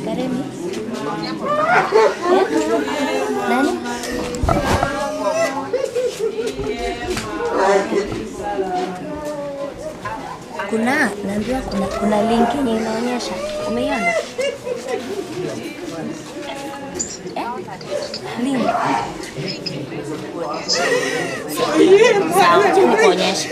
Karemi. Nani? Kuna naambiwa kuna link yenye inaonyesha. Umeiona? Eh? Link. Sawa, acha nikuonyeshe.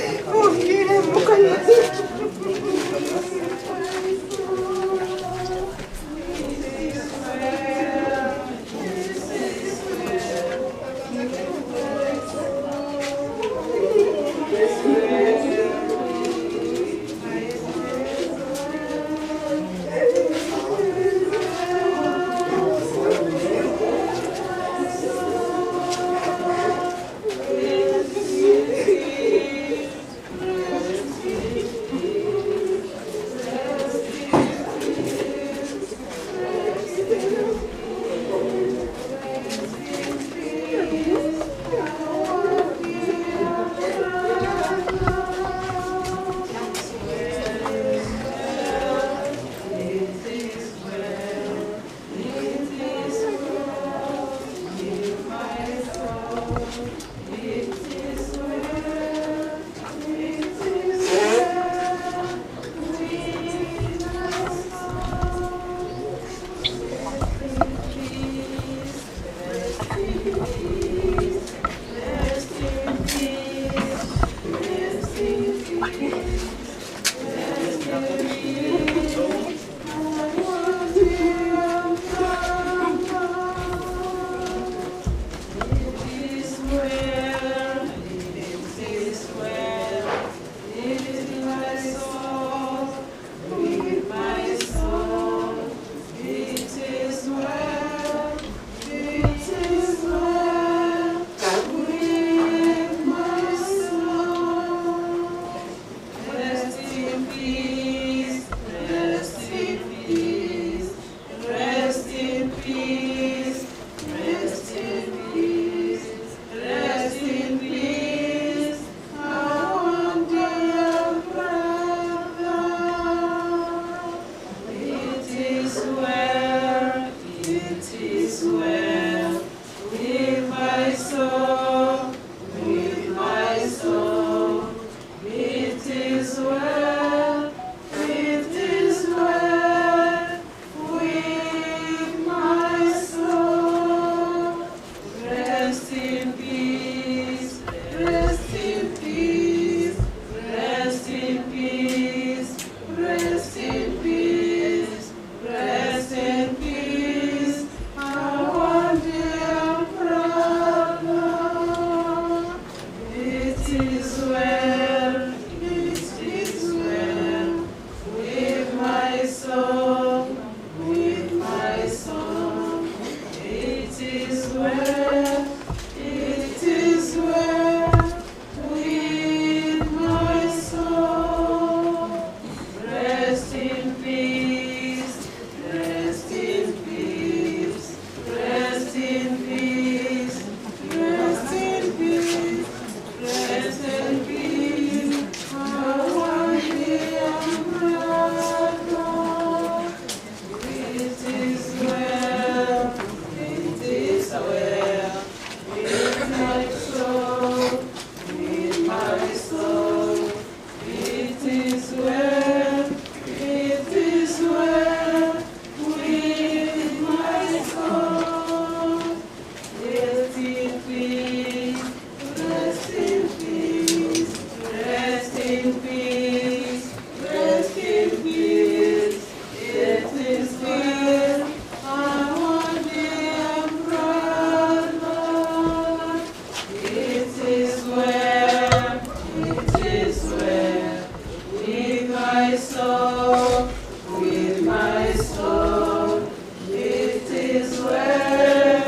with my soul. It is well,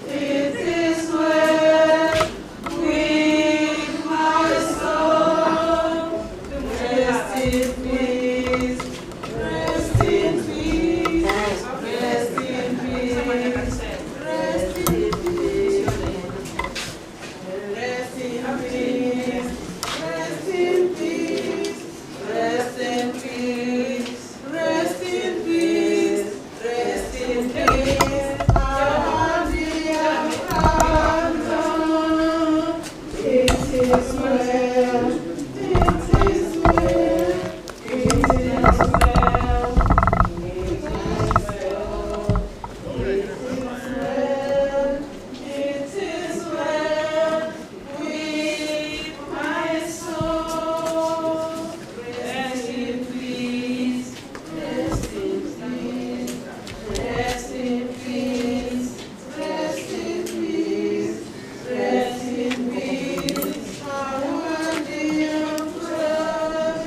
it is well with my soul. Rest in peace, rest in peace, rest in peace, rest in peace, rest in peace, rest in peace, rest in peace, rest in peace, rest in peace. It is well, it is well, it is well, it is well, it is well, it is well with my soul. Rest in peace, rest in peace, rest in peace, rest in peace, rest in peace. Our dear brother.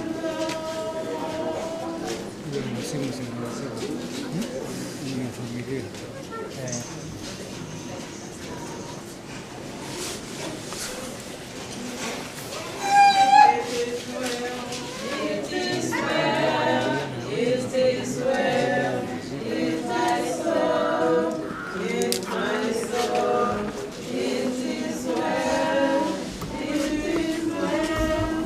Ni familia. It is well, it is well, with my soul, with my soul. It is well, it is well.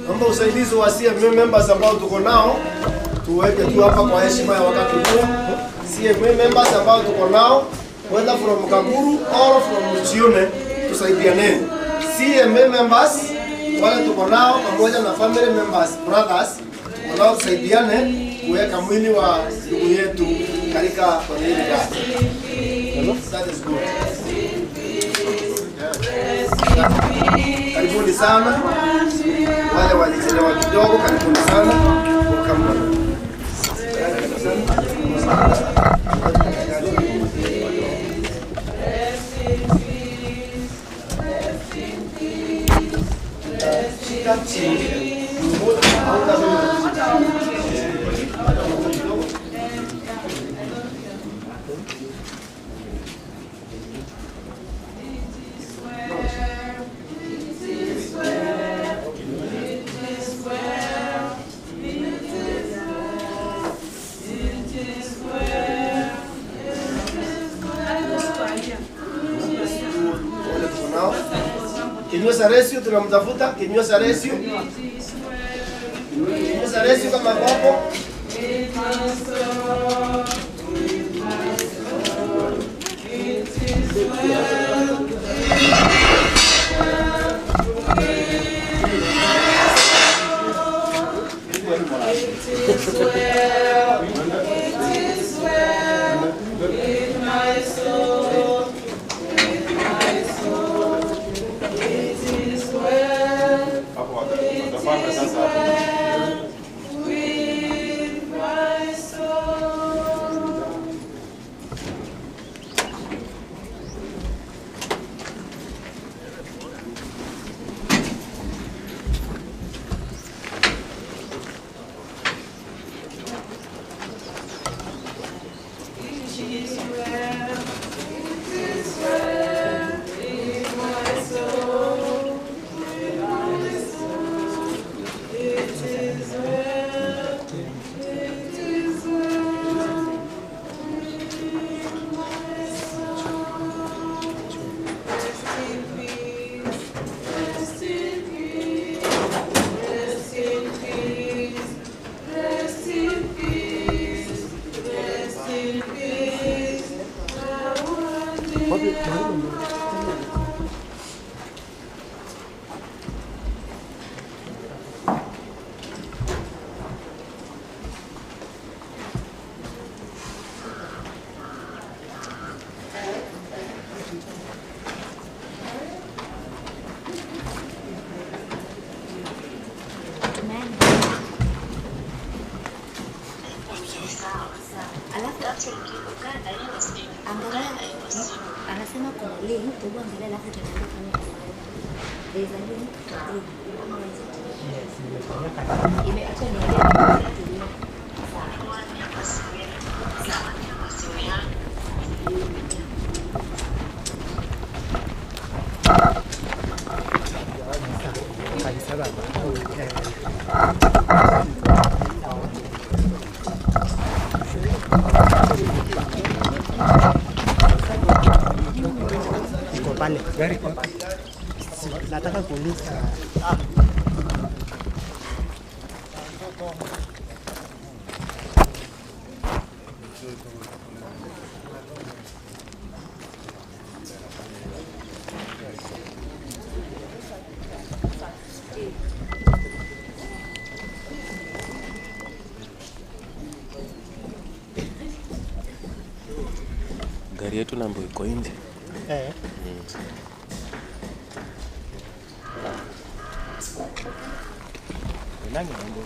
Naomba usaidizi wa CMA members ambao tuko nao tuweke tu hapa kwa heshima ya wakati huu. CMA members ambao tuko nao whether from Kaguru or from Michione, tusaidiane. CMA members wale tuko nao pamoja na family members, brothers tuko nao, tusaidiane kuweka mwili wa ndugu yetu katika kwenye hili gari. That is good. Yeah. Karibuni sana wale walichelewa kidogo, karibuni sana. Welcome. Shika chini. Mmoja au kidogo. It is well, it is well, it is well, it is well, it is well. Wale tuko nao. Kinywa Saresio tunamtafuta, Kinywa Saresio. Kinywa Saresio kama wapo. With my soul, with my soul, it is well, it is well, it is well, with my soul, with my soul, it is well, it is well, with my soul. It is well, it is well, with my soul, with my soul. It is well, it is well, with my soul. Rest in peace, rest in peace, rest in peace, rest in peace, rest in peace. Our dear brother. Tumeenda. Alafu angalia, anasema kuna link, hebu angalia alafu utaniambia kama iko. There is a link to group. Ama is it? Yes, nimefanyia Imeacha niongee. Sawa. Iko pale. Nataka kuuliza Gari yetu nambo iko nje. eh, Nani nambo?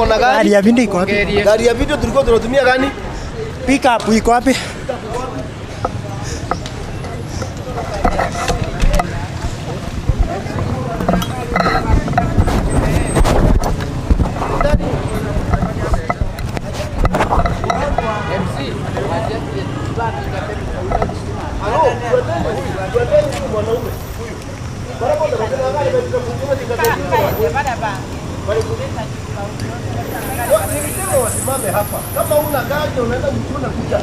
tuko na gari. Gari ya video iko wapi? Gari ya video tulikuwa tunatumia gani? Pick up iko wapi? Nilisema wasimame hapa. Kama una gari unaenda mtuna kuja.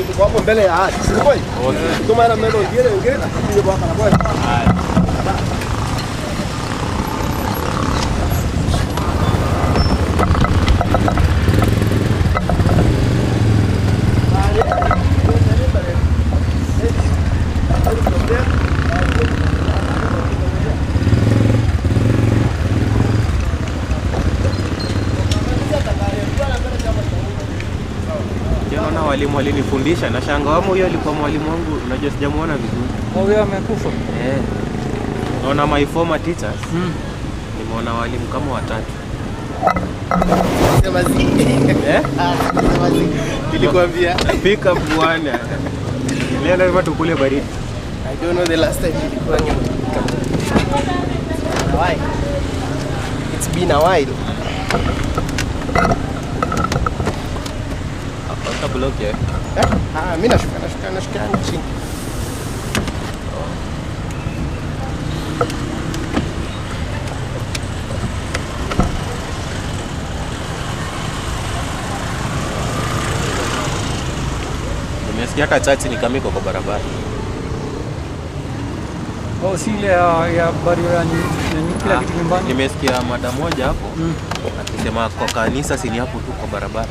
Tuko hapo mbele ya hati. Si kweli? Tuma na meno ingine ingine tukuje kwa hapa na kwa. Naona walimu walinifundisha na shanga wamo, huyo alikuwa mwalimu wangu, unajua sijamuona vizuri. Huyo amekufa. Eh. Naona my former teachers. Nimeona walimu kama watatu. Eh? Nilikwambia. Pick up bwana. Leo lazima tukule baridi. I don't know the last time nilikuwa nyuma. Why? It's been a while. Hata block ya. Eh? Ah, mimi nashuka nashuka nashuka chini. Nimesikia hata chachi ni kama iko kwa barabara. Oh, si ile ya barrio ya kila kitu nyumbani. Nimesikia mada moja hapo akisema kwa kanisa si ni hapo tu kwa barabara.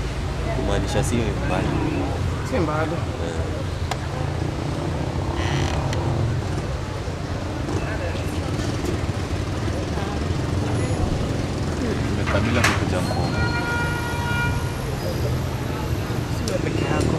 Kumaanisha si mbali. Si mbali. Nimekabila kukuja Kongo. Sio peke yako.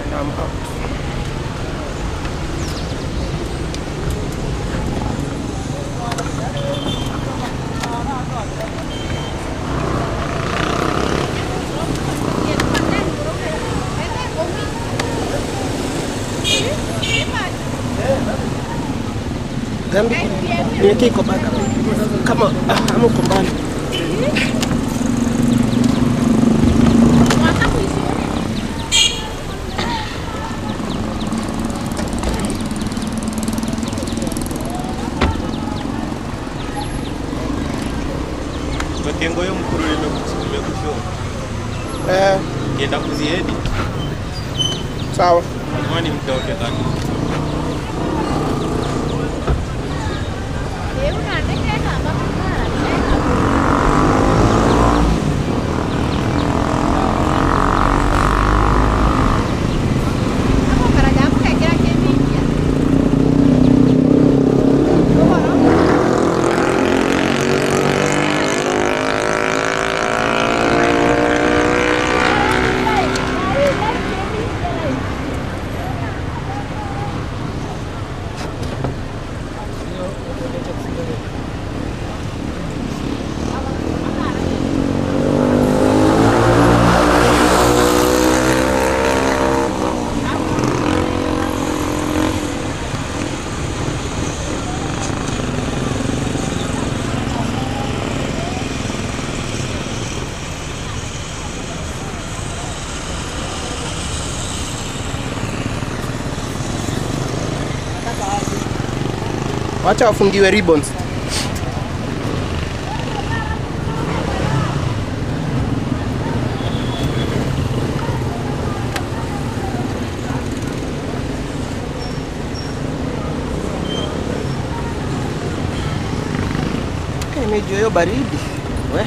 And I'm out. Dhambi niweke iko baka kama ama uko mbali. Kengo hiyo mkuru nimekushow. Eh, Kienda kuziedit. Sawa. Kwani mtoke katu. Wacha wafungiwe ribbons. Nimejua hiyo baridi. We.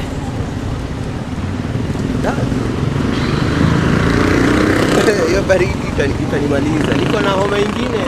Da. Hiyo baridi itanimaliza. Niko na homa ingine.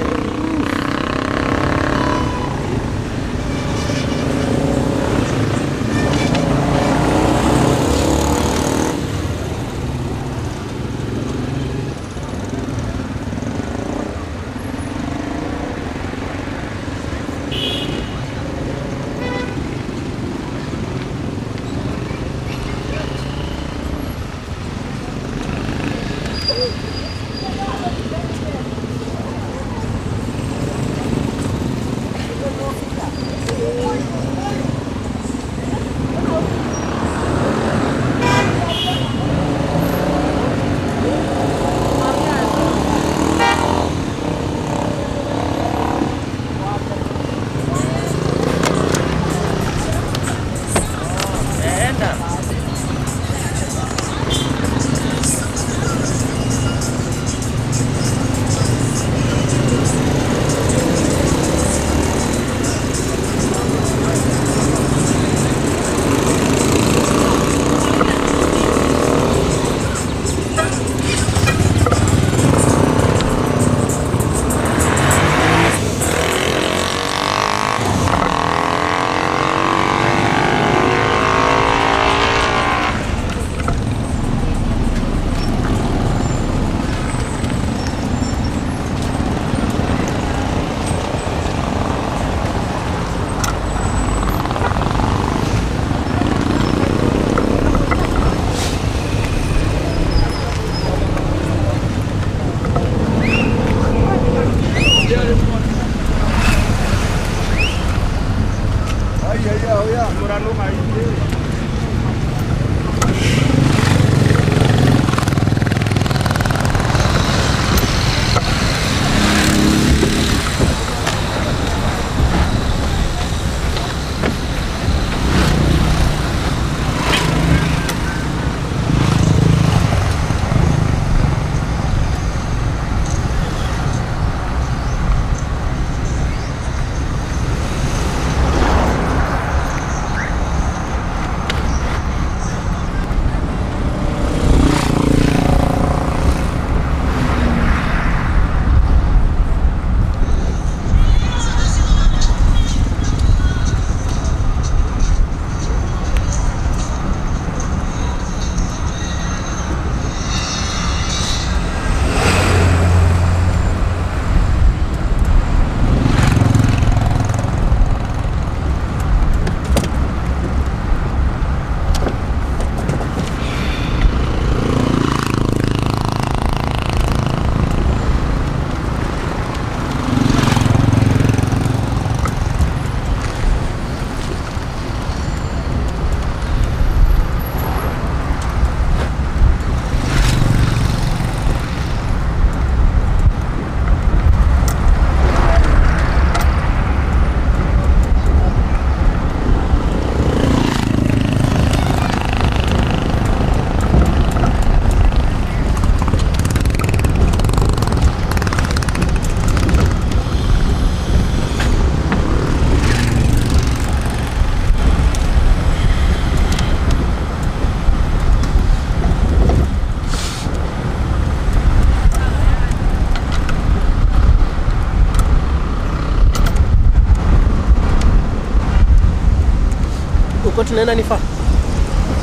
Huko tunaenda ni far.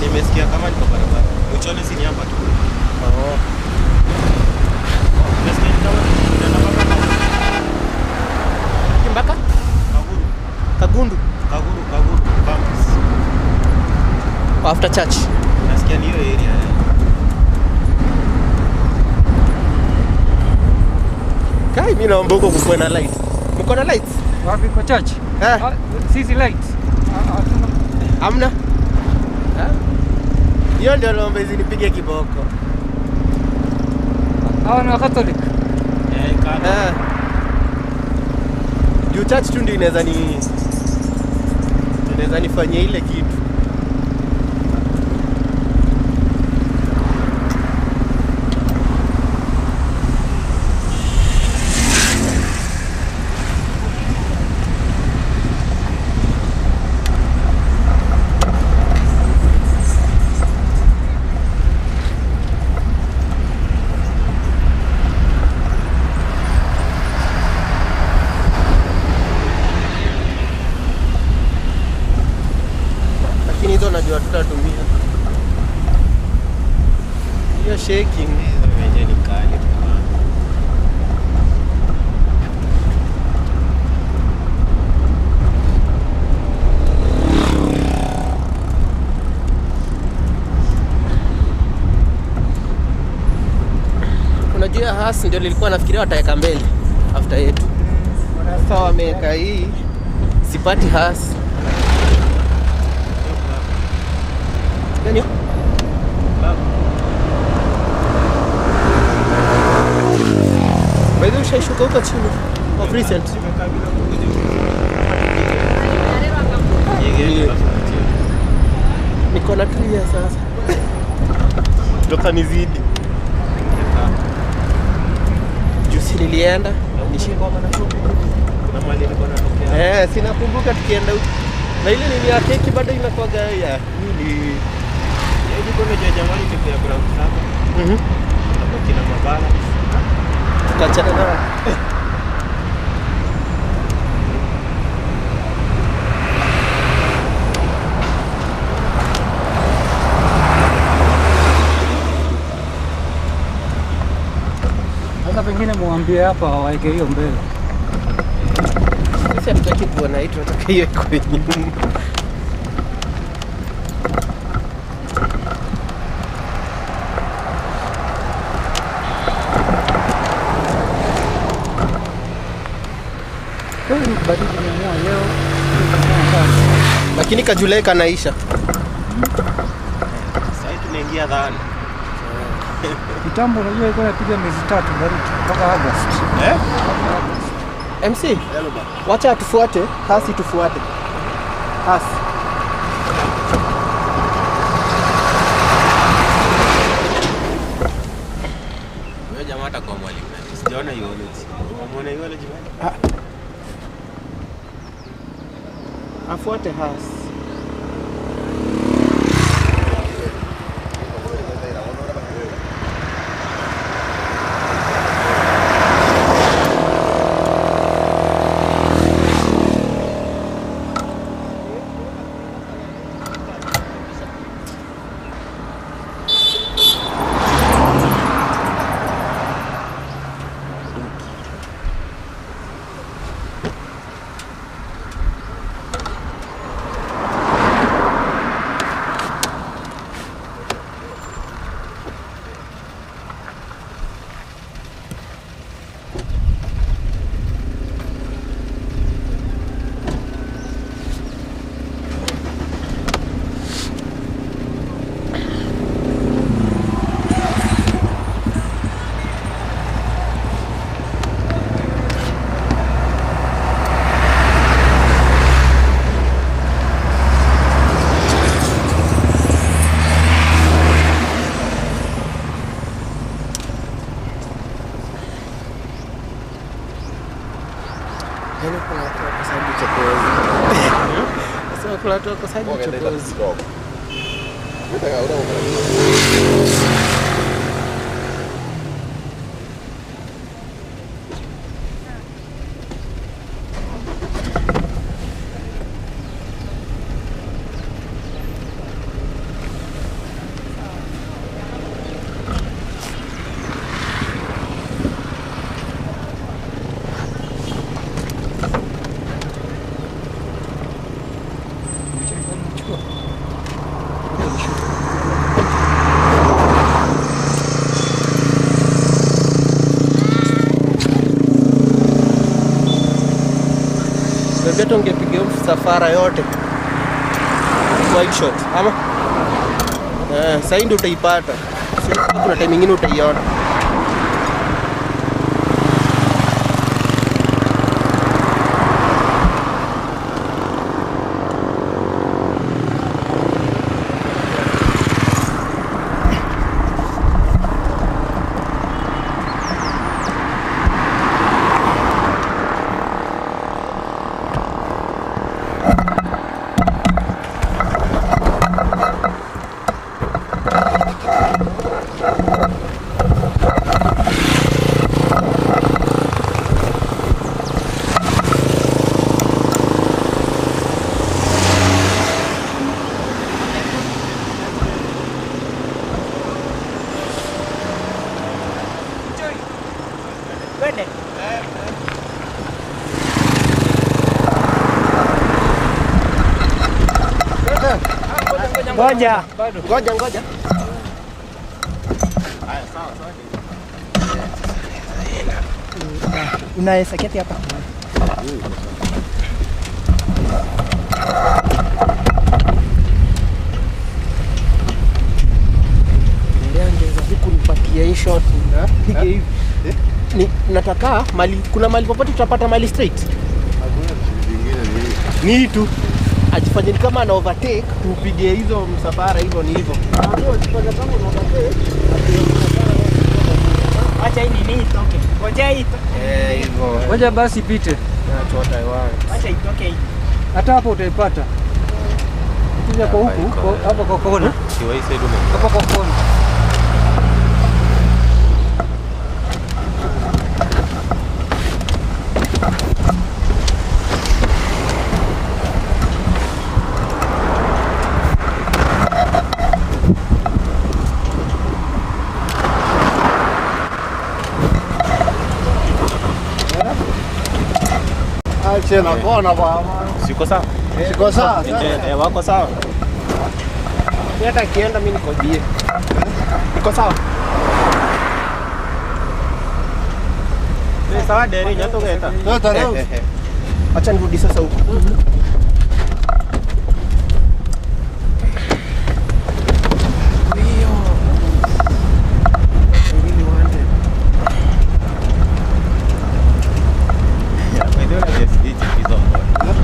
Nimesikia kama niko barabara. Mwichoni si ni hapa tu. Oh. Nimesikia ni kama tunaenda mpaka Kimbaka? Kaguru. Kagundu. Kaguru, Kaguru campus. After church. Nasikia ni hiyo area. Kai, mimi naomba huko kukuwe na light. Mko na lights? Wapi kwa church? Eh. Sisi light. Hatuna. Hamna? Hiyo ndio naomba hizi nipige kiboko. Hawa ni wa Catholic. Eh, kana. Eh. Juu church tu ndio inaweza nifanyia ile kitu. Lakini hizo najua tutatumia hiyo shaking. Wenyewe ni kali. Unajua Haas ndio nilikuwa nafikiria wataweka mbele after yetu. Sasa wameweka hii, sipati Haas. Gani hiyo? By the way, ushaishuka huko chini of recent. Niko na 3 years sasa. Toka nizidi. Juzi nilienda Kuna mahali nilikuwa natokea. Sinakumbuka tukienda huko. Na ile nini ya keki bado inakuwaga ya nini? Yaani kwa unajua jamani ni ya ground saba. Hapo kina mabala. Tukaachana nao. Sasa pengine muambie hapa waeke hiyo mbele. Sisi hatutaki kuona hii, tunataka hiyo iko nyuma. Kweli baridi imeamua leo. Imeamua sana. Lakini kajulai kanaisha. Sasa hivi tunaingia dhani. Kitambo unajua ilikuwa inapiga miezi 3 baridi mpaka August. MC, wacha atufuate, hasi tufuate. Hasi. Huyo jamaa atakuwa mwalimu. Sijaona eulogy. Umeona eulogy bado? Afuate hasi. Yaani kuna watu wakosaji uchokozi. Sasa kuna watu wakosaji uchokozi. Unajua hata ungepiga msafara yote wide shot ama sasa ndio utaipata. Sio kuna time nyingine utaiona. Twende. Ngoja. Ngoja ngoja. Unaweza keti hapa. Leo ngeza huku nipatie hii shot. Pige hivi. Ni nataka mali, kuna mali popote tutapata mali straight. Ni hii tu. Ajifanye ni kama ana overtake, tupige hizo msafara hivyo ni hivyo. Acha hii nini itoke. Ngoja hii itoke. Eh, hivyo. Ngoja basi ipite. That's what I want. Acha itoke hii. Hata hapo utaipata. Kuja kwa huku, hapa kwa kona. Kiwa hii side ume. Hapa kwa kona. Ache na kona baba. Siko sawa? Siko sawa. Eh, wako sawa. Mimi hata akienda mimi niko bie. Niko sawa. Ni sawa deri nyato geta. Tota leo. Acha nirudi sasa huku. I really want it. By the way, just hizo mbona.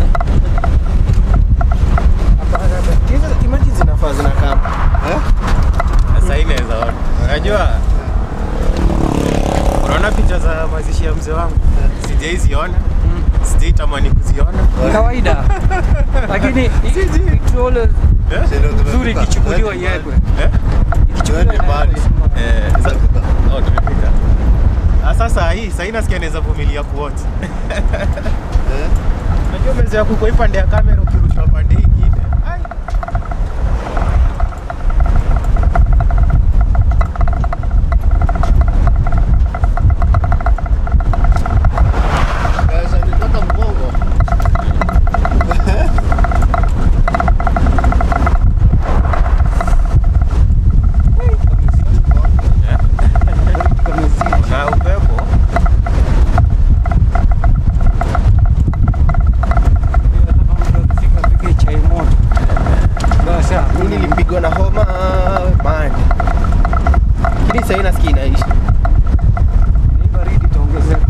Hapana, hizo imagine zinafaa zinakaa. Sasa hii naweza ona. Unajua? Unaona picha za mazishi ya mzee wangu? Sijaiziona. Sijaitamani kuziona. Kawaida. Lakini it's always nzuri ikichukuliwa iwekwe. Eh? Ikichukuliwa mbali. Eh, oh, tumefika. Ah, sasa hii sasa hii nasikia naweza vumilia kuwatch. Unajua umezoea kuko hii pande ya kamera ukirushwa pande hii ingine. Ai. Sasa nitaka mgongo. Na upepo. Apike chai moto. Basi Mimi nilipigwa na homa man. Lakini sasa nasikia inaisha. ni baridi itaongezeka.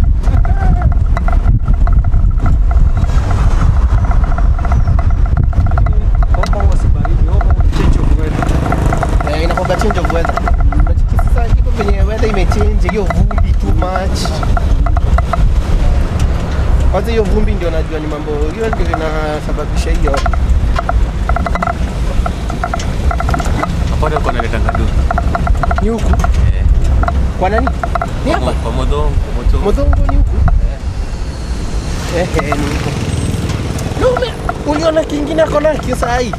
Lakini homa huwa si baridi, homa ni change of weather. Eh, inakuwa change of weather. Unachiki sasa iko venye weather imechange, hiyo vumbi too much. Kwanza hiyo vumbi ndio najua ni mambo hiyo ndio inasababisha hiyo. Hapo ndio kuna naleta duka. Ni huku. Eh. Kwa nani? Ni hapa. Kwa modongo, moto. Modhongo ni huku. Eh, eh, ni huku. No, uliona kingine ako nakio saa hii?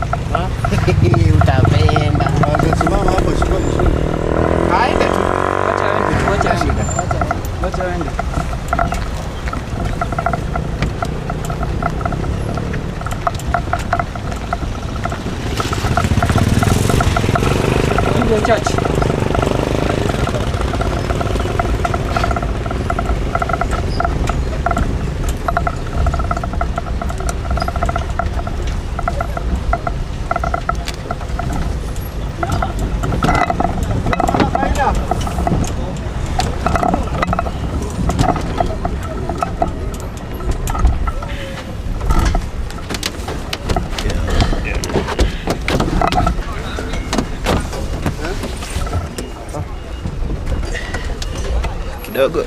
Utapenda. Angesimama hapo chukua vizuri. Aende tu. Wacha aende tu, wacha aende. Wacha aende. Ndio church. Kidogo.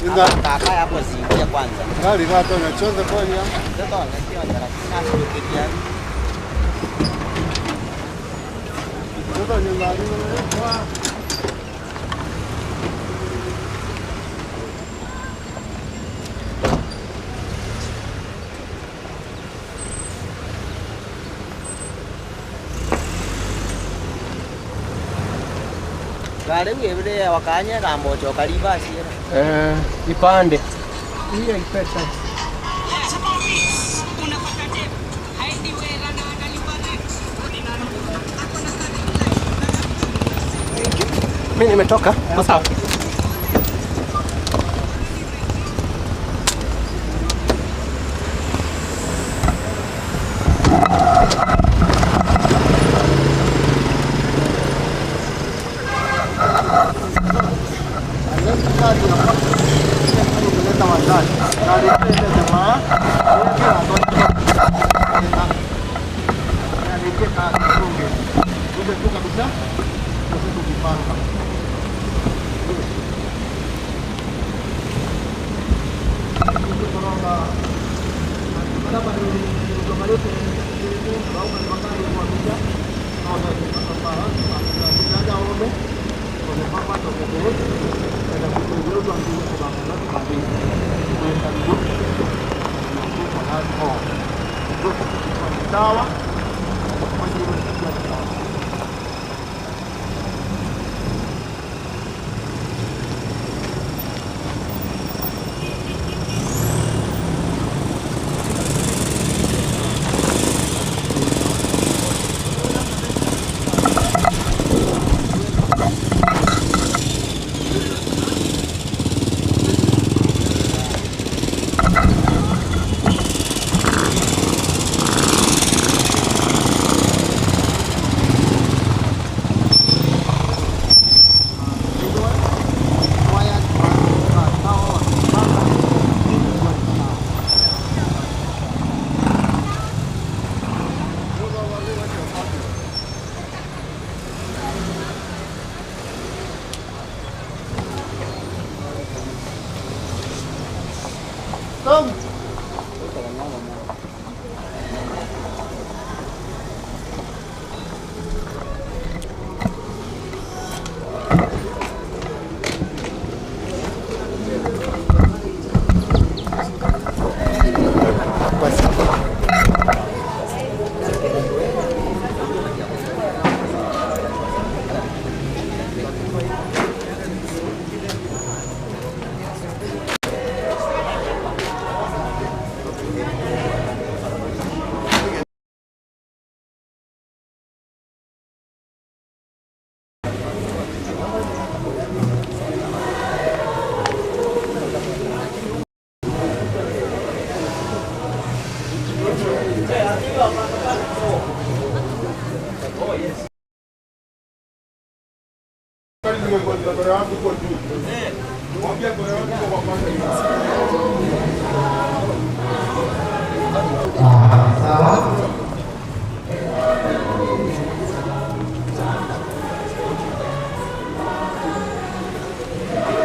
Inda hapo ziingie kwanza. gari gatonya chonde konya. Chonde ngari. Gari webire wakanya gambocho kariba siera. Eh, ipande. Hii haipesa. Mimi nimetoka. Kwa sawa.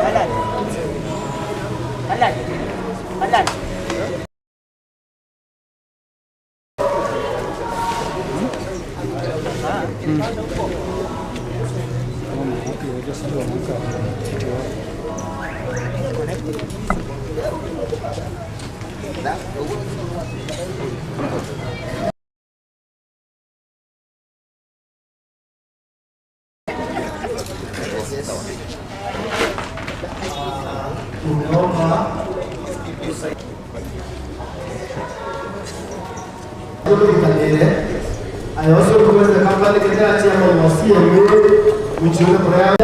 Alan. Alan. Alan. I also request the company General Chairman wa CMA mjiunge kwa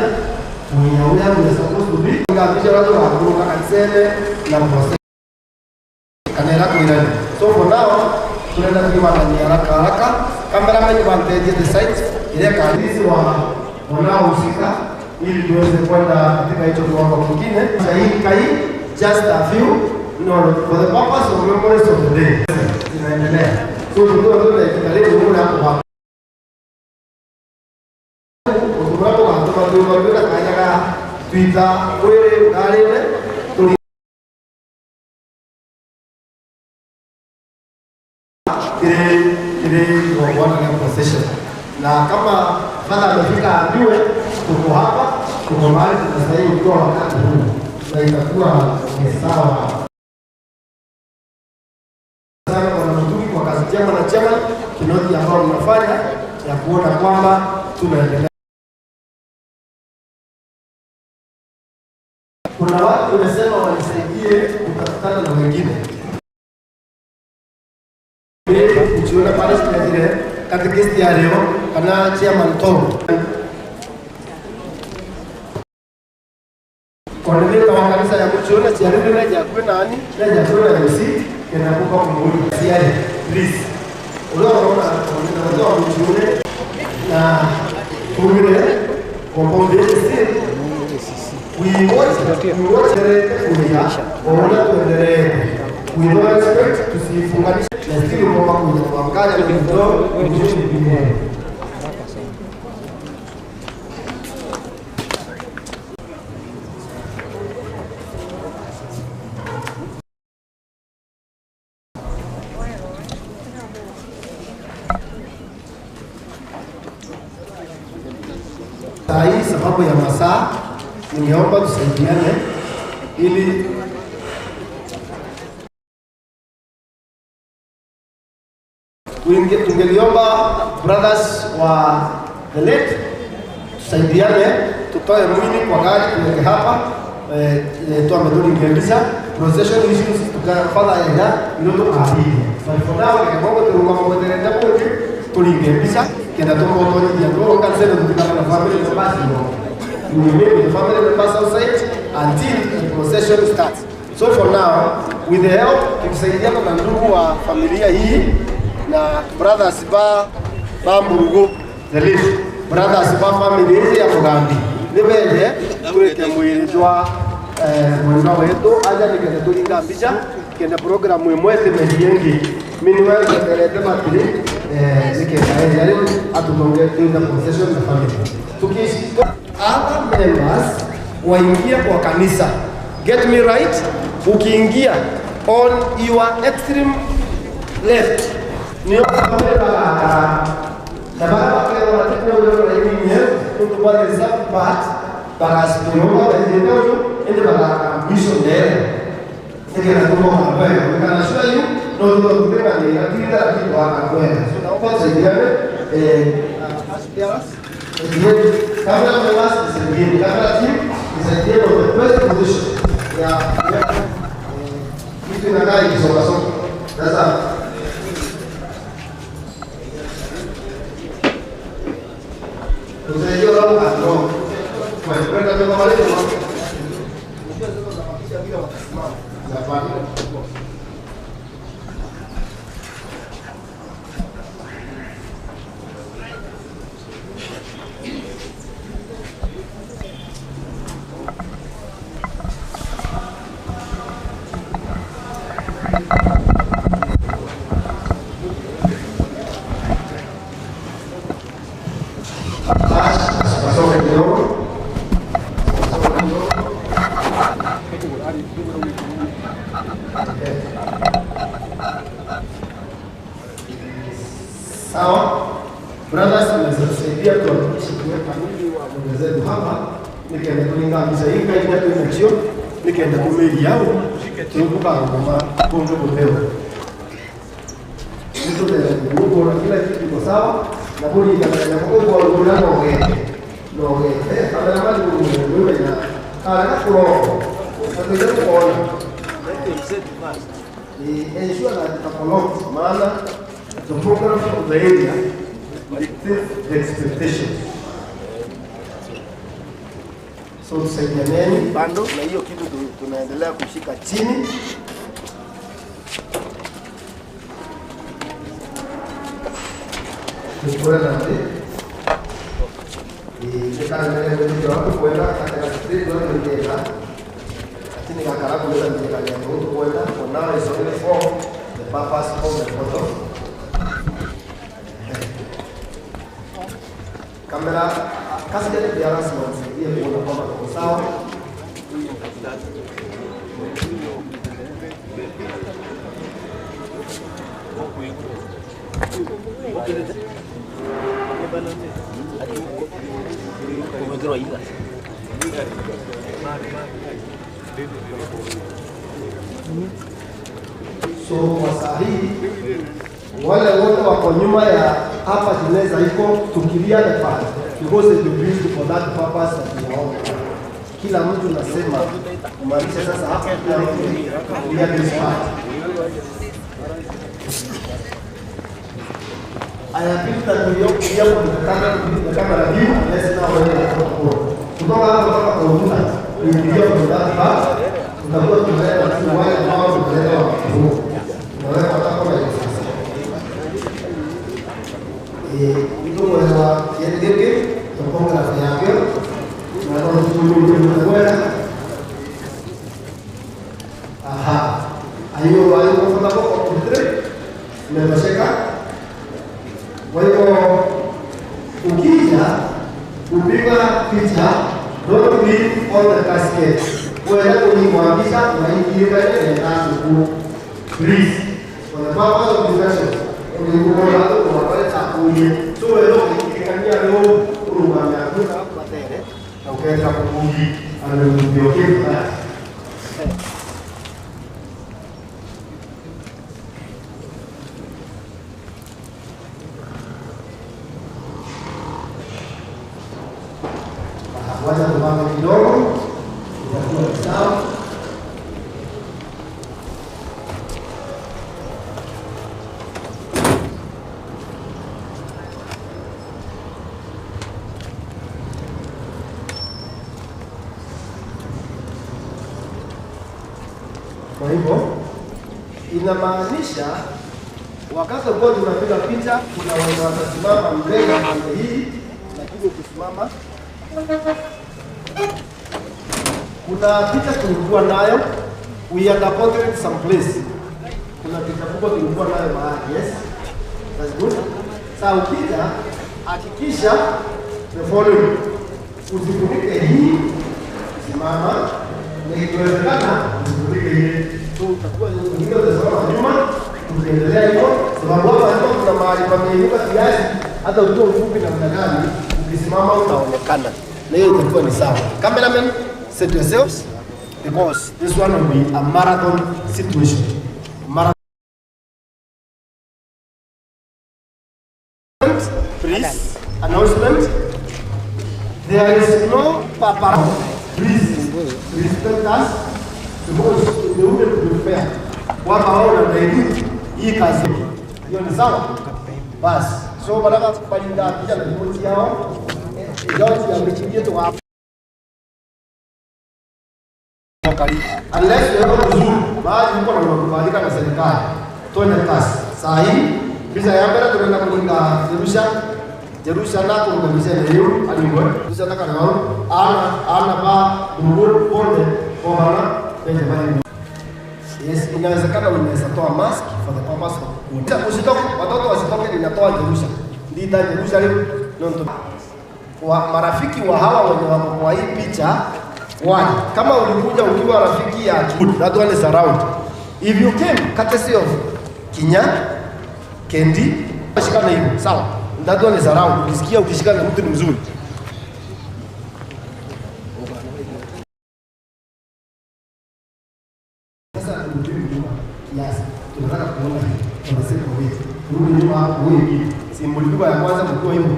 mwenye we are supposed to be ngabisha watu wa kuruka kanisene na mose kanera kuirani. So for now tunaenda kuiwa ni haraka haraka cameraman wanteje the site ile kanisi wa wanaohusika ili tuweze kwenda katika hicho kiwango kingine. Sahihi kai just a few no for the purpose of memories of the day zinaendelea. So tukiwa tu dakika leo huko hapo hapo utumako gatuma tuba kanyaga twita kwiri ngarire turi kiri kiri kigongona gĩa procession na kama fadha amefika ambiwe tuko hapa tuko mahali tunastahili kuwa wakati huu na itakuwa ni sawa sana kwa Muturi kwa kazi njema na chema Kinoti ambao mnafanya ya kuona kwamba tunaendelea. Kuna watu wamesema wanisaidie kutafutana na wengine. Uchiona pale sitajire katekist ya leo kana chairman Tom. Coordinator wa kanisa ya Muchiona chiarire na jakwe nani na jakwe na MC kena kuka kumuri. Siari please. Unaona coordinator wa Muchiona na kumire compound still we watch kuendelea tuendelee. We don't expect tusifunganishe na still kwamba kuja kuangalia na ndio ndio. Saa hii sababu ya masaa ningeomba tusaidiane ili tungeliomba brothers wa the late tusaidiane tutoe mwili kwa gari tuweke hapa tuametulingelisha procession issues tukafadha ya ndio ahidi. But for now ngekongo turunga mweterenda kuti tulingelisha kenda tumotonya ndio kansela tukitaka na family members no. We remain with the family members outside until the procession starts. So for now, with the help tukisaidiana na ndugu wa familia hii na brothers ba Mburugu the late brothers ba family hii ya Mugambi nibeje tweke mwiri jwa mwendwa wetu aja nikende tulinga mbica kenda program imwe timehiengi miniwe ngeterete matiri nikenda yari atutonge tuinda procession na family tukishi other members waingia kwa kanisa. Get me right, ukiingia on your extreme left ni Sasa Sawa, brothers, mnaweza tuhakikishe kuweka mwili wa mwenzetu hapa nikaenda kulinganisha hii kaida tunacho nikaenda kumeli yao tukuka ngoma kongo kupewa mtu ndio na kila kitu kiko sawa na bodi itafanya kwa kwa kwa no no kamera mali wewe na kana kuroho ndio kuona ensure that the maana the topography of the area dictates the expectations. So tusaidianeni bando na hiyo kitu tunaendelea kushika chini. The purpose of the photo. Kamera kasi ya biara simamsaidia kuona kwamba tuko sawa. So kwa saa hii wale wote wako nyuma ya hapa jeneza iko tukilia the path because it will be used for that purpose that we are on. Kila mtu nasema kumaanisha sasa hapa kila mtu we are this part. I appeal that we don't hear from the camera, the camera view, unless now we're in the kutoka hapo mpaka kwa ukuta, ukiingia from that part, tutakuwa tunaleta tu wale ambao tunaleta wakati huo. Tunaweka watakuwa na sasa. Mtu mwenye kiendeke, tuponga afya yake, na kwa kutumia Aha. Ayo ayo kwa sababu kwa kutre, nimetosheka. Kwa hivyo ukija kupiga picha, don't leave all the casket. Wewe kuimwambisha unaingia ile na ku please. For the purpose of discussion, ulikuwa kwa wale takuye. So wewe ukikania leo urumanya kuna batere na ukaenda kubugi and we will be okay for that. Wacha tupange kidogo, itakuwa sawa. Kwa hivyo inamaanisha wakati ambao tunapiga picha, kuna wenye watasimama mbele pande hii, lakini ukisimama kuna picha tulikuwa nayo, we had a portrait some place. Kuna picha kubwa tulikuwa nayo mahali, yes, that's good. Sasa ukija hakikisha the following, usifunike hii, simama, na ikiwezekana usifunike hii. So utakuwa mwingine utasimama nyuma, ukiendelea hivyo, sababu hapa ndipo kuna mahali pameinuka kiasi, hata ukiwa mfupi namna gani, ukisimama utaonekana. Na hiyo itakuwa ni sawa. Cameraman, set yourselves because this one will be a marathon situation. Marathon. Please, announcement. There is no paparazzi. Please respect us because they wouldn't be fair. Kwamba wao wanadai hii kazi. Hiyo ni sawa? Bas. So baraka kubalinda picha na ripoti yao. Yote yamechimbia tu hapa. Unless you have mzuri, baadhi huko wanakubalika na serikali. Tuende kasi. Saa hii visa ya mbele tunaenda kulinga Jerusha. Jerusha na kuunganisha na hiyo alikuwa. Jerusha na kana ana ba dubur bonde kwa maana ndio bali. Yes, inawezekana unaweza toa mask for the purpose of usitoke, watoto wasitoke, ninatoa Jerusha. Ndita Jerusha leo nonto. Wa marafiki wa hawa wenye wako kwa hii picha one, kama ulikuja ukiwa rafiki ya that one is around. If you came courtesy of Kinya, Kendi, shikana hivyo, sawa. That one is around. Ukisikia ukishikana na mtu ni mzuri. Sasa turudi nyuma kiasi. Tunataka kuona hivi. Tunasema wewe. Turudi nyuma hapo wewe hivi. Si mlikuwa ya kwanza mlikuwa hivyo.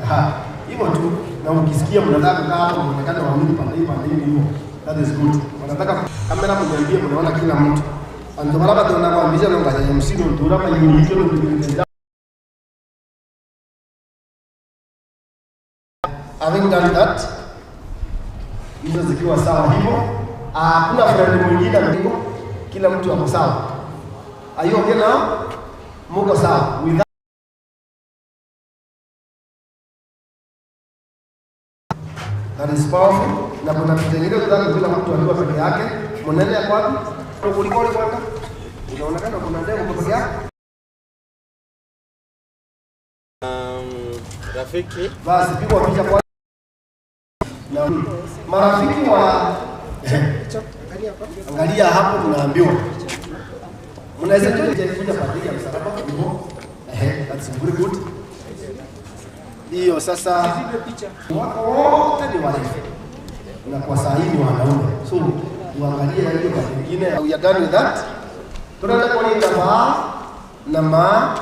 Aha. Hivyo tu. Na ukisikia mnataka kukaa hapo mnaonekana waamini pande hii pande hii hivyo. That is good. Wanataka kamera mniambie mnaona kila mtu. Ndio maana tunawaambia na ngaja msimu ndio hapa yeye ndio. Having done that, hizo zikiwa sawa hivyo, hakuna friend mwingine ambaye kila mtu ako sawa. Are you okay now? Mko sawa. With that is powerful. Na kuna kitu kingine tunataka kila mtu akiwa peke yake. Mwanene yako wapi? Kuliko kwanza. Unaonekana kuna ndevu kwa peke yako. Rafiki. Basi pigwa picha kwa na marafiki wa angalia hapo tunaambiwa. Mnaweza kuja kwa ajili ya msalaba hivyo. That's very good. Hiyo sasa wako wote ni walevi. Na kwa saa hii ni wanaume. So uangalie hiyo kwa nyingine. We are done with that. Tunaenda kwa nini na ma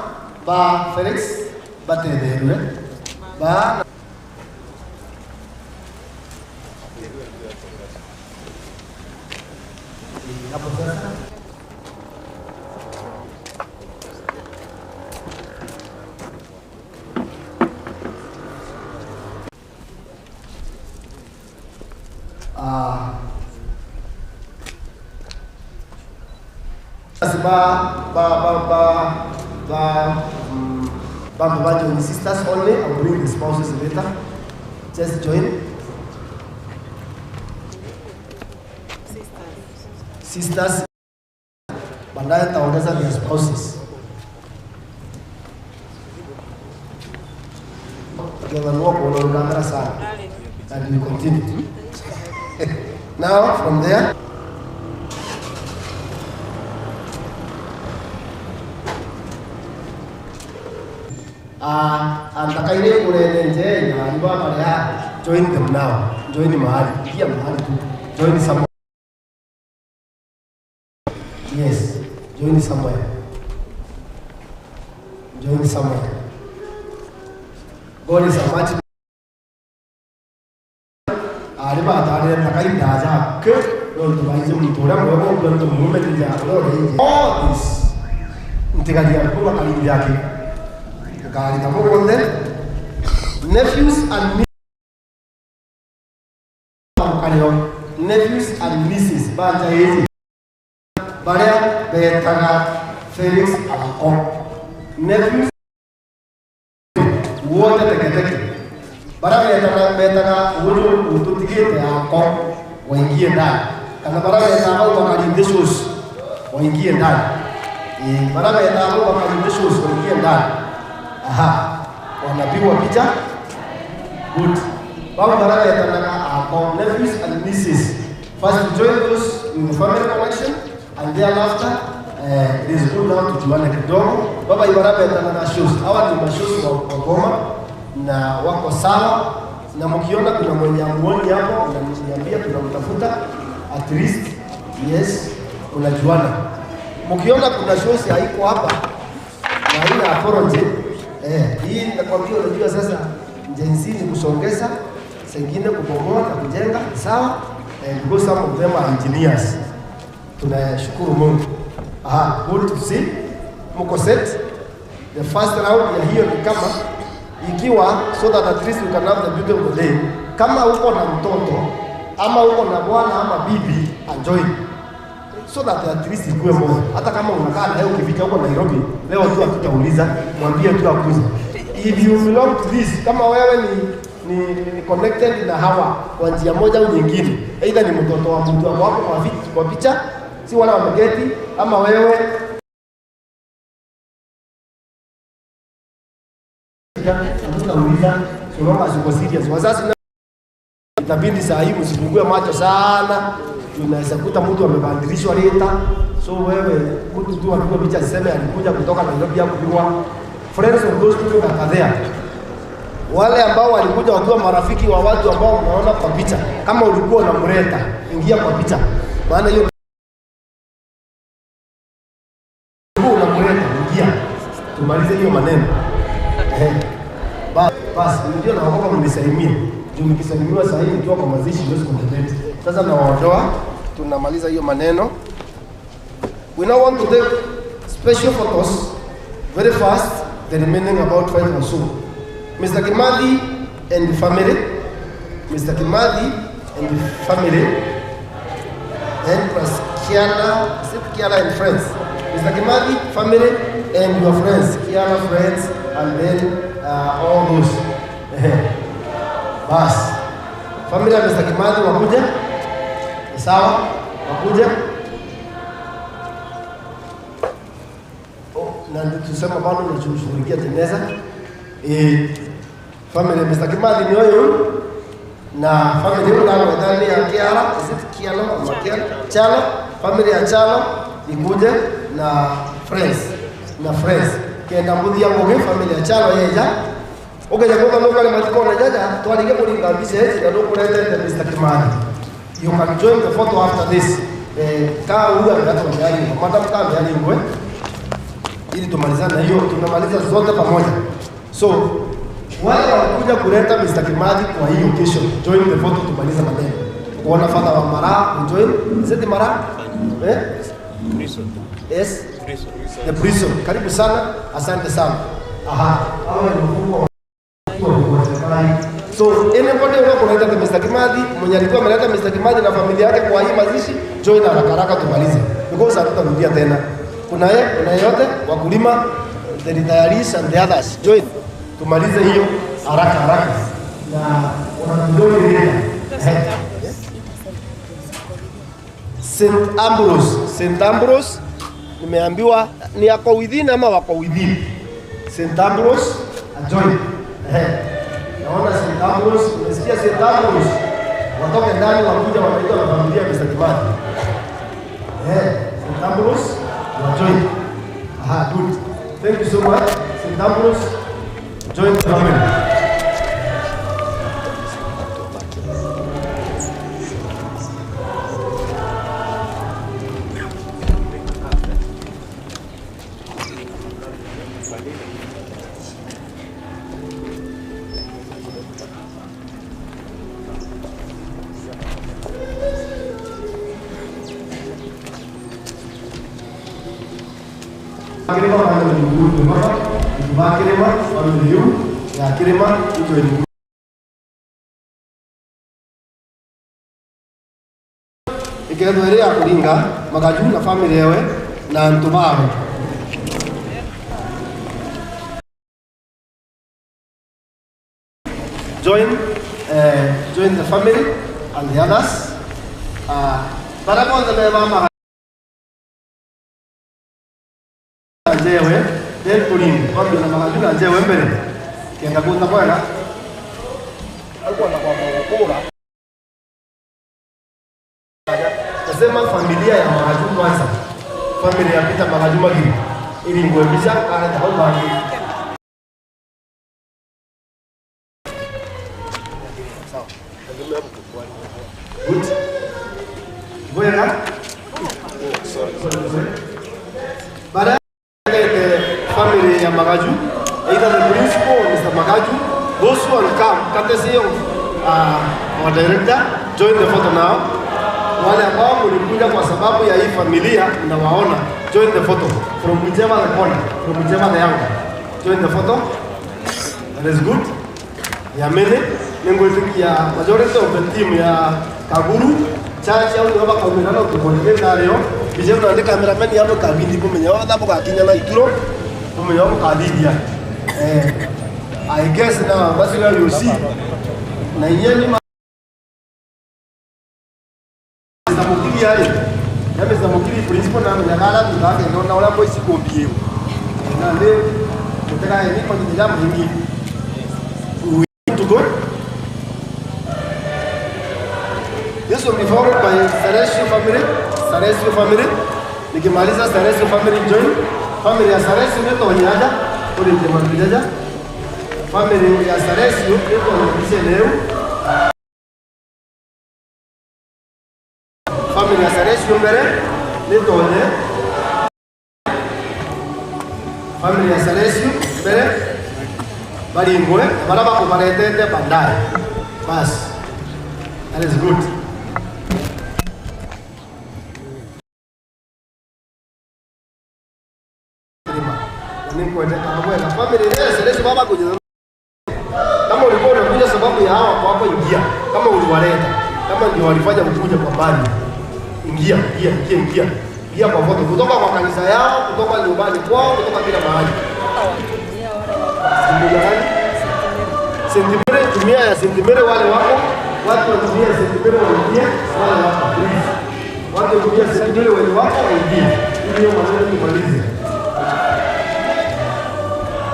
ba Felix batenderwe ba. Hapo sasa. Ba ba ba ba ba ba ba join sisters only. I'll bring the spouses later. Just join. Sisters. Baadaye taongeza the spouses. Tukianza kuona kamera sana. And we continue. Now from there. Antakaire kurenje na aliwa pale, join them now. Join mahali. Pia mahali tu. Join somewhere. Yes, join somewhere. Join somewhere. God is a much aliwa atare takaida aja ke no tubaije mtura mwe ko ndo mume nja ro all this ntigaria kuba kalindi yake. Nephews and nephews and nieces, Baria Betaga Felix Ako. Nephews wote teketeke. Bara Betaga huyu ututigete ako waingie ndani. Kana bara Betaga wakalinde shoes waingie ndani. Bara Betaga wakalinde shoes waingie ndani. Aha, wanapigwa picha. Good. Baba baraka yatanaka our nephews and nieces. First to join those in the family connection, and thereafter it is good now to juana kidogo. Baba ibaraka yatanaka shoes. Hawa ni mashoes wa Goma na wako sawa, na mkiona kuna mwenye amuoni hapo mnaniambia, tunamtafuta at least. Yes, unajuana. Mkiona kuna shoes haiko hapa na ina apology. Hii nakwambia, unajua sasa jenzi ni kusongeza, sengine kubomoa na kujenga, sawa? Because some of them are engineers. Tunashukuru Mungu. Aha, good to see. Mko set. The first round ya hiyo ni kama ikiwa so that at least you can have the beauty of the day. Kama uko na mtoto ama uko na bwana ama bibi, enjoy. So that at least ikuwe moja. Hata kama unakaa na yeye ukifika huko Nairobi, leo tu hatutauliza, mwambie tu akuje. If you belong to this, kama wewe ni connected na hawa kwa njia moja au nyingine, either ni mtoto wa mtu wako kwa picha, si wala wameketi, ama wewe hatutauliza, so long as uko serious. Wazazi itabidi saa hii msifungue macho sana. Unaweza kuta mtu amebadilishwa leta. So wewe mtu tu alikuwa picha sema alikuja kutoka Nairobi hapo. Friends of those people that are there. Wale ambao walikuja wakiwa marafiki wa watu ambao mnaona kwa picha. Kama ulikuwa unamleta, ingia kwa picha. Maana hiyo unamleta, ingia. Tumalize hiyo maneno. Bas, ndio naogopa mnisalimie. Juu nikisalimiwa saa hii nikiwa kwa mazishi ndio sikumleta. Sasa nawaondoa, tunamaliza hiyo maneno. We now want to take special photos very fast, the remaining about 5 or so. Mr. Kimathi and the family, Mr. Kimathi and the family, then plus Kiana, is it Kiana and friends? Mr. Kimathi, family and your friends, Kiana friends, and then all those. Bas. Family ya Mr. Kimathi wakuja. Sawa, wakuja. Oh, na tusema bado tunashughulikia jeneza. Family Mr. Kimathi ni huyu na family huyu ndio ndani ya Kiara, is it Kiano ama Kiara? Chalo, family ya Chalo ikuje na friends, na friends. Kenda mbudhi ya ngoge family ya Chalo yeja. Ogeja kwa local matikona jaja twalige kulinga mbise na lokulete Mr. Kimathi. You can join the photo after this. Kaa huyu amekata mjali, madam kaa mjali ngwe. Ili tumalizane na hiyo, tunamaliza zote pamoja. So wale walikuja kuleta Mr. Kimathi kwa hiyo occasion, join the photo tumalize maneno. Nikuona father wa Mara join. Is it Mara? Eh? Prison. Yes. Prison. The prison. Karibu sana, asante sana. Aha. Hawa ni mfuko wa. So anybody unakuleta Mr. Kimathi, mwenye alikuwa ameleta Mr. Kimathi na familia yake kwa hii mazishi, join haraka haraka tumalize. Because hatutarudia tena. Kuna yeye, kuna yeyote wakulima, the retirees and the others, join. Tumalize hiyo haraka haraka. Na wanatujoin ile. St. Ambrose, St. Ambrose nimeambiwa ni yako within ama wako within. St. Ambrose ajoin. Naona St. Ambrose, umesikia St. Ambrose? Watoke ndani wakuja wanaitwa na familia ya Mr. Kimathi. St. Ambrose wajoin. Aha, good. Thank you so much. St. Ambrose, join the family. Kirima family group mama, ba Kirima family yu, ya Kirima join group. Ikethwo ĩrĩ ya kũringa Magaju na family ewe na antu bao. Join the family and the others. Bara kwanza me mama njewe then kuringa kwambia na Magaju na njewe mbere kenda kuta kwega alikuwa na kwa gukura. Nasema familia ya Magaju kwanza. Familia ya Peter Magaju Magiri. Ili ngwembisha kana hau Magiri. Sawa. Good. Kiboya. Sorry. Baada the family ya Magaju, either the principal or Mr. Magaju, those who will come, courtesy of our director, join the photo now. Wale ambao mlikuja kwa sababu ya hii familia mnawaona, join the photo from whichever the corner, from whichever the angle. Join the photo. That is good. Ya mene ningwetikia majority of the team ya Kaguru church au ndio bakaumira no tumonye nario bije mna cameraman yabo kabindi kumenya watha bugakinya na ituro kumenya mukathiria. I guess now that's where you see na inyeni Mukiri yale. Ya Mr. Mukiri principal na mnyagala tutake ndona wala boys kumbie. Na le mutaka ni kwa jambo hingi. We to go. This will be followed by Saresio family. Saresio family. Nikimaliza Saresio family join. Family ya Saresio ni tonyaja, uli jemaja. Family ya Saresio ni tonyaja leo. Family ya Saresio mbere ni tonye. Family ya Saresio mbere balingwe baraba kubaretete baadaye. Bas. That is good. Kama ulikuwa unakuja sababu ya hawa wako ingia, kama uliwaleta, kama ndio walifanya ukuja kwa mbali, ingia, ingia, ingia, ingia. Ingia kwa foto kutoka kwa kanisa yao, kutoka nyumbani kwao, kutoka kila mahali. St. Mary, tumia ya St. Mary wale wako, watu watumia St. Mary waingie, wale wako please. Watu watumia St. Mary wale wako waingie. Ili hiyo maneno tumalize.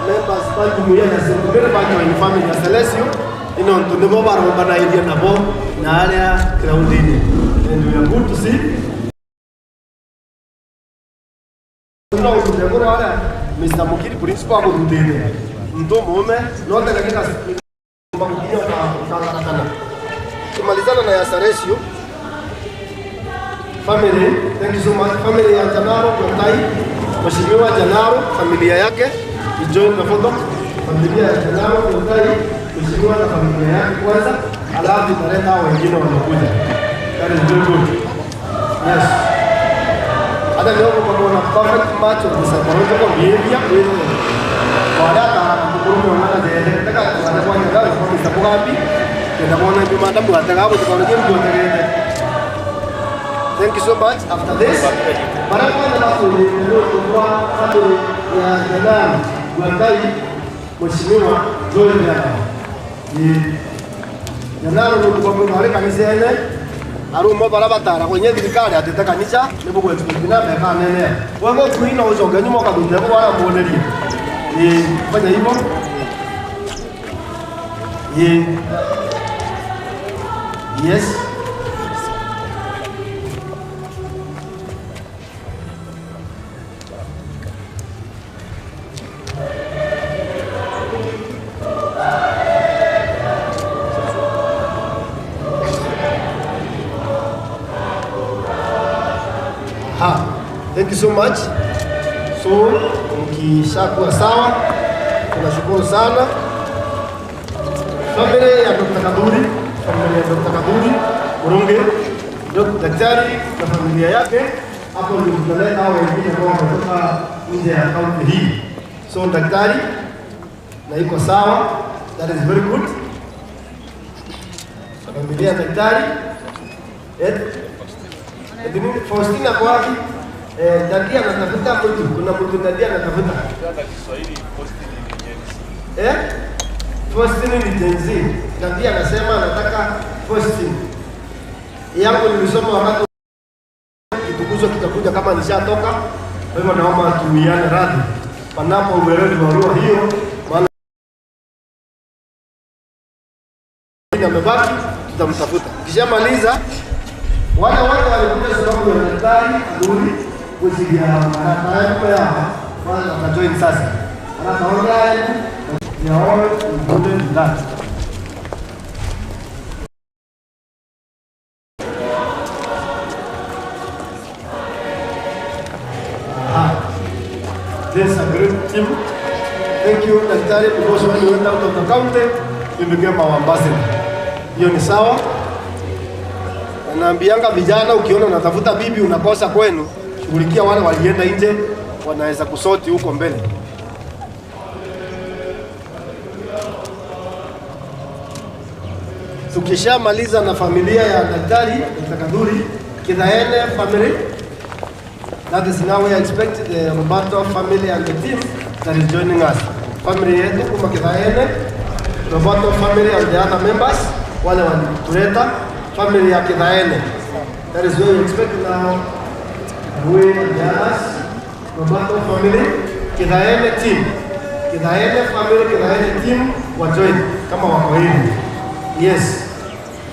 Members ba jumuiya ya St. Mary ba join family ya Celesio ino ntunimo baromba na iria nabo na aria groundini. And we are good to see. No, ndekora wala Mr. Mukiri principal akututene. Mtu mume note katika mbakukia kwa. Tumalizana na ya Saresio family, thank you so much. Family ya Janaro Kontai, Mheshimiwa Janaro, familia yake join the photo. Familia ya Janaro Kontai, Mheshimiwa na familia yake kwanza, alafu tutaleta hao wengine wanakuja. That is very good. Yes. Hata leo kwa perfect match of the psychological behavior with wala kukurumu na ndele taka kwa kwa kwa sababu kenda bona nyuma ndamu ataka kwa mtu ategete. Thank you so much. After this, mara kwanza na kwa family ya Janan Gwangai Mheshimiwa Joel Janan. Ni Janan ndo kwa mwale kanisa ene arumo barabatara kwenye thirikari atete kanisa nibo gwetubina meka nene. Wewe kuina ucoke nyuma kathuthe ko wara muonerie. Ni fanya hivyo. Ye. Yes. Thank you so much. So, mkishakuwa sawa, tunashukuru sana. Familia ya Dr. Kaduri, familia ya Dr. Kaduri, Murungi, daktari na familia yake, hapo ndio tunaleta hao wengine ambao wametoka nje ya kaunti hii. So, daktari na iko sawa, that is very good. Familia ya daktari, Faustina kwa wapi? Dadia anatafuta mtu, kuna mtu dadia anatafuta. Faustine ni Gen Z. Dadia anasema anataka Faustine. Yangu nilisoma wakati kitukuzo kitakuja kama nishatoka. Kwa hivyo naomba tuiane radhi panapo uweledi wa roho hiyo, maana amebaki tutamtafuta. Kishamaliza wale wale walikuja sababu ya daktari Kaduri kusikia maraka yao wale watajoin sasa. Anataona ya all included in that. This is a great team. Thank you, Daktari, because when you went out of the county, you became our ambassador. Hiyo ni sawa. Naambianga vijana, ukiona unatafuta bibi unakosa kwenu, shughulikia wale walienda nje, wanaweza kusoti huko mbele. Tukishamaliza na familia ya daktari Dr. Kaduri, Kithaene family, that is now we expect the Roberto family and the team that is joining us. Family yetu kuma Kithaene, Roberto family and the other members, wale walituleta family ya Kithaene. That is where we expect now we and the others, Roberto family, Kithaene team. Kithaene family, Kithaene team wa join kama wako hivi. Yes.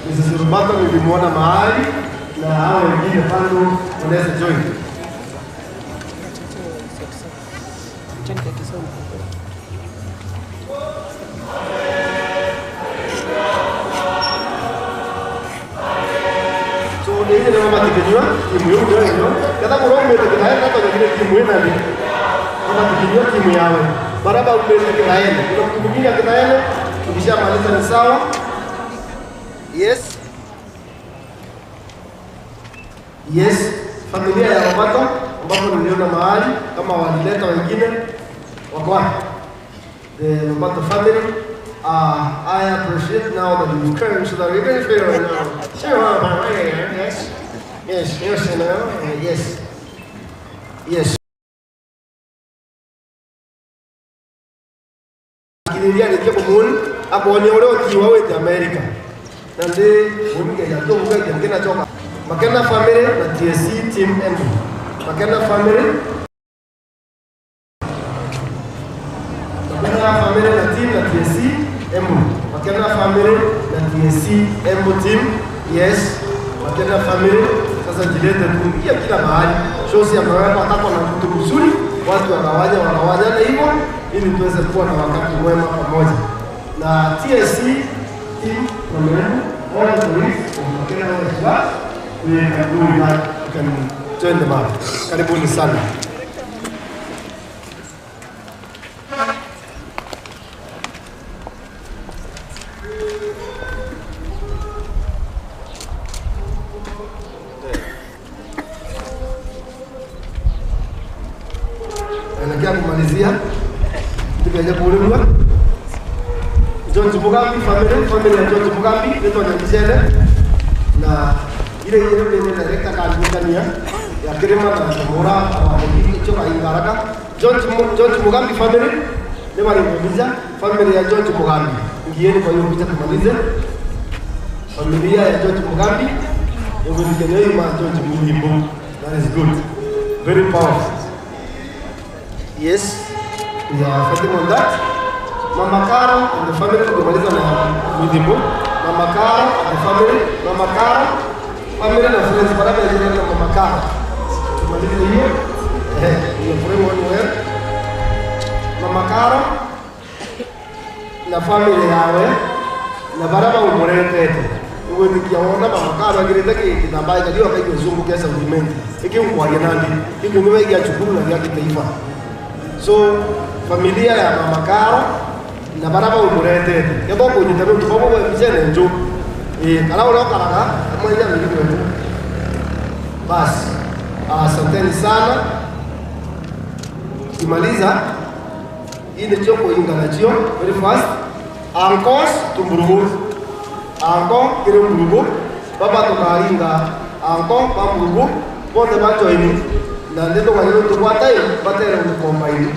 Mrs. Roberto nilimuona mahali na hao wengine bado wanaweza join. So ni mama tikinywa timu hiyo hiyo. Kata kwa mbele Kithaene hata wengine timu ina ni. Kama tikinywa timu yao. Baraba mbele Kithaene. Kuna mtu mwingine Kithaene tukishamaliza ni sawa. Yes. Yes, familia ya Roberto ambapo niliona mahali kama walileta wengine wako wapi? The Roberto family. I appreciate now that you came so that we can feel now. Sure, yes. Yes, yes, no, yes. Yes. Kiniria ni kwa mun hapo ni ule kiwa wewe America. Na ndi munge ya to munge ngena choka. Makena family na TSC team M. Makena family. Makena family na team na TSC M. Makena family na TSC M team. Yes. Makena family sasa jilete tuingia kila mahali. Shosi ya mawapa atako na mtu mzuri, watu wanawaja na hivyo ili tuweze kuwa na wakati mwema pamoja. Na TSC team from all the police from Makena West, we can do that, we can join them up. Karibuni sana. Tukimalizia tukaja kuuliwa George Mugambi family, family ya George Mugambi ndio ndio na ile ile ile director kaandikania ya Kirima na Mura wa choka ingaraka George Mugambi family ni wale mbiza family ya George Mugambi. Ingieni kwa hiyo picha tumalize. Familia ya George Mugambi ndio ma George Mugambi. That is good. Very powerful. Yes, we are fighting on that. Mama Karo and the family tumaliza na Mugambi. Mama Karo and the family, Mama Karo family na friends para vile na Mama Karo. Tumalize hiyo. Hiyo frame one where Mama Karo na family yawe na baraba umuretete. Uwe nikiona Mama Karo agirete kitambaa kajua kaiko zungu kiasi ulimenti. Iki mkwaria nandi, iki niwe ya chukuru na ya kitaifa. So familia ya Mama Karo na baraba umuretete. Yabo kunyita mtu kwa mzee njo. Kala unaokaraka mwenye ndio. Basi, asanteni sana. Kimaliza hii ni choko ingalachio very fast. Ankos tumburugu. Anko kirumburugu. Baba tukainga anko pamburugu. Bote bajoini. Na ndio kwa hiyo tukwatai batere tukombaini.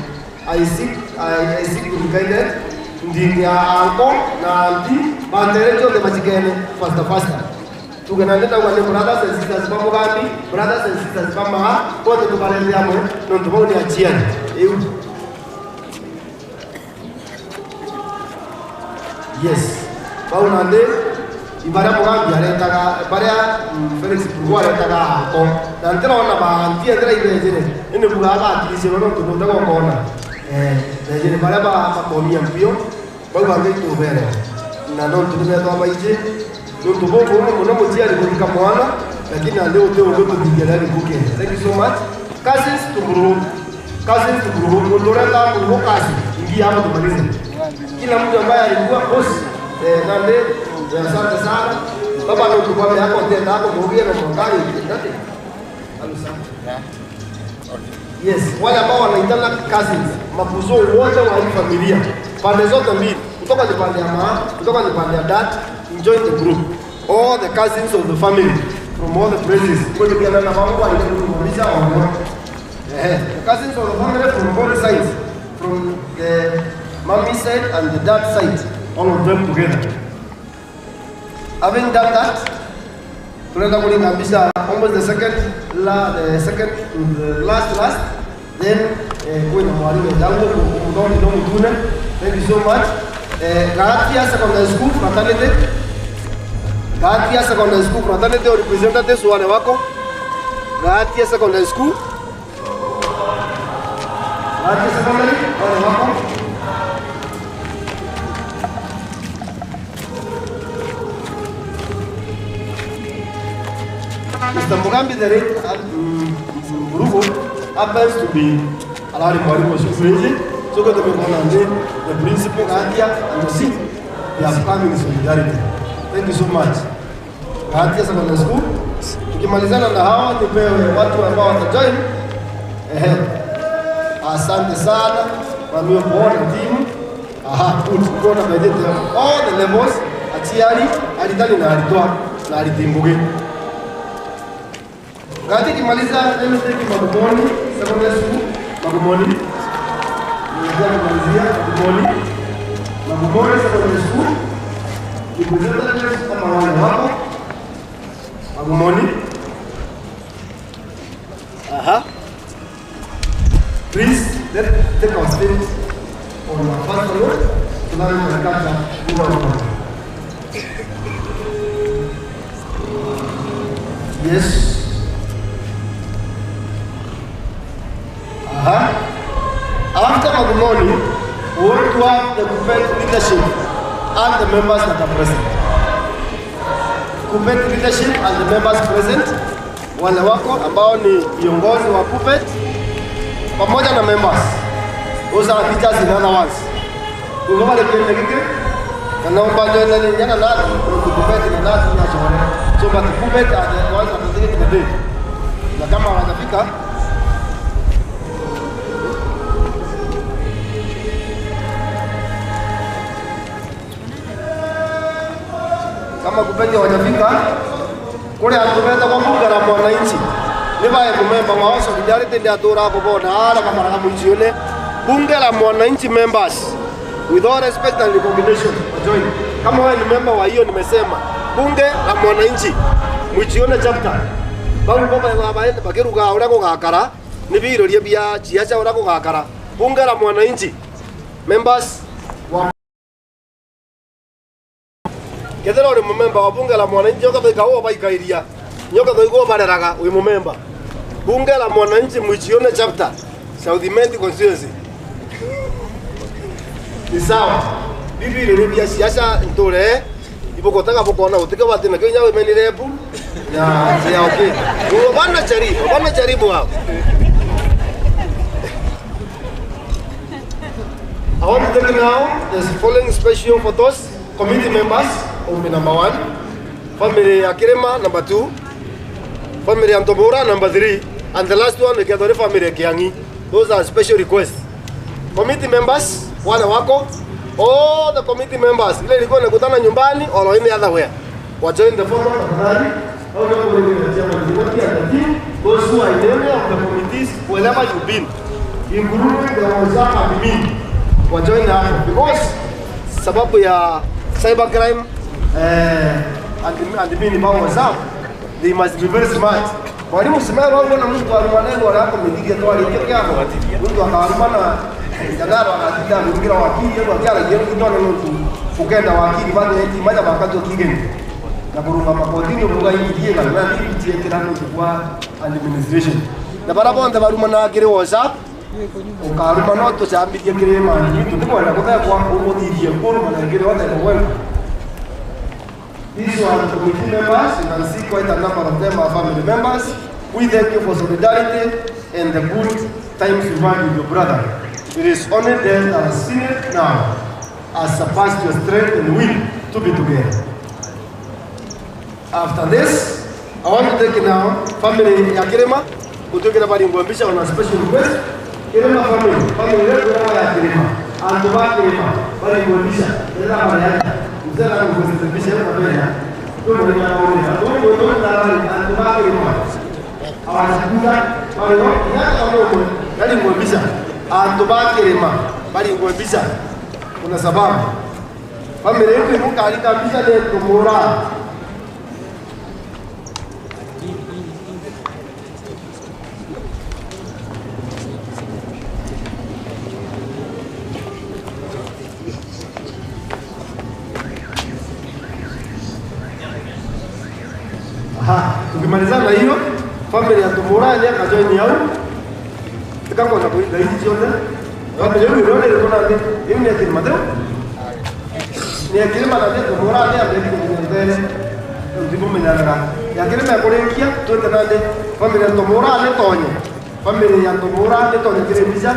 I seek to be guided. Ndi ya anko na anti batere chote bachikene faster faster. Tugenandeta wale brothers and sisters pa Mugambi, brothers and sisters pa Maha, bote tukalende amwe, ndio ni achiani. Yes. Baunande ibara Mugambi aretaga bara Felix Pugwa aretaga ako. Na ndira ona ba anti ndira ibejere. Ene buga ba atirise no tumunda kokona. Bejere bara ba makomia mpio. Bawo bange tubere. Na no tume to abaije. Ndio bongo muno mutia alikuwa mwana lakini leo teo ndio tudigelali kuke. Thank you so much. Cousins tumuru. Cousins tumuru. Ndoreta tumuru kazi. Ingia hapo tumalize. Kila mtu ambaye alikuwa boss nande asante sana. Baba ndio tulikuwa yako tena hapo mhubiri na mwangalie ndani. Yes, wale ambao wanaitana cousins, makuzo wote wa hii familia. Pande zote mbili, kutoka ni pande ya mama, kutoka ni pande ya dad, enjoy the group. All the cousins of the family from all the places. Kwa hiyo na mambo alikuwa wao. The cousins of the family from both sides, from the mommy side and the dad side, all of them together. Having done that, tunaenda kulinganisha almost the second to the last, then kuna mwalimu yangu kumdoni ndo mtune. Thank you so much. Gatia Secondary School fraternity. Gatia Secondary School fraternity representatives wale wako. Gatia Secondary School. Gatia Secondary wale wako. Mr. Mugambi the rate Mburugu happens to be allowed mwalimu wa shule hizi. So go to the principal Gatia and the seat. They have come in solidarity. Thank you so much. Gatia Secondary School. Tukimalizana na hawa nipewe watu ambao watajoin. Asante sana kwa kuona timu. Aha, good. Kuona by all the levels atiari alitani na alitoa na alitimbuge. Gati kimaliza MSK Magumoni Secondary School Magumoni. Nimekuja kumalizia Magumoni. Magumoni Secondary School. Representatives kama wale wako. Magumoni. Aha. Please let's take our seat on our first row. Tunaweza kukaa. Yes. Aha. After Magumoni, we want to have the Kuppet leadership and the members that are present. Kuppet leadership and the members present, wale wako ambao ni viongozi wa Kuppet pamoja na members. Those are teachers in other ones. Ukoma le kike na naomba ndio nyana na Kuppet na nani na chore. So but Kuppet are the ones that are taking the day. Na kama wanafika Kama kupenja wajafika kuri andu betagwo bunge la mwananchi ni bae mumemba wa solidarity ndi atura kubona ara kamara muichione bunge la mwananchi members with all respect and recognition join. Kama wewe ni member wa hiyo, nimesema bunge la mwananchi muichione chapter bau baba babaende bakiruga uria gugakara ni biroria bia ciaca uria gugakara bunge la mwananchi members wa kethera uri mumemba wa bunge la mwananchi ukathoika uo baikairia nyoka thoiguo bareraga wi mumemba bunge la mwananchi muichione chapter South Mendi constituency ni sawa bibi rä bia ciaca ntå ibogotaga bokona gutike batina kyo nyawe meni rebu ya ya okay bana jaribu bana jaribu hao. I want to take now the following special photos. Committee members will be number 1, family ya Kirima number 2, family ya Ntombora number 3, and the last one we get family ya Kiangi. Those are special requests. Committee members wale wako, all the committee members ile ilikuwa inakutana nyumbani or any other where, wa join the photo tafadhali. Au kama kuna team, those who are in any of the committees wherever you've been, including the WhatsApp admin, wa join hapo because sababu ya cyber crime admin ba WhatsApp, they must be very smart. Mwalimu simero wangu na mtu alimaneno hapo mithige twali kile hapo mtu akawarumana jagaro akatinda mwingira wakili yego akiara yego kitone ntu ukenda wakili bado eti maja bakatwa kigeni na kurunga makotini uruga yigie kana na nditie kira ntu kwa administration na barabonde barumana kiri WhatsApp ukaruma no tucambithie kiri mani tu ndikwenda kuthekwa umuthirie kuruma kiri othe kwa. These are the committee members. You can see quite a number of them are family members. We thank you for solidarity and the good times you had with your brother. It is only them that has seen it now has surpassed your strength and will to be together. After this, I want to take now family ya Kirima kutukira bali ngwambisha on a special request. Kirima family, family yetu ya Kirima. Andu ba Kirima bali ngwambisha. Ela mara yake. Mzee na ngwambisha kwa mbele. Ndio ndio ndio ndio ndio andu ba Kirima. Awasikuza bali yaka ndio bali ngwambisha. Andu ba Kirima bali ngwambisha. Kuna sababu. Family yetu imukalika mbisha le tumura. Tukimalizana hiyo family ya Tumura ile akajoin yao tukango na kuida hizi zote family yetu ndio ile kuna ndio ni akili madro ni akili mara ndio Tumura ile ndio ndio ndipo menyana ya kile mekuringia twende nande family ya Tumura ile tonye family ya Tumura ile tonye kile mbica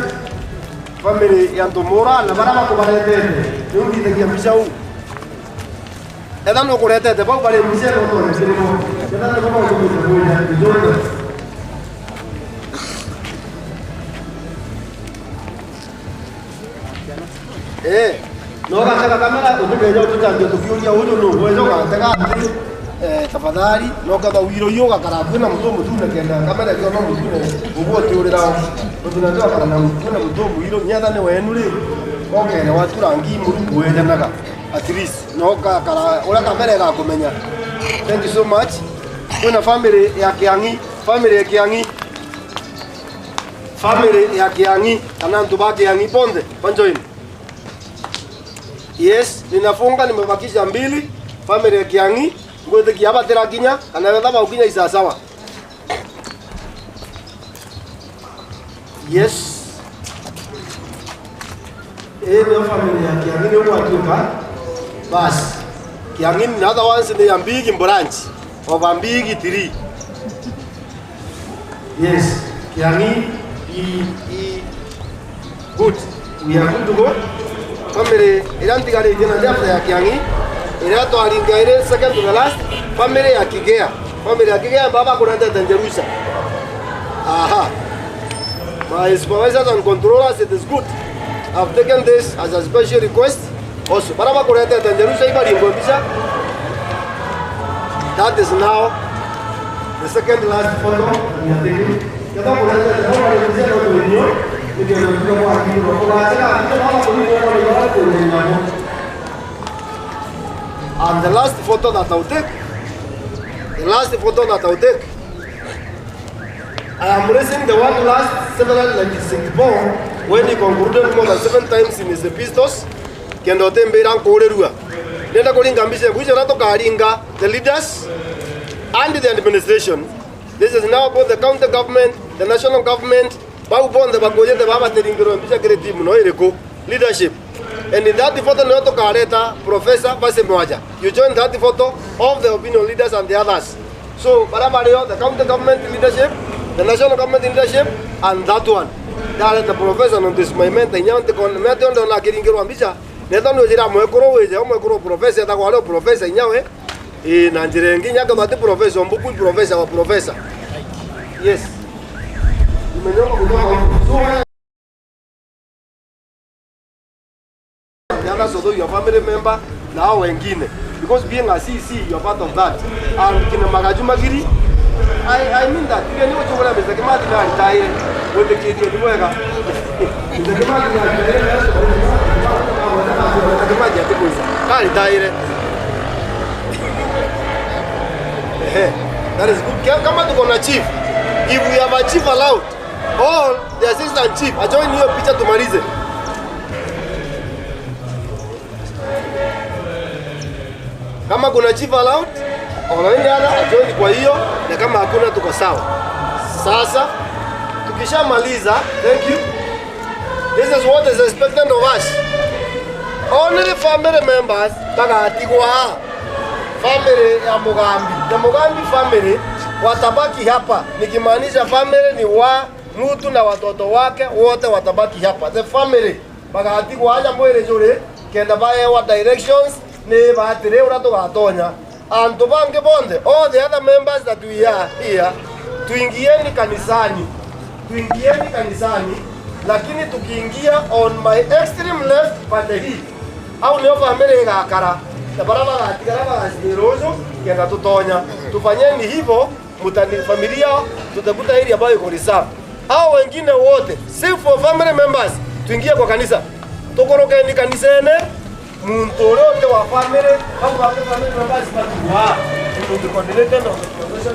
family ya Tumura na bara bakubaretete ndio ngithagia mbica u etha no kuretete bau bari mbica no tonye kile mo no gatega kamera utukeja utucambia tukiuria uyu nu wejo gatega ati tafadhali no katha wiro yo gakara kwina mutu mutune kenda kamera kio no mutune uguo tiurira mutunatoa kana na mutune mutu wiro nyatha ni wenu ri okere waturangi muruku wejanaga at least no kakara ura kamera igakumenya. Thank you so much. Kuna family ya Kiangi, family ya Kiangi. Family ya Kiangi, kana mtu ba Kiangi ponde, panjoin. Yes, ninafunga nimebakisha mbili. Family ya Kiangi, ngote kiaba tera kinya, kana wetha ba ukinya isa sawa. Yes. Ndio family ya Kiangi ndio watuka. Bas. Kiangi ni other ones ni Ambigi branch of Ambigi 3. Yes, Kiangi E good. We are good to go. Family irantigari jina left ya Kiangi. Ira to aringa ire second to the last family ya Kigea. Family ya Kigea baba kuna nda Jerusha. Aha. My supervisors and controllers, it is good. I've taken this as a special request. Also, baraba kuna nda Jerusha ibali ngobisha. That is now the second last photo we are taking. And the last photo that I'll take, the last photo that I'll take, I am raising the one last several like St. Paul when he concluded more than 7 times in his epistles. Kendo tembera nkorerua. Nenda kuringa mbise kuja na tokaringa the leaders and the administration. This is now both the county government, the national government, bau bonde bagoyete baba teringiro mbisa kire team no ireko leadership. And in that photo no tokareta Professor Basemwaja. You join that photo of the opinion leaders and the others. So barabario the county government leadership, the national government leadership, and that one. That the professor on this my mentor nyante kon mete ondo na kiringiro mbisa. Neta no jira mwekoro weje mwekoro professor ta kwalo professor nyawe. E na njirengi nyaka bati professor mbuku professor wa professor. Yes. Nimenyoka kutoka. The others, although your family member na hao wengine, because being a CC you are part of that. And kina Magaju Magiri, I mean that. You know what Mr. Kimati na retire with the kid ni mwega. Mr. Kimati na retire. Mr. Kimati atikuza. Ka retire. That is good. Kama tuko na chief, if we have a chief allowed, all the assistant chief ajoin hiyo picha tumalize. Kama kuna chief allowed, wanaenda ajoin kwa hiyo, na kama hakuna tuko sawa. Sasa tukishamaliza, thank you. This is what is expected of us. Only family members bagatigwa. Family ya Mugambi. The Mugambi family watabaki hapa. Nikimaanisha family ni wa mtu na watoto wake wote watabaki hapa. The family bagatigwa aja mwere jure kenda bae wa directions ni batire ura tugatonya. And tubange bonde all the other members that we are here, tuingieni kanisani. Tuingieni kanisani, lakini tukiingia on my extreme left pande hii au ndio family igakara na barabara atigara bagacirozo kenda tutonya. Tufanyeni hivyo mutani familia tutakuta area ambayo iko reserve. Hao wengine wote save for family members tuingie kwa kanisa. Tukorokeni kanisene muntu wote wa family au wa family members batuwa. Tukoordinate na kuongoza.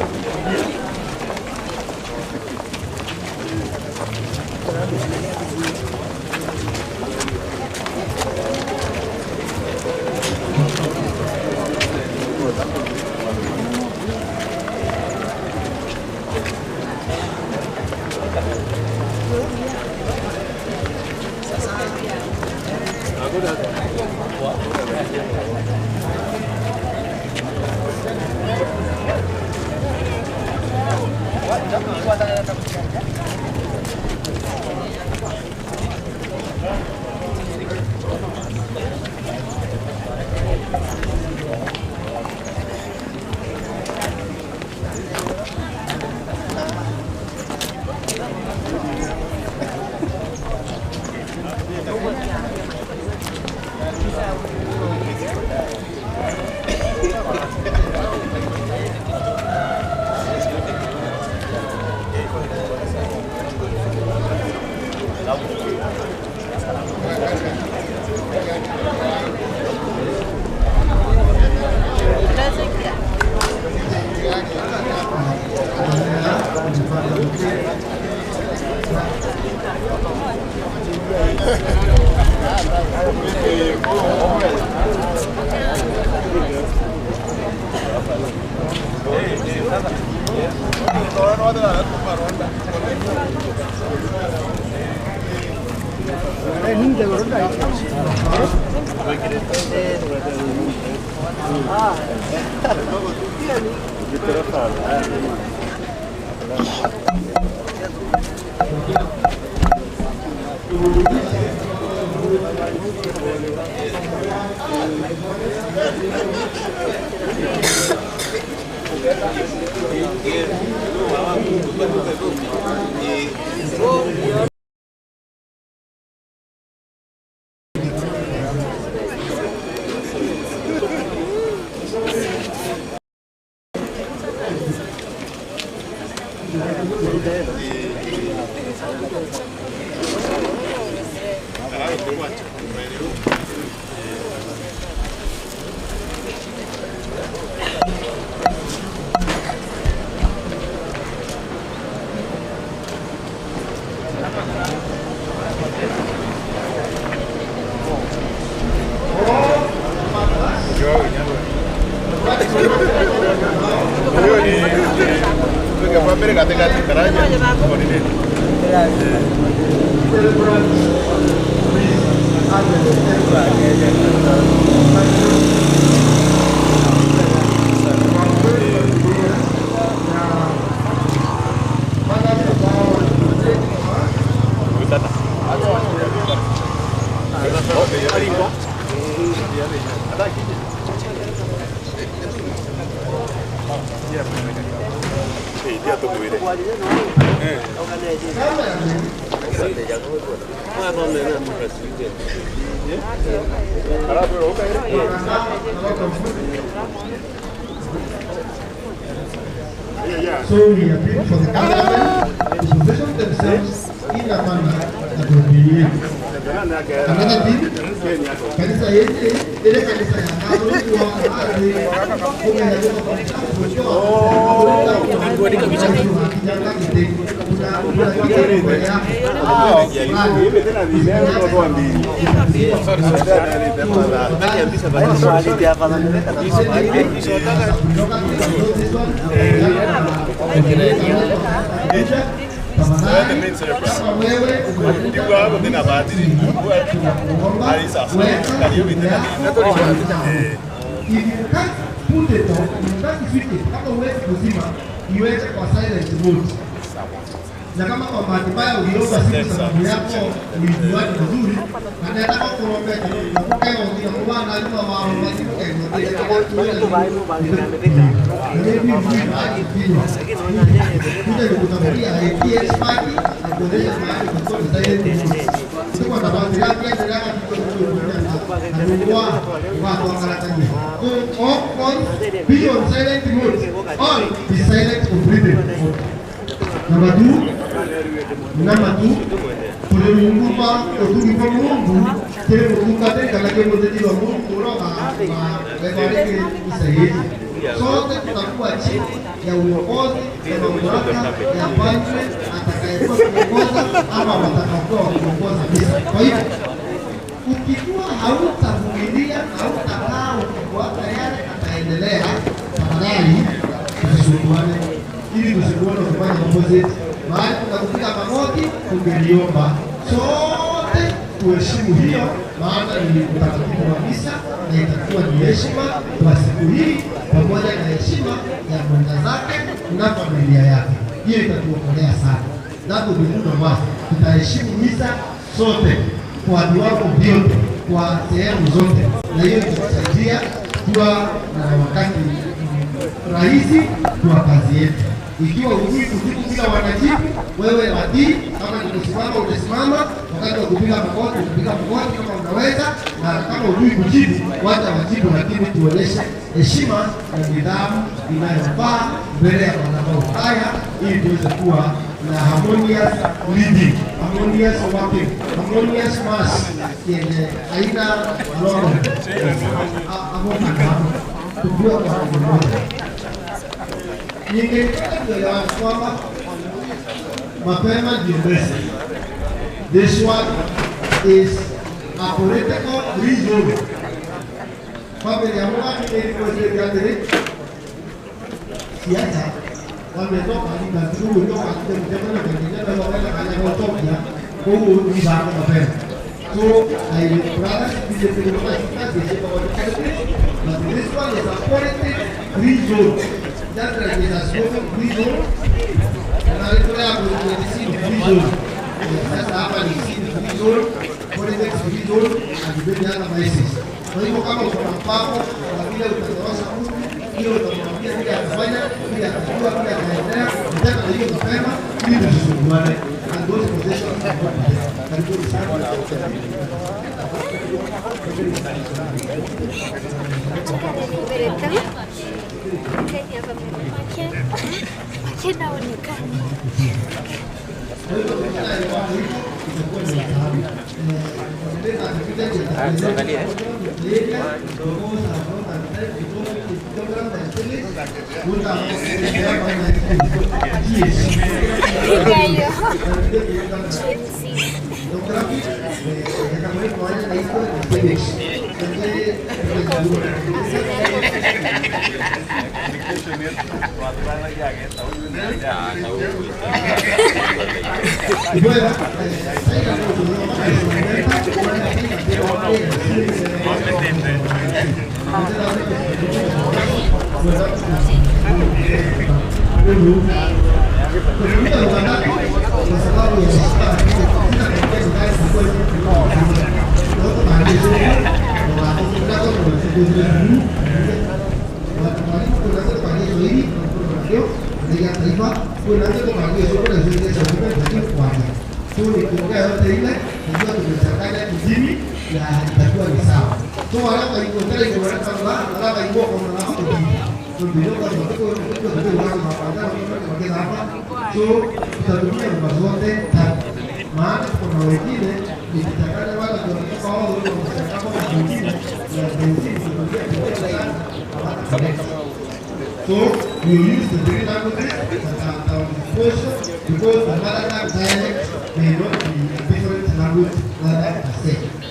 So we appeal for the government to position themselves in a manner that will be another thing. Kanisa yetu ile kanisa ya If you can't put it on, you can't switch it. Kama huwezi kuzima, iweke kwa silent mode. Na kama kwa bahati mbaya uliomba simu sababu yako uijuaje vizuri, anataka kuomba na kupokea ongea kwa na nyuma wa simu be on silent mode or be silent completely. Number two, kulimumba otugipo Mungu kile mukate kana kile muteti wa Mungu roga ma isaidi. Sote tutakuwa chini ya uongozi na mamlaka ya padre atakayekuwa kuongoza ama watakaokuwa wakiongoza misa. Kwa hivyo ukikuwa hautavumilia, hautakaa ukifuata yale ataendelea, tafadhali tusisumbuane ili tusikuone kufanya opposite. Mahali tunakupiga magoti tungeliomba sote tuheshimu hiyo, maana ni utaratibu wa misa na itakuwa ni heshima kwa siku hii pamoja na heshima ya mwenda zake na familia yake. Hiyo itatuokolea sana. That will be good of us. Tutaheshimu misa sote kwa viwango vyote, kwa sehemu zote, na hiyo itatusaidia kuwa na wakati rahisi kwa kazi yetu. Ikiwa hujui kujibu bila wanajibu, wewe watii. Kama ni kusimama utasimama, wakati wa kupiga magoti utapiga magoti kama unaweza, na kama hujui kujibu wacha wajibu, lakini tuonyeshe heshima na nidhamu inayofaa mbele ya madhabahu haya, ili tuweze kuwa na harmonious living, harmonious working, harmonious mass yenye haina roho tukiwa kwa pamoja. Ningependa kuelewa kwamba mapema ndio best. This one is a political reason. Familia mwa ilikuwa siasa wametoka ni ndio ndio kwa ndio kwa kwa kwa ni bado mapema. So I rather be the but this one is a political reason. That is a spoken reason. Na alikuwa free zone. Sasa hapa ni free zone, politics free zone na debate hapa basis. Kwa hivyo kama uko na mpango na vile utatorosha mtu, hiyo utamwambia vile atafanya, vile atajua, vile ataendelea, nataka na hiyo mapema ili tusisumbuane. And those positions are not there. Karibuni sana. Kenya. Tuangalie. So we use the three languages that are at our disposal because the mother tongue dialect may not be a different language rather per se.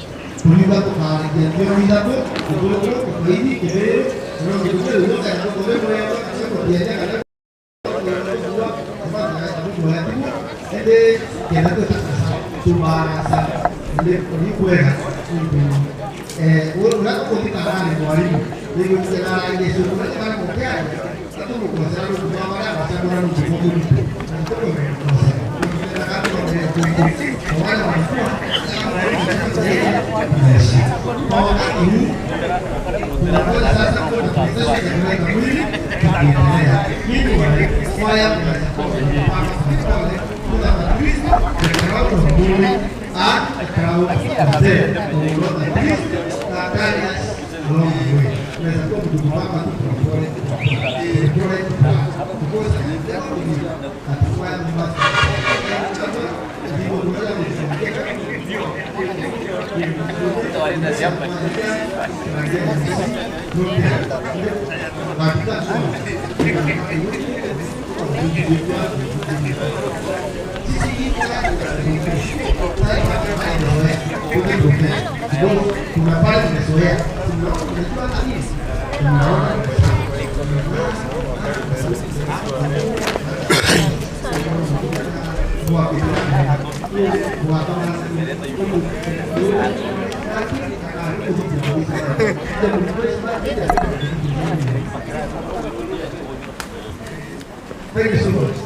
Thank you so much.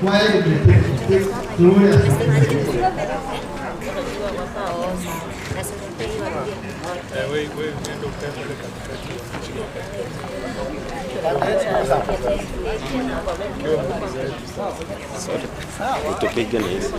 Why are you Utupige na hizi.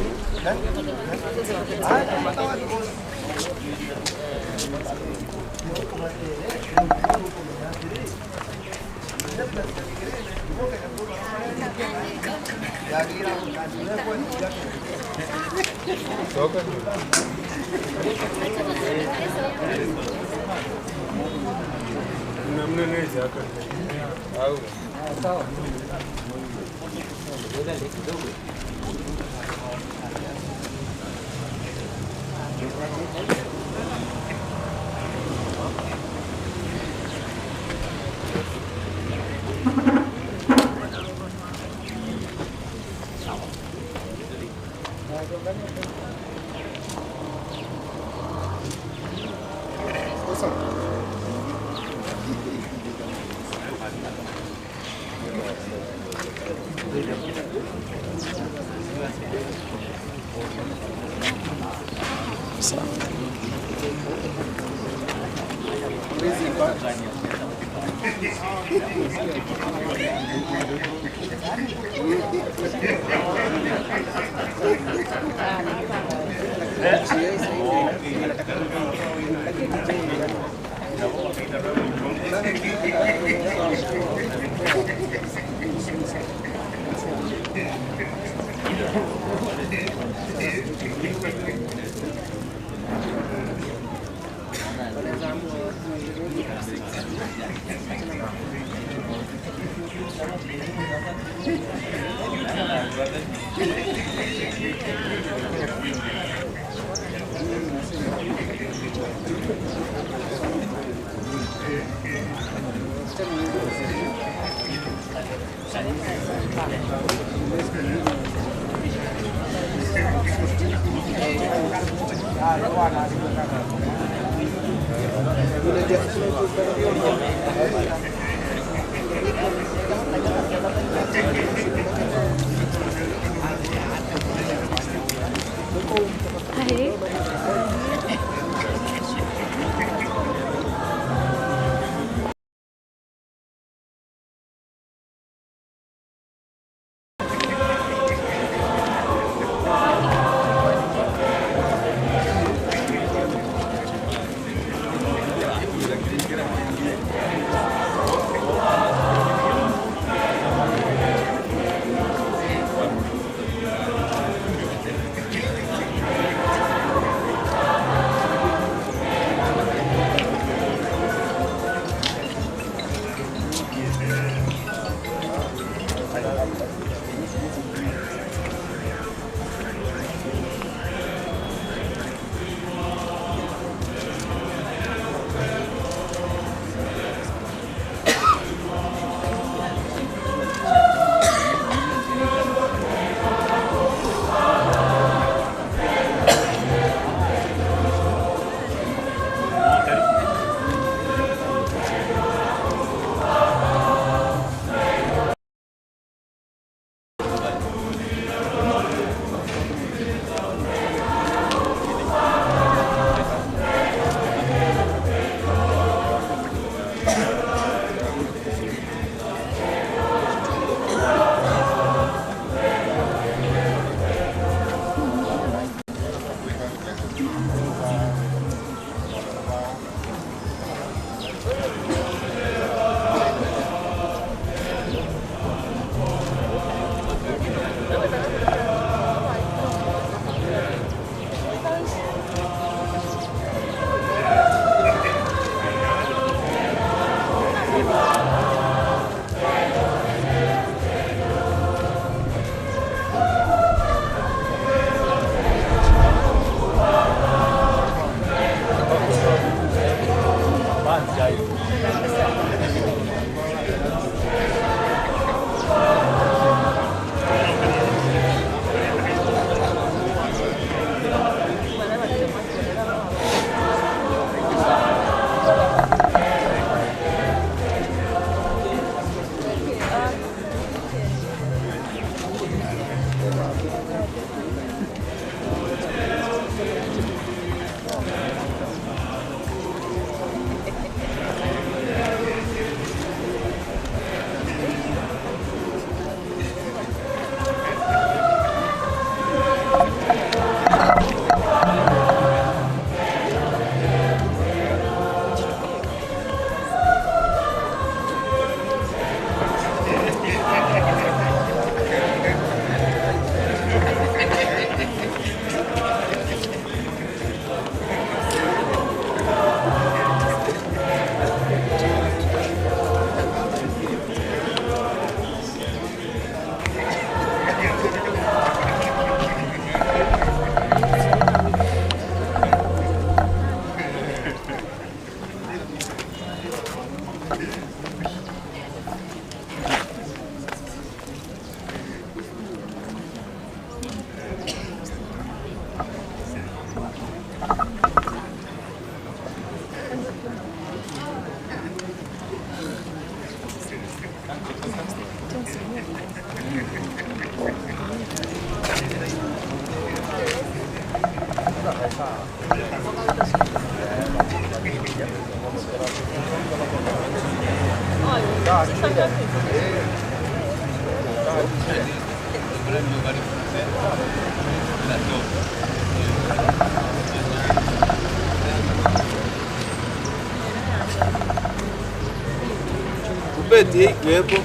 Ubeti ikiwepo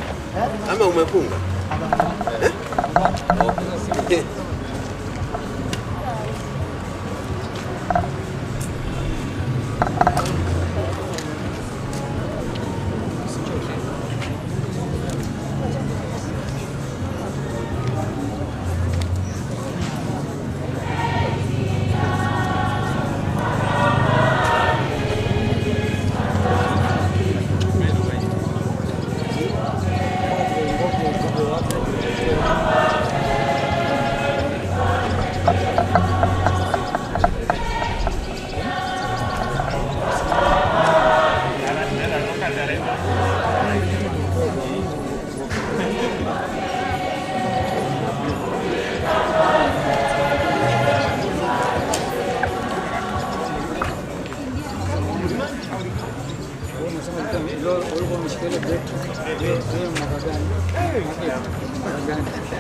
ama umefunga? Eh? Okay. gani?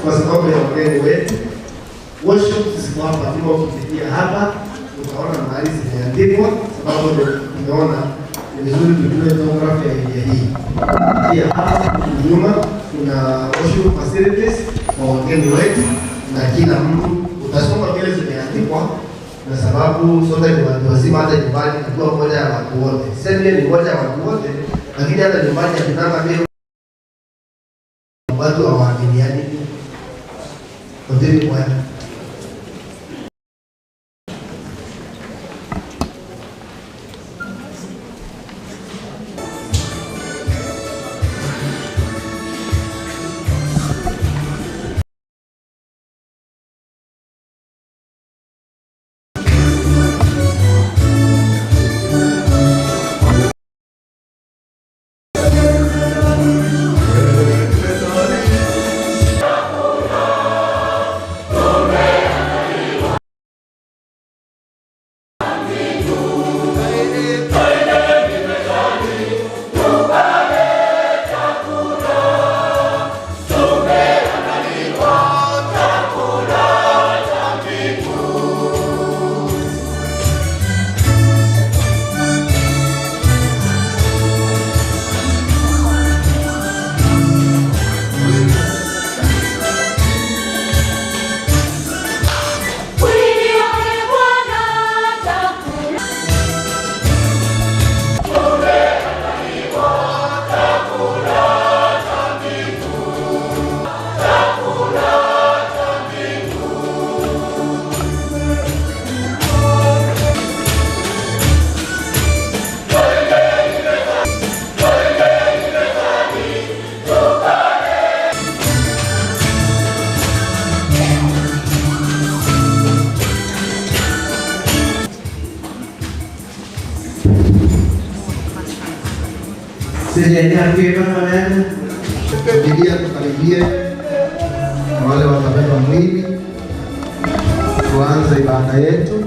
Kwa sababu ya wageni wetu. Worship ziko hapa, nyuma ukipitia hapa utaona mahali zimeandikwa, sababu ndio tumeona ni vizuri tujue geography ya area hii. Pia hapa nyuma kuna worship facilities kwa wageni wetu na kila mtu utasoma vile zimeandikwa, na sababu sote ni watu wazima, hata nyumbani najua moja ya watu wote. Sasa ni moja ya watu wote, lakini hata nyumbani hatunanga vile watu hawaaminiani. Continue bwana. Biblia tukaribie na wale watabeba mwili, tuanze ibada yetu.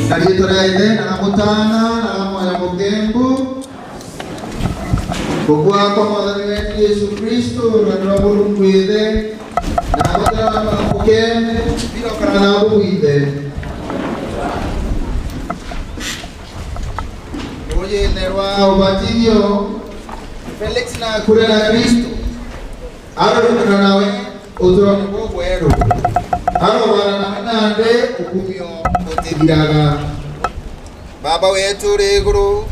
Nalietoraithe naramutana naramoya mukembu kugwa kwa Mwathani wetu Yesu Kristo na rwa Mulungu ithe na gotera mukembe birokana na ithe rwa ubatithio Felix na kure na Kristo arorukana nawe uturoni bugweru arobana nawe nande ukumio utithiraga. Baba wetu uri iguru,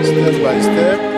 Step by step.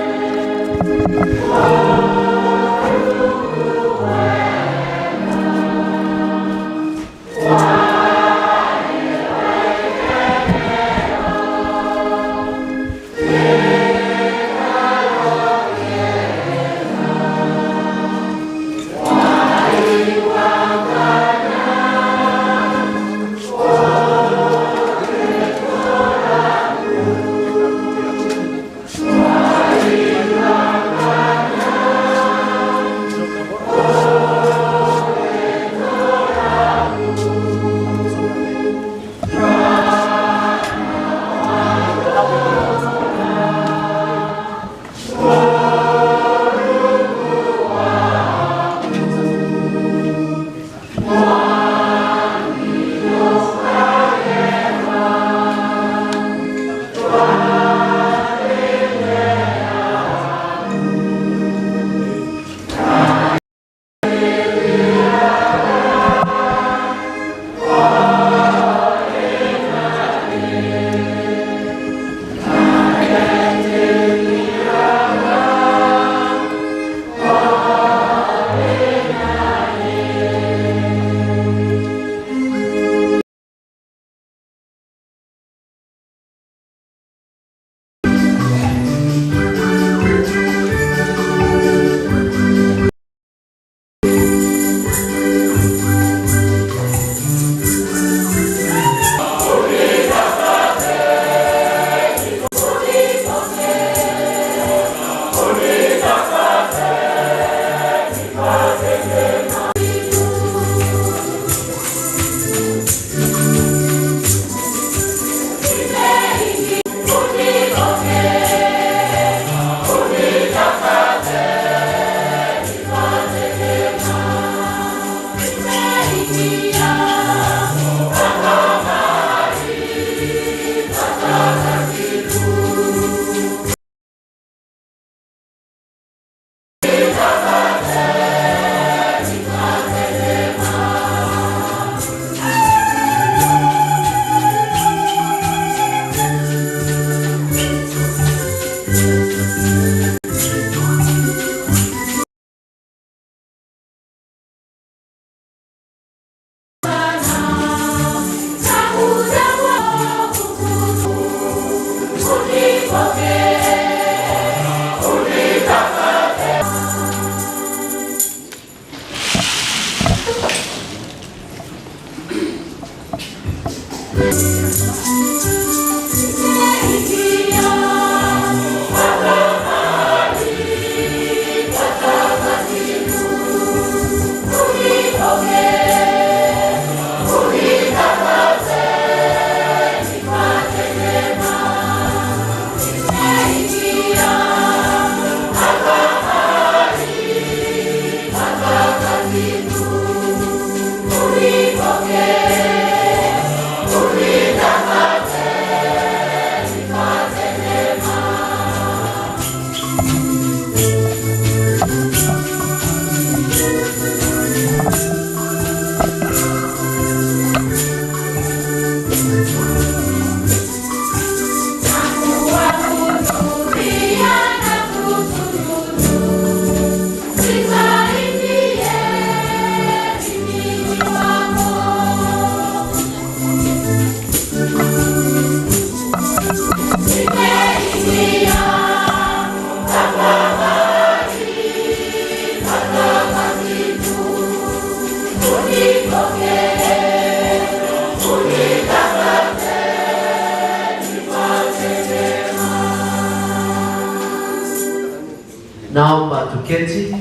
Naomba tuketi.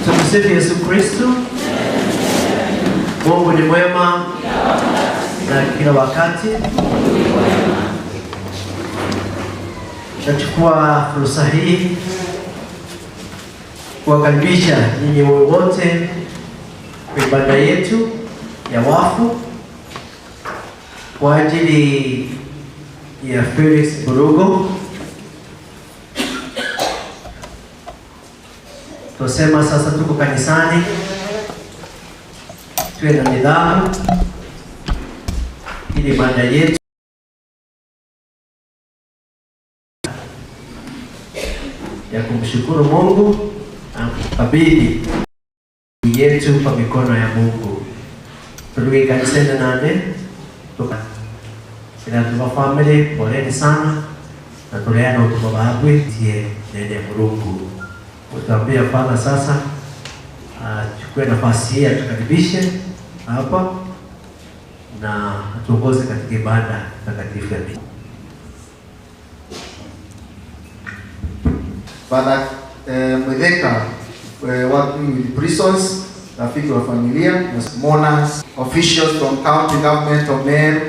Tumsifu Yesu Kristo. Mungu ni mwema na kila wakati. Nachukua fursa hii kuwakaribisha nyinyi wote kwa ibada yetu ya wafu kwa ajili ya Felix Burugo. Tusema sasa tuko kanisani, tuwe na nidhamu ili ibada yetu ya kumshukuru Mungu na kukabidhi yetu kwa mikono ya Mungu. Turuki kanisani nane tuka family, poleni sana na tuleana utuba babwe tie nene Mungu. Utaambia Father sasa achukue nafasi hii atukaribishe hapa na atuongoze katika ibada takatifu ya misa. Father Mwetheka, working with prisons, rafiki wa familia, mourners, officials from county government of Meru.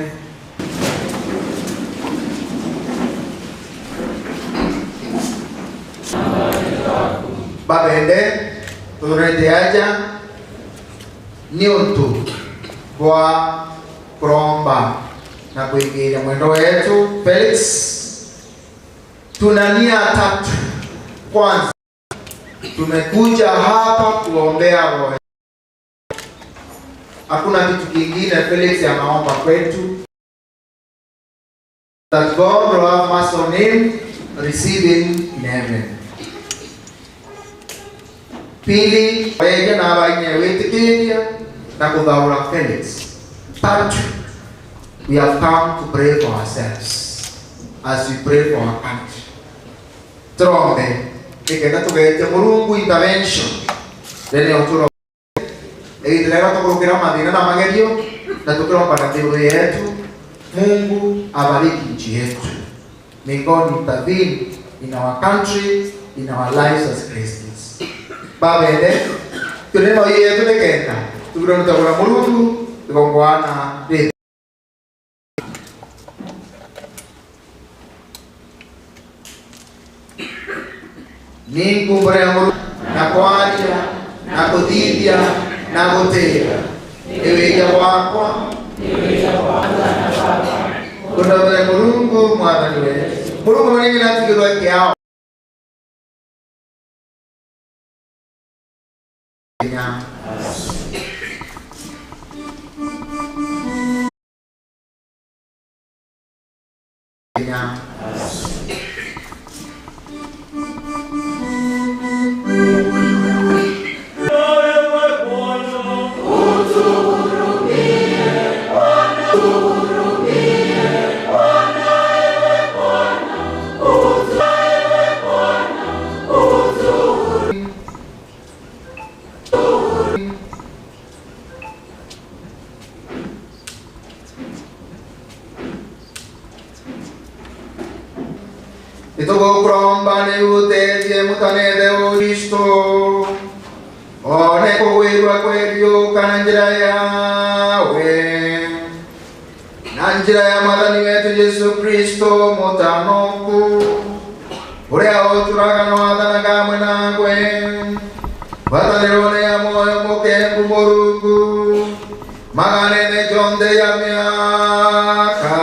Babende tureteaja ni untu kwa kuromba na kuingilia mwendo wetu Felix. Tuna nia tatu. Kwanza, tumekuja hapa kuombea roho. Hakuna kitu kingine Felix anaomba kwetu. That God will have mercy on him, receive him in heaven. Pili, weje na abaine wetikiria na kuthaura Felix. Tatu, we have come to pray for ourselves as we pray for our country. Trombe, nikenda tugete Murungu intervention. Rene uturo. Egitelera tukurukira mathina na magerio na tukiromba na thiuru yetu. Mungu abariki nchi yetu. May God intervene in our country, in our lives as Christians. Babende, tuneno yetu nekenda. Tukiromba Murungu, tukongwana ri. Ningumbura na kwaria na kuthithia na gutira ni wĩya wakwa kundobere Murungu mwathani wetu. Murungu mwenyewe natigirwo kiao Kenya. Kenya. Nitugukuromba niutetie mutanethe Kristo one kugwirwa kweriuka na njira yawe na njira ya Mwathani wetu Jesu Kristo mutanoku uria uturaga no athanaga hamwe nawe ngwatanĩro ya moyo mũkengu Mũrungu maganene jonthe ya mĩaka.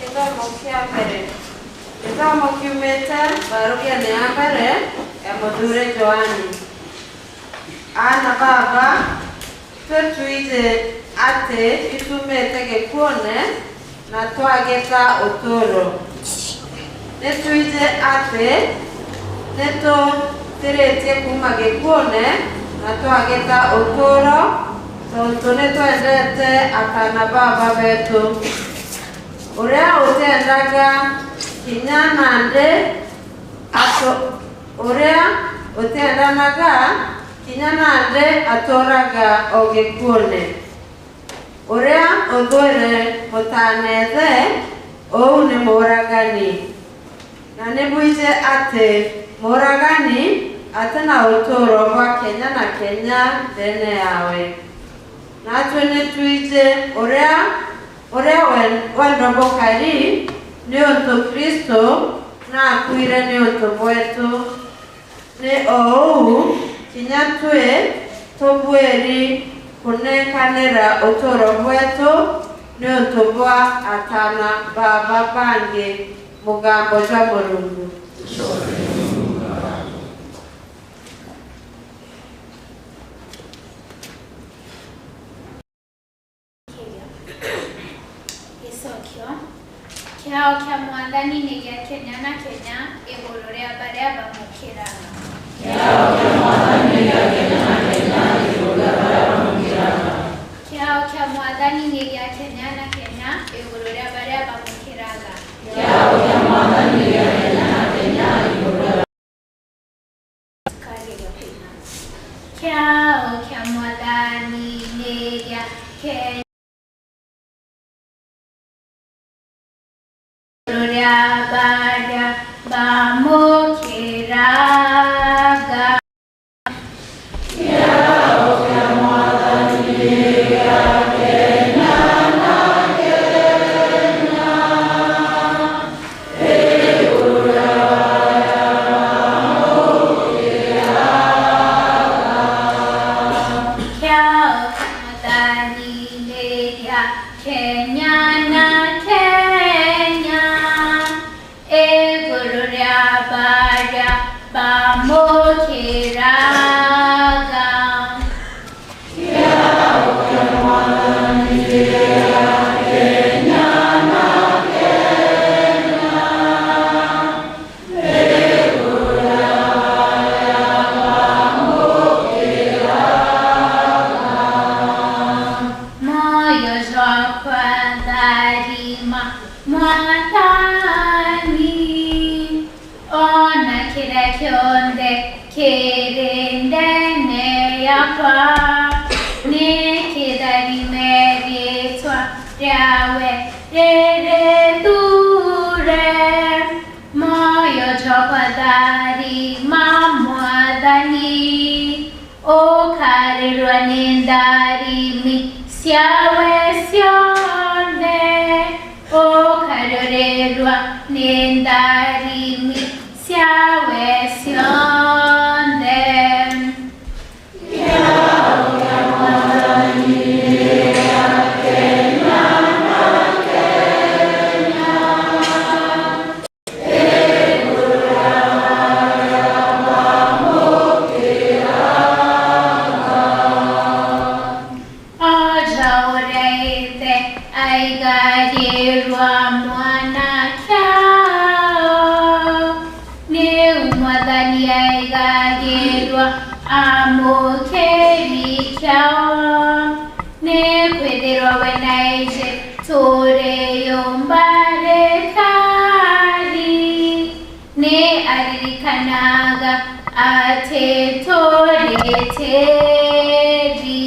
Gĩthomo kĩa mbere. Gĩthomo kiumĩte barũa-inĩ ya mbere ya mũthure Joani. Ana baba, twĩtuire atĩ itumĩte gĩkuũ-inĩ na twagĩta ũtũũro. Nĩtuire atĩ nĩtũtĩrĩtie kuma gĩkuũ-inĩ na twagĩta ũtũũro tondũ nĩtwendete akana baba betũ. Uria utendaga kinya nande ato uria utendanaga kinya nande atoraga o gĩkuũ-inĩ. Uria ũthũire mũtanethe ũu nĩ mũũragani, na nĩmwĩte atĩ mũũragani atĩ na ũtũũro bwa Kenya na Kenya thene yawe. Natwe nĩtwĩte uria uria wendo bũkari nĩ ũntũ Kristo naakuire nĩ ũntũ bwetu. Nĩ o ũu kinya twĩ tũbwĩri kũnekanĩra ũtũũro bwetu nĩ ũntũ bwa atana baba bangĩ mũgambo jwa Mũrungu. Kĩheo kĩa Mwathani nĩ gĩa Kenya na Kenya igũrũ rĩa barĩa bamũkĩraga. Kĩheo kĩa Mwathani nĩ gĩa Kenya na Kenya igũrũ rĩa barĩa bamũkĩraga. Kĩheo kĩa Mwathani nĩ gĩa Kenya rĩa barĩa bamũkĩraga. Kĩheo kĩa Mwathani nĩ gĩa Kenya na Kenya igũrũ rĩa barĩa bamũkĩraga. Kĩheo kĩa Mwathani nĩ gĩa Kenya na Kenya igũrũ rĩa barĩa bamũkĩraga. Kĩheo kĩa Mwathani nĩ gĩa Kenya jokwa tharima mwathani ona kĩrĩa kĩothe kĩrĩ ndene yakwa nĩ kĩtharime rĩtwa rĩawe rĩrĩthure moyo jokwa tharima mwathani ũkarĩrwa nĩ ndarimi ciawe ciothe ũkarorerwa nĩ ndarimi ciawe ciothe. Aigarirwa mwana kyao nĩ mwathani aigarirwa amũkĩri kyao nĩ kwĩthĩrwa we na ithe tũrĩ yũmba rĩkari nĩ aririkanaga atĩ tũrĩ tĩri.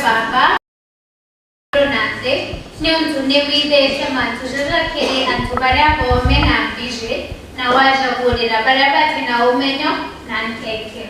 Baba na thĩ nĩ ũndũ nĩ withĩte matũrĩra kĩrĩ andũ barĩa bome na mbije na wajagũrĩra barĩa batĩ na ũmenyo na nkeke.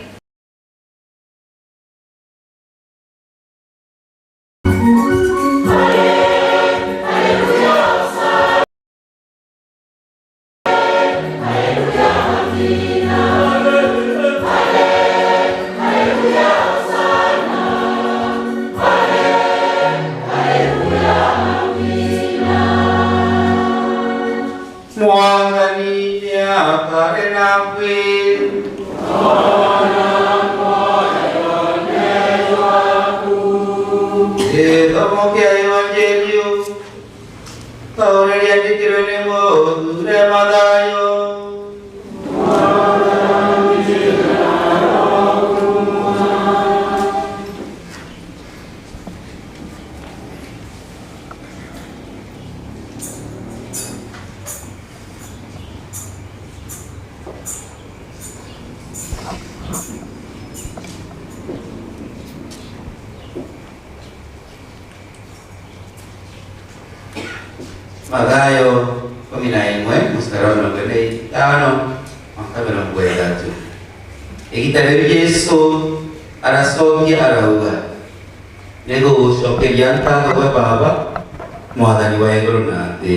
Mathayo 11 mstari wa 45 mpaka 33. Igita rĩu Jesũ aracokia arauga, nĩngũgũcokeria ngatho we Baba mwathani wa igũrũ na thĩ,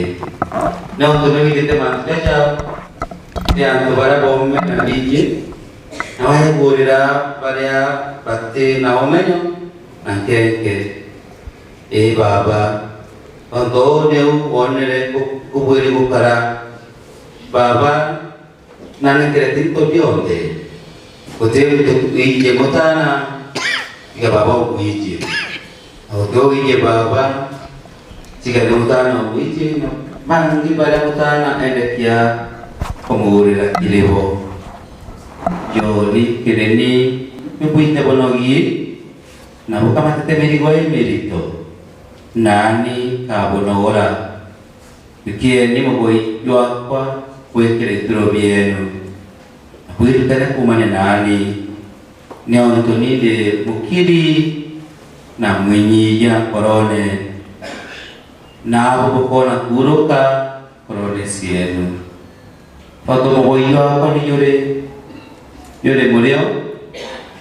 nĩ ũndũ nĩwigĩte matureca nĩ andũ barĩa bome na ningĩ Na wahegurira baria bati na umenyo na nkenke. Ĩ Baba, onto ũũ nĩu wonire ũbwĩrĩ gũkara. Baba, nanengerete into bionthe gũtirĩ mũndũ wĩigie mũtana tiga Baba ũmũigie, na gũtirĩ ũigie Baba tiga nĩ mũtana ũmũigie, na mangĩ barĩa mũtana endekia kũmũgũrĩra kĩrĩho. Yoni kĩrĩni nĩbwite bonogi na bũkamatete mĩrigo ĩ mĩrito nani kabonogora ikieni mũgũi jwakwa gwĩkĩra ituro bienu na kwĩrutane kumania nani nĩ ũntũ niĩ ndĩ mũkiri na mwĩnyihia korone nabo bũkona kuurũka korone cienu tondũ mũgũi wakwa nĩ yũrĩ mũrĩo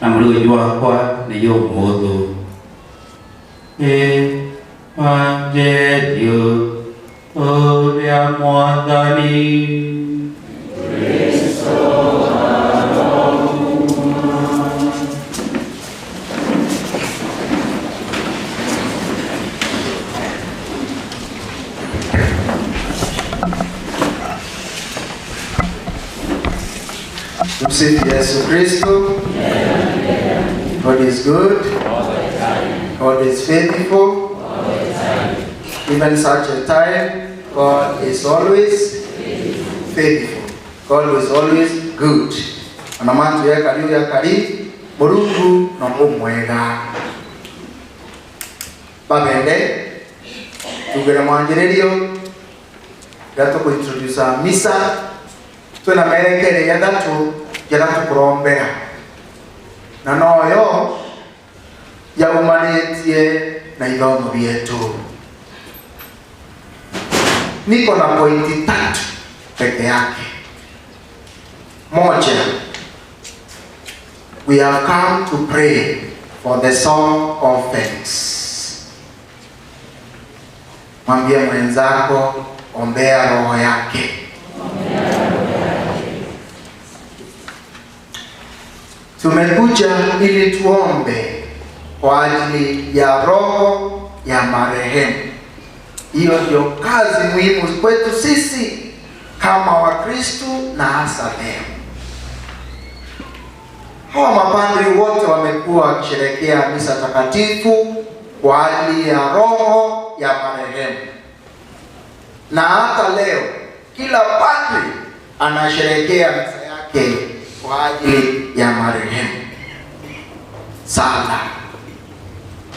na mũrĩo jwakwa nĩ yũ mũthũ. Evangelio ũrĩa Mwathani. Tumsifu Yesu Kristo. God is good. God is faithful. Even such a time, God is always faithful. God is always good. Ona mantu yakali yakali Mulungu no mumwega. Babende tugere mwanjiririo ria tukuintroduce misa twina merekere ya thatu ya tukurombera na noyo yaumanĩtie na ithomo bietu. Niko na pointi tatu peke yake. Moja, we have come to pray for the soul of Felix. Mwambie mwenzako, ombea roho yake. Tumekuja ili tuombe kwa ajili ya roho ya marehemu. Hiyo ndio kazi muhimu kwetu sisi kama Wakristo na hasa leo. Hawa mapadri wote wamekuwa wakisherehekea misa takatifu kwa ajili ya roho ya marehemu. Na hata leo kila padri anasherehekea misa yake kwa ajili ya marehemu. Sala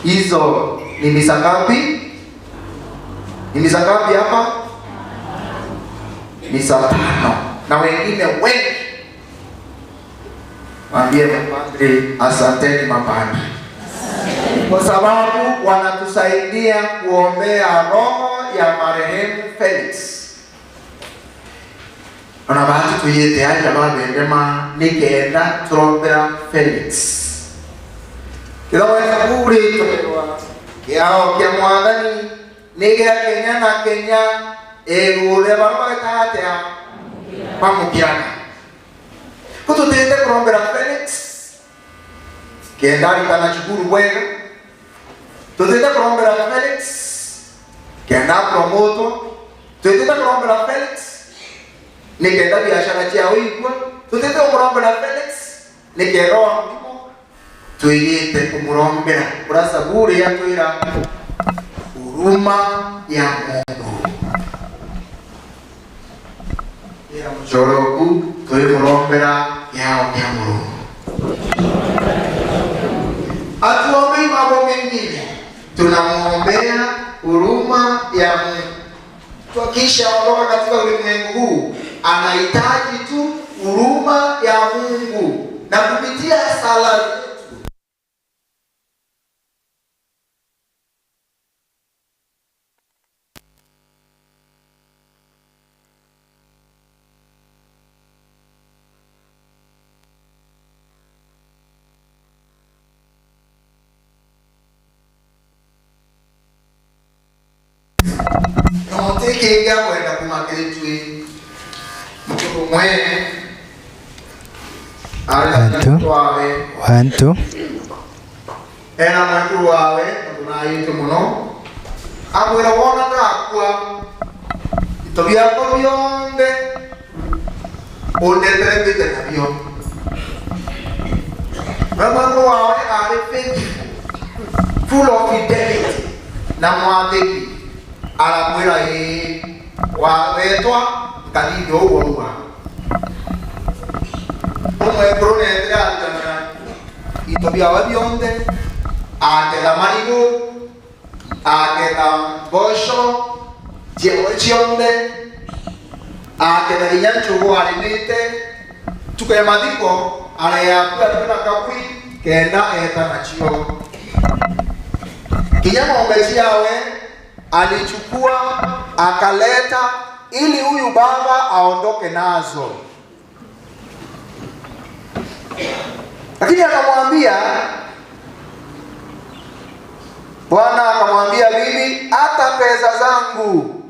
hizo ni misa ngapi? Ni misa ngapi hapa? Misa 5 na wengine wengi. Mwambie mapadri, asanteni mapadri, kwa sababu wanatusaidia kuombea roho ya marehemu Felix. Ona bahati tuyete aja babendema nikenda turombera Felix. Kithomo gĩa Zaburi tũkerwa kĩao kĩa Mwathani nĩ gĩa Kenya na Kenya ĩgũrĩa barĩa magĩkaga atĩa mamũkĩraga. Kũtũtĩte kũrombera Felix kenda arikana cukuru wega, tũtĩte kũrombera Felix kenda promotwo, twĩtĩte kũrombera Felix nĩ kenda biashara ciao igua, tũtĩte kũrombera Felix nĩ kenda wa mũrimũ, twĩgĩte kũmũrombera ũrĩa Zaburi yatwĩra huruma ya Mungu. Ĩra mũcoroku twĩmũrombera yao kĩa Mũrungu. Hatuombei mambo mengine, tunamuombea huruma ya Mungu. Tukishaondoka katika ulimwengu huu, anahitaji tu huruma ya Mungu, na kupitia sala zetu notikinga kwenda kumakĩtwi mwe Ari 1 2 wawe 1 2 ena mwekuru wawe tondu muno amwira wona ndakua ito biakwa bionthe undetere mbite nabio. Na mwekuru wawe ari faithful, full of fidelity na mwathĩki, aramwĩra ĩĩ wetwa ngathinda ũguo rua. Mwekuru neetire arirana ito biawe bionthe, aketha marigũ, aketha mboco cionthe, aketha nginya njũgũ arĩmĩte. Tuko ya mathiko areakua na kaburi kenda eta nacio. Nginya ng'ombe ciawe alichukua akaleta ili huyu baba aondoke nazo. Lakini akamwambia Bwana, akamwambia bibi, hata pesa zangu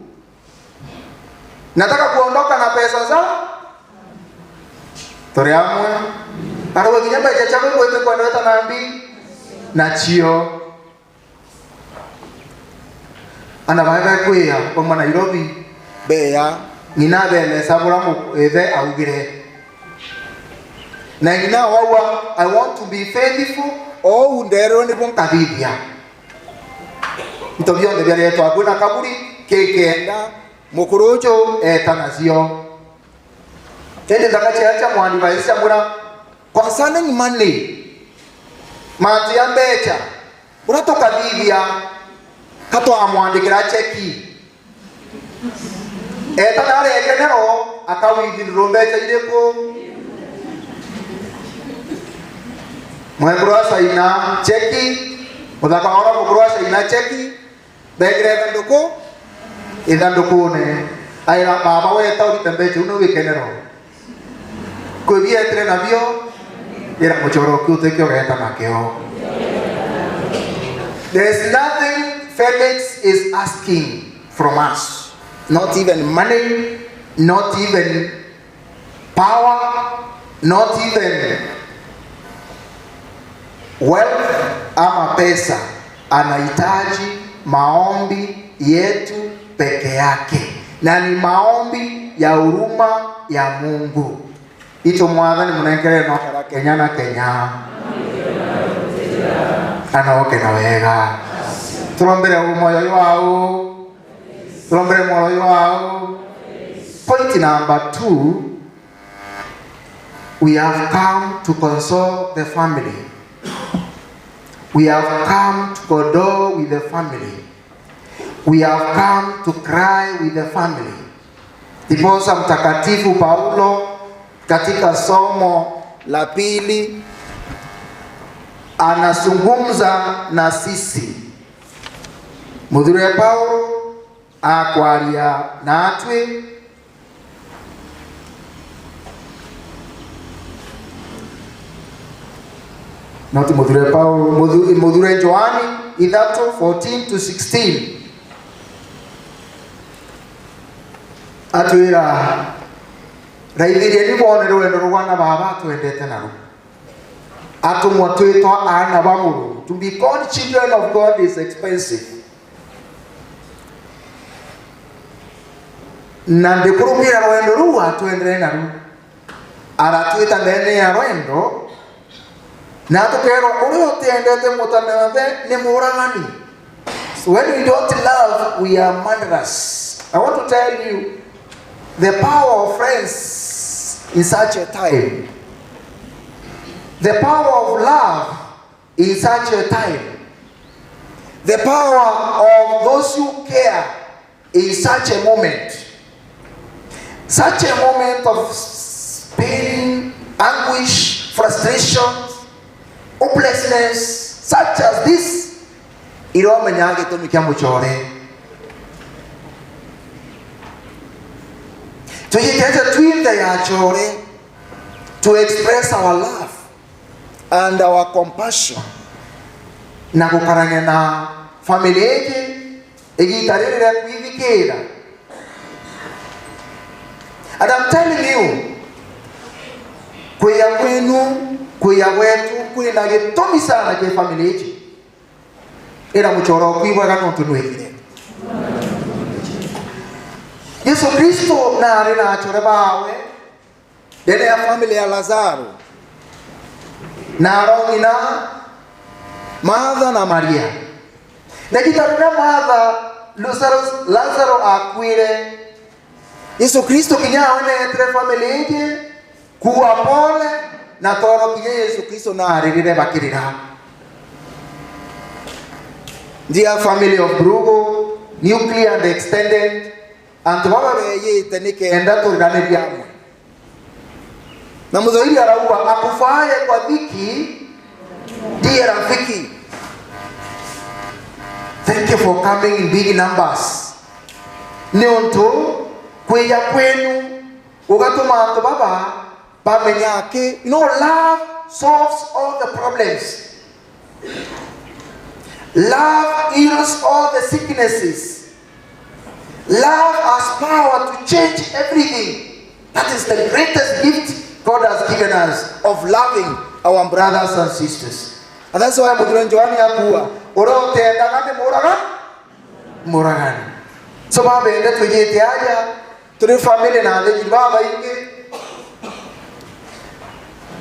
nataka kuondoka na pesa za tore amwe arawe nginya mbeca ciakwa igwete kwendete na mbi na cio. Ana bae bekwia bauma Nairobi bea ng'ina belesa bura ithe augire na ng'ina waua I want to be faithful o undero niguo nkathithia ito bionthe biaretwa kwina kaburi kikenda mukuru ucio eta nacio. Indi ndakachiacha mwani vaisia mwira concerning money mantu ya mbeca uria tukathithia katwamwandikira cheki eta narekenero akawithirwo mbeca iriku. Mwekuru acaina cheki muthaka ora mukuru acaina cheki bekire ithanduku ithandukune aira baba weta urite mbeca uno wikenero kwibia etire nabio ira muchoro kiu utuike ugeta nakio. There's nothing Felix is asking from us, not even money, not even power, not even wealth ama pesa. Anahitaji maombi yetu peke yake, na ni maombi ya huruma ya Mungu. Ito mwathani munengere no kara Kenya na Kenya anoke na wega. Turombere moyo wao, turombere moyo wao. Point number 2, we have come to console the family. We have come to condole with the family. We have come to cry with the family. Ndiposa Mtakatifu Paulo katika somo la pili anazungumza na sisi. Muthure Paulo akwaria natwe not Muthure Paulo, Muthure Joani 3:14 to 16 atwira raithirie ni wone rwendo rwana baba twendete naru atumwa twitwa ana ba Mulungu. To be called children of God is expensive. Na ndikurumira rwendo ruu atwendere naru aratwita ndene ya rwendo na tukerwo uria utiendete mutanathe ni muragani. So when we don't love, we are murderers. I want to tell you the power of friends in such a time, the power of love in such a time, the power of those who care in such a moment, such a moment of pain, anguish, frustration, hopelessness, such as this, iromenya gĩtũmi kĩa mũchore. Tuyitete twithe ya chore to express our love and our compassion na gukarania na family ĩngĩ igita rĩrĩ rĩa kwithikĩra. And I'm telling you, Kwia kwenu kwia gwetu kwina gitumi sana kia family ici ira muchoro kwibwega nontu nwikire. Yesu Kristo na ari na achore bawe ndene ya family ya Lazaro na arong'ina Martha na Maria. Na kitaruna Martha Lazaro akwire. Yesu Kristo kinya aonetre family ije kuwa pole na toro kinya Yesu Kristo na aririre bakirira. Dear family of Brugo, nuclear and extended, antu baba beyite nikenda turiraniria amwe. Na muthoiri arauga akufaye kwa dhiki ndiye rafiki. Thank you for coming in big numbers. Ni untu kwiya kwenu ugatuma antu baba bamenya ake. You know, love solves all the problems. Love heals all the sicknesses. Love has power to change everything. That is the greatest gift God has given us, of loving our brothers and sisters. And that's why Muturanjoani akuwa orote ndagane moraga moragani. So baba ende tujete aja tuli family na aleji baba ingi.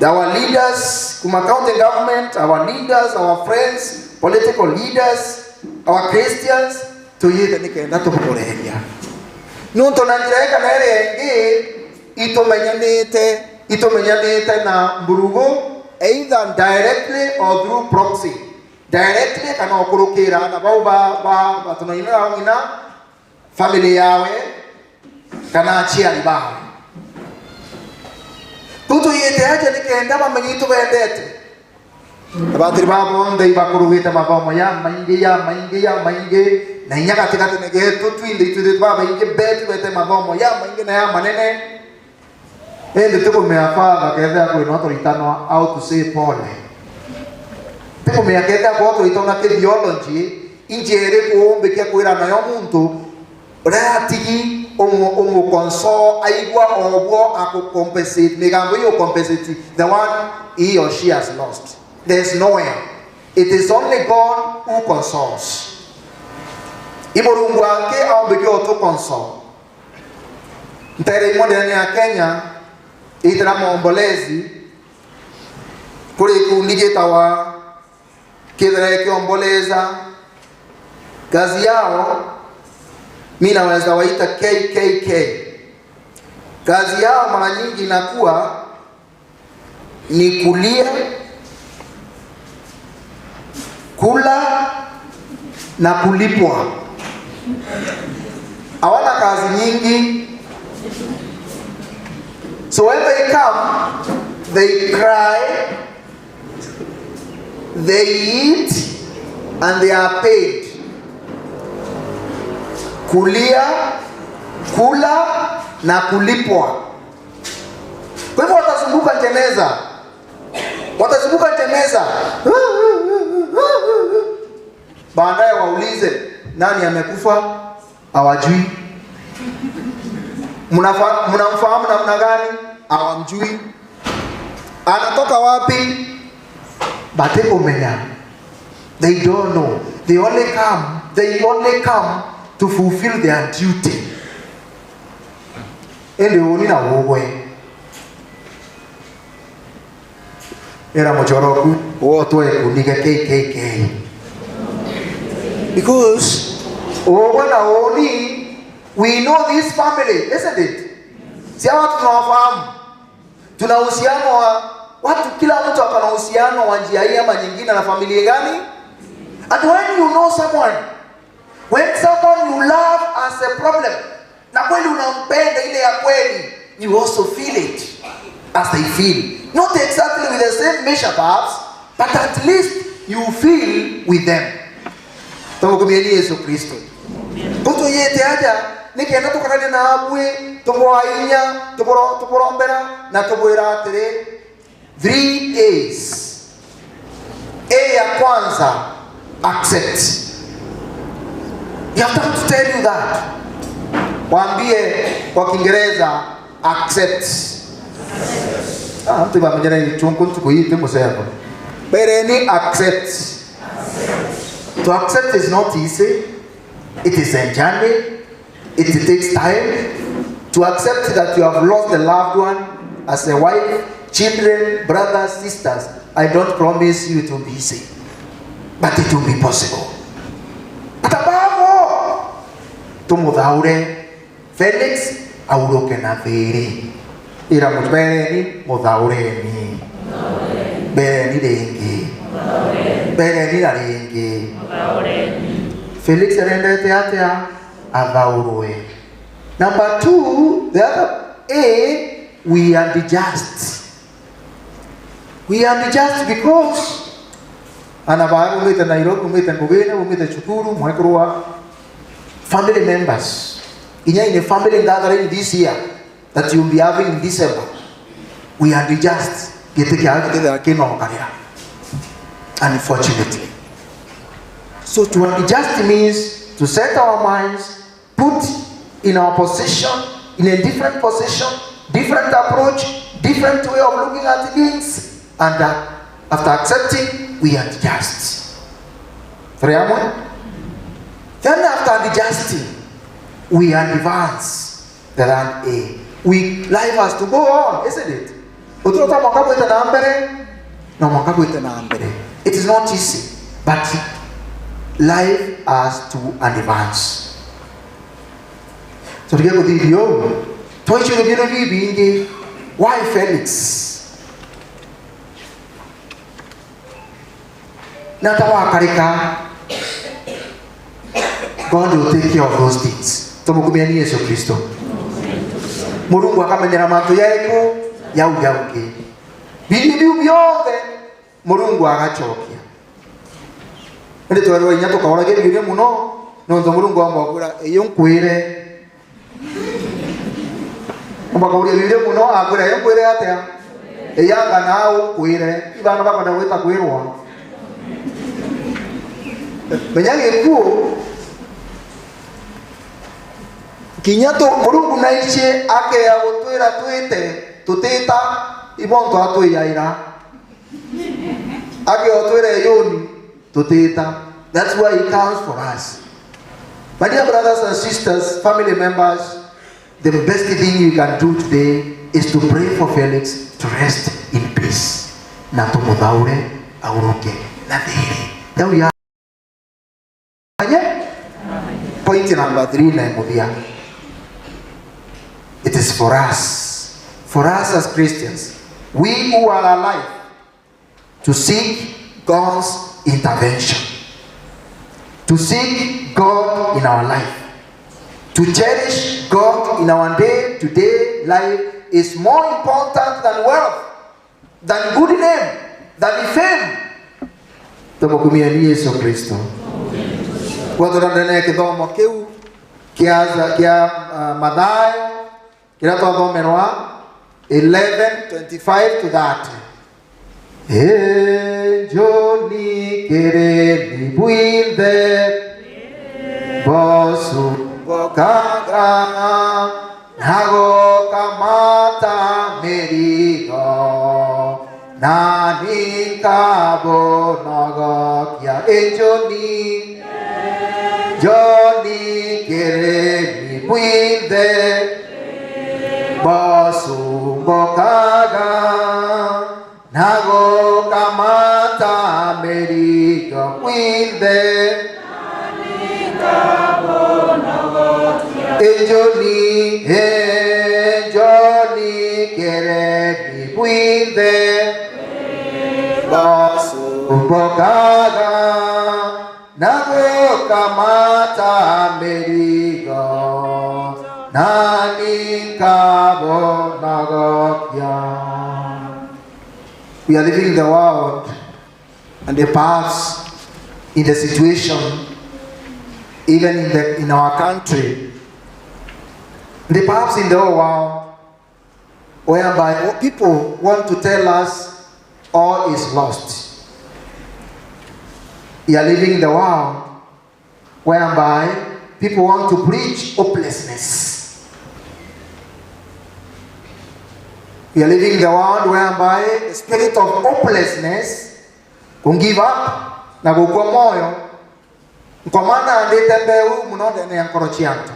Our leaders, kuma county government, our leaders, our friends, political leaders, our Christians, tuyite nikenda tukukoreria. Nuntu na njira eka na ere ingi itumenyanite na mburugu either directly or through proxy. Directly kana okurukira na bau ba batunaina ngina family yawe kana aciari bawe. Tutu yete aja nikenda bamenye tubendete. Abatiri babo ndei bakurugite mathomo ya maingi ya maingi ya maingi na inya gatigati nĩ getu twinde ithuĩ baba ingi betu bete mathomo ya maingi na ya manene. Ĩndĩ tũkũmea father ketha kwĩna tũritanwa how to say pole. Tũkũmea ketha kwa tũritana theology injere kuombekia kwĩra nayo muntu ũrĩa atigi umu console aigua obwo akucompensate migambo iyo compensate the one he or she has lost. There is nowhere. It is only God who consoles. Imurungu ake aombekio to console. Ntere imwe ya Kenya itira maombolezi kuri ikundi gitawa kithira kiomboleza kazi yao. Mimi naweza waita KKK. Kazi yao mara nyingi inakuwa ni kulia, kula na kulipwa. Hawana kazi nyingi. So when they come, they cry, they eat, and they are paid. Kulia, kula na kulipwa. Kwa hivyo watazunguka jeneza. Watazunguka jeneza. Baadaye waulize nani amekufa, hawajui. Mnamfahamu namna gani? Hawamjui. Anatoka wapi? Batekomenya. They don't know. They only come to fulfill their duty. Ende oni na wogwe. Era mochoroku wotwe kundiga KKK. Because wogwe na oni, we know this family, isn't it? Si watu tunawafahamu. Tuna uhusiano wa watu, kila mtu akana uhusiano wa njia hii ama nyingine na familia gani? And when you know someone, when someone you love has a problem, na kweli unampenda ile ya kweli, you also feel it as they feel. Not exactly with the same measure perhaps, but at least you feel with them. Tumukumieni Yesu Kristo. Kutu yete aja, nikienda tukarane na abwe, tuboainya, tuborombera, na tubuira atiri. 3 A's. A ya kwanza, accept. You have to tell you that. Waambie kwa Kiingereza, accept. Antu bamenyera ichungu ntukuyite museko. Bereni accept. To accept is not easy. It is a journey. It takes time. To accept that you have lost a loved one as a wife, children, brothers, sisters. I don't promise you it will be easy, but it will be possible. But above all, tumuthaure Felix auroke na thiri. Ira mubereni muthaureni. Bereni ringi. Bereni na ringi. Felix arendete atia athaurwe. Number two, the other A, we are the just. We are the just because anabaya umite Nairobi, umite Ngugine, umite Chukuru, mwekurua family members. Inya in a family gathering this year that you'll be having in December. We are the just. Unfortunately. So to adjust means to set our minds, put in our position, in a different position, different approach, different way of looking at things, and after accepting, we adjust. Then after adjusting, we advance the rank A. We life has to go on, isn't it? It is not easy, but life has to advance. So why Felix? God will take care of those things. Tumukumia ni Yesu Kristo. Murungu akamenyera mantu yaku yau yauke. Bili byothe Murungu agacokia. Ndi twerwo inya tukaoragia biuria muno nontu Murungu amwakura iyo nkwire. Mbakauria biuria muno akwira iyo nkwire atia. Iyanga nao nkwire ibana bakwenda gwita kwirwo. Menya gikuo kinya tu Murungu naiche akea gutwira twite tutita ibonto atwiyaira akea gutwira yoni tutita. That's why he comes for us. My dear brothers and sisters, family members, the best thing you can do today is to pray for Felix to rest in peace. Na tumuthaure auruke na thiri. There we are. Point number 3 na imuthia. It is for us as Christians, we who are alive, to seek God's intervention, to seek God in our life, to cherish God in our day-to-day life is more important than wealth, than good name, than fame. Tumukumia ni Yesu Kristo. Watũrandene gĩthomo kĩu kĩa Mathayo kĩrĩa twathomerwa 11:25 to 30. Ejoni kereni bwinthe bosu bokaga nago kamata merigo nani kabo nogokia. Ejoni Johnny kereni bwinthe bosu bokaga nago kamata merigo bwinthe Ejoni Ejoni kereni bwinthe bosu bokaga nago kamata merigo nani kabo nagokia. We are living in the world and the paths in the situation, even in our country, the paths in the whole world, whereby people want to tell us all is lost. We are living in the world whereby people want to preach hopelessness. We are living in the world whereby the spirit of hopelessness can give up na gukua moyo kwa maana andite mbeu muno ndene ya nkoro ciantu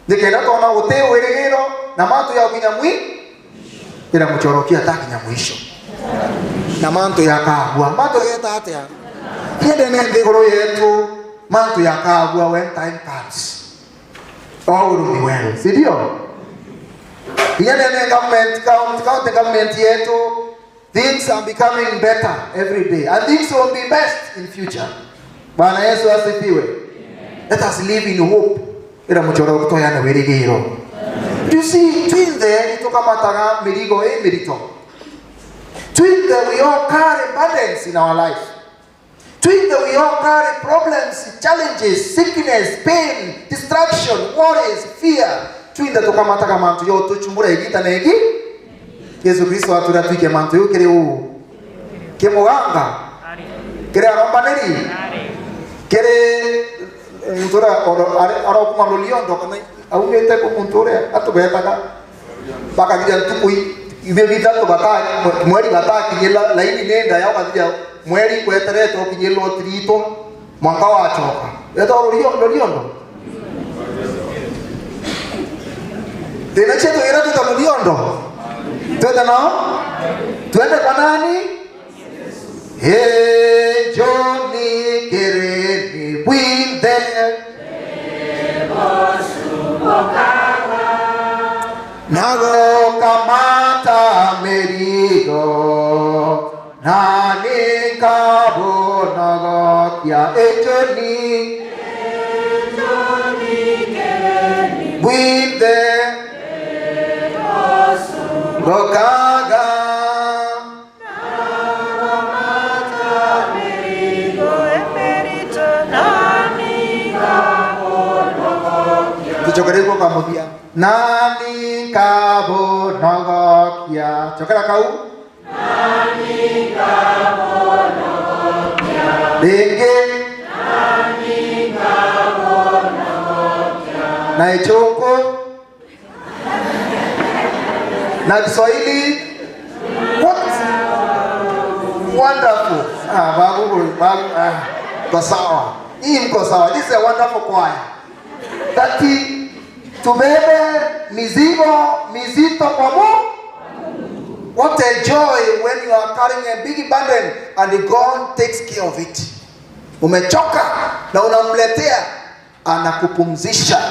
ndikenda tona guti wirigiro na mantu ya kinya mwi ira muchorokia ta kinya mwisho na mantu ya kagua mantu yeta atia ndene nthiguru yetu mantu ya kagua when time comes all will be well, si ndio? Nene government, county government yetu, things are becoming better every day and things will be best in future. Bwana Yesu asifiwe. Let us live in hope. Ira muchoro kutoyana wirigiro. You see, twinthe itukamataga mirigo e mirito. Twinthe we all carry burdens in our life. Twinthe we all carry problems, challenges, sickness, pain, distraction, worries, fear. Twinthe tukamataga mantu yo tuchumura igita negi. Yesu Kristo atura tuike mantu yo kiri u. Kimuganga. Kiri arombaneri. Kiri mutura oro kuma loliondo kana aumete ko mutura atubetaga bakagira ntukui ibe bitatu bata mweri bata kinyela laini nenda yao kathia mweri kweterete ukinyelwo tirito mwaka wachoka eto loliondo tena chetu ira tuta loliondo twende nao twende kwa nani? Hey Johnny Kereni winde Nago kamata merigo nani kabo nago kia Johnny winde Gokaga tuchokere kwa kamuthia nani kabo nogokia chokera kau nani kabo nogokia ringi nani kabo nogokia na ichoko na Kiswahili. What wonderful. Babu babu kwa sawa hii mko sawa. This is a wonderful choir. Tati tubebe mizigo mizito kwa Mungu. What a joy when you are carrying a big burden and God takes care of it. Umechoka na unamletea, anakupumzisha,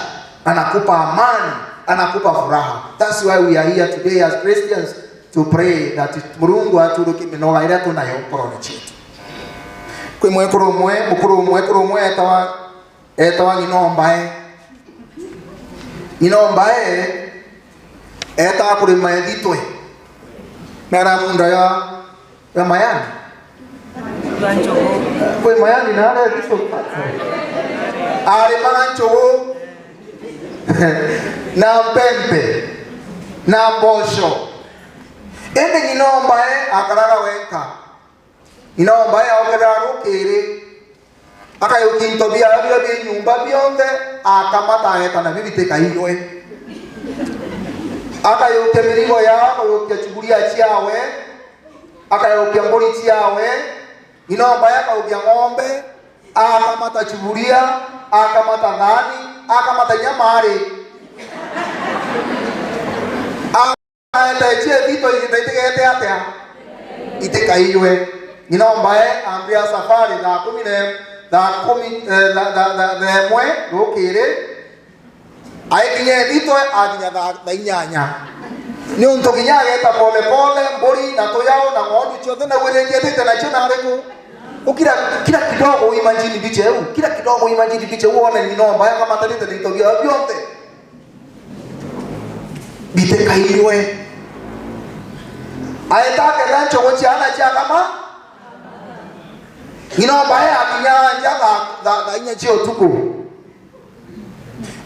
anakupa amani, anakupa furaha. That's why we are here today as Christians to pray that Murungu aturuki minoga ira tunayo korona chetu. Kwi mwekuru mwe mukuru mwekuru mwe etawa etawa nginombae nginombae eta kurima ethitwe mera munda ya mayani kwi mayani na are ethitwe arimaga njugu na mpempe na mbosho ende nginombae akaraga wenka nginombae aokerera rukiri akayuki into bia bia bia nyumba bionthe akamata etana bibiteka iwe akayukia mirigo yao akayukia chuguria ciawe akayukia mburi ciawe nginombae akayukia ng'ombe akamata chuguria akamata ng'ani akamata nyamari akaeta echie thito itigete atia itikaiwe nginombae ambia safari thaa kumi na thaa kumi thaa ĩmwe rũkĩrĩ aikinye thito akinya thaa inyanya nĩ ũntũ kinya ageta pole pole mbũri na tũyao na ng'ondu ciothe na gwĩrĩnjetĩte nacio narĩkũ ukira kila kidogo imagine biche eu kila kidogo imagine biche uone nginomba yakamatanĩte na into biao bionthe bitekairwe aetake rancho gochiana chiakama nginomba akinya nja thaa inya cia ũtukũ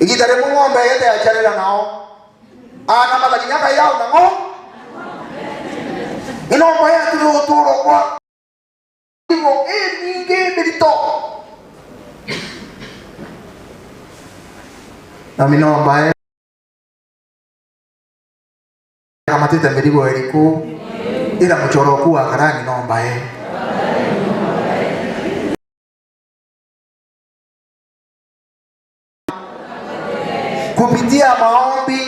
igita rĩmwe ng'ombe yete acharĩra nao akamata kinya kayao na ng'o nginomba yatũrĩ ũtũũro kwa mirigo ĩ mingĩ mĩritũ na minomba Nyamatite mirigo iriku ila muchoro ku wa karani no mbae. Kupitia maombi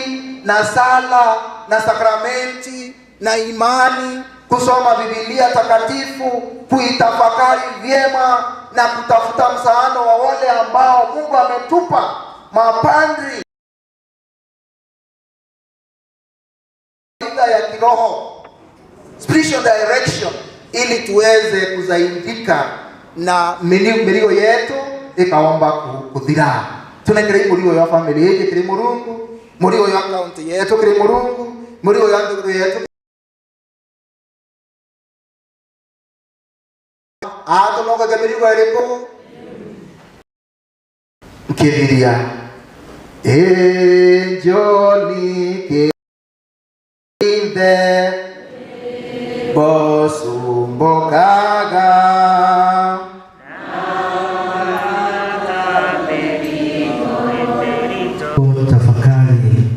na sala na sakramenti na imani, kusoma Biblia takatifu, kuitafakari vyema na kutafuta msaada wa wale ambao Mungu ametupa mapandri ya kiroho, spiritual direction, ili tuweze kuzaidika na mirigo yetu ikaomba kuthira. Tunekere murigo ya family yetu kiri Murungu, murigo ya county yetu kiri Murungu, murigo ya ndugu yetu atonoka ke mirigo eriko nkithiria enjoni kithe bosumbokaga tafakari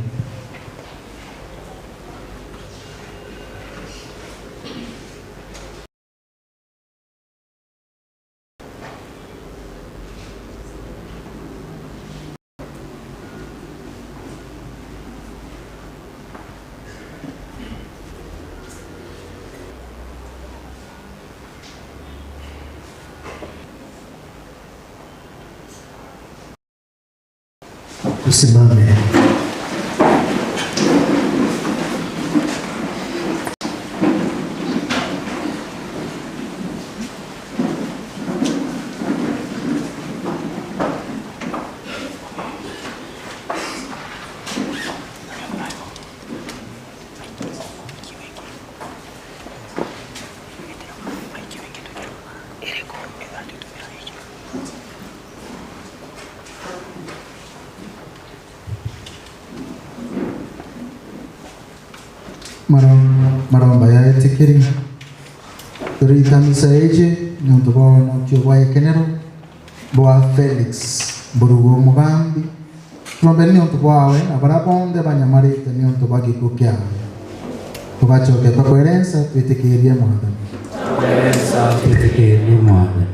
Tusimame. Maromba ya etikiri turita misa eje nontu bwa bwa ekenero bwa Felix Mburugu Mugambi tulombe niontu bwawe na baria bonthe banyamarite niontu bwa gikuo kiawe tugacoke twakwerensa twitikirie Mwathani. Kwerensa twitikirie Mwathani.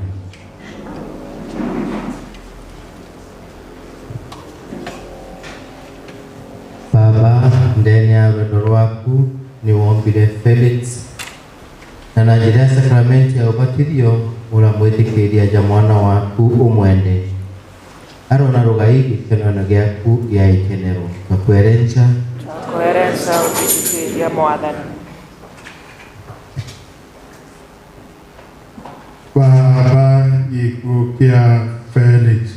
Baba, ndani ya wendo rwaku niwombire Felix na na njira ya sakramenti ya ubatithio uramwitikiria ja mwana waku umwende arona rugai gikenono giaku gia ikenero. Twakwerenca twakwerenca utitikiria Mwathani. Baba, gikuo kia Felix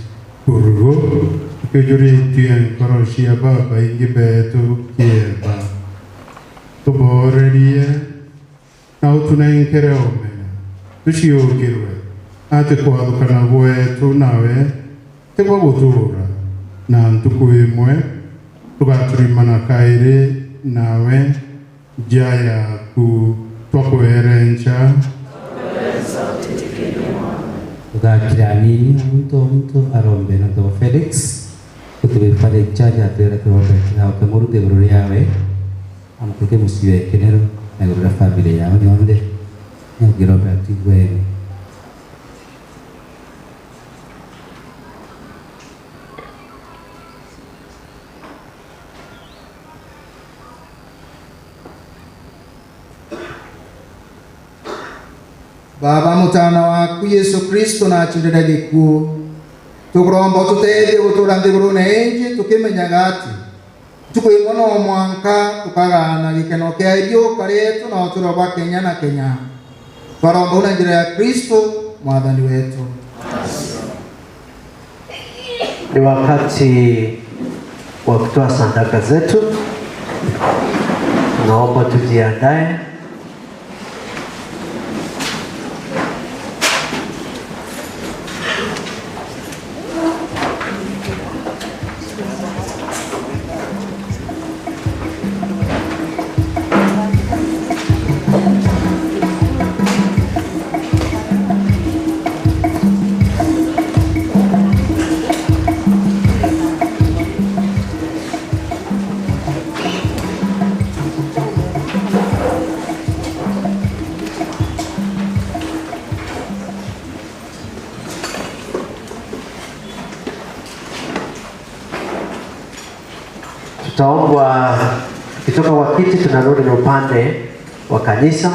Mburugu kĩjũrĩtie ngoro cia baba ingĩ betũ kĩeba tũborerie na ũtũnengere ũmenyo tũciũkĩrwe atĩ kwathũkana gwetũ nawe tĩ gwa gũtũũra na ntukũ ĩmwe tũgatũrimana kaĩrĩ nawe nja yaku twakwerenca. Tũgakira nini muntu muntu arombe na to Felix kutubifare chaja atwira turombe na ukamurute iguru riawe amukute muciĩ ekenero na iguru ria family yao yonthe nĩngĩrombe atuigwene. Baba mutana waku Yesu Kristo na achindira gikuo tukuromba ututeithie gutura nthiguru na inji tukimenyaga ati tukwimwo no mwanka tukagana gikeno kia iriuka rietu na uturo bwa Kenya na Kenya. Twaromba na njira ya Kristo Mwathani wetu. Ni wakati wa kutoa sadaka zetu. Naomba tujiandae. Tutaombwa tukitoka kwa kiti tunarudi na upande wa kanisa.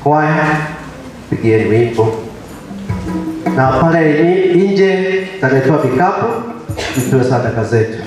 Kwaya, pigieni wimbo, na pale nje tutaletewa vikapu tutoe sadaka zetu.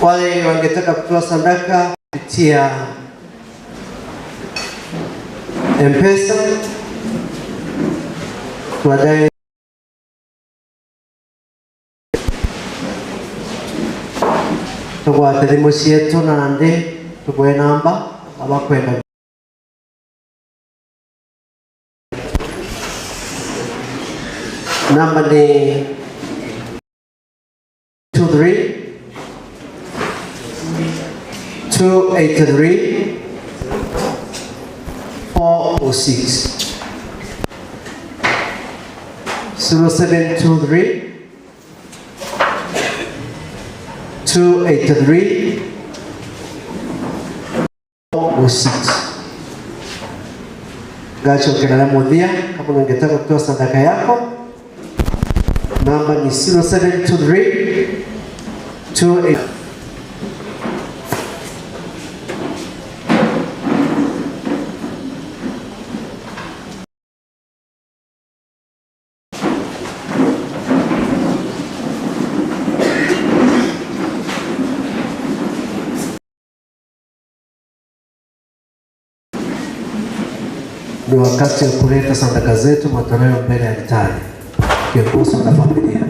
Wale wangetaka kutoa sadaka kupitia M-Pesa, tuadae tugwate thimu cietu na ndi tukuhe namba abakwenda namba ni 23 283 406. 0723 283 406. Gacho Kenana Modhia, kama ungetaka kutoa sadaka yako, namba ni 0723 28. Ni wakati wa kuleta sadaka zetu, matoleo mbele ya altari, kiongozwa na familia.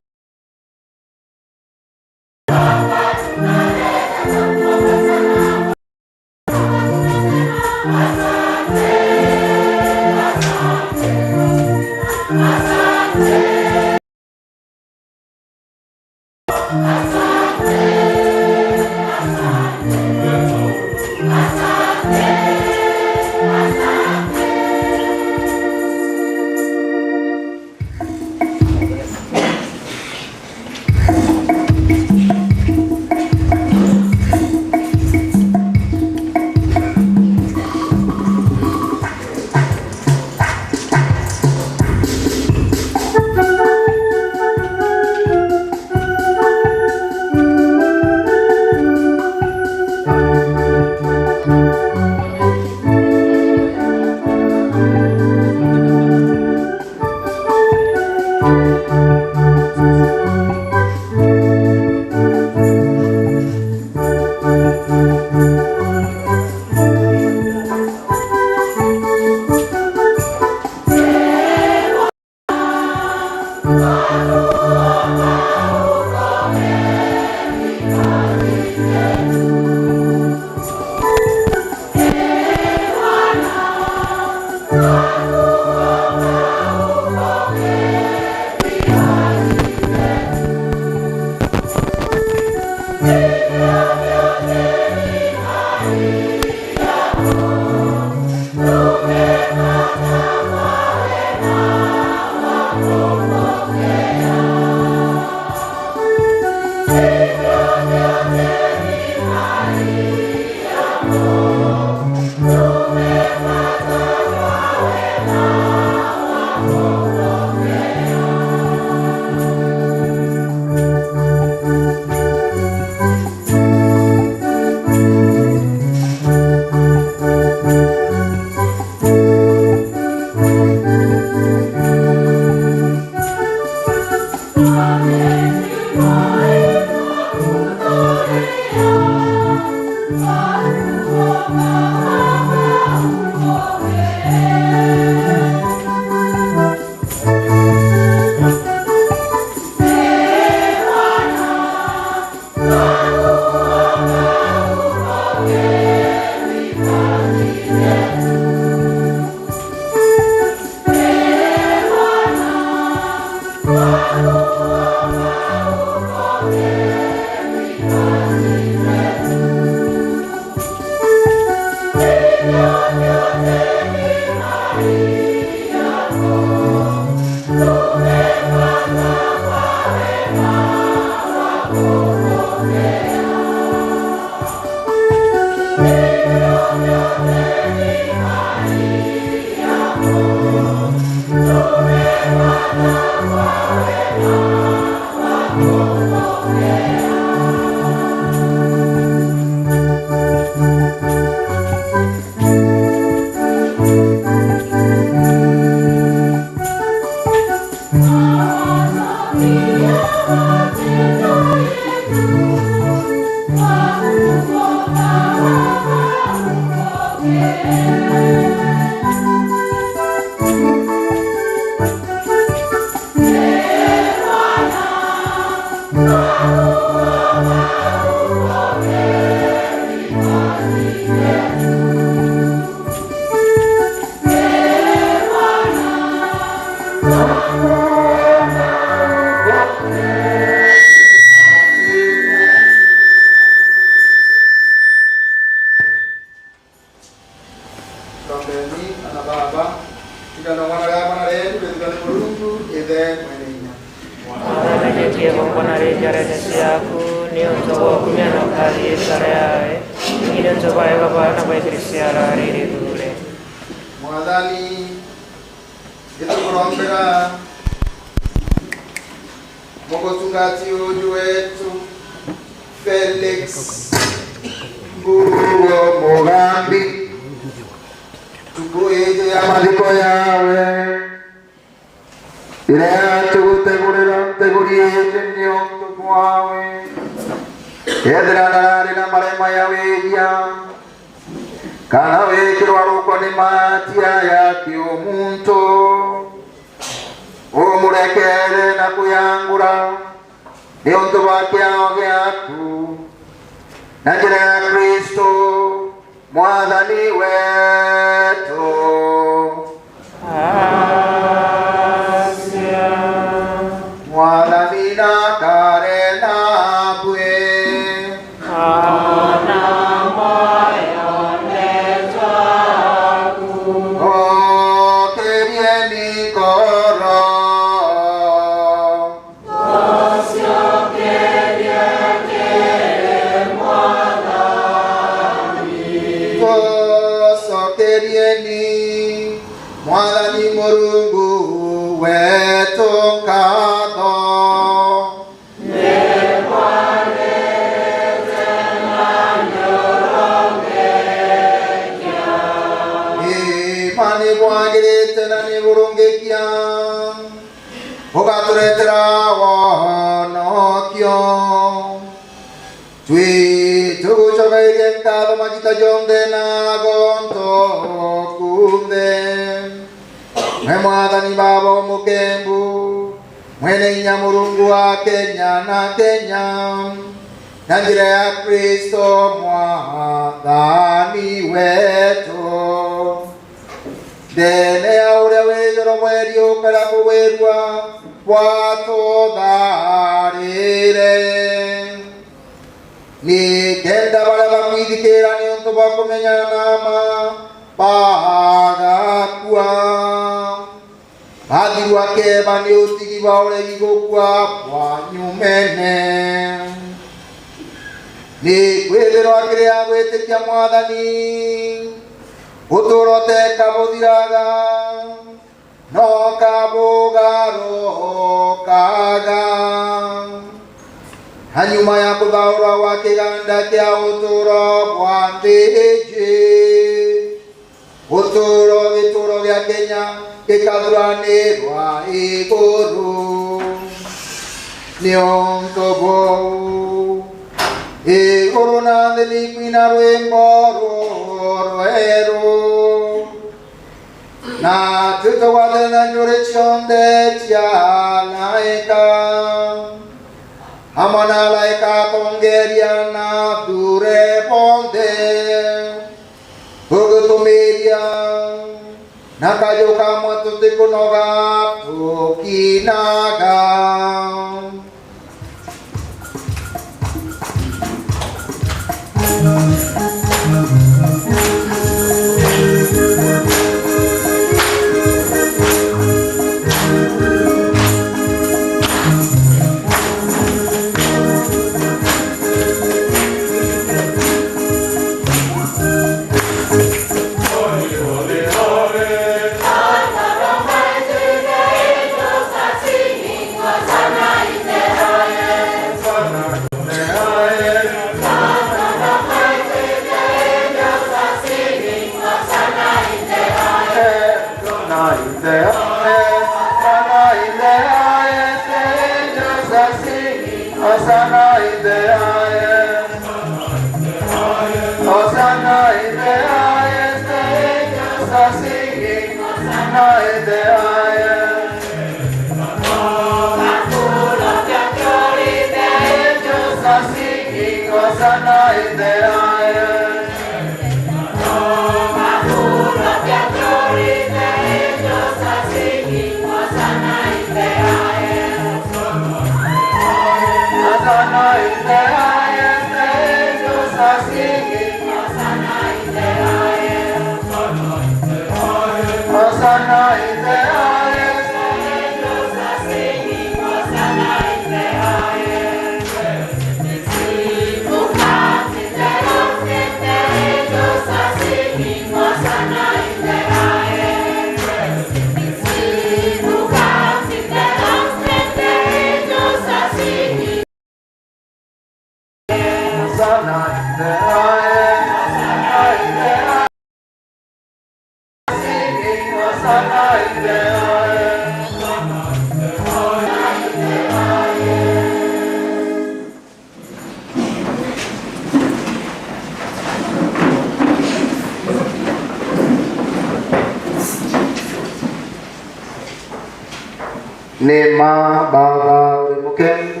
Nema baba uri mukembu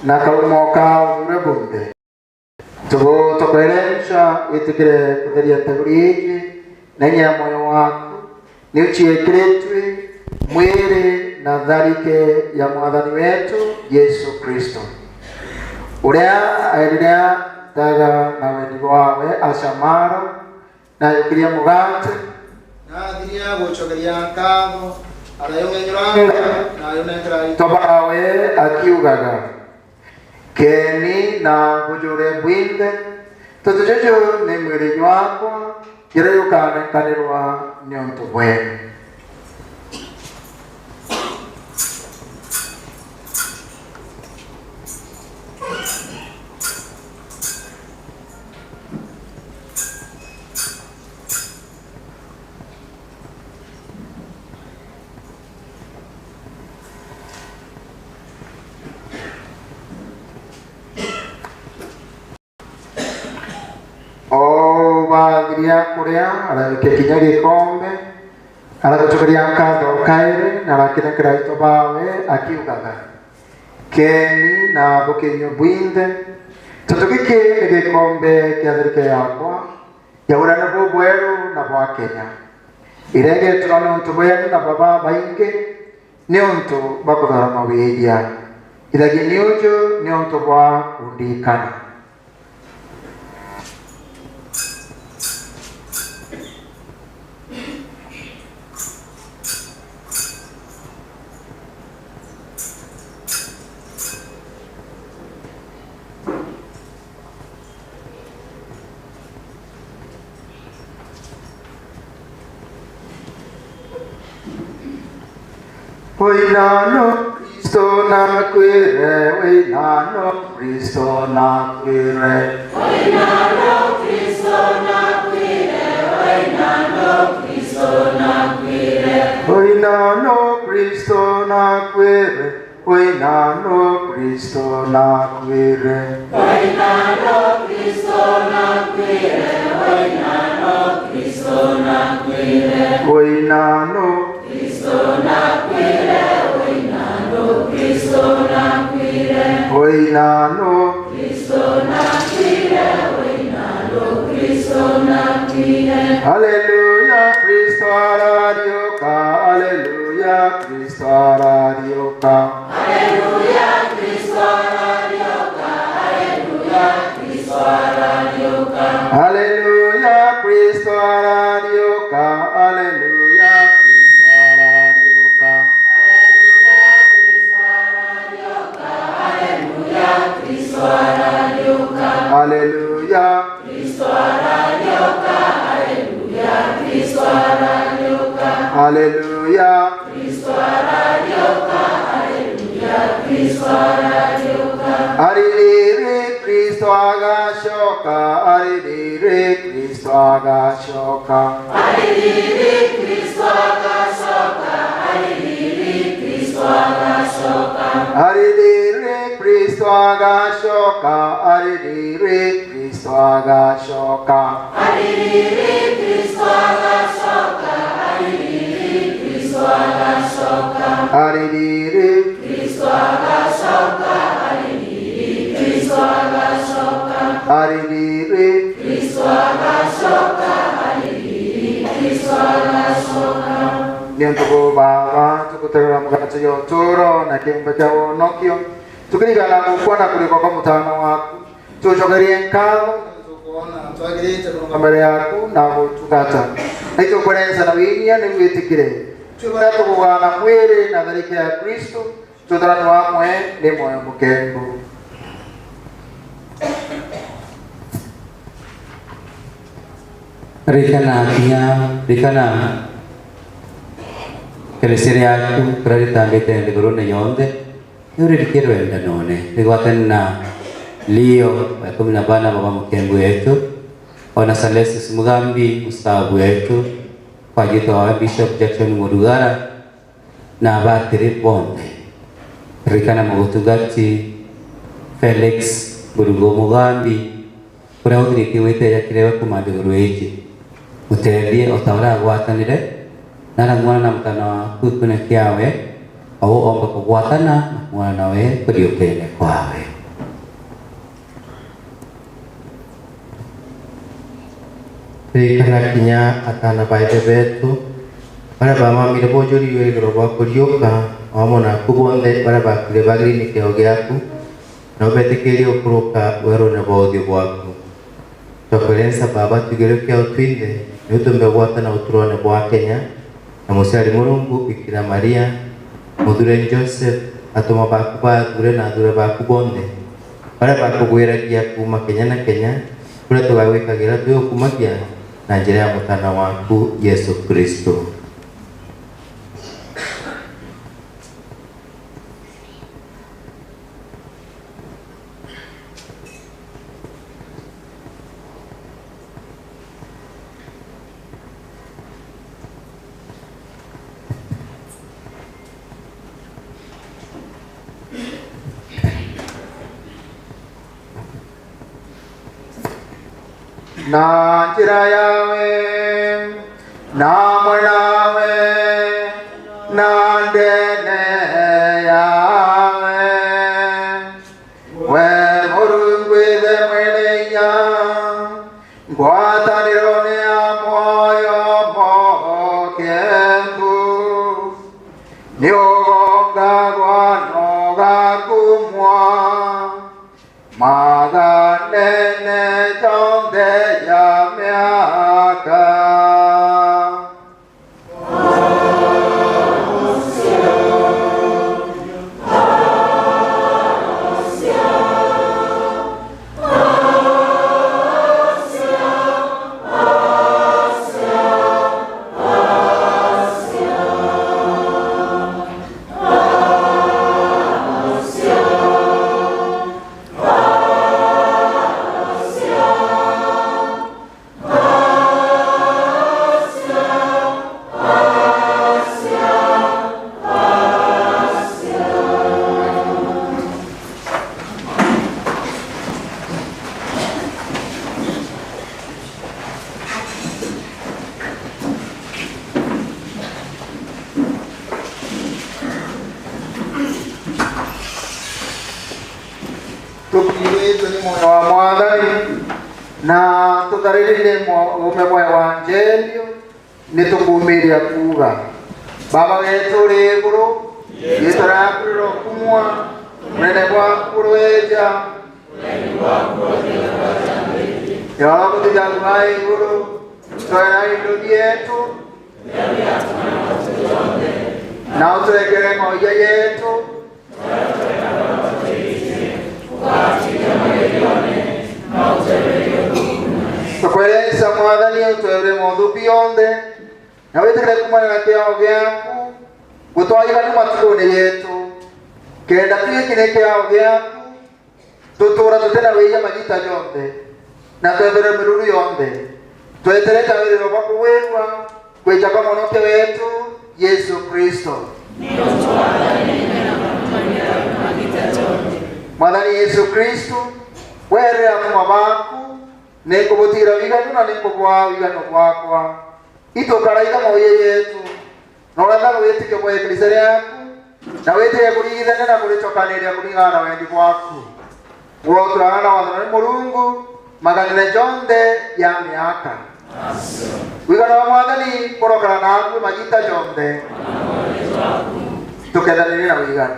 na kaumoka ure bunde. Tubo tokoerenca witikire kutheria teguri iji na inya ya moyo waku ni uchiikiritwe mwiri na tharike ya mwathani wetu Yesu Kristo uria aeriria daga na wendi wawe acamaro na yukiria mugate na athiria gucokeria ngatho arayung'enyũranga na ayũnengera tobawe akiugaga keni na bujure bwinthe tondu jojo ni mwiri wakwa kĩrĩa gĩũkanenkanĩrwa nĩ ũndũ bwenu. Bathiria kuria aragĩkia kinya gĩkombe aragũcokeria ngatho kaĩrĩ na arakĩnengera arutwo bawe akiugaga keni na bũkĩnyua bwinthe tondu gĩkĩ nĩ gĩkombe kĩa thirikari yakwa ya ũrani bũbwerũ na bwa Kenya ĩrĩa ĩgetũra nĩ ũntũ bwenu na baba baingĩ nĩ ũntũ bwa kũthara mawĩria ithagi nĩ ũnjũ nĩ ũntũ bwa kundikana. Oinano Kristo na kwire, oinano Kristo na kwire. Oinano Kristo na kwire, oinano Kristo na kwire. Oinano Kristo na kwire, oinano Kristo na kwire. Oinano Kristo na kwire, oinano Kristo na kwire. Oinano Kristo na kwire, oinano Kristo na kwire. Oinano Kristo na kwire, oinano Kristo na kwire. Haleluya Kristo ararioka, haleluya Kristo ararioka. Haleluya Kristo ararioka, haleluya Kristo ararioka. Haleluya Kristo ararioka, haleluya Haleluya Kristo ararioka, haleluya Kristo ararioka. Haleluya Kristo ararioka, haleluya Kristo ararioka. Aririre Kristo agashoka, aririre Kristo agashoka. Aririre Kristo agashoka, aririre Kristo agashoka. Aririre Kristo agashoka, aririre Kristo agashoka. Aririre Kristo agashoka, aririre Kristo agashoka. Aririre Kristo agashoka, aririre Kristo agashoka. Aririre Kristo agashoka, aririre Kristo agashoka. Nĩ baba tukuterera mugatso yoturo na kiumbe kĩa wonokio tukirigana gukwana kũrĩkwo kwa mũtano waku tucokerie nkatho tukuona twagĩrĩte kũrũgama mbere yaku na gũtungata na itũkwerenca na winyia nĩguo wĩtĩkĩre twĩ barĩa tũkũgana mwĩrĩ na tharĩka ya Kristo tũtharani wamwe nĩ moyo mũkengu. Rikana kinya rikana keresere yaku kũrĩa rĩtambĩte thigũrũ-inĩ yonthe nĩũrĩrĩkie rwenda none rĩgwatane na Leo wa 14 baba mkembu wetu ona Salesius Mugambi mstaafu wetu kwa jito wa Bishop Jackson Murugara na abatiri bonthe rikana mũgũtungati Felix Burugo Mugambi kũrĩa ũthirĩtie wĩteja kĩrĩa kuma thigũrũ ĩngĩ mũteithie o ta ũrĩa agwatanĩre na arang'wana na mũtana waku kĩone kĩawe au omba kugwatana na kuona nawe kuriukene kwawe. Ririkana kinya atana ba ithe betu baria bamamire bonjoriwe igoro gwa kuriuka o naku bonthe baria bakuire bagĩrĩire nĩ kĩheo gĩaku na ũbetĩkĩrie ũkũrũka werũ-inĩ bwa ũthiũ bwaku. Twakwĩrensa Baba tugĩre kĩao twinthe nĩ ũtũmbe gwatana ũtũrone bwa Kenya na mũciari Mũrungu Bikira Maria mũthure Joseph atũmwa baku bathure na athure baku bonthe baria bakũgwĩragia kuma Kenya na Kenya kũrĩa tũgagwĩkagĩra twĩũkumagia na njĩra ya mũtana waku Yesu Kristo. Na njĩra yawe na mwena na ndene yawe we Mũrungu ithe mwene hinya ngwatanĩro nĩ ya muoyo mũkengu nĩ ũgongagwa na ũgakumwo maganene jonthe ya miaka. Tukirĩtwo nĩ muoyo wa Mwathani na tũtharĩrĩire ume mwa evangelio nĩ tũkumĩria kuga Baba wetu ũrĩ igũrũ rĩĩtwa rĩaku rĩrokumwo ũnene bwaku ũroeja yogũthigagu wa igũrũ twena indo yetu na ũtũrekere moia yetu Tukweresa Mwathani ũtwere mothupi yonthe na wĩtĩkĩre kumana na kĩao gĩaku gũtwaiganu matukũ-inĩ yetu kenda tuĩkire kĩao gĩaku tũtũra tũtena wĩia magita yonthe na twethere mĩruru yonthe tweterete wĩrĩro bwa kũwĩrua kwĩja kwa mũhonokia wetu Yesu Kristo. Mwathani Yesu Kristo werĩ atũmwa baku nĩngũgũtigĩra wĩiganu na nĩngũgwa wĩiganu gwakwa itũkaraitha moiye yetu na ũrathaga wĩtĩkio bwa eklisia rĩaku na wĩtĩke kũrigithania na kũrĩcokanĩria kũringana na wendi bwaku gũotũraga na wathana nĩ Mũrungu maganĩre jonthe ya mĩaka wĩiganu wa Mwathani kũrokana nakuĩ magita jonthe tũkethanĩrie na wĩiganu.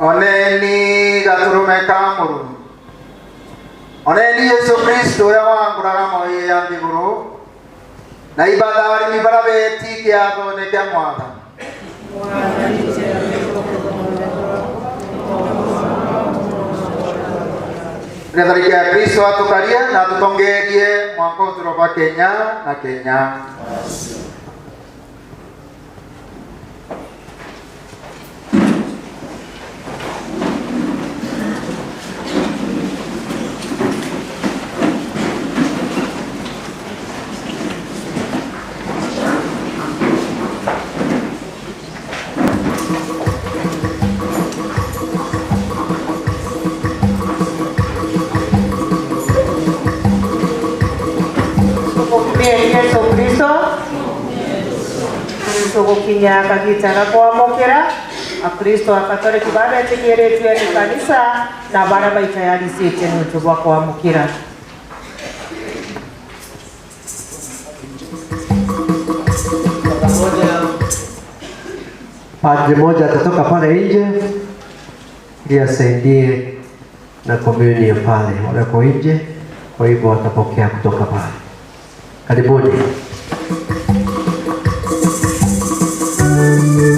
Oneni gaturume ka Mũrungu. Oneni Yesu Kristo ũrĩa wangũraga moĩ ya thigũrũ na ibatha arĩmi bara betikia thoneke Mwathani. Rĩtharĩkia ya Kristo atukarie na atutongerie mwanka ũtũroba Kenya na Kenya. Yesu Kristo tugukinya kagitara kwamukira Akristo akatoliki babetikiritwe ni kanisa na bara baitayarisite nuntu bwa kwamukira. Padre mmoja atatoka pale nje ili asaidie na communion pale, wale nje, kwa hivyo watapokea kutoka pale. Karibuni. Thank you.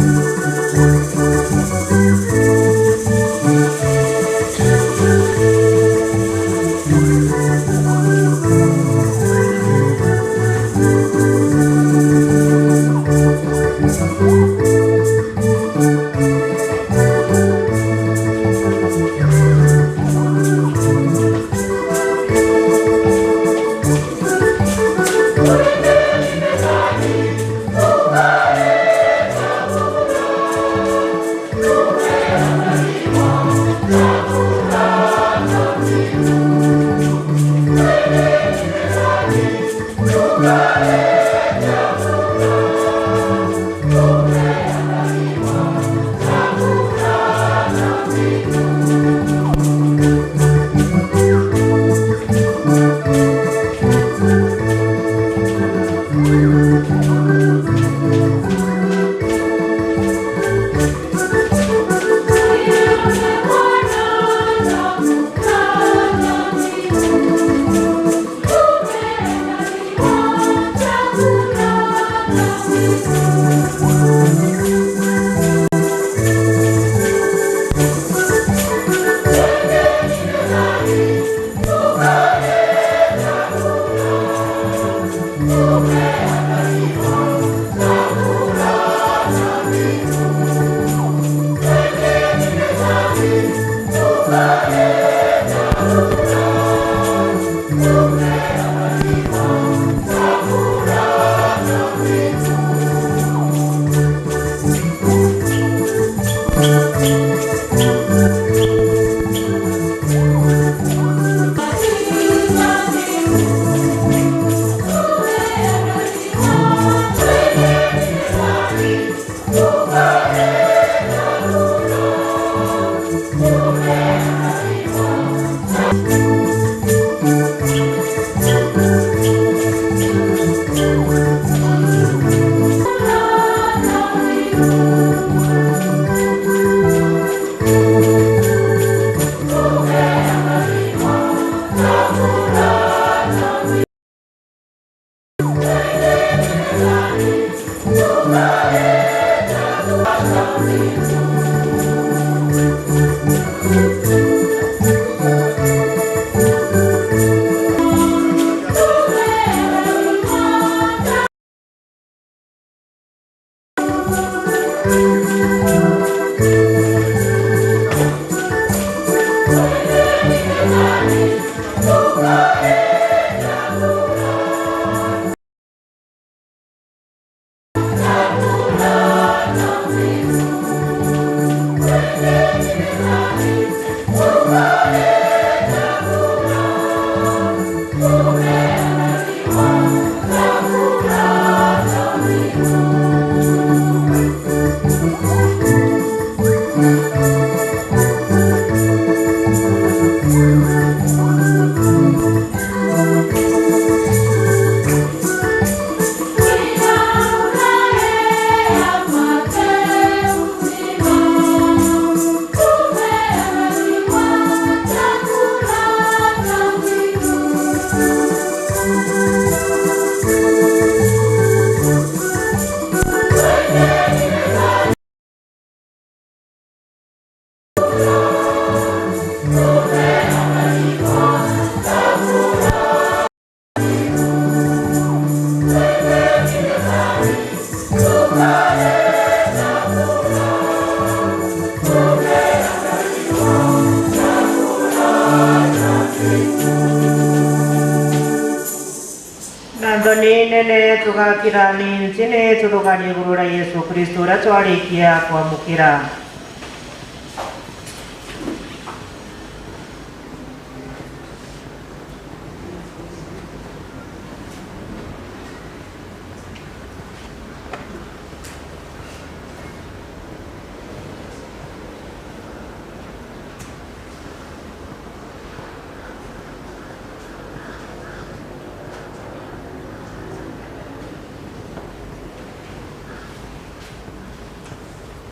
Nthoni nene tugakira ni nchini turuganie iguru ria Yesu Kristo uria twarikia kwamukira.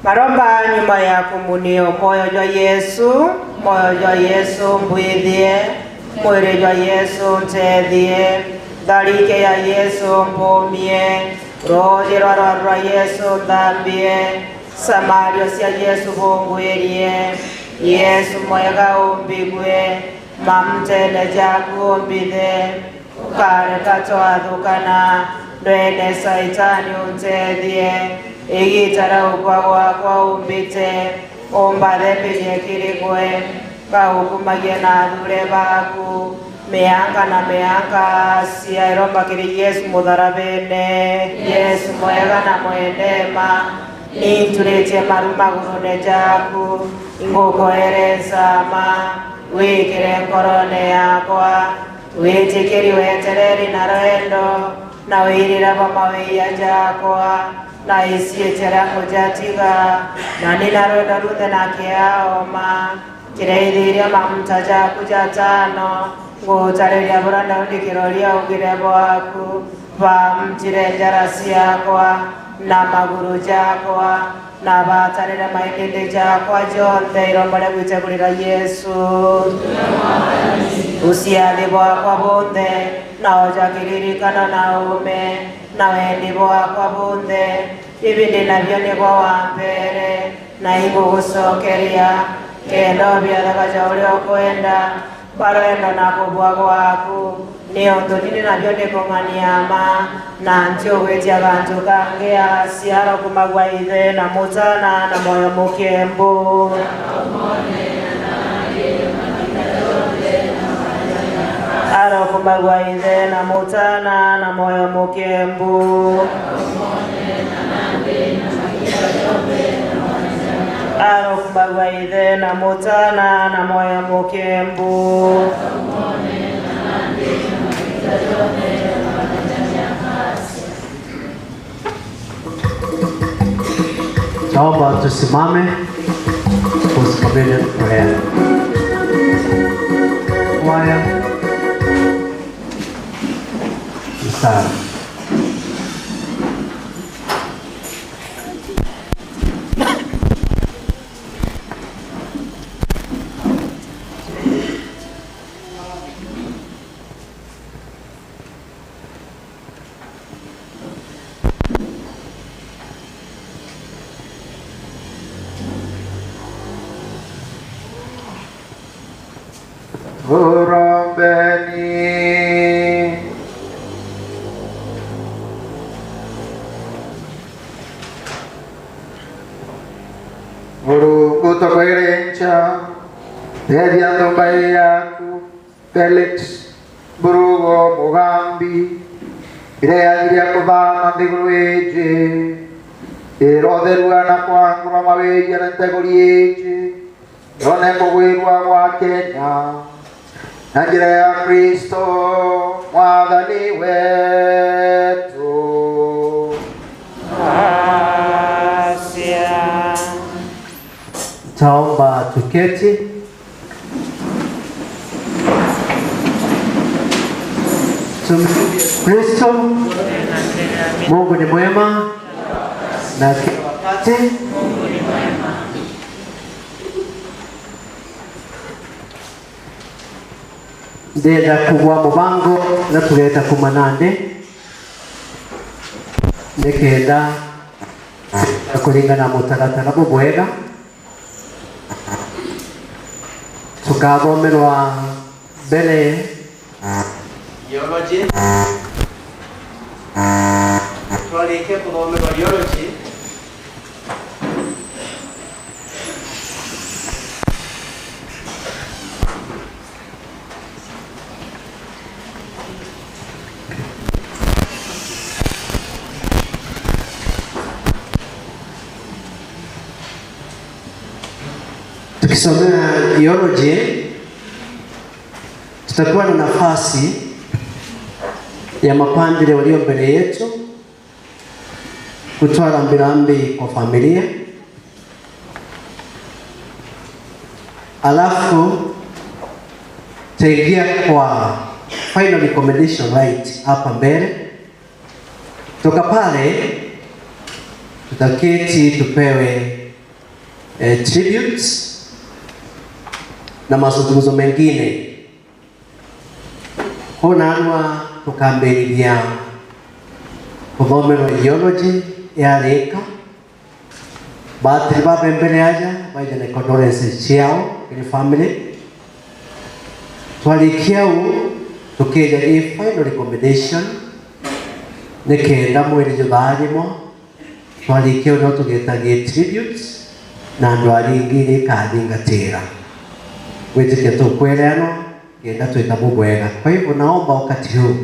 Maromba nyuma ya komunio moyo jwa Yesu, moyo jwa Yesu mbwithie, mwiri jwa Yesu ntethie, tharike ya Yesu mbumie, rũũĩ rwa rwa Yesu nthambie, samario cia Yesu bũngwĩrie, Yesu mwega ũmbigue, mamtene jaku ũmbithe, ũkareka twathũkana, ndwene Saitani ũntethie, igitara ukwa gwakwa umbite umbathe mbirie kirigwe ngaukumagie na athure baku mianga na mianga cia iromba kiri Yesu mutharabene. Yesu mwega na mwendema nituritie maru magurune jaku ingukoere ma wikire ngorone yakwa witikiri wetereri na rwendo na wirira mawia jakwa na isietera kujatiga na nina rwendo ruthe na kiaoma kireithiria mamuta jaku jatano ngutariria buranda undikiroria ugire bwaku bamtire njara ciakwa na maguru jakwa na batarire maindindi jakwa jonthe iromba ria gwitegurira Yesu uciathi bwakwa bunthe na ojakiririkana na ume na wendi bwakwa bunthe ibindi nabio nĩguo wa mbere na igũgũcokeria kenda ũbiathaga ja ũrĩa ũkwenda barwendo na kũbua gwaku nĩ ũndũ nini nabio nĩ kũng'ania ma na nti ũgwĩtia gantu kangĩ aciaro kuma gwa ithe na mũtana na moyo mũkĩmbu. Aro kuma gwa ithe na mũtana na moyo mũkĩmbu. Aro kuma gwa ithe na mũtana na moyo mũkĩmbu. Naomba tusimame kusimamia kwaya. Kwaya mstari. Utokoerencha Teria ndomba yaku Felix Burugo Mugambi Ireathiria kuthama nthiguru ĩnjĩ ĩrotherua na kwangũrwa mawĩria na ntegũri ĩnjĩ yone kũgwĩrwa gwa Kenya na njĩra ya Kristo mwathani wetu. Taomba tuketi. Tumsifu Kristo. Mungu ni mwema na kila wakati. Mungu ni mwema. Ndenda kugwa mubango na tugeta kumanande nikenda kulingana mutaratara bubwega tukathomerwa mbere Geology twarikia kuthomerwa geology. Tukisomea geology tutakuwa na nafasi ya mapadri walio mbele yetu kutoa rambirambi kwa familia, alafu taingia kwa final recommendation right hapa mbele. Toka pale tutaketi tupewe tributes na mazungumzo mengine honanwa tukambiriria kuthomerwo geology yarika batiri ba mbere aja baija na condolences ciao kiri family. Twarikia u tukija i final recommendation nikenda mwiri jutharimo. Twarikia u no tugitagie tributes na andu aria ingi ikathingatira gwitikia tukwereanwo ngenda twita bubwega. Kwa hivyo naomba wakati huu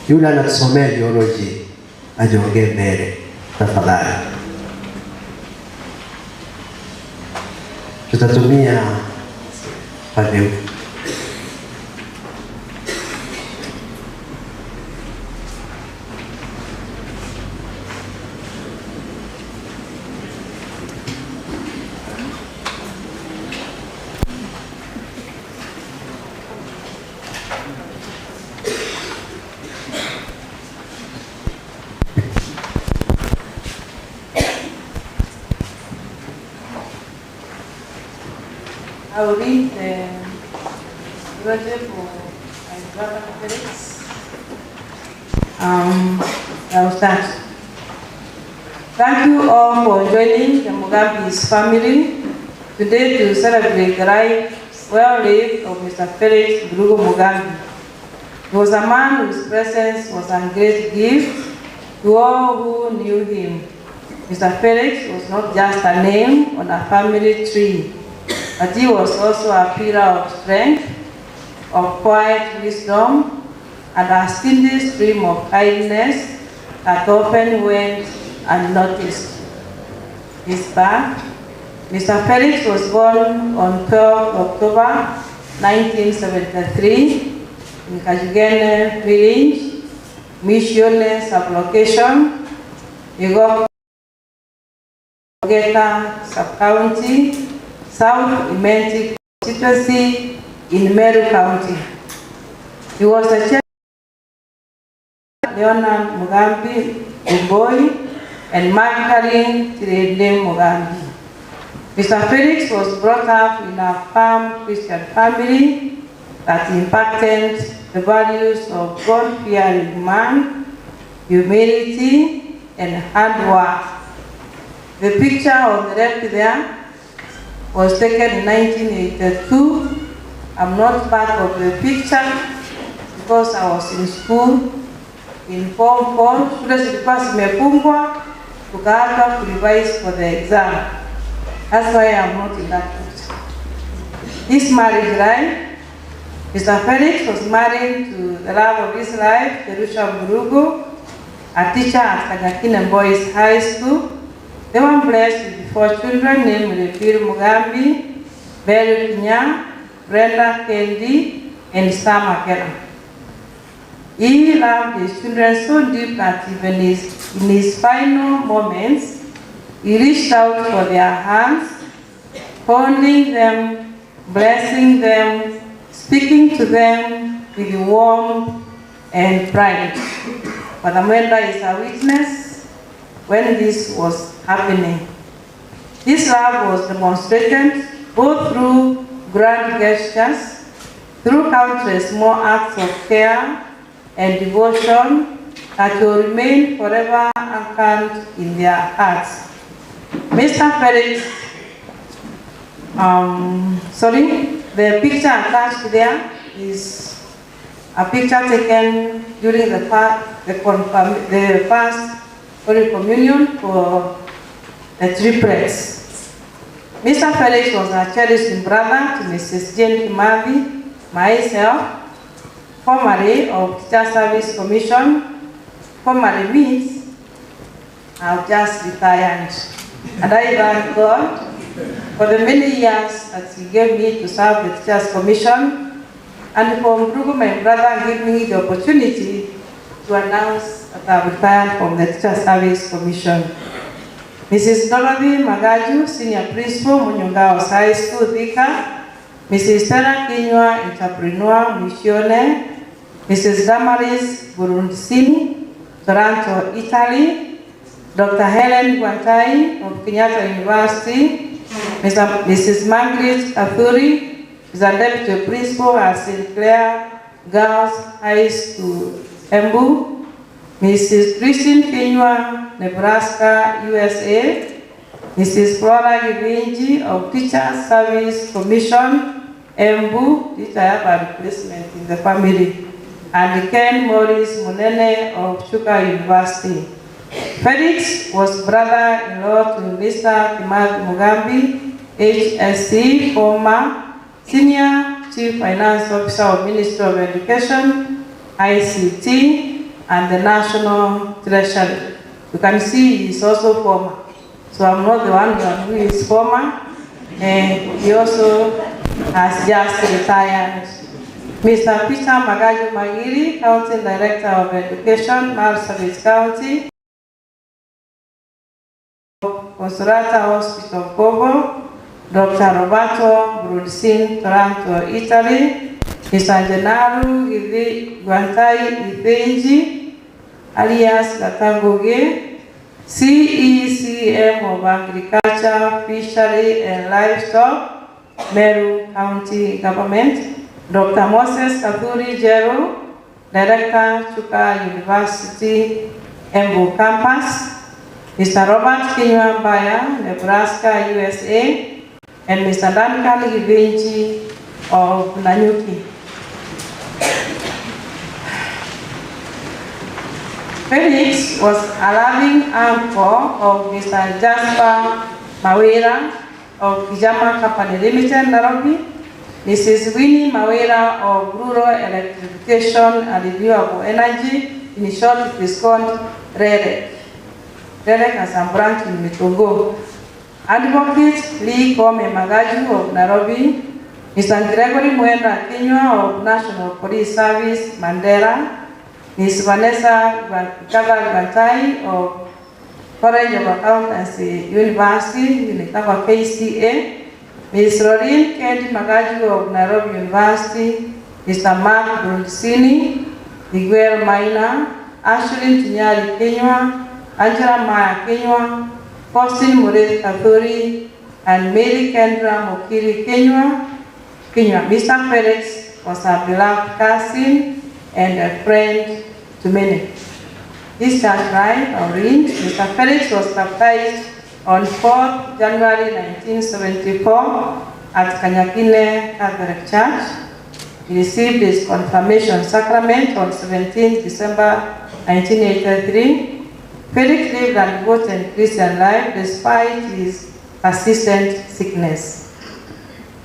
yule anatusomea geology ajonge mbele tafadhali. Tutatumia pande huu. I will read the eulogy for my brother Felix. I will start. Thank you all for joining the Mugambi's family today to celebrate the life well lived of Mr. Felix Burugo Mugambi. He was a man whose presence was a great gift to all who knew him. Mr. Felix was not just a name on a family tree, but he was also a pillar of strength, of quiet wisdom, and a steady stream of kindness that often went unnoticed. His birth: Mr. Felix was born on 12 October 1973 in Kajugene Village, Missione Sublocation, Igogeta Sub-County, South Imenti constituency in Meru County. He was the chair of Leonard Mugambi Umboi and Magdalene Tirende Mugambi. Mr. Felix was brought up in a firm Christian family that impacted the values of God-fearing man, humility, and hard work. The picture on the left there was taken in 1982. I'm not part of the picture because I was in school in Form 4. Shule zilikuwa zimefungwa, tukaanza kurevise for the exam. That's why I'm not in that picture. His marriage life, Mr. Felix was married to the love of his life, Jerusha Murugu, a teacher at Kanyakine Boys High School. They were blessed with 4 children named Refiru Mugambi, Beru Kinya, Brenda Kendi, and Sam Akela. He loved his children so deep that even in his final moments, he reached out for their hands, holding them, blessing them, speaking to them with warmth and pride. Father Mwenda is a witness when this was happening. This love was demonstrated both through grand gestures, through countless small acts of care and devotion that will remain forever anchored in their hearts. Mr. Felix, the picture attached there is a picture taken during the first Holy Communion for the triplets. Mr. Felix was a cherished brother to Mrs. Jane Kimathi, myself, formerly of Teacher Service Commission, formerly means I've just retired. And I thank God for the many years that He gave me to serve the Teachers Commission, and for Mbrugu, my brother, giving me the opportunity to announce that I've retired from the Teacher Service Commission. Mrs. Dorothy Magaju, Senior Principal, Munyungao High School, Thika. Mrs. Stella Kinyua, Entrepreneur, Missione. Mrs. Damaris Burundisini, Toronto, Italy. Dr. Helen Guantai of Kenyatta University. Mrs. Margaret Athuri is a Deputy Principal at St. Clair Girls High School, Embu. Mrs. Christine Kinyua, Nebraska, USA. Mrs. Flora Givinji of Teacher Service Commission, Embu, teacher have a replacement in the family, and Ken Morris Munene of Chuka University. Felix was brother-in-law to Mr. Kimathi Mugambi, HSC, former Senior Chief Finance Officer of Ministry of Education, ICT, and the National Treasury. You can see he is also former. So I'm not the one who is former. And he also has just retired. Mr. Peter Magaju Magiri, County Director of Education, Marsabit County, Consolata Hospital, Kobo, Dr. Roberto Brunsin, Toronto, Italy, Mr. Gennaro Guantai Ithenji, alias Gatangoge, CECM of Agriculture, Fishery and Livestock, Meru County Government, Dr. Moses Kathuri Jero, Director, Chuka University, Embu Campus, Mr. Robert Kinyua Mbaya, Nebraska, USA, and Mr. Duncan Givinji of Nanyuki. Felix was a loving uncle of Mr. Jasper Mawira of Kijama Company Limited, Nairobi, Mrs. Winnie Mawira of Rural Electrification and Renewable Energy, in short it is called REREC. REREC has a branch in Mitungo. Advocate Lee Kome Magaju of Nairobi, Mr. Gregory Mwenda Kinyua of National Police Service, Mandera, Ms. Vanessa Guantai of College of Accountancy University, Unitaka KCA, Ms. Lorraine Kendi Magaju of Nairobi University, Mr. Mark Brunzini, Miguel Maina, Ashley Tinyari Kinyua, Angela Maya Kinyua, Faustin Murith Kathuri, and Mary Kendra Mokiri Kinyua. Mr. Felix was a beloved cousin and a friend to many. This church life arranged, Mr. Felix was baptized on 4th January 1974 at Kanyakine Catholic Church. He received his confirmation sacrament on 17th December 1983. Felix lived a devoted Christian life despite his persistent sickness.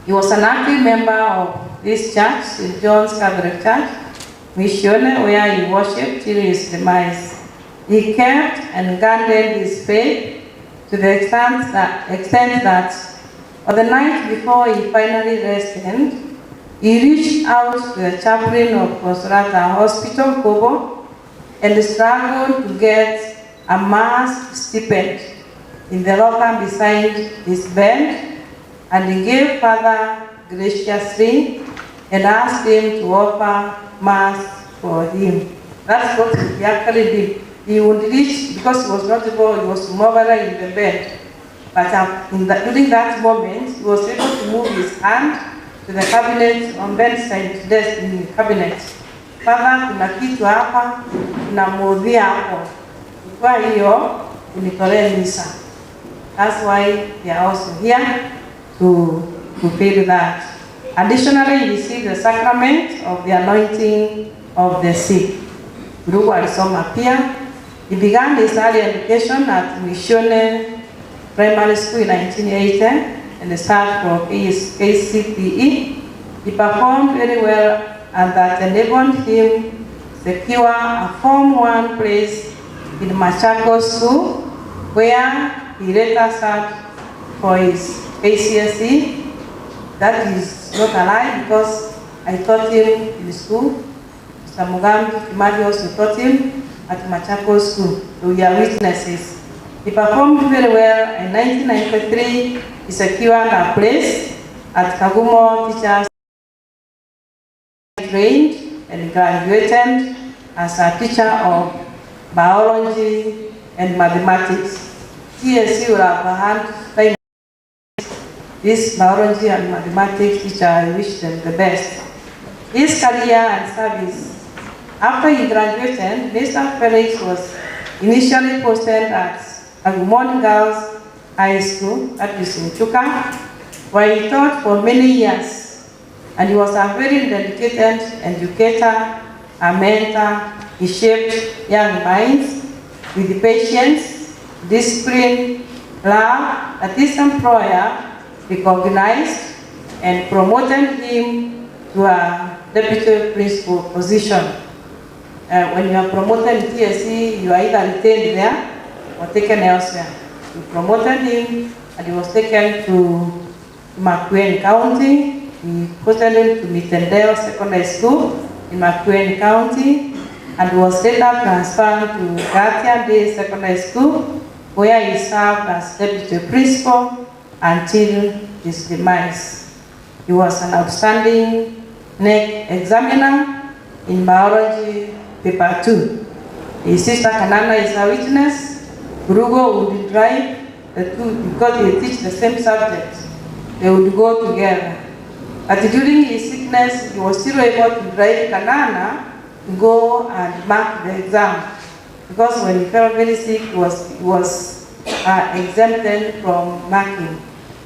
He was an active member of this church, St. John's Catholic Church, Missione, where he worshipped till his demise. He kept and guarded his faith to the extent that on the night before he finally rested, he reached out to the chaplain of Consolata Hospital, Kobo, and struggled to get a mass stipend in the locker beside his bed, and he gave Father graciously and asked him to offer mass for him. That's what he actually did. He would reach, because he was not able, he was mobile in the bed. But during that moment, he was able to move his hand to the cabinet on bedside desk in the cabinet. Father, kuna kitu hapa, kuna muudhia hapo. Kwa hiyo, unitolee misa. That's why they are also here to fulfill that. Additionally, he received the sacrament of the anointing of the sick. Ndugu alisoma pia. He began his early education at Missione Primary School in 1980 and started for KCPE. He performed very well, and that enabled him secure a Form 1 place in Machakos School, where he later sat for his KCSE. That is not a lie, because I taught him in school. Mr. Mugambi Kimari also taught him at Machakos School. So we are witnesses. He performed very well. In 1993, he secured a place at Kagumo Teachers Trained and graduated as a teacher of biology and mathematics. TSC will have a hand time. This biology and mathematics teacher, I wish them the best. His career and service. After he graduated, Mr. Felix was initially posted at Agumon Girls High School, that is in Chuka, where he taught for many years. And he was a very dedicated educator, a mentor. He shaped young minds with patience, discipline, love that his employer recognized and promoted him to a deputy principal position. When you are promoted in TSC, you are either retained there or taken elsewhere. We promoted him and he was taken to Makueni County. He posted him to Mitendeo Secondary School in Makueni County and was later transferred to Gatia Day Secondary School, where he served as deputy principal until his demise. He was an outstanding NEC examiner in biology paper 2. His sister Kanana is a witness. Rugo would drive the two because they teach the same subject. They would go together. But during his sickness, he was still able to drive Kanana to go and mark the exam. Because when he felt very sick, he was exempted from marking.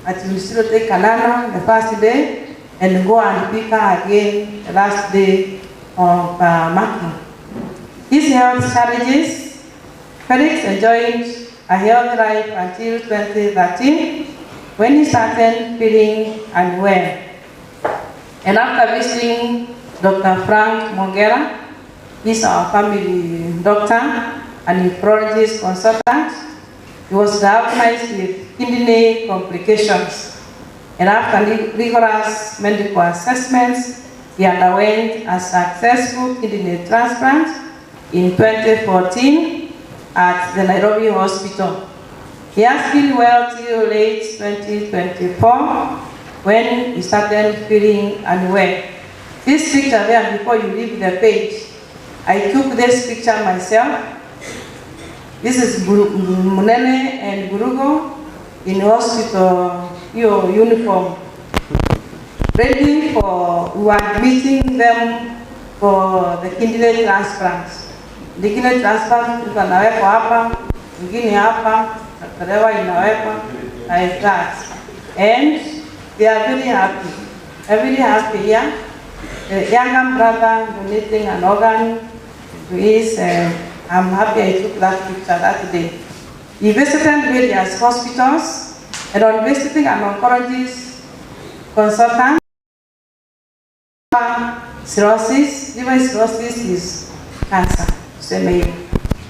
But he would still take Kanana the first day and go and pick her again the last day of marking. His health challenges. Felix enjoyed a healthy life until 2013, when he started feeling unwell. And after visiting Dr. Frank Mongera, he's our family doctor and nephrologist consultant, he was diagnosed with kidney complications. And after rigorous medical assessments, he underwent a successful kidney transplant in 2014 at the Nairobi Hospital. He has been well till late 2024, when he started feeling unwell. This picture there, before you leave the page, I took this picture myself. This is Munene and Gurugo in hospital uniform, ready for, we were admitting them for the kidney transplant. The kidney transplant, mtu anawekwa hapa, mwingine hapa, natolewa inawekwa, like that. And they are very happy. They are very happy here. The younger brother donating an organ to his, I'm happy I took that picture that day. He visited various hospitals And on visiting an oncologist consultant, cirrhosis, liver cirrhosis is cancer.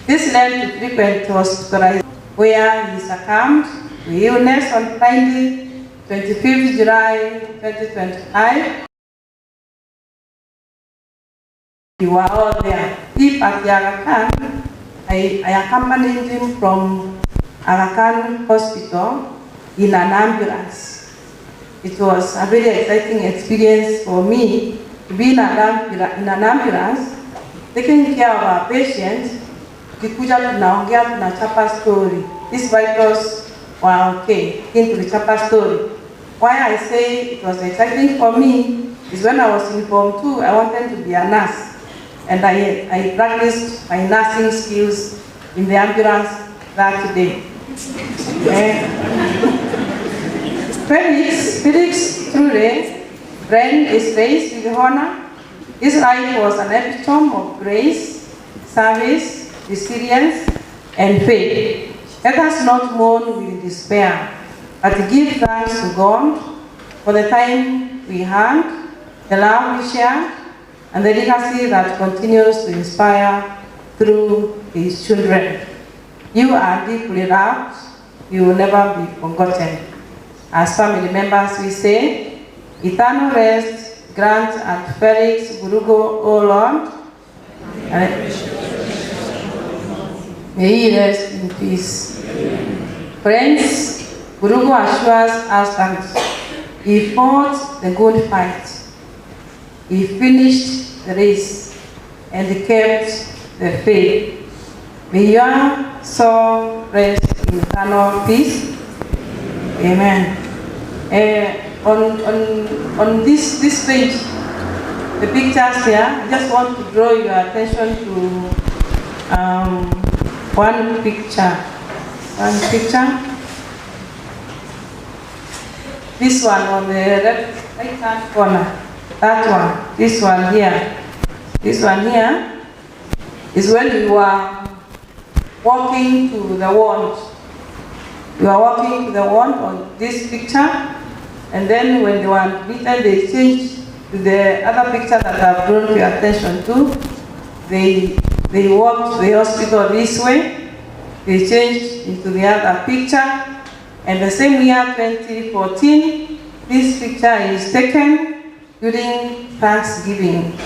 This led to frequent hospitalization where he succumbed to illness on Friday, 25th July 2025. We were all there. If at the Aga Khan, I accompanied him from Aga Khan Hospital in an ambulance. It was a very exciting experience for me to be in an ambulance, taking care of our patients. Tukikuja tunaongea, tunachapa story. These vitals were okay, lakini tulichapa story. Why I say it was exciting for me is when I was in Form 2, I wanted to be a nurse. And I practiced my nursing skills in the ambulance that day. Felix truly ran his race with honor. His life was an epitome of grace, service, resilience, and faith. Let us not mourn with despair, but give thanks to God for the time we had, the love we shared, and the legacy that continues to inspire through his children. You are deeply loved. You will never be forgotten. As family members, we say, eternal rest grant and Felix Burugo, O Lord. May he rest in peace. Amen. Friends, Burugo assures us that he fought the good fight. He finished the race and kept the faith. May your soul rest in eternal peace. Amen. On this page, the pictures here, I just want to draw your attention to one picture. One picture. This one on the left, right-hand corner. That one. This one here. This one here is when you are walking to the wand. You are walking to the wand on this picture, and then when they were admitted, they changed to the other picture that I've drawn your attention to. They walked to the hospital this way. They changed into the other picture. And the same year, 2014, this picture is taken during Thanksgiving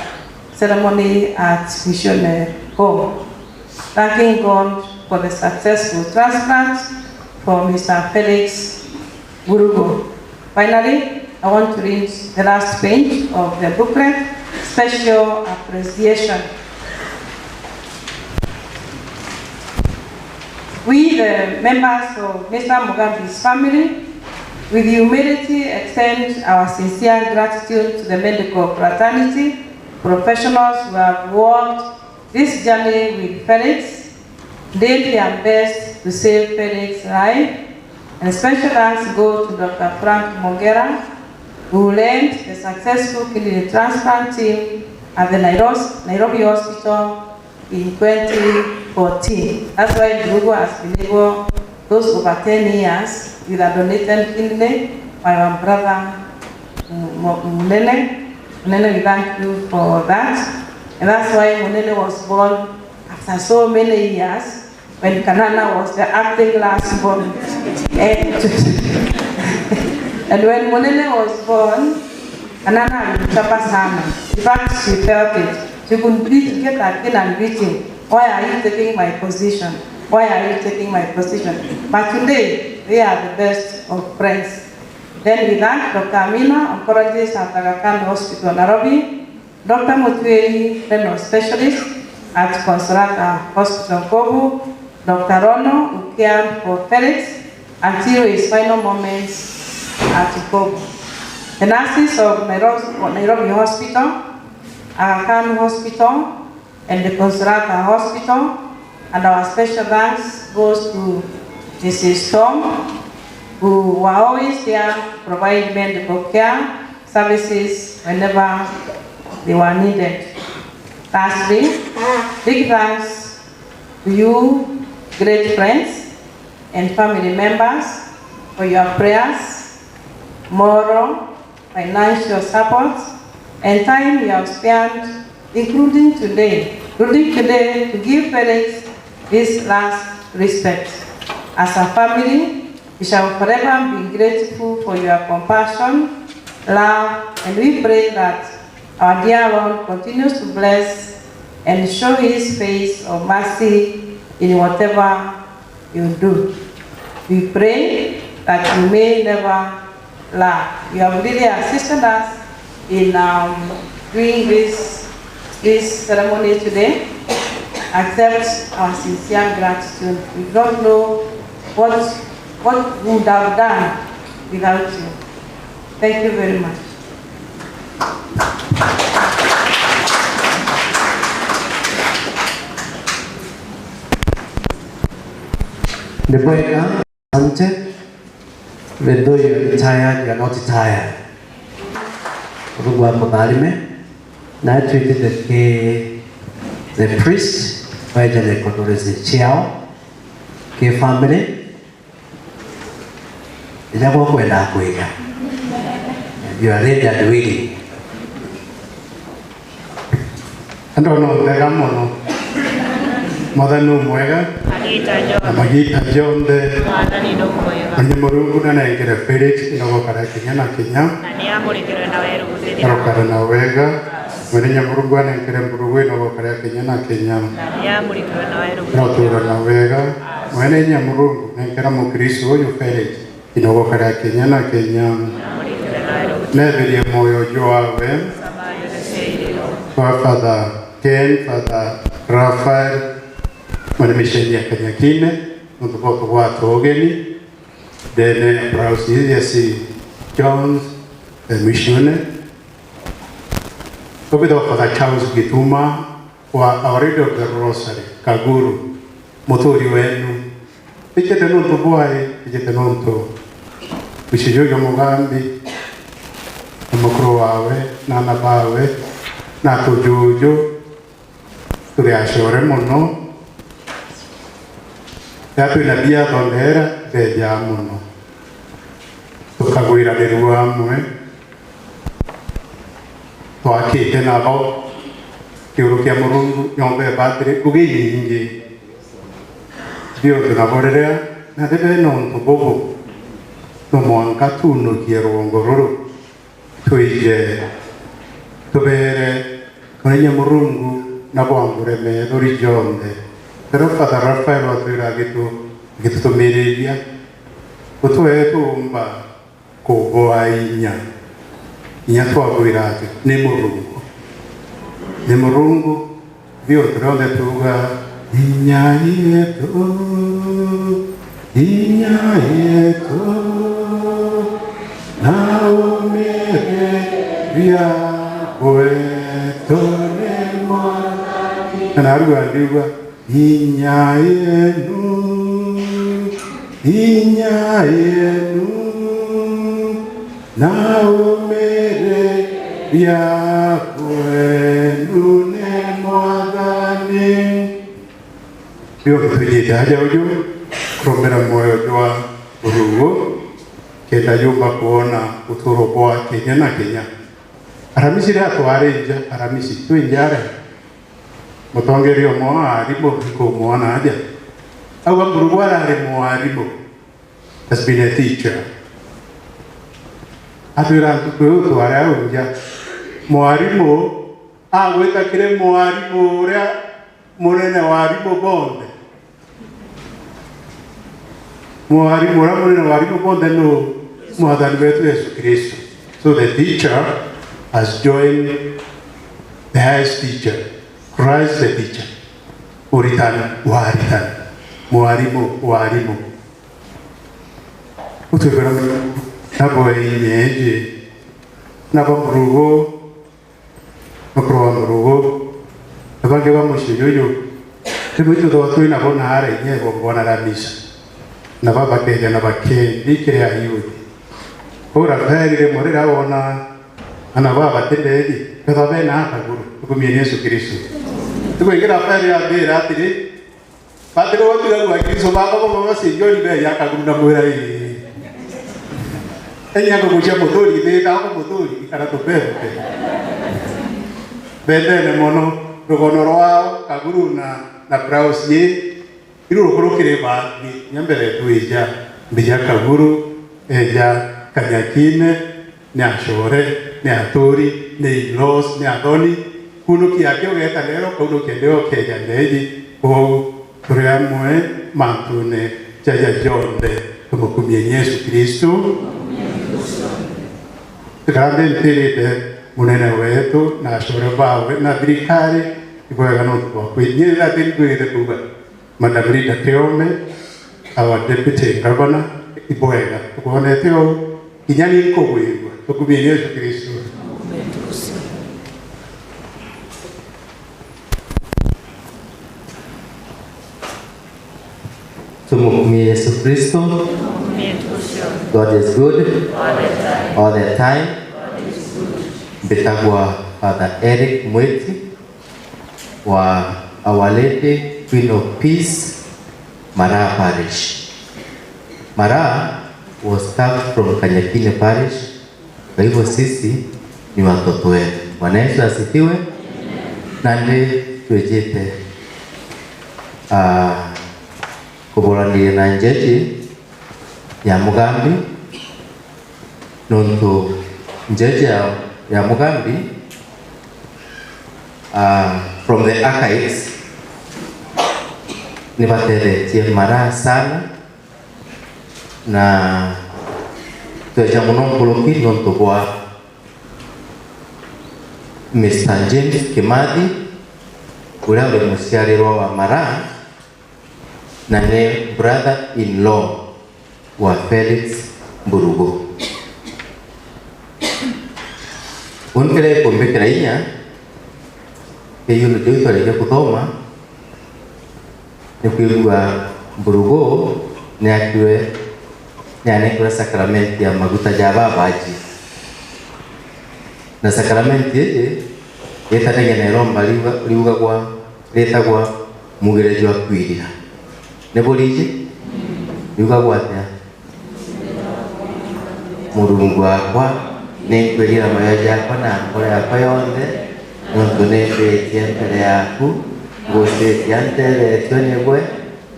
ceremony at Mission Home, thanking God for the successful transplant for Mr. Felix Burugo. Finally, I want to read the last page of the booklet, Special Appreciation. We, the members of Mr. Mugambi's family, with humility extend our sincere gratitude to the medical fraternity, professionals who have walked this journey with Felix, did their best to save Felix's life, and special thanks go to Dr. Frank Mogera, who led the successful kidney transplant team at the Nairobi Hospital in 2014. That's why Burugo has been able, those over 10 years, with a donated kidney by our brother Munene. Munene, we thank you for that. And that's why Munene was born after so many years, when Kanana was the acting last born. And when Munene was born, Kanana alichapa sana. In fact, she felt it. She couldn't get again and beat him. Why are you taking my position? Why are you taking my position? But today, they are the best of friends. Then we thank Dr. Amina, oncologist at Aga Khan Hospital, Nairobi, Dr. Mutwei, renal specialist at Consolata Hospital, Kobu, Dr. Rono, who cared for Felix until his final moments at Kobu. The nurses of Nairobi Hospital, Aga Khan Hospital, and the Consolata Hospital, and our special thanks goes to Mrs. Tom, who were always there to provide medical care services whenever they were needed. Lastly, big thanks to you, great friends and family members, for your prayers, moral, financial support, and time you have spent, including today to give Felix this last respect. As a family, we shall forever be grateful for your compassion, love, and we pray that our dear Lord continues to bless and show his face of mercy in whatever you do. We pray that you may never lack. You have really assisted us in doing this ceremony today. Accept our sincere gratitude. We don't know what we would have done without you. Thank you very much. Asante. Even though you are tired, you are not tired. Now the priest, the condolence chiao, ke family. You are ready and willing. I don't know, Mother no mwega na magita jonde ni Murungu na naingire Felix inogokara kinya na kinya arokara na wega mwene Murungu anaingire Murungu inogokara kinya na kinya rotura na wega mwene Murungu naingire Mukristo uyu Felix inogokara kinya na kinya neberie moyo joawe kwa Father Ken, Father Rafael mwana Kanyakine ntuboto wa togeni dene Brausi Jones missione obido Father Charles Gituma wa Our Lady of the Rosary Kaguru motori wenu ichete nonto boy ichete nonto bishijojo mugambi omukuru wawe nana bawe na tujuju turiashore muno yatwina bia thondera mbeja muno tukagwiranirwo amwe twakite nabo kiuru kia Murungu nyomba ebatire ngugi nyingi bio tunaborerea na thebe nontu bubu no mwanka tunukie rwongo ruru twije tubere mwenye Murungu na bwambure methori jonthe. Pero Father Rafael watwira agitutumiriria gutwe tumba kuboa inya inya twagwira ati ni Murungu ni Murungu bio turonde tuga inya yetu na umere bia kwetu ni Mwathani na arugwa ndiugwa inya yenu na umere bia kwenu ni Mwathani bio tujite haja uju kuromera moyo jwa urugo kenda yumba kuona uturo bwa Kenya na Kenya aramisi ria twarinja aramisi twinjare mutongerio mwarimu kumwona aja au mburugu arari mwarimu has been a teacher atwira tware aunja mwarimu agwitakire mwarimu uria munene warimu bonthe mwarimu uria munene warimu bonthe no Mwathani wetu Yesu Kristo. So the teacher has joined the highest teacher, Christ the teacher. Uritani waritani mwarimu warimu utwikora nabo inyeje nabo murugo mukuru wa murugo abange bamushiyoyo tibwitu twatwi nabo nare nyebo mbona ramisa na baba keja na bakendi kiria yuthi ora therire murira wona ana baba tendeji kathabe na akaguru tukumie Yesu Kristo tukwingira feri ya mbira atiri patiri watiga gwa Kristo baba baba bacinjori be ya kaguru na mwira ii Enyango gucia muthuri thithago muthuri ikara tubebe bendene mono rugono rwao Kaguru na Braus ye irurukurukire bathi nyambere tuija mbija Kaguru eja Kanyakine ni ashore ni aturi ni in-laws ni athoni kunukia kio geta lero kunukia ndeo keja ndeji ko turi amwe mantune jaja jonde tumukumie Yesu Kristo tukambe ntirite munene wetu na ashore bawe na thirikari ikwega no twakwĩnyĩrĩra thirikari kuga Madam Rita Keome our deputy governor ibwega tukuonete ũũ nginya nĩ kũgwĩrwo tukumie Yesu Kristo. Tumukumie Yesu Kristo. God is good all the time. Mbetagwa Father Eric Mweti wa Our Lady Queen of Peace, Mara Parish. Mara was staffed from Kanyakine Parish. Kwa hivyo sisi ni watoto wetu. Bwana Yesu asifiwe. Na ndi twejete kuboranire na njeji ya Mugambi nontu njeji ya Mugambi from the archives ni bateretie mara sana na tweja muno mpuluki nontu bwa Mr. James Kimathi uria uri muciarirwa wa Mara na ni brother in law wa Felix Mburugu. Unkire kumbikira inya kiyulu ndio twarĩkia kuthoma ni kwigua Mburugu ni akiwe ni anekura sakramenti ya maguta ja babaji na sakramenti ĩĩ ĩtanagia na iromba riugagwa rĩtagwa mugerejo wa kwirira nĩ bũrĩji riugagwa atĩa Mũrungu wakwa nĩngwĩrira mayo jakwa na ngoro yakwa yonthe nontu nĩmbĩtie mbere yaku ngũcĩtia nteretio nĩgwe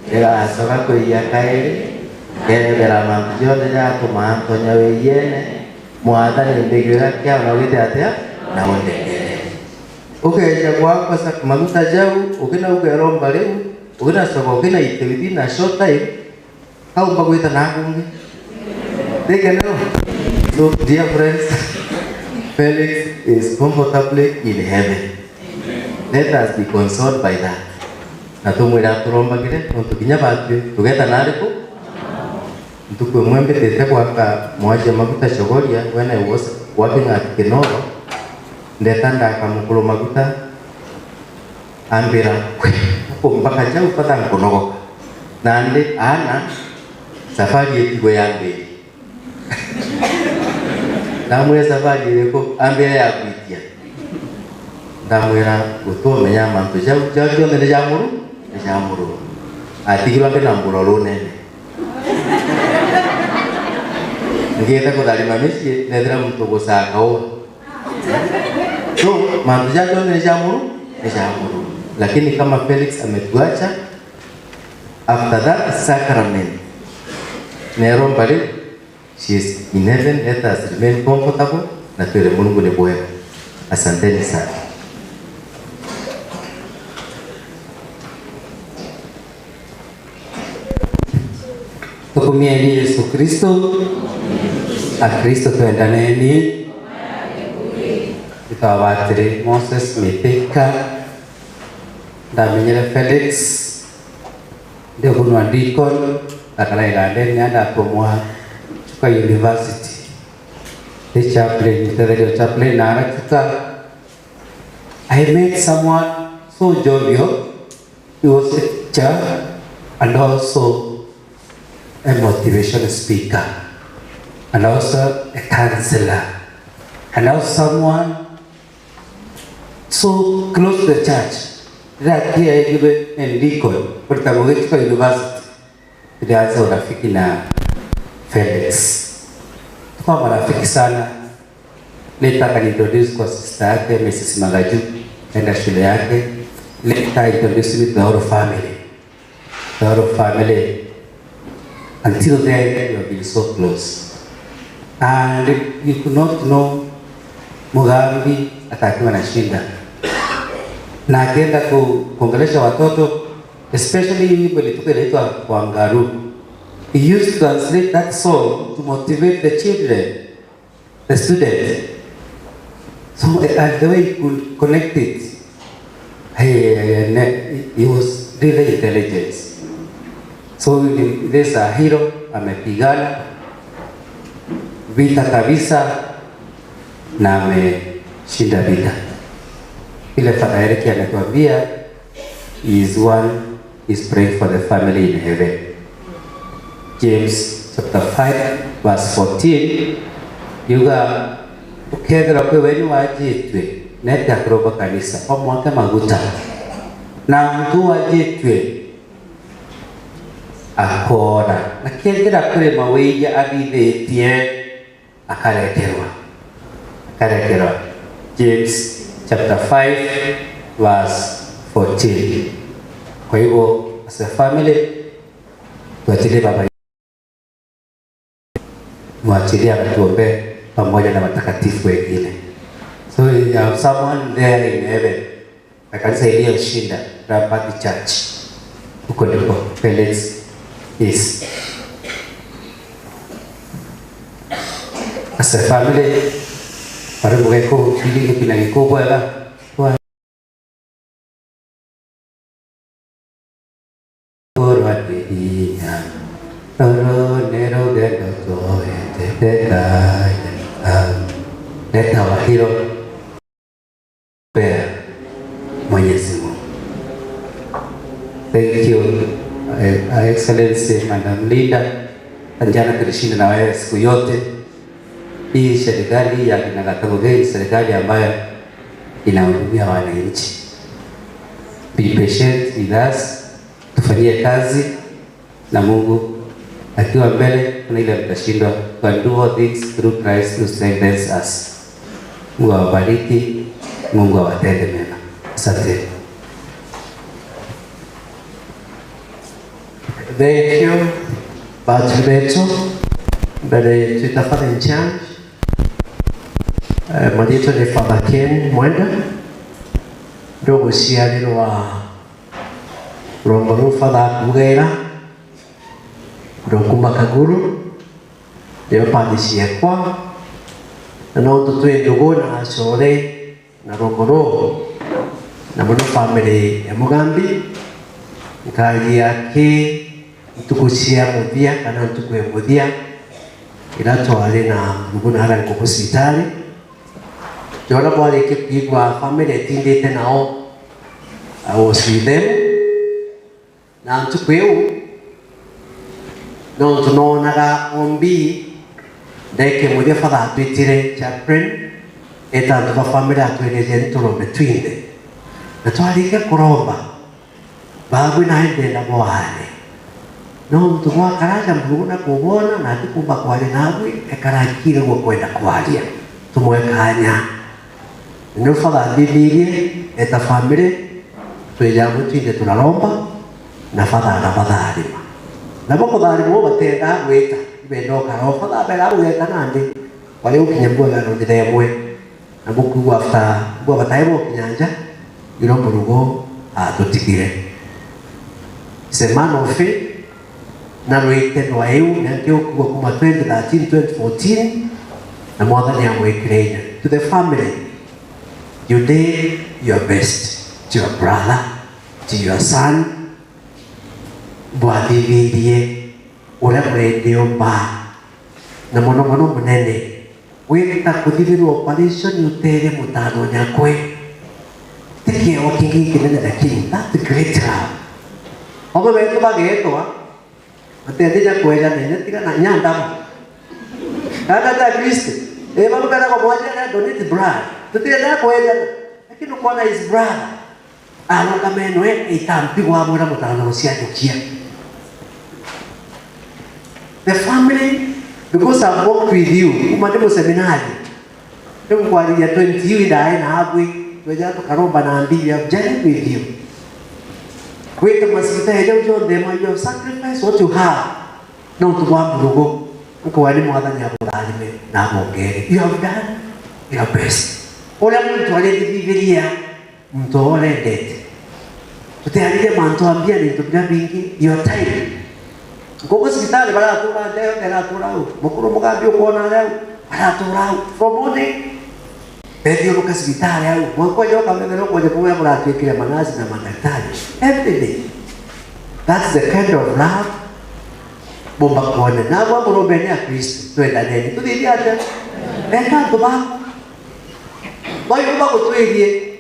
ndĩgacoka kwĩia kaĩrĩ ngerebera mantu jonthe jatũma ntonya wĩiene mwathani mbĩgĩra kĩao na wĩte atĩa na ũndekere ũkeja gwakwa maguta jau ũkĩna ũkeromba rĩu ũkĩnacoka ũkĩna ite within a short time hau mbagwĩta na kũngĩ rĩkenero. So dear friends, Felix is comfortably in heaven. Let us be consoled by that. Na tumwira turombagire nontu kinya batue tugeta nariku ntuku mwembetete gwaka mwaja maguta chogoria when I was working at Kinoro ndeta ndaka mukulu maguta ambira mpaka jau pata nkunogoka na ndi ana safari etigo yambere ndamwira safari iriku ambira ya kwitia ndamwira gutumenya mantu jau jau jonthe ni jamuru ni jamuru atigirwo akina mburo runene ngieta kutharima micii nethira muntu gucaka uu so mantu jau jonthe ni jamuru ni jamuru. Lakini kama Felix ametuacha after that sacrament neromba riu she is in heaven, let us remain comfortable na twire Mungu ni bwega. Asanteni sana. Tukumieni Yesu Kristo. A Kristo twendaneni. Itawabatire Moses Mithika ndamenyere Felix ndekunwa deacon akalaigande nyandatumwa Chuka University the chaplain the chaplain na Chuka. I met someone so jovial. He was a teacher and also a motivational speaker and also a counselor and also someone so close to the church that here in deacon but Chuka University tulianza urafiki na Felix. Tukawa marafiki sana. Later akaniintroduce kwa sister yake Mrs. Magaju, kaenda shule yake. Later introduced me to the whole family. The whole family. Until then, we have been so close. And you could not know Mugambi atakiwa na shinda. Na akienda kuongelesha watoto, especially wimbo ilitoka inaitwa Kwangaru. He used to translate that song to motivate the children, the students. So and the way he could connect it, he was really intelligent. So there's a hero, amepigana vita kabisa na ameshinda vita. Ile Father Eric ametuambia is one is praying for the family in heaven. James chapter 5 verse 14 yuga ukethira kwi wenyu wajitwe nete akuroba kanisa omwake maguta na mtu wajitwe akora na kethira kuri mawĩia athithĩtie akarekerwa akarekerwa. James chapter 5 verse 14. Kwa hivyo as a family tuachilie baba, mwachilie atuombe pamoja na watakatifu wengine. So you have someone there in heaven, na kanisa iliyoshinda Rampart Church, huko ndipo Felix is. As a family paremugeko kili kina gikubwa kwa leta wa hilo pea Mwenyezi Mungu. Thank you Excellency Madam Linda. Jana tulishinda na wewe siku yote. Hii serikali ya Kinagatagoge ni serikali ambayo inahudumia wananchi. Be patient with us, tufanyie kazi na Mungu akiwa mbele, kuna ile mtashindwa. Can do all things through Christ who strengthens us. Mungu awabariki, Mungu awatende mema. Asante. Thank you, Padre Beto. Mbele tuita Father in charge. Mwandito ni Father Ken Mwenda. Ndogo ciarĩrwo wa Rongoru Father Kugeira. Ndokuma Kaguru. Ndio padri ciakwa. Na no tutwe ndugu na acore na Rongoru. Na muno family ya Mugambi. Nkari yake ntuku cia muthia kana ntuku ya muthia ira twari na ndugu na harai kuku cibitari ndona mwarĩkia kuigua family ĩtindĩte nao I was with them na ntuku ĩu no tunonaga ombi ndeke muthia father atwĩtire chaplain eta andu ba family atwĩrĩrie nĩtũrombe twinthe na twarĩkia kũromba bagwi nae ndenda mwane no mtu gwakaraja mrugu na kuwona na atikumba kwaria nagwi ekarakire gwo kwenda kwaria tumwe kanya no father athithirie eta family twijamu twinde tunaromba na father arabatharima nabo kutharimwo batenda gwita ibenda ukaro father bera gwita nandi wali ukinya mbwaga no ndithemwe na bukugwa after bwa bataimwo kinyanja iro murugo atutigire semano fe na rwite rwa eu na ngĩũkua kuma 2013 2014 na mwathani amwĩkĩre to the family you did your best to your brother to your son bwathithirie ũrĩa mũrĩndĩ ũmba na mũno mũno mũnene wĩta kũthithĩrwo operation ũtere mũtano nyakwe ti kĩeo kĩngĩ kĩnene lakini that's great love omo betu bagetwa atendija kwela nene tiga na nyandamu dada ta Kristo eh babu kana kwa mmoja na donate brother tutenda kwela lakini ukiona his brother aluka meno itampigwa amura mutano cia ndukia. The family Because I've worked with you, kuma seminari. Nikukwalilia 20 you ndae na abwe, tweja tukaromba na ambi, I've journeyed with you. Kwita masikita ya jojo ndema, you have sacrificed what you have. No tukwamburugo, nkuwani mwathani abutharime na abongere. You have done your best. Oria muntu arendete Bibilia, muntu orendete. Tutiarire mantu ambia ni tubira bingi, your time. Ngoko sibitari baratura ndeo nderatura u. Mukuru mugambi ukona leo baratura u. From morning bethio ruka sibitari au. Mwako joka mbele kwa japo ya muratuikire manazi na madaktari. Every day. That's the kind of love bomba kuona. Na kwa murombe ya Kristo twendaneni. Tuthirie atia? Eka andu baku. Bayo bagutwirie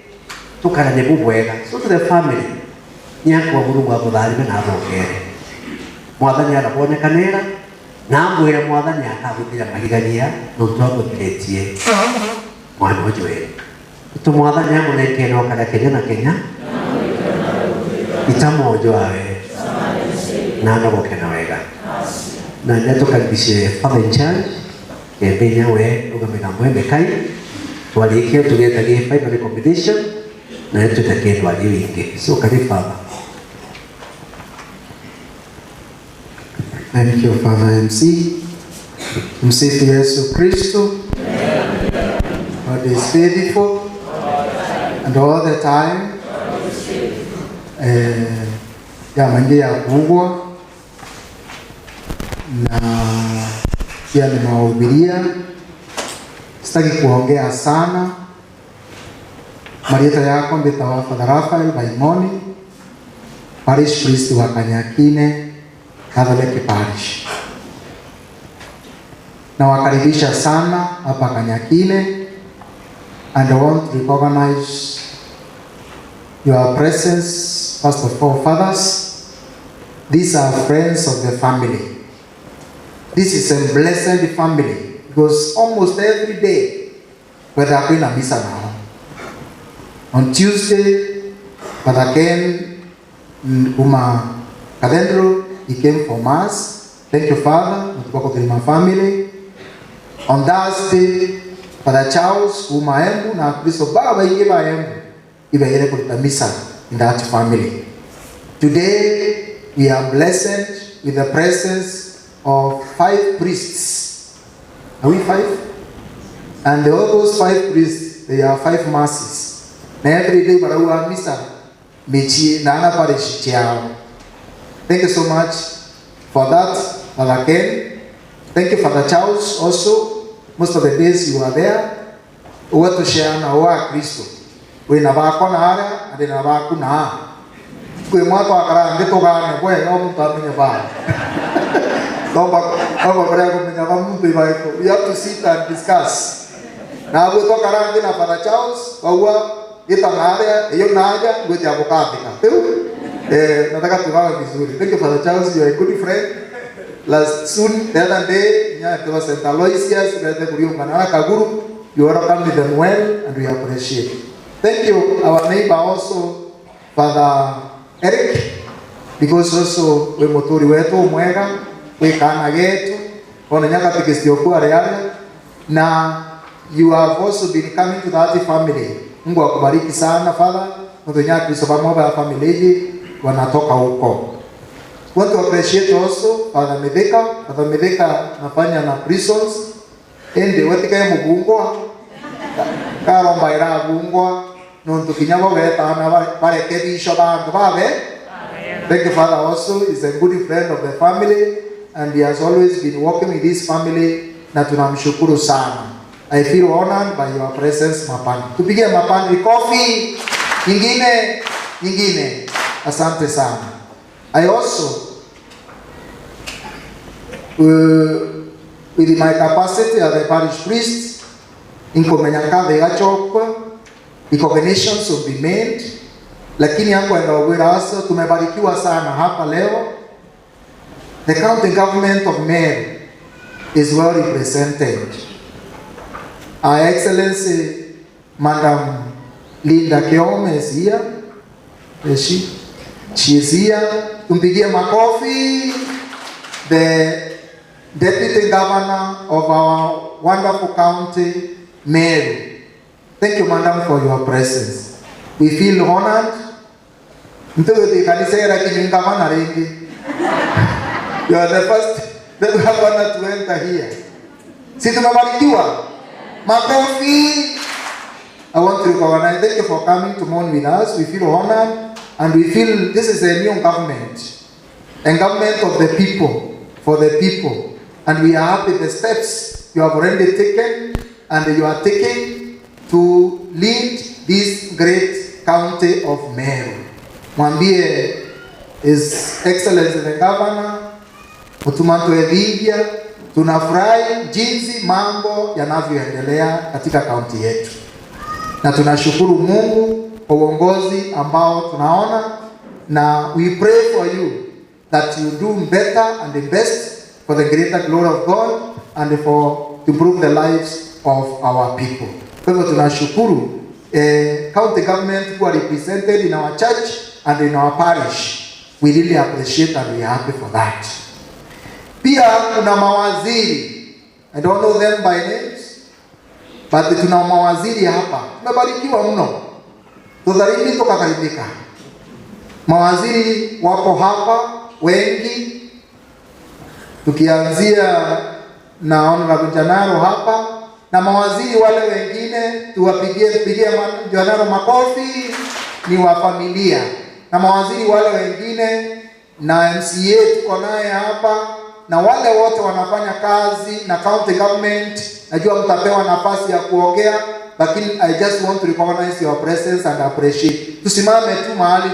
tukarane bubwega. So to the family nyakwa Mulungu abutharime na abongere. Mwathani arabonekanira na ambwire mwathani akaguthira mahigania nundu aguthiretie mwana ucio wene. Tu mwathani amunengere okara Kenya na Kenya itamojo awe na anogokena wega. Na nĩatũkaribishe Father in charge kembenya we ugamega mwembe kai twarikie tugetagie final recommendation na nĩtwĩtakie ndwari wingi. So karibu Father. Thank you, Father MC. Msifu Yesu Kristo. God is faithful and all the time. Ya mangi ya kugwa na pia nimewahubiria. Sitaki kuongea sana. Marieta yako mbitawa Father Raphael Baimoni, Parish Priest wa Kanyakine Catholic Parish. Nawakaribisha sana hapa Kanyakine, and I want to recognize your presence, first of all, fathers. These are friends of the family. This is a blessed family because almost every day, whether I'm in misa now. On Tuesday, Father Ken Uma Cathedral, he came for Mass. Thank you, Father. My family. On Thursday, Father Charles Uma Embu na Kristo Baba Iba Embu Iba Yere Kulita Misa in that family. Today, we are blessed with the presence of 5 priests. Are we 5? And all those 5 priests, they are 5 masses. Na every day, baraua misa michi na ana parish chiao. Thank you so much for that, Father Ken. Thank you, Father Charles, also. Most of the days you are there. Uwe tushare na uwa Kristo. We na bako na ara, ade na bako na. Kwe mwato akara ngeto gane, kwe no mtu amenye ba. We have to sit and discuss. Na abu to karangi na Father Charles, bawa ita na iyo naja, ngwe abukafika. Nataka tugawe vizuri. Thank you, Father Charles, you are a good friend. Last soon, the other day, it was St. Aloysius, you welcomed them well, and we appreciate. Thank you, our neighbor also, Father Eric, because also we moturi wetu mwega, we kana getu, ona nyakati kisiokuwa reale, na you have also been coming to that family. Mungu akubariki sana, Father. Mtunya Kristo pamoja family wanatoka huko. Want to appreciate also Father Medeka. Father Medeka nafanya na prisons. Ende watika mubungwa. Karomba ira bungwa. Nontu kinyabo beta na barekebisho bantu babe. Thank you, Father, also is a good friend of the family and he has always been working with this family na tunamshukuru sana. I feel honored by your presence, Mapandi. Tupigie Mapandi kofi. Nyingine, nyingine. Asante sana. I also, with my capacity as a parish priest, in Komenyaka gachokwa, recognitions will be made. Lakini yangu endawira aso, tumebarikiwa sana hapa leo. The county government of Meru is well represented. Her Excellency, Madam Linda Kiome is here. Is she? She is here. Tumpigie makofi. The Deputy Governor of our wonderful county, Meru. Thank you, madam, for your presence. We feel honored. Mtuwe kanisa era kinyungamana ringi. You are the first the governor to enter here. Si tumebarikiwa? Makofi. I want to recognize, thank you for coming to mourn with us. We feel honored and we feel this is a new government. A government of the people, for the people. And we are happy the steps you have already taken and you are taking to lead this great county of Meru. Mwambie His Excellency the Governor, Mutumantu Elivia, tunafurahi jinsi mambo yanavyoendelea katika kaunti yetu. Na tunashukuru Mungu kwa uongozi ambao tunaona, na we pray for you that you do better and the best for the greater glory of God and for to improve the lives of our people. Kwa hivyo tunashukuru county government who are represented in our church and in our parish. We really appreciate and we are happy for that. Pia kuna mawaziri. I don't know them by names, but tuna mawaziri hapa. Tumebarikiwa mno. Tudharimi tukakaribika. Mawaziri wako hapa wengi. Tukianzia na Honorable Janaro hapa na mawaziri wale wengine, tuwapigie pigie Janaro makofi, ni wa familia. Na mawaziri wale wengine na MCA tuko naye hapa, na wale wote wanafanya kazi na county government. Najua mtapewa nafasi ya kuongea, lakini I just want to recognize your presence and appreciate. Tusimame tu mahali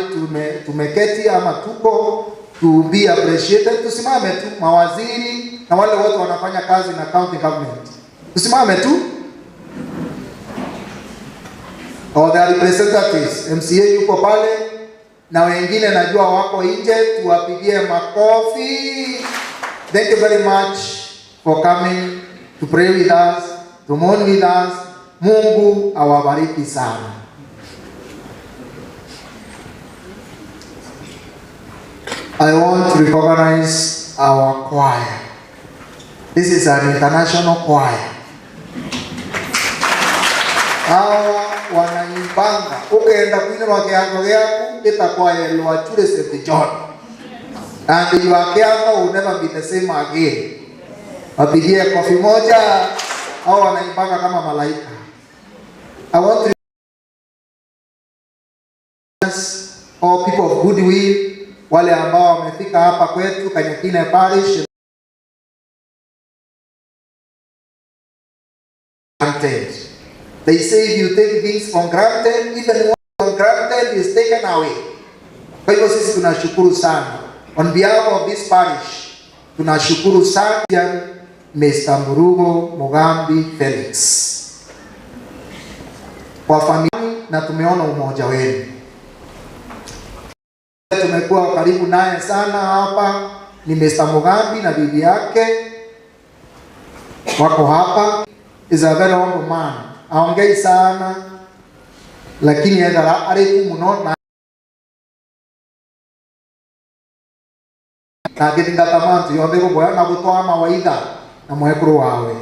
tumeketi ama tuko, to be appreciated. Tusimame tu mawaziri na wale wote wanafanya kazi na county government. Tusimame tu. Or their representatives. MCA yuko pale na wengine najua wako nje, tuwapigie makofi. Thank you very much for coming to pray with us, to mourn with us. Mungu awabariki sana. I want to recognize our choir. This is an international choir. Hawa wanaimbanga. Ukienda kuinua kiango gyaku itakuwa ya Chure St. John. And your kiango will never be the same again. Wapigie kofi moja. Hawa wanaimbanga kama malaika. I want to recognize all people of goodwill, wale ambao wamefika hapa kwetu Kanyakine Parish. Granted. They say if you take things for granted, even what for granted is taken away. Kwa hivyo sisi tunashukuru sana. On behalf of this parish, tunashukuru sana Mr. Murugo Mugambi Felix kwa familia, na tumeona umoja wenu. Tumekuwa karibu naye sana hapa, ni Mr. Mugambi na bibi yake wako hapa. Is a very humble man. Aongei sana, lakini ethara ari muno na agithingata mantu yonthe guboya na gutwaa mawaitha na mwekuru wawe.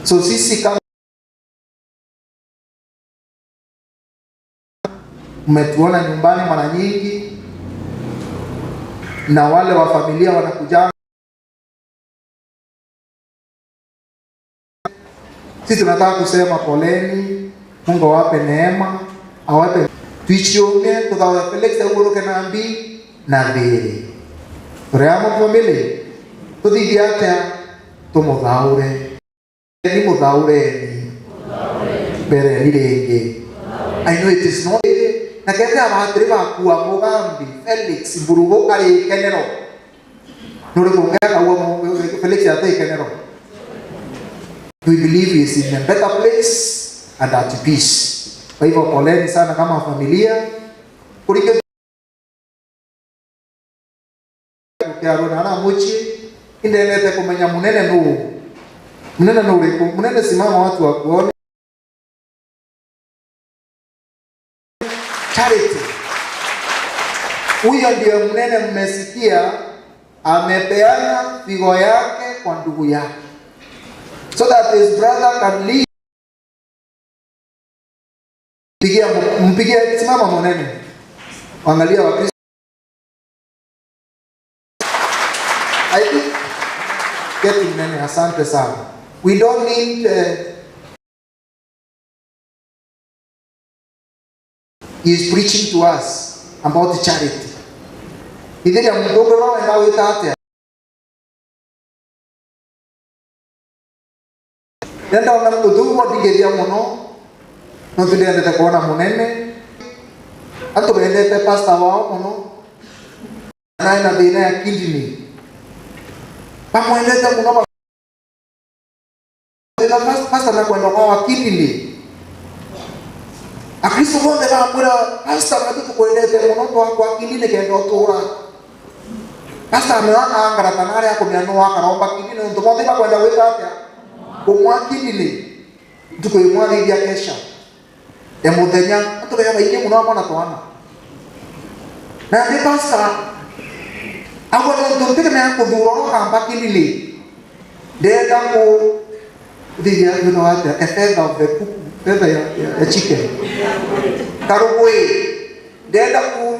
So sisi kama mmetuona nyumbani mara nyingi, na wale wa familia wanakuja, sisi tunataka kusema poleni. Mungu awape neema, awape tuichiumie tuthawe Felix aguruke na mbi na thiri. Tureamo family tuthithie atia tumuthaure ni muthaureni mbere ni ringi. I know it is not na kethe abatiri bakua Mugambi Felix Mburugu ari kenero nuri kungeka uo Felix ate kenero. We believe he is in a better place and at peace. Kwa hivyo poleni sana kama familia. Kuliko na muchi indelete kumenya munene nu. Munene nu uriku? Munene simama watu wakuone. Charity. Huyo ndio munene mmesikia Amepeana figo yake kwa ndugu yake so that his brother can live. Pigia, mpigie, simama mwanene. Angalia Wakristo. I think getting many, asante sana. We don't need he is preaching to us about charity. Ithiria mdogo roho enda wita atia. Nenda ona muthugo ndingithia muno. No tundiendete kuona munene. Antu bendete pastor wao muno. Naye na thina ya kidney. Bamwendete muno. Pastor na kwenda kwa wa kidney. Akristo bonthe bamwira pastor na tukwendete muno twakwa kidney kenda utura. Pastor amewa angara kana aria akumia no akaromba kidney ntu bonthe bakwenda gwika atia kumwa kidney ntuku imwe athithia kesha ya muthenya antu bea baingi muno amona twana na ndi pastor agwa ntu ntegemea kuthura kamba kidney ndenda ku thithia thutha atia a feather of the cuckoo, feather ya chicken karugui ndenda ku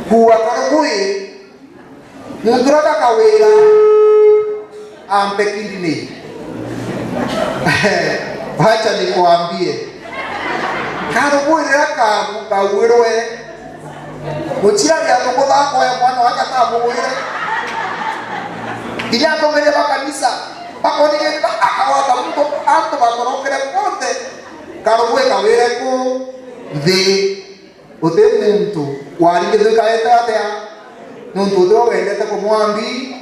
kuwa karugui muntu uria kawira ampe kidney. Wacha nikuambie karugui riria kawirwe muciari atumuthako ya mwana wake atamugwire nginya atongoria ba kanisa bakonigĩte akawata muntu antu batorokere bonthe karugui kawire ku thi uti muntu waringithuikaite atia nuntu uthi wendete kumwambi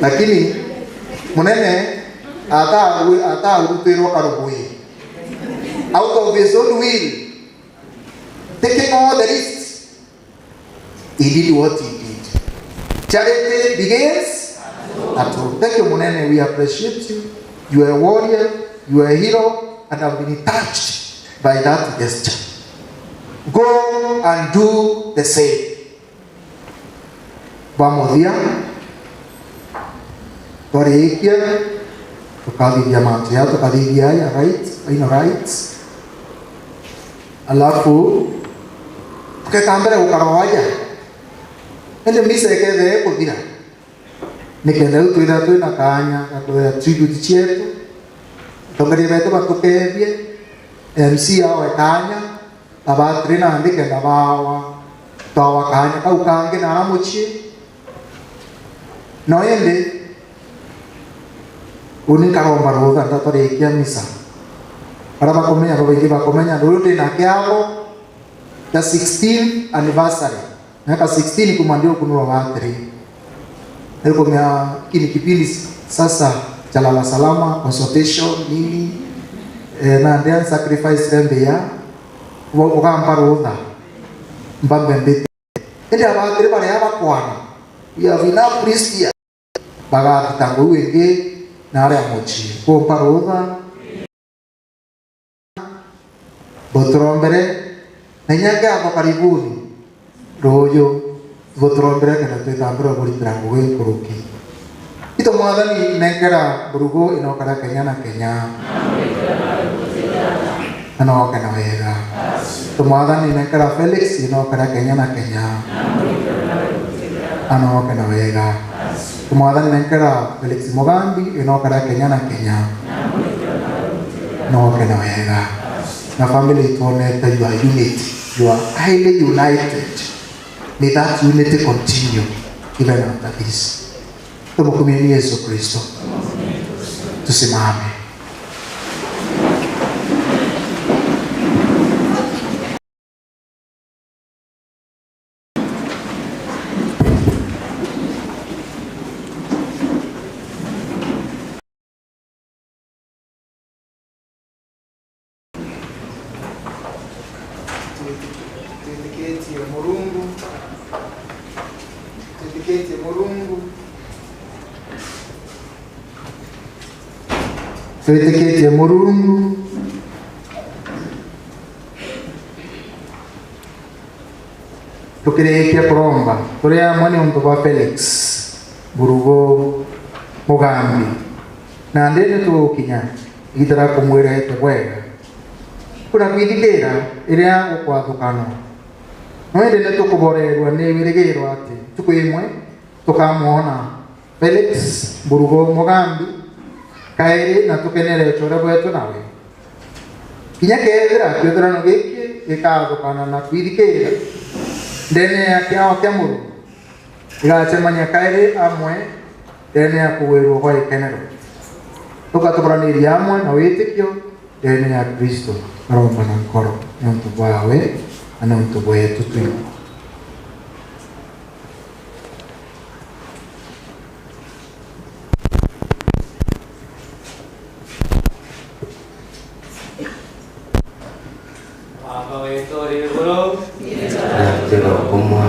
lakini munene ataurutirwo karugui out of his own will, taking all the risks, he did what he did. Charity begins at home. Thank you, Munene. We appreciate you. You are a warrior, you are a hero, and I've been touched by that gesture. Go and do the same. Bamothia twarikia tukathithia mantu ya tukathithia ya right aina rights alafu tukeka mbere gukaroja ende misa ikethe kuthira nikenda riu twithira twina kanya gakwira tribute cietu atongoria betu batukethie MC awe kanya abatri na ndikenda bawa twawa kanya kau kangi na aria mucii no indi uni karomba rutha ndatwarikia misa aria bakumenya babaingi bakumenya ruriu ndina kiago ya 16th anniversary miaka 16 kuma ndio kunurwa watri nilikomea kini kipindi sasa cha lala salama consultation nini na ndia sacrifice rembe ya ukampa rutha mbambe mbite indi abatri baria bakwana we have enough priest here bagathitangwo wingi na aria mucii kumpa rutha boturombere na inya ngatho karibuni ruyu boturombere kenda twitambire kuritira ngugi nkuruki ito mwathani nengera mburugu inokara Kenya na Kenya na noke na wega ito mwathani nengera Felix inokara Kenya na Kenya na noke na wega ito mwathani nengera Felix Mugambi inokara Kenya na Kenya noke na wega na family tuonete you are unity, you are highly united. May that unity continue even after this. Tumukumini Yesu Kristo. Tusimame. Twitikitie Murungu Tukirikia kuromba turia amwe ni untu bwa Felix Burugo Mugambi na ndi nitugukinya igitara kumwira ete bwega kuna kwithikira iria gukwathukana no indi nitukuborerwa ni wirigirwa ati tuku imwe tukamwona Felix Burugo Mugambi kairi na tukenere uchore bwetu nawe kinya kethira kithurano giki gikathukana na kwithikira ndene ya kiao kia Murungu igacemania kairi amwe ndene ya kuwirwo gwa ikenero tukatukoraniria amwe na witikio ndene ya Kristo aromba na nkoro ni untu bwawe na ni untu bwetu twingi. Baba wetu uri iguru kumwa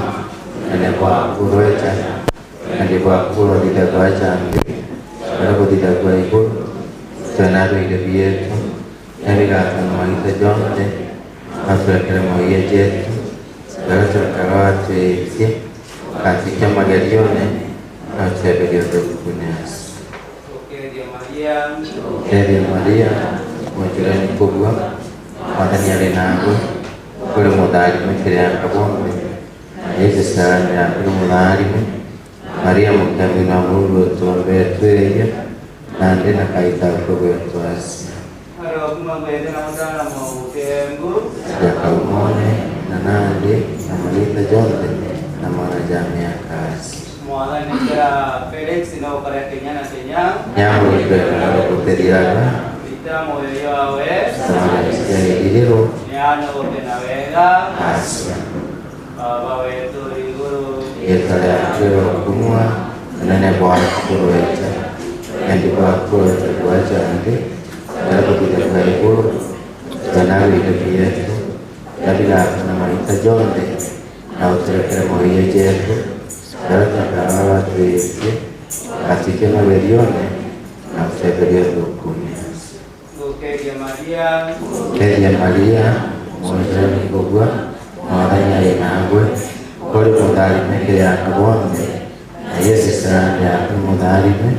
Maria mwajirani kubwa mwathani arĩ nawe kũrĩ mũtharime kĩrĩa kabombe Yesu sana ya kũrĩ mũtharime Maria mũkami na Mungu tuombe tweya na ndĩ na kaita kũgwetwo acia yakaumone na nandĩ na malita jonthe na mwana jamii ya kazi nyamũrĩkĩra gũthĩriraga acia rĩĩtwa rĩaku rĩrokumwa ũnene bwaku bũroeja wendi bwaku ũroete bwaja nthĩ ũrĩa gũthithia kwa igũrũ twanawire bietu yabigaku na maita jonthe na ũtũrekere mawĩhia jetu ũrĩa twakaraga watwĩtie atuĩke mawĩrione na ũtetherie thũkũne. Keria Maria mwajirani kũgua mwathani arĩ nawe kũrĩ mũtharime kĩrĩa kabonde na Yesu sana yaku mũtharime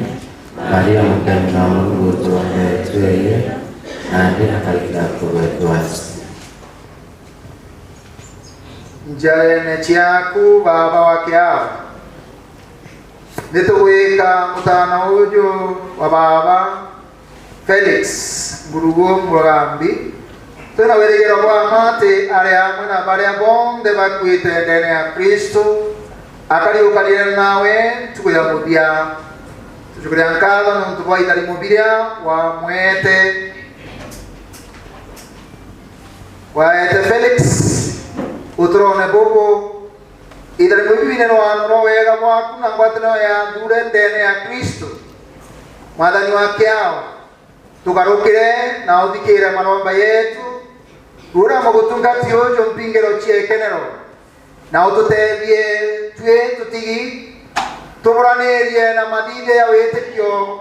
Maria mũkemi wa Mungu tuombe tweie na ndĩ na kaita kũgwetwo acia. Njarene ciaku baba wa kiao nitugwika mutana uyu wa baba Felix Burugo Mugambi twina wirigiro bwa mati aria amwe na baria bonthe bakuite ndene ya Kristo akariukanire nawe ntuku ya muthia tucukuria nkatho nontu bwa itharimo biria wa mwete waete Felix uturone bubu itharimo bibi nĩ rwa wega bwaku na ngwatanĩro ya thure ndene ya Kristo mwathani wa kĩao tugarukire na uthikire maromba yetu rura mugutungati uyu mpingiro cia ikenero na ututethie twi tutigi tuburanirie na mathithia ya witikio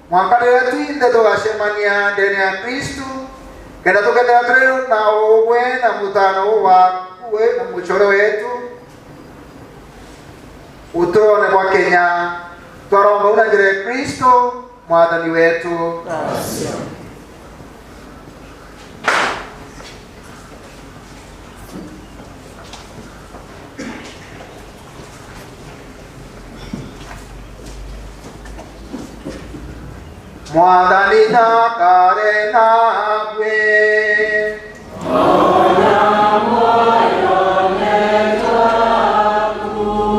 mwaka riria twinthe tugacemania ndene ya Kristo kenda tukethira turi na ugwe na mutano waku na muchoro wetu uturone kwa Kenya twaromba una njira ya Kristo mwathani wetu. Mwathani nakare nawe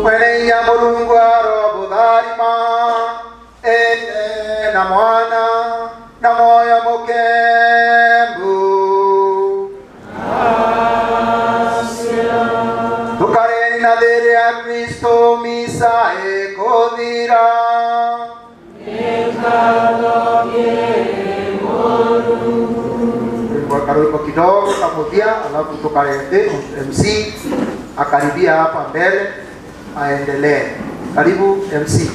mwene ya Mulungu arobutharima ene na mwana na moyo mukembu tukareni na thiri ya Kristo misa ikuthira. Karwimbo kidogo kamuthia, alafu tukarete MC akaribia hapa mbele aendelee. Karibu MC.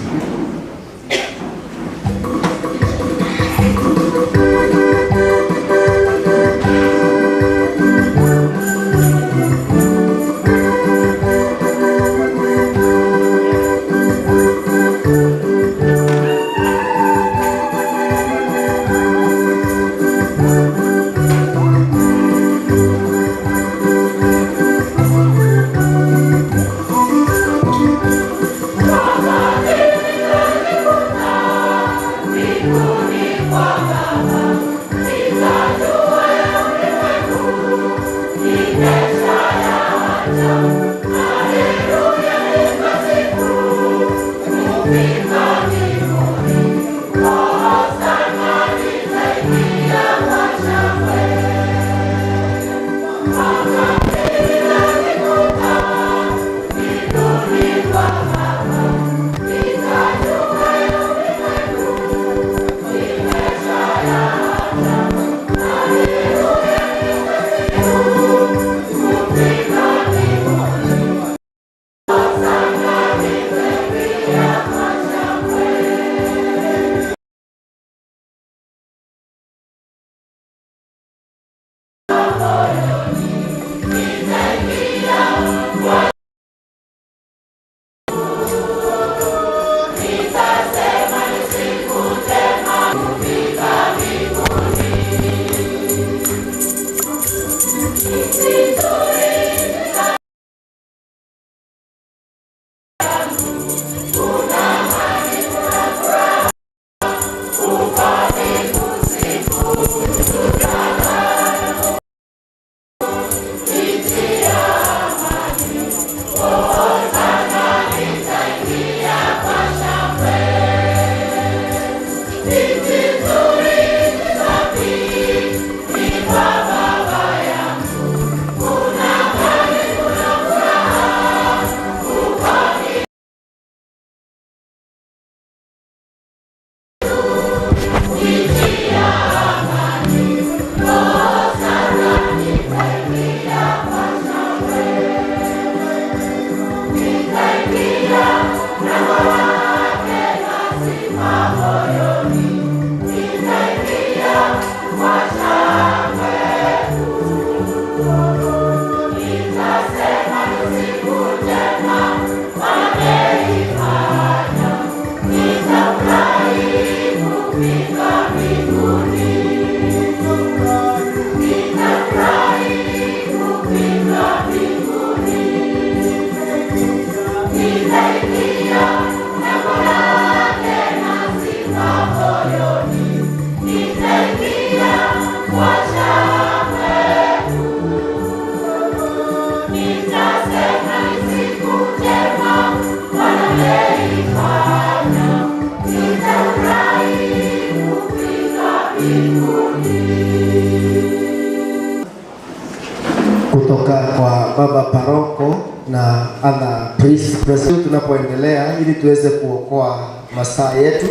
Kutoka kwa baba paroko na other priest present. Tunapoendelea ili tuweze kuokoa masaa yetu,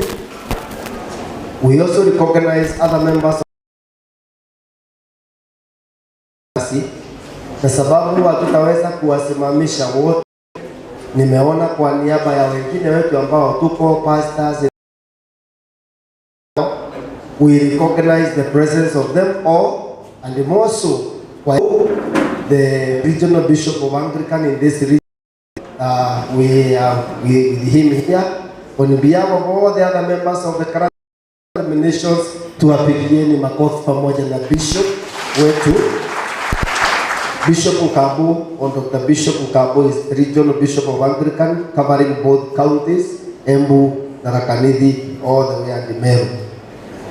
we also recognize other members na sababu hatutaweza kuwasimamisha wote. Nimeona kwa niaba ya wengine wetu ambao tuko pastors, we recognize the presence of them all, and more so the regional bishop of Anglican in this region. We are with him here on behalf of all the other members of the current denominations. Tuwapigieni makofi pamoja na bishop wetu Bishop Nkabu, or Dr. Bishop Nkabu is the regional bishop of Anglican, covering both counties, Embu, Tharaka Nithi, all the way and Meru.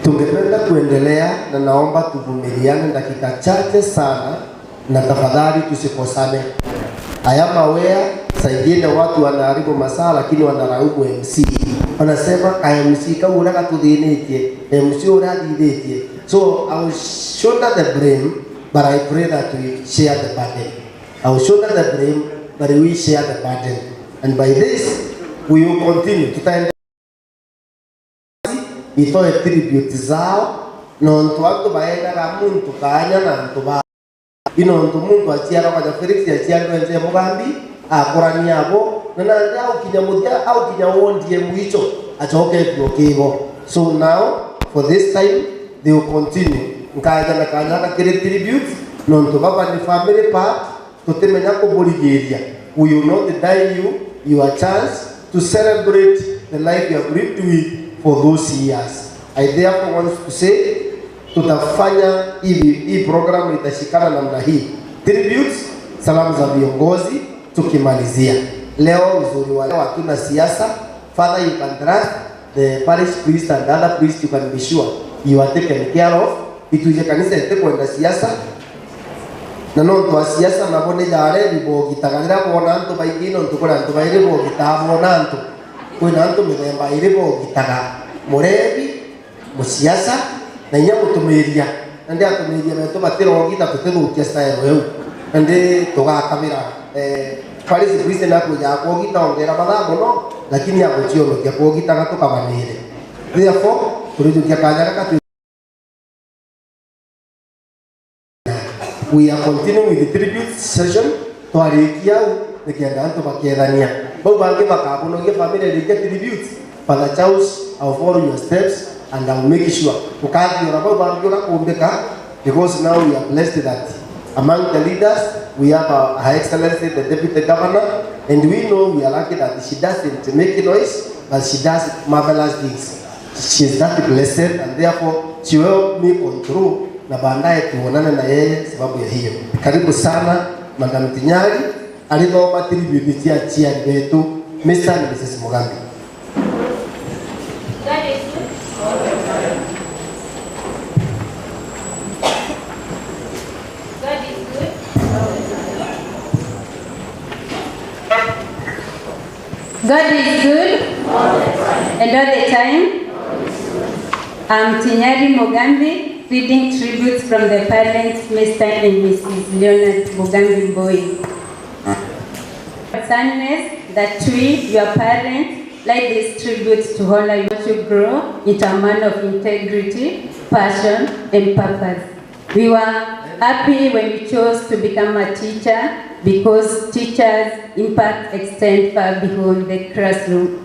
Tungependa kuendelea na naomba tuvumiliane dakika chache sana, na tafadhali tusikosane. I am aware saa ingine watu wanaharibu masaa, lakini wanalaumu MC. Wanasema MC kama urakatuthinĩtie, MC ũrathithĩtie. So I will shoulder the blame, but I pray that we share the burden. I will shoulder the blame, but we share the burden. And by this, we will continue. Tutaendelea itoe tribute zao nontu antu baendaga muntu kanya na antu ba inontu muntu aciara kwanja Felix aciarwo enje mugambi akurania abo na nandi aukinya muthia aukinya wondie mwicho acoketio kigo. So now for this time they will continue nkaja na kanya gakiri tribute nontu baba ni family part tutimenya kuburigiria. We will not deny you your chance to celebrate the life you have lived with for those years. I therefore want to say tutafanya hivi, hii programu itashikana namna hii. Tributes, salamu za viongozi tukimalizia. Leo uzuri wa leo hatuna siasa. Father, you can trust the parish priest and other priest, you can be sure you are taken care of. Ituje kanisa itekwenda siasa. Na no twa siasa nabo ni jare bogitaga rira bona antu baingi no tukura antu bairi bogitaga bona antu. Kwina antu mithemba iri bogitaga murebi musiasa na inya mutumiria na ndi atumiria betu batirogita tutithukia style eu na ndi tugakamira parish priest na kuja kuogita ongera mathaa muno lakini aguchionokia kuogitaga tukabanire. Therefore turijukia kanya gaka. We are continuing with the tribute session. Twarikia nikienda antu bakiethania bau bangi makabunogia family ringi tribute. Father Charles, I will follow your steps and I will make sure ukathiura bau bangi urakumbika, because now we are blessed that among the leaders we have Her Excellency the Deputy Governor, and we know we are lucky that she doesn't make noise, but she does marvelous things. She is that blessed, and therefore she will help me control na baadaye tuonane na yeye sababu ya hiyo. Karibu sana Madam Tinyari alithoma tribute cia ciari betu Mr. and Mrs. Mugambi. God is good. God is good. God is good and all the time. I'm Tinyari Mugambi, reading tributes from the parents, Mr. and Mrs. Leonard Mugambi Boy. Sadness that we, your parents, like these tributes to honor you to grow into a man of integrity, passion, and purpose. We were happy when you chose to become a teacher because teachers' impact extends far beyond the classroom.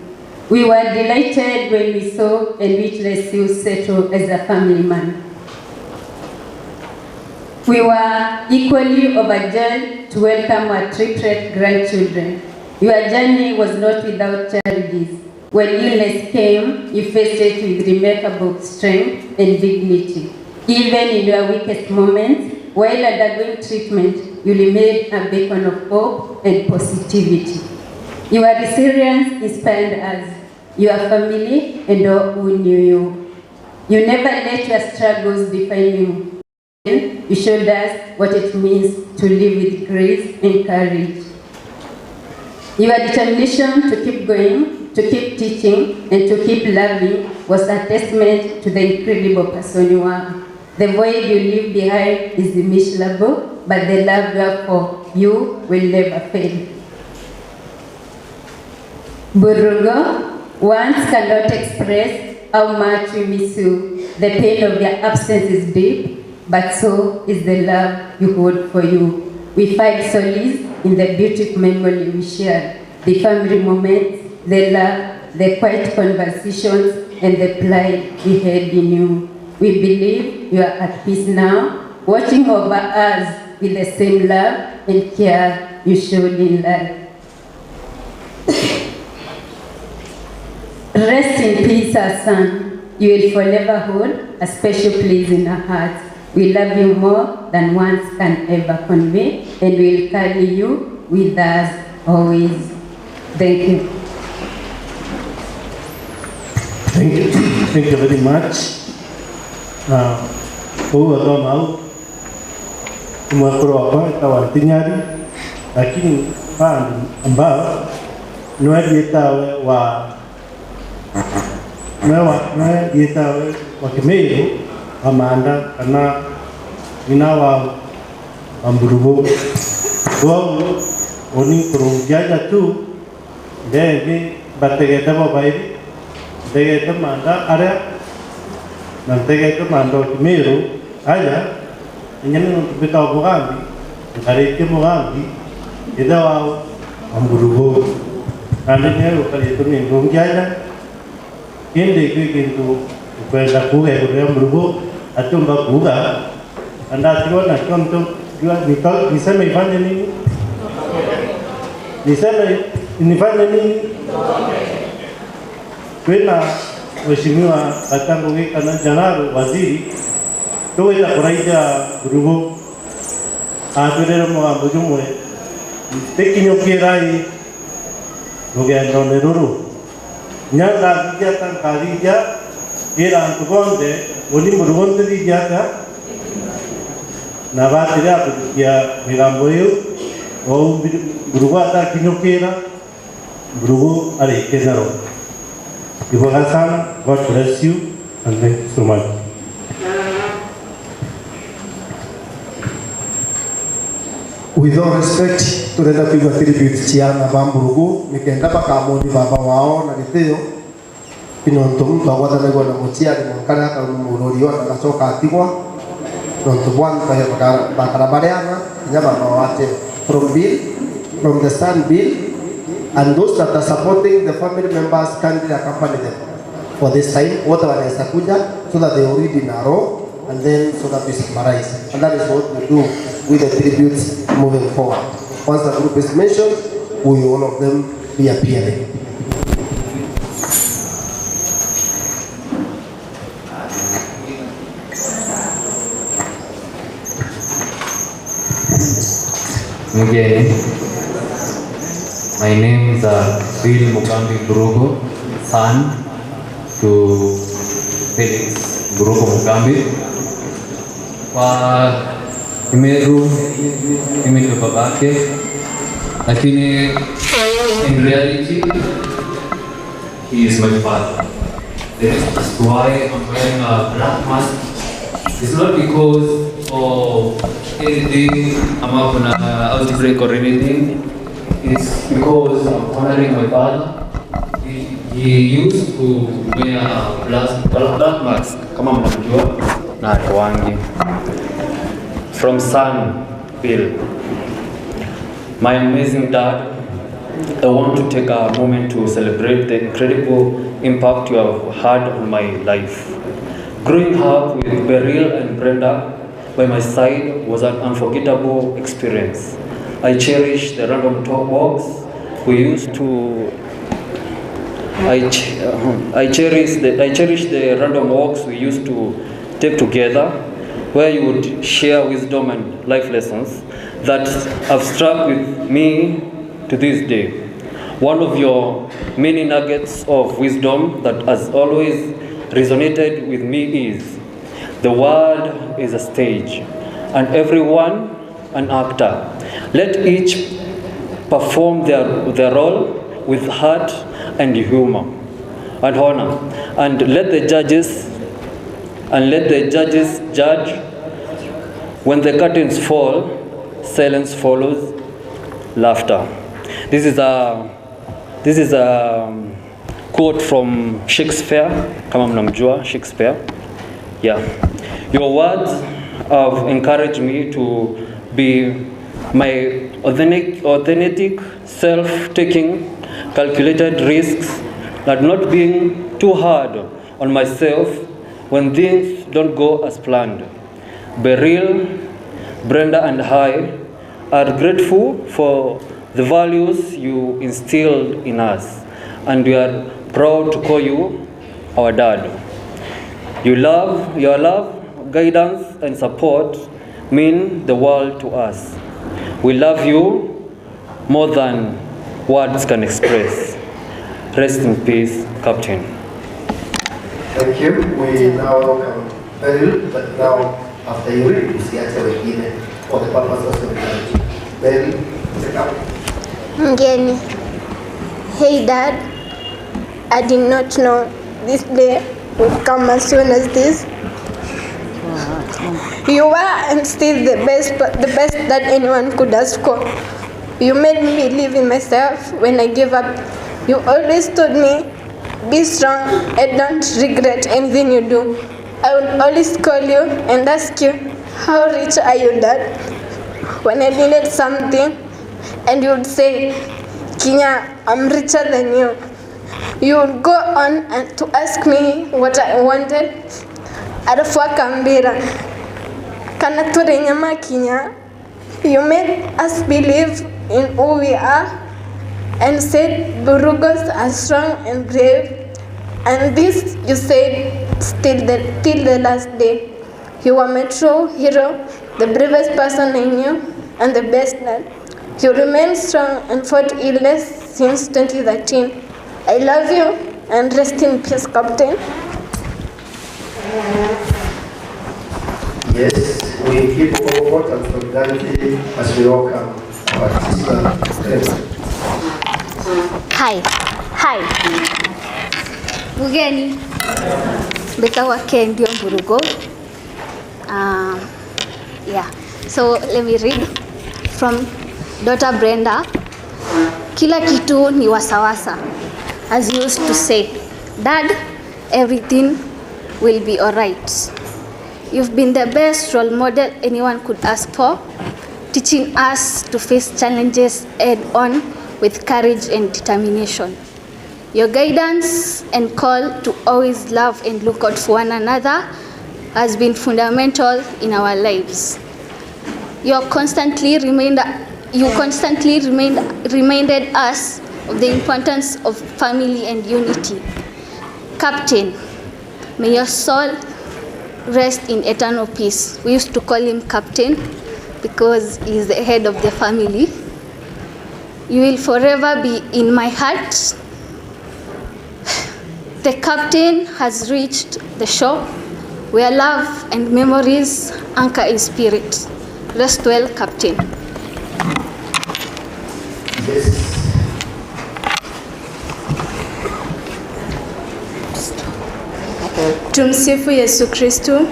We were delighted when we saw and witnessed you settle as a family man. We were equally overjoyed to welcome our triplet grandchildren. Your journey was not without challenges. When illness came, you faced it with remarkable strength and dignity. Even in your weakest moments, while undergoing treatment, you remained a beacon of hope and positivity. Your resilience inspired us, your family, and all who knew you. You never let your struggles define you. You showed us what it means to live with grace and courage. Your determination to keep going, to keep teaching, and to keep loving was a testament to the incredible person you are. The void you leave behind is immeasurable, but the love we have for you will never fail. Burugo, words cannot express how much we miss you. The pain of your absence is deep, but so is the love you hold for you. We find solace in the beautiful memory we share, the family moments, the love, the quiet conversations, and the pride we had in you. We believe you are at peace now, watching over us with the same love and care you showed in life. Rest in peace, our son. You will forever hold a special place in our hearts. We love you more than words can ever convey, and we will carry you with us always. Thank you. Thank you. Thank you very much. Mau lakini ambao wa wa Kimeru wa Manda kana ina wa Mburugo wao oni kurungiaja tu ndege bategete babairi ndegete Manda area na ndegete Manda Kimeru aya nyane ntubita Mugambi ngareke Mugambi ida wa Mburugo ande nyeru kali tu ni ndungiaja kende kintu kwenda kuga kuria Mburugo atumba kuga andatiwa chonto jua niseme ifanye nini niseme nifanye nini kwena mheshimiwa katango kana janaru waziri tuweza kuraija Mburugo atwirere mugambo jumwe tekinyukirai rugendo ni ruru nyanga tankarija ira antugonde oni Mburugo ndijata na batira kutukia migambo hiyo au Mburugo atakinyukira Mburugo arikenero. Ivoga sana. God bless you and thank you so much. With all respect, turenda kuigua tribute ciana ba Mburugu nikenda bakamoni baba wao na gitio inontu muntu agwatanagwo na muciari mwankara akamurorio na gacoka atigwa nontu bwana bakarabareana kinya baba wate from Bill, from the son Bill, and those that are supporting the family members kindly accompany them for this time wote wanaweza kuja so that they will read in a row and then so that we summarize, and that is what we do with the tributes moving forward. Once the group is mentioned, we will all of them be appearing. Mugeni, My name is Bill Mugambi Burugo, son to Felix Burugo Mugambi. Kwa Imeru, mimi ndio babake, lakini in reality he is my father. The reason as to why I'm wearing a black mask is not because of anything, ama kuna outbreak or anything. It's because I'm honoring my father. He used to wear a black mask, kama mnamjua, na atoangi. From son, Bill. My amazing dad, I want to take a moment to celebrate the incredible impact you have had on my life. Growing up with Beryl and Brenda by my side was an unforgettable experience. I cherish the random talk walks we used to. I cherish the random walks we used to take together, where you would share wisdom and life lessons that have struck with me to this day. One of your many nuggets of wisdom that has always resonated with me is, the world is a stage, and everyone an actor. Let each perform their role with heart and humor and honor, and let the judges judge. When the curtains fall, silence follows laughter. This is a quote from Shakespeare, kama mnamjua Shakespeare. Yeah. Your words have encouraged me to be my authentic self, taking calculated risks, and not being too hard on myself when things don't go as planned. Beryl, Brenda, and I are grateful for the values you instilled in us, and we are proud to call you our dad. Your love, guidance, and support mean the world to us. We love you more than words can express. Rest in peace, Captain. Thank you. We now welcome Beryl, but now after you read, usiache wengine for the purpose of solidarity. Beryl, take up. Mgeni. Hey Dad, I did not know this day would come as soon as this. You were and still the best that anyone could ask for. You made me believe in myself when I gave up. You always told me, be strong and don't regret anything you do. I would always call you and ask you, how rich are you, Dad? When I needed something, and you would say, Kinya, I'm richer than you. You would go on and to ask me what I wanted. Alafu akambira, kana ture nyama Kinya. You made us believe in who we are and said Burugos are strong and brave. And this you said till the last day. You were my true hero, the bravest person I knew, and the best man. You remained strong and fought illness since 2013. I love you and rest in peace, Captain. Yes, we keep comfort and solidarity as we welcome our sister. Hi. Hi. Mugeni. Betawa Kendio Mburugo. Yeah. So let me read from daughter Brenda. Kila kitu ni wasawasa. As you used to say, Dad, everything will be alright. You've been the best role model anyone could ask for, teaching us to face challenges head on with courage and determination. Your guidance and call to always love and look out for one another has been fundamental in our lives. You constantly reminded us of the importance of family and unity. Captain, may your soul rest in eternal peace. We used to call him Captain because he's the head of the family. You will forever be in my heart. The captain has reached the shore where love and memories anchor in spirit. Rest well, Captain. Yes. Tumsifu Yesu Kristu.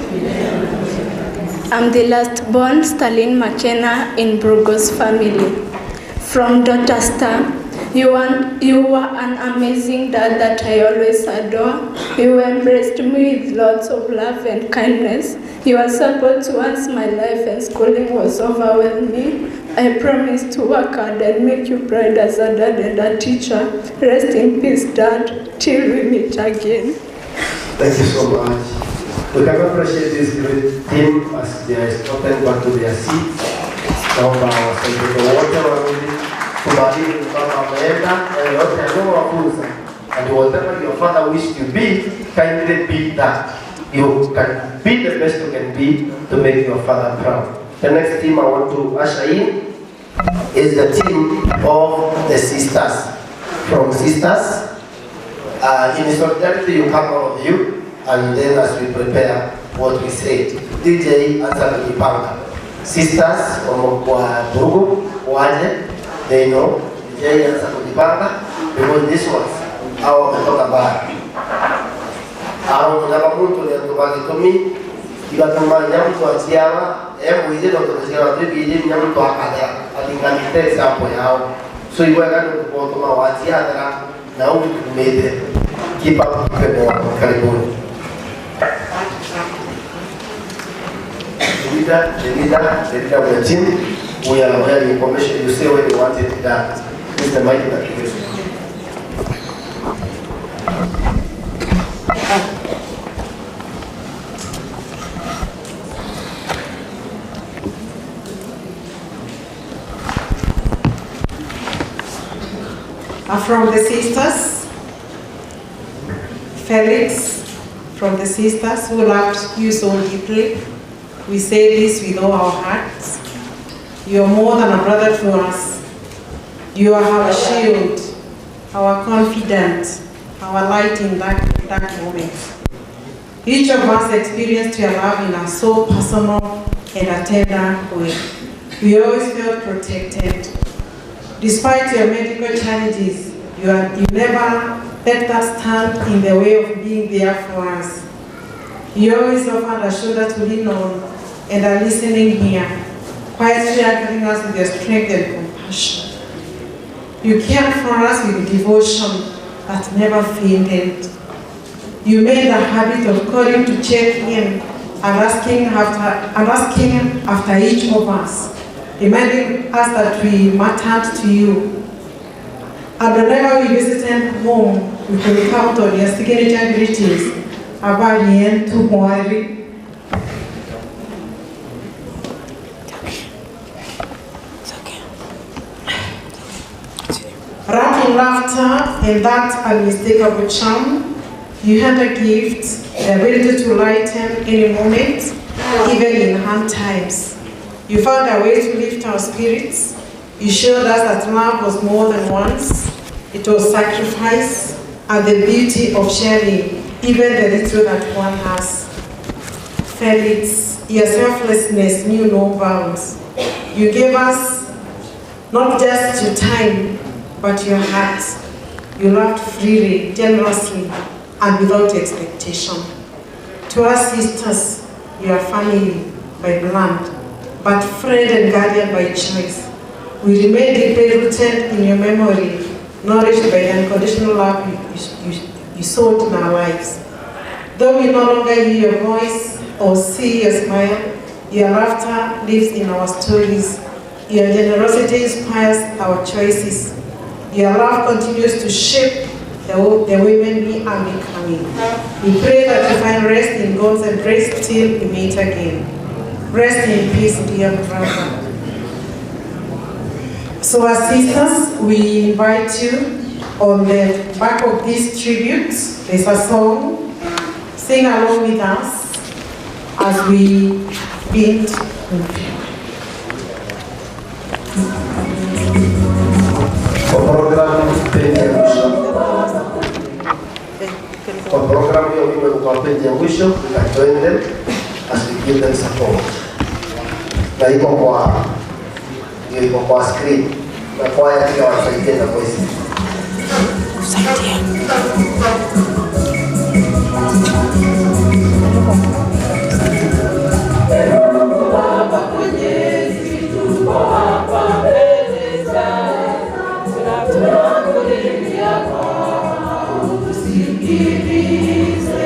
I'm the last born Stalin McKenna in Burgos family. From daughter Star, you were an amazing dad that I always adore. You embraced me with lots of love and kindness. Your support once my life and schooling was overwhelming. I promise to work hard and make you proud as a dad and a teacher. Rest in peace, Dad, till we meet again. Thank you so much. We can appreciate this great team as they are escorted back to their seats. Naomba wasaidizi wote warudi kubariki baba ameenda na yote aliyowafunza. And whatever your father wished you be, kindly be that. You can be the best you can be to make your father proud. The next team I want to usher in is the team of the sisters. From sisters, in solidarity you come all of you, and then as we prepare what we said, DJ anza kujipanga. Sisters wa Burugu waje, they know. DJ anza kujipanga because this ones hao wametoka bara. Hao kuna mtu aliyetoka Kitumi, igatuma mtu achiawa, hebu ile ndo tunasikia watu ile mtu akada alinganite example yao. So iwe kama tukotoma wachia na huku tumete. Keep up the work. Karibuni. The leader of the team, we are aware the information you say when you want it done. This is the mic that you use. From the sisters, Felix, from the sisters who loved you so deeply, we say this with all our hearts. You are more than a brother to us. You are our shield, our confidant, our light in dark moments. Each of us experienced your love in a so personal and a tender way. We always felt protected. Despite your medical challenges, you never let us stand in the way of being there for us. You always offered a shoulder to lean on and a listening ear, quietly anchoring us with your strength and compassion. You cared for us with devotion that never faded. You made a habit of calling to check in and asking after each of us, reminding us that we mattered to you. And whenever we visited home, we could count on your signature greetings, Habari yenu mwari. Wrapped in laughter and that unmistakable charm, you had a gift, the ability to lighten any moment, even in hard times. You found a way to lift our spirits. You showed us that love was more than once. It was sacrifice and the beauty of sharing, even the little that one has. Felix, your selflessness knew no bounds. You gave us not just your time, but your heart. You loved freely, generously, and without expectation. To us sisters, you are family by blood, but friend and guardian by choice. We remain deeply rooted in your memory, nourished by the unconditional love you sought in our lives. Though we no longer hear your voice or see your smile, your laughter lives in our stories. Your generosity inspires our choices. Your love continues to shape the women we are becoming. We pray that you find rest in God's embrace till we meet again. Rest in peace, dear brother. So as sisters, we invite you on the back of this tribute. There's a song. Sing along with us as we bid. page ya mwisho, we can join them as we give them support. Na iko kwa hiyo, iko kwa screen na kwaya pia wasaidie na voice. Baba Mwenyezi, tuko hapa mbele zako, tunakulilia kwako utusikilize.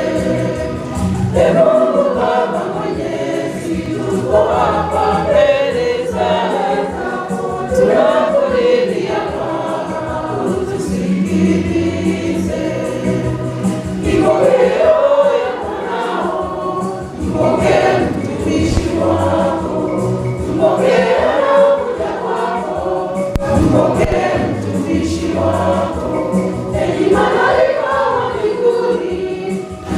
Ee Mungu Baba Mwenyezi, tuko hapa mbele zako, tunakulilia kwako utusikilize. Ipokee roho ya mwanao, mpokee mtumishi wako, mpokee anakuja kwako, mpokee mtumishi wako. Enyi malaika wa mbinguni,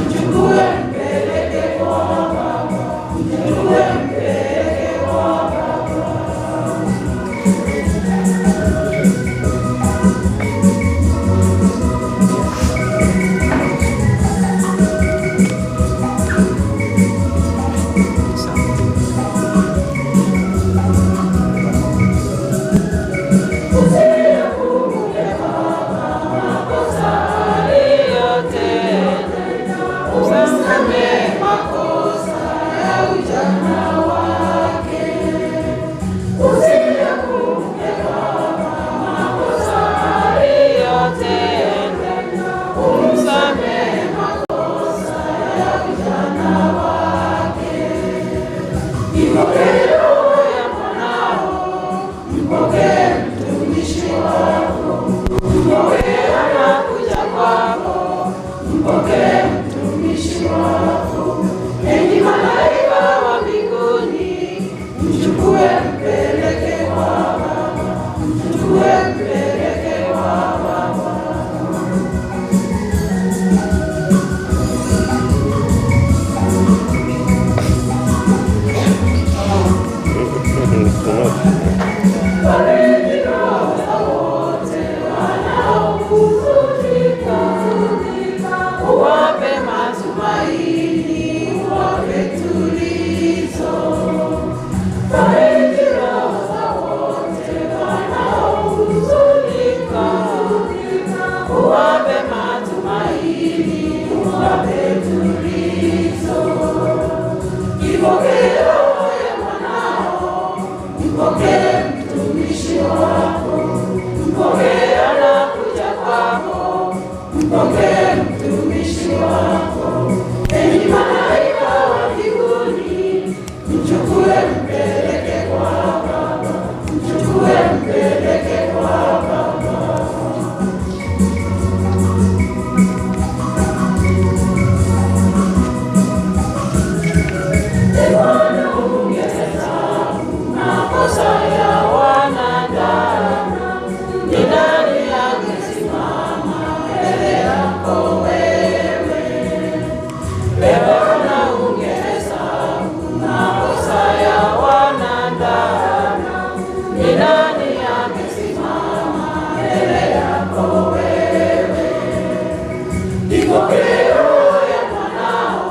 mchukue mpeleke kwa Baba, mchukue mpeleke kwa Baba. Usisamehe makosa ya ujana wake. Usiyakumbuke Baba makosa aliyotenda. Umsamehe makosa ya ujana wake. Ipokee roho ya mwanao, mpokee mtumishi wako, mpokee anakuja kwako, mpokee mtumishi wako. Enyi malaika wa mbinguni, mchukue mpeleke kwa Baba, mchukue mpeleke kwa Baba. Bariki roho za wote wanaohuzunika, uwape matumaini, uwape tulizo. Bariki roho za wote wanaohuzunika, uwape matumaini, uwape tulizo. Ipokee roho ya mwanao, mpokee mtumishi wako, mpokee anakuja kwako, mpokee mtumishi wako. Enyi malaika wa mbinguni, mchukue mpeleke kwa Baba, mchukue mpeleke kwa Baba. Ee Bwana ungehesabu makosa ya wanadamu, ni nani angesimama mbele yako wewe? Ee Bwana ungehesabu makosa ya wanadamu, ni nani angesimama mbele yako wewe? Ipokee roho ya mwanao,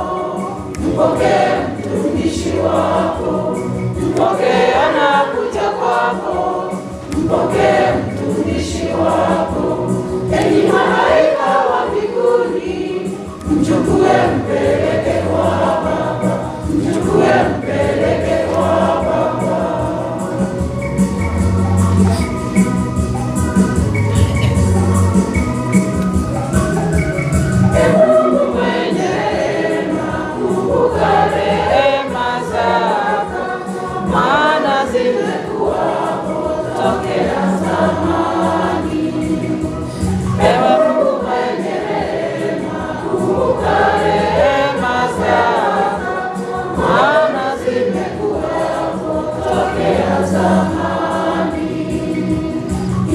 mpokee mtumishi wako, mpokee anakuja kwako, mpokee mtumishi wako. Enyi malaika wa mbinguni, mchukue mpeleke kwa Baba, mchukue mpeleke kwa Baba. Ee Mungu mwenye rehema, kumbuka rehema zako, maana zimekuwapo tokea zamani. Ewe Mungu mwenye rehema, kumbuka rehema zako, maana zimekuwapo tokea zamani.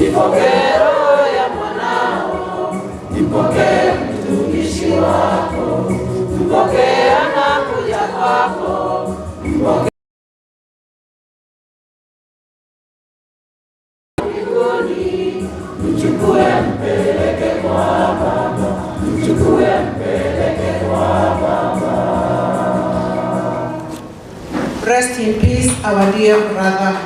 Ipokee roho ya mwanao, mpokee mtumishi wako, mpokee anakuja kwako, mpokee mbinguni, mchukue mpeleke kwa Baba, mchukue mpeleke kwa Baba. our dear brother.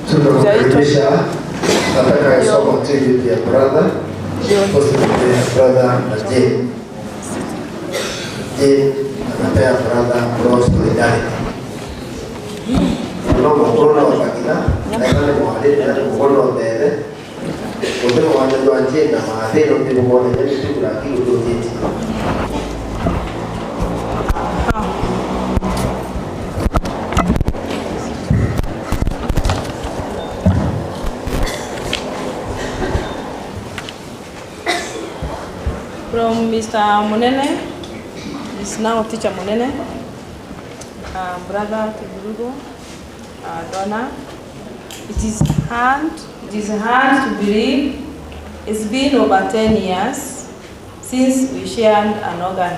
Tunamkaribisha atakayesoma tribute ya brother, possibly brother na Jane. Jane anapea brother Rose solidarity. No mukuru no kakina, na nĩ mwarĩ na nĩ mũkuru no mbere. Gũtirĩ mwanya jwa Jane na mathĩ no nĩ mũkone nĩ tũkura kiu tũtĩtie. From Mr. Munene, is now teacher Munene, brother Tiburugo, Donna. It is hard to believe it's been over 10 years since we shared an organ,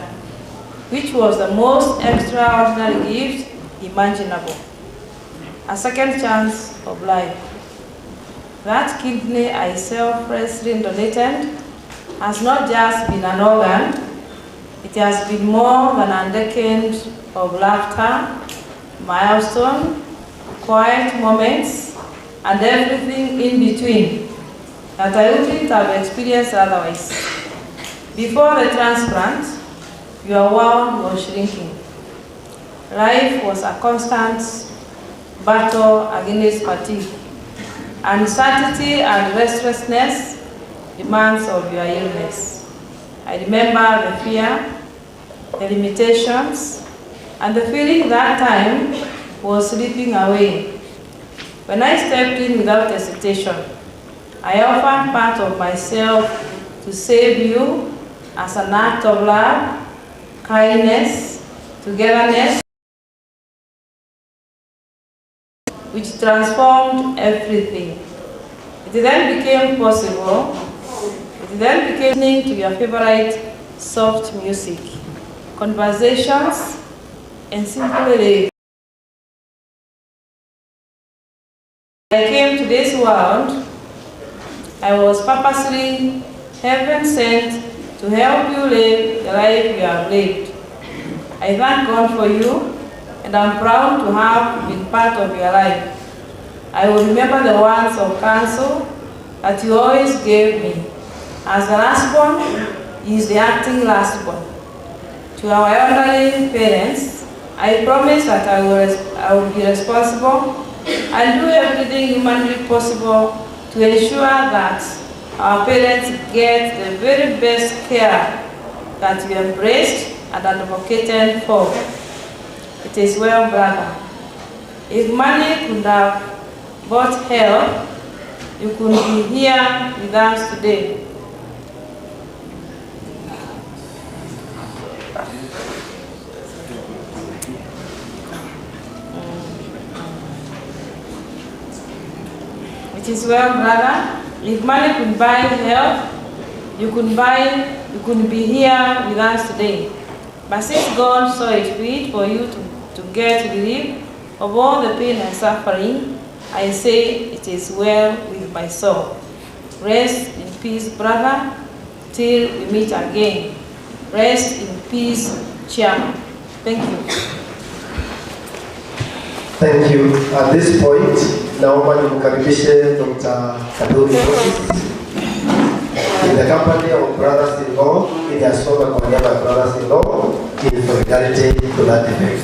which was the most extraordinary gift imaginable, a second chance of life. That kidney I selflessly donated has not just been an organ, it has been more than a decade of laughter, milestone, quiet moments, and everything in between that I wouldn't have experienced otherwise. Before the transplant, your world was shrinking. Life was a constant battle against fatigue, uncertainty and restlessness, demands of your illness. I remember the fear, the limitations, and the feeling that time was slipping away. When I stepped in without hesitation, I offered part of myself to save you as an act of love, kindness, togetherness, which transformed everything. It then became possible. It then became listening to your favorite soft music, conversations, and simply live. I came to this world, I was purposely heaven sent to help you live the life you have lived. I thank God for you, and I'm proud to have been part of your life. I will remember the words of counsel that you always gave me. As the last born, he is the acting last born. To our elderly parents, I promise that I will be responsible and do everything humanly possible to ensure that our parents get the very best care that we embraced and advocated for. It is well, brother. If money could have bought help, you could be here with us today. It is well, brother. If money could buy health, you could be here with us today. But since God saw it fit for you to get relief of all the pain and suffering, I say it is well with my soul. Rest in peace, brother, till we meet again. Rest in peace, Chairman. Thank you. Thank you. At this point, naomba nimkaribishe Dr. Kaduri Moses in the company of brothers-in-law, ili asome kwa niaba ya brothers-in-law in solidarity to that effect.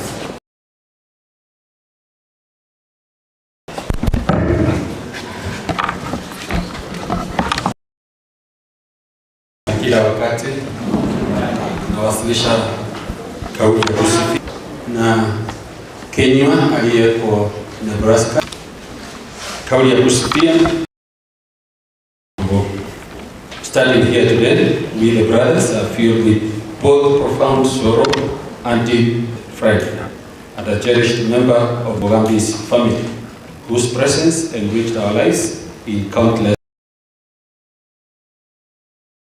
Kila wakati nawasilisha kauli ya kusifi na Kenywa aliyeko Nebraska. Kauli ya kusifia. Standing here today, we the brothers are filled with both profound sorrow and deep pride, and a cherished member of Mugambi's family, whose presence enriched our lives in countless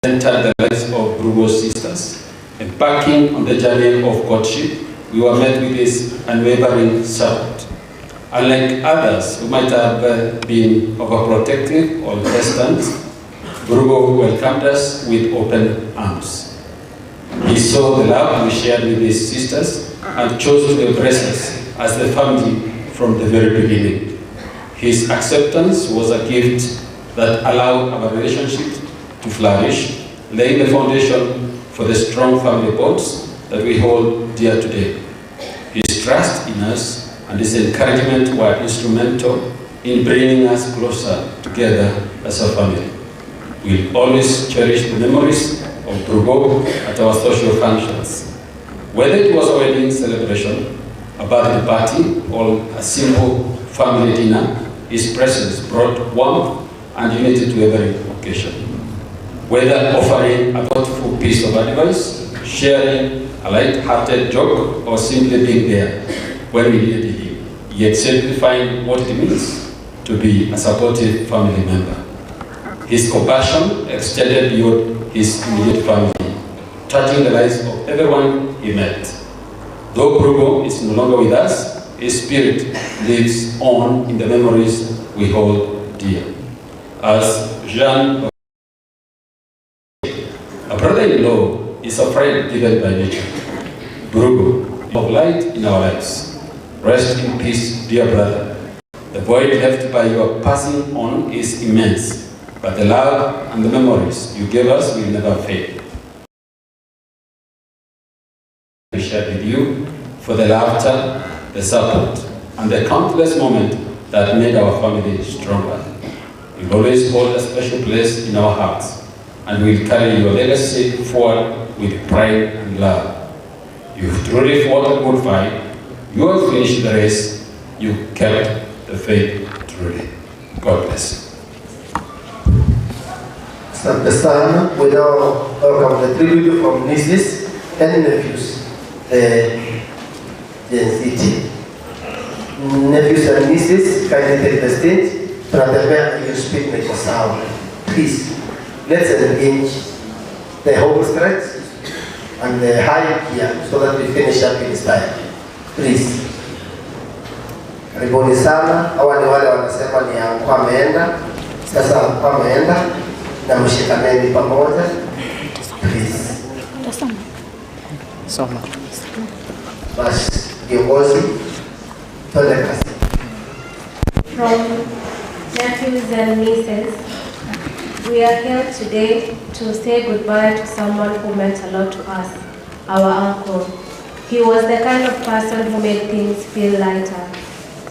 entered the lives of Brugo's sisters. Embarking on the journey of courtship, we were met with his unwavering support. Unlike others who might have been overprotective or distant, Burugo welcomed us with open arms. He saw the love we shared with his sisters and chose to embrace us as the family from the very beginning. His acceptance was a gift that allowed our relationship to flourish, laying the foundation for the strong family bonds that we hold dear today. His trust in us and his encouragement were instrumental in bringing us closer together as a family. We'll always cherish the memories of Brugo at our social functions. Whether it was a wedding celebration, a birthday party, or a simple family dinner, his presence brought warmth and unity to every occasion. Whether offering a thoughtful piece of advice, sharing a light-hearted joke, or simply being there when we needed him, he exemplified what it means to be a supportive family member. His compassion extended beyond his immediate family, touching the lives of everyone he met. Though Brugo is no longer with us, his spirit lives on in the memories we hold dear. As Jean, a brother-in-law is a friend given by nature. Brugo, of light in our lives. Rest in peace, dear brother. The void left by your passing on is immense, but the love and the memories you gave us will never fade. We shared with you for the laughter, the support, and the countless moments that made our family stronger. You'll always hold a special place in our hearts, and we'll carry your legacy forward with pride and love. You've truly fought a good fight. You have finished the race. You kept the faith truly. God bless you. Asante sana. We now welcome the tribute from nieces and nephews, the Gen Z team. Nephews and nieces, kindly take the stage. Tunatembea hiyo speed na iko sawa. Please, let's engage the whole stretch and the high gear so that we finish up in style. Please. Karibuni sana. Hawa ni wale wanasema ni uncle ameenda. Sasa uncle ameenda na mshikaneni pamoja. Please. Soma. Basi viongozi, twende kazi. From nephews and nieces, we are here today to say goodbye to someone who meant a lot to us, our uncle. He was the kind of person who made things feel lighter.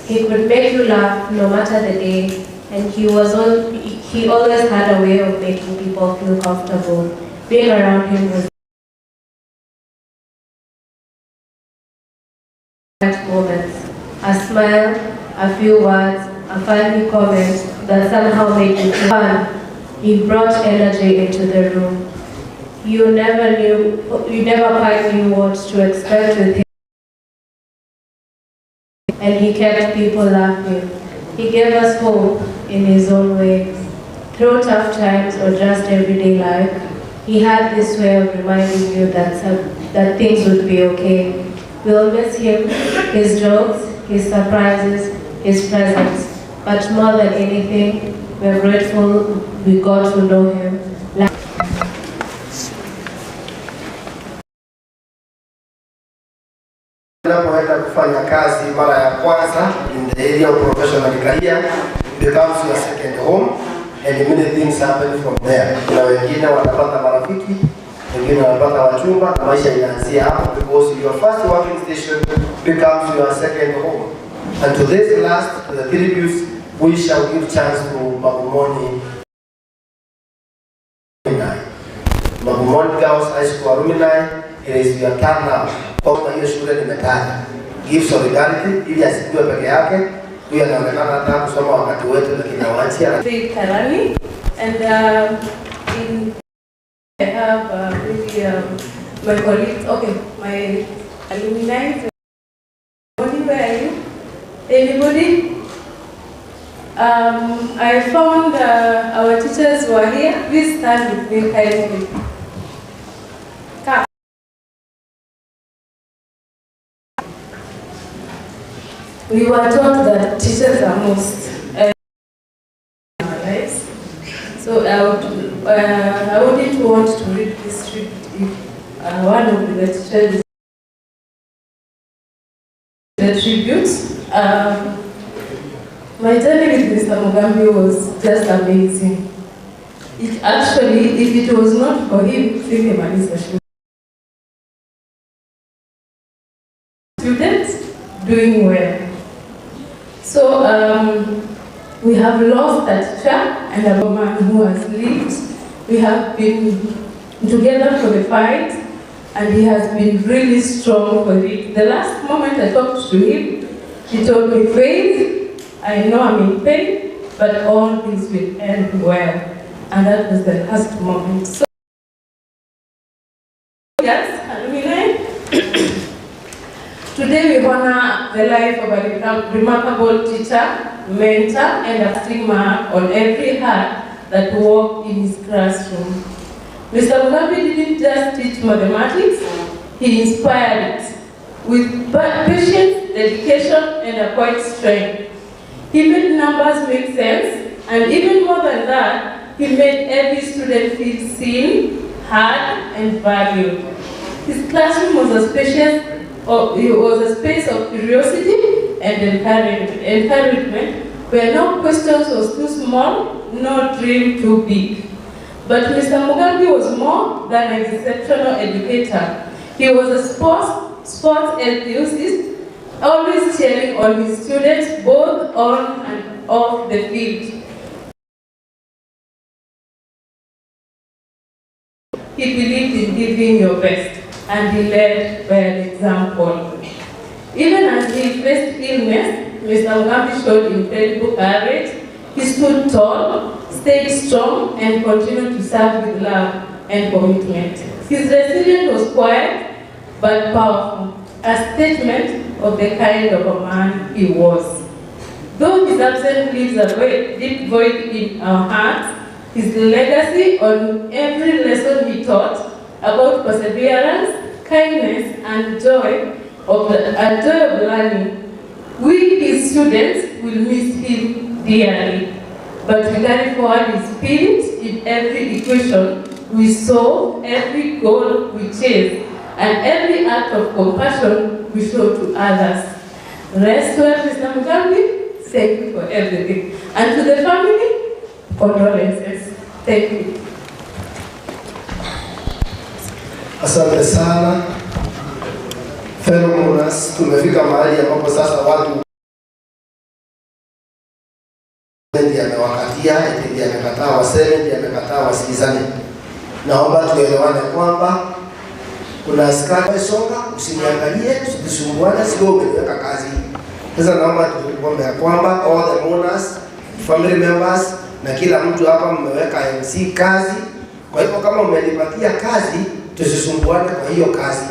He could make you laugh no matter the day, and he always had a way of making people feel comfortable. Being around him was moments, a smile, a few words, a funny comment that somehow made you feel fun. He brought energy into the room. You never quite knew what to expect with him, and he kept people laughing. He gave us hope in his own way. Through tough times or just everyday life, he had this way of reminding you that things would be okay. We'll miss him, his jokes, his surprises, his presence. But more than anything, we're grateful we got to know him. Unapoenda kufanya kazi mara ya kwanza in the area of professional career becomes your second home, and many things happen from there. Kuna wengine wanapata marafiki, wengine wanapata wachumba, na maisha inaanzia hapo because your first working station becomes your second home. And to this last, to the tributes, we shall give chance to Magumoni. Magumoni Girls High School alumni, it is your turn now. Kwa hiyo shule nimetaja. Give solidarity ili asikuwe peke yake. Huyu anaonekana hata kusoma wakati wetu lakini awaachia. Karani, and I have maybe my colleagues, okay, my alumni. Where are you? Anybody? I found our teachers were here. Please stand with me kindly. Come. We were taught that teachers are most in our lives. So I I wouldn't want to read this tribute if one of the teachers the tribute. My journey with Mr. Mugambi was just amazing. It actually, if it was not for him, singemaliza shule. Students doing well. So we have lost a teacher and a man who has lived. We have been together for the fight, and he has been really strong for it. The last moment I talked to him, he told me, "Faith, I know I'm in pain, but all things will end well." And that was the last moment. So, yes, alumni. Today we honor the life of a remarkable teacher, mentor, and a stigma on every heart that walked in his classroom. Mr. Mugambi didn't just teach mathematics, he inspired it with patience, dedication, and a quiet strength. He made numbers make sense, and even more than that, he made every student feel seen, heard, and valued. His classroom was a space of curiosity and encouragement, where no questions was too small, no dream too big. But Mr. Mugambi was more than an exceptional educator. He was a sports enthusiast, always cheering on his students, both on and off the field. He believed in giving your best, and he led by an example. Even as he faced illness, Mr. Mugambi showed incredible courage. He stood tall, stayed strong, and continued to serve with love and commitment. His resilience was quiet but powerful, a statement of the kind of a man he was. Though his absence leaves a deep void in our hearts, his legacy on every lesson he taught about perseverance, kindness, and joy of learning. We, his students, will miss him dearly, but we carry forward his spirit in every equation we solve, every goal we chase, and every act of compassion we show to others. Rest well, Mr. Mugambi. Thank you for everything. And to the family, condolences. Thank you. Asante sana fellow mourners, tumefika mahali ambapo sasa watu ndiye amewakatia, ndiye amekataa waseme, ndiye amekataa wasikizane. Naomba tuelewane kwamba kuna askari songa, usiniangalie, usisumbuane, sio umeniweka kazi. Sasa naomba tuombe ya kwamba all the mourners, family members na kila mtu hapa mmeweka MC kazi. Kwa hivyo kama umenipatia kazi, tusisumbuane kwa hiyo kazi.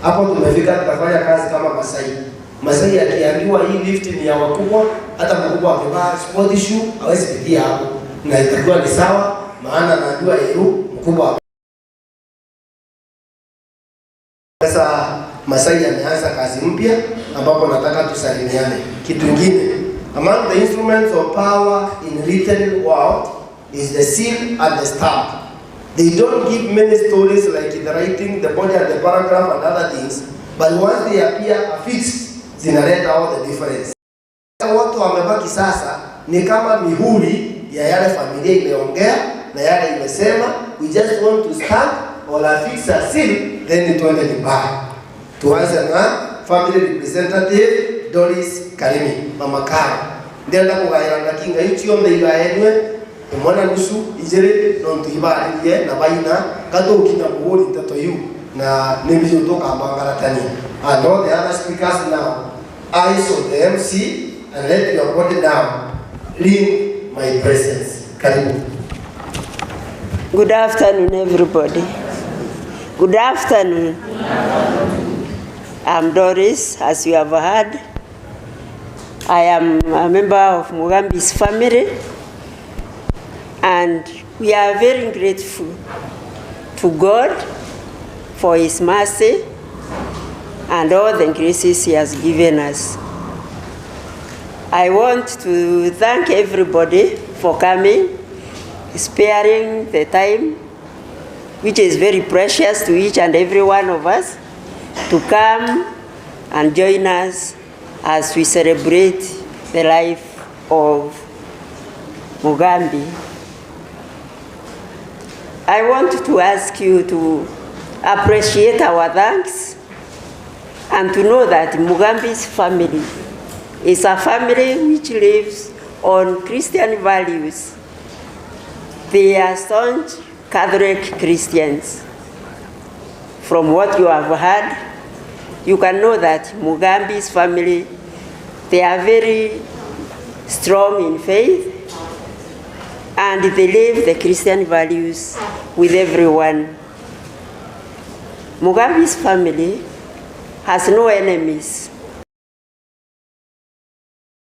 Hapo tumefika, tunafanya kazi kama Masai. Masai akiambiwa hii lift ni ya wakubwa, hata mkubwa akivaa sport shoe hawezi pitia hapo, na itakuwa ni sawa, maana anajua yeye mkubwa. Sasa Masai ameanza kazi mpya ambapo nataka tusalimiane. Kitu kingine, among the instruments of power in written world is the seal and the stamp. They don't give many stories like the writing, the body and the paragraph and other things, but once they appear affixed, zinaleta all the difference. Watu wamebaki sasa ni kama mihuri ya yale familia imeongea na yale imesema. We just want to stamp or affix a seal, then tuende nyumbani. Tuanze na family representative Doris Karimi, Mama Karo. Ndenda kugairana kinga ichio ndeigaenwe imwana nusu ijere no ntuibaririe na baina gatũkinya kũgũri nteto iu na nĩ tũkambangaratania. And all the other speakers now, eyes on the MC and let your body down. Leave my presence. Karibu. Good afternoon, everybody. Good afternoon. I'm Doris, as you have heard. I am a member of Mugambi's family, and we are very grateful to God for His mercy and all the graces He has given us. I want to thank everybody for coming, sparing the time, which is very precious to each and every one of us, to come and join us as we celebrate the life of Mugambi. I want to ask you to appreciate our thanks and to know that Mugambi's family is a family which lives on Christian values. They are staunch Catholic Christians. From what you have heard, you can know that Mugambi's family, they are very strong in faith and they live the Christian values with everyone. Mugambi's family has no enemies.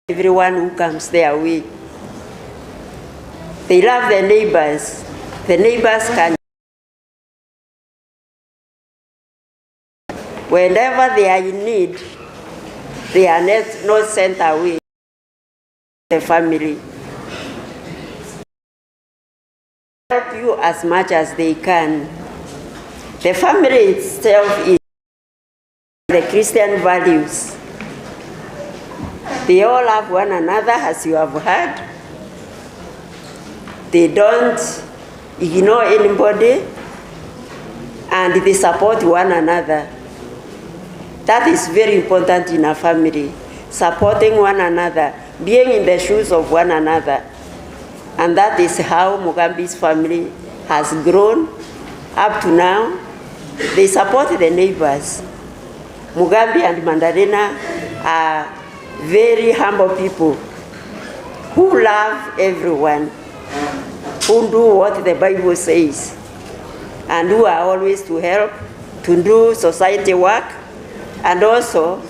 Everyone who comes their way. They love their neighbors. The neighbors can, whenever they are in need, they are not sent away. The family help you as much as they can. The family itself is the Christian values. They all love one another, as you have heard. They don't ignore anybody, and they support one another. That is very important in a family, supporting one another, being in the shoes of one another. And that is how Mugambi's family has grown up to now. They support the neighbors. Mugambi and Mandarina are very humble people who love everyone, who do what the Bible says, and who are always to help, to do society work, and also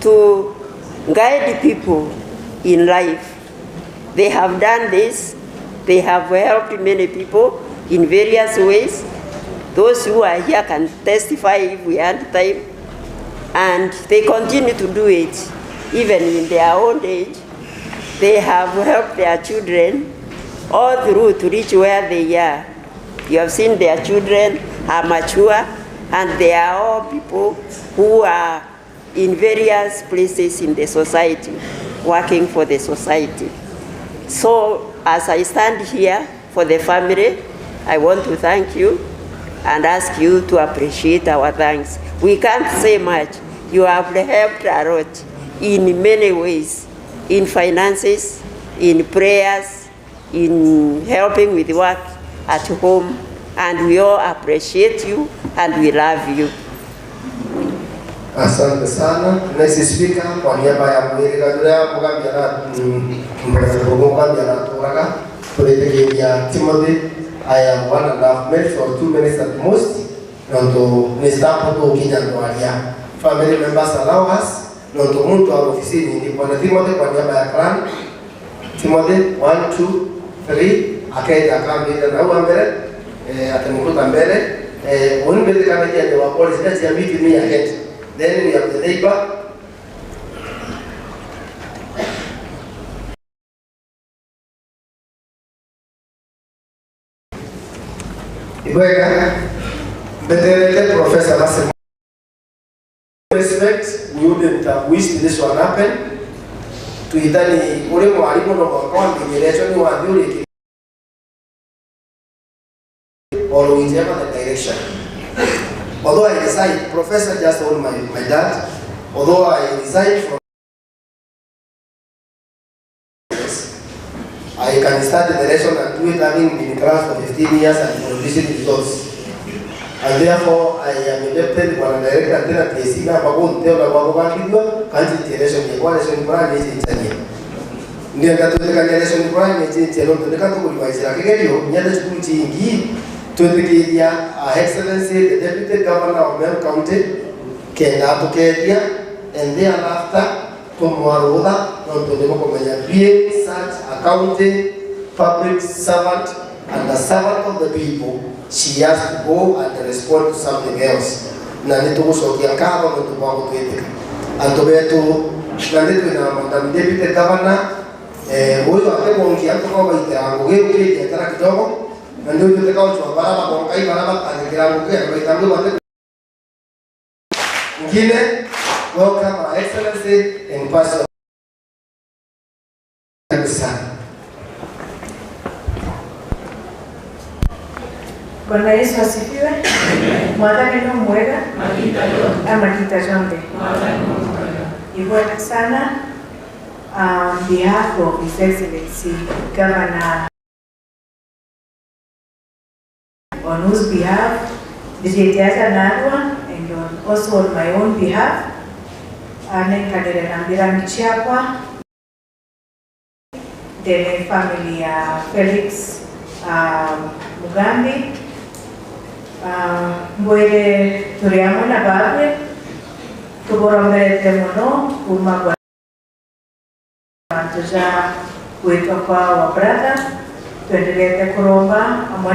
to guide people in life. They have done this. They have helped many people in various ways. Those who are here can testify if we had time. And they continue to do it, even in their old age. They have helped their children all through to reach where they are. You have seen their children are mature, and they are all people who are in various places in the society, working for the society. So as I stand here for the family, I want to thank you and ask you to appreciate our thanks. We can't say much. You have helped a lot in many ways, in finances, in prayers, in helping with work at home, and we all appreciate you and we love you. Asante sana. Next speaker kwa niaba ya mwirika Mugambi Mugambi anaturaga turetegeria Timothy. I am 1.5 minutes or 2 minutes at most. Nonto ni stampo tu kinya ndwaria. Family members allow us. Nonto muntu wa ofisini ni bwana Timothy kwa niaba ya clan. Timothy 1 2 3 akaja akaambia na huwa mbele atamkuta mbele mbele kama je wa police that's ya meet me ahead. Then we have the neighbor. Ibwega, Betelete Professor Massimo. Respect, we wouldn't have wished this one happen. Tuhitani ule mwalimu no mwaka mbinyelecho ni wanduri or whichever the direction. Although I resigned, Professor just told my dad, although I resigned from I can start the lesson and do it having been in class for 15 years and producing results. And therefore, I am elected one director tena TSC ambapo nteo na babo bakidwa kanti lesson ya lesson plan ni chania. Ndio ngatutekania lesson plan ni chania ndo ndikatukuliwaizira kigerio nyende cukuru chingi twetikiria Excellency the Deputy Governor of Meru County kenda tukeria and thereafter tumwarutha nondu nimukumenya being such a county public servant and a servant of the people, she has to go and respond to something else. Na nitugucokia ngatho nondu bwa gutwitika andu betu na nitwina Madam Deputy Governor Huyo atekongia tukobaitera ngugi ukijetera kidogo na ndio tutekao baraba konkai baraba tangira ngugi baita ngugi bate ngine. Welcome Our Excellency in person. Sana. Bwana Yesu asifiwe. Mwathani no mwega amakita jonde. Ibwega sana on behalf of His Excellency Governor, on whose behalf Nditiaza Narwa, and also on my own behalf, anenkanire na mbira michiakwa the family ya Felix Mugambi. Mbwire turi hamwe na bawe tuboromberete muno kuma kwa tuja gwitwa kwa wa brother tuendelete kuromba hamwe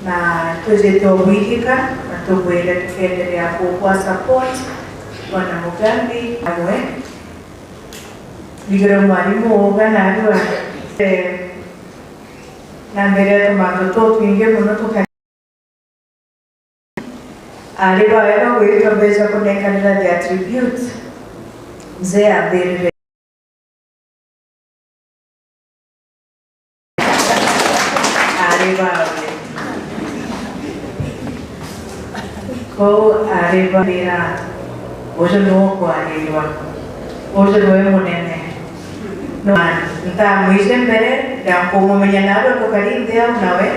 na tujite obwihika na tubwire tukendelea kukwa support Bwana Mugambi hamwe bigire mwarimu oga narua na mbere tumandu twingi muno tuka ari bawe gwitwa mbeca kunenganira the attribute mzee ambirire ari bawe ko ari babira ucio niwo kwarirwa ucio niwe munene ntamwije mbere ndakumumenya nawe tukarinthia nawe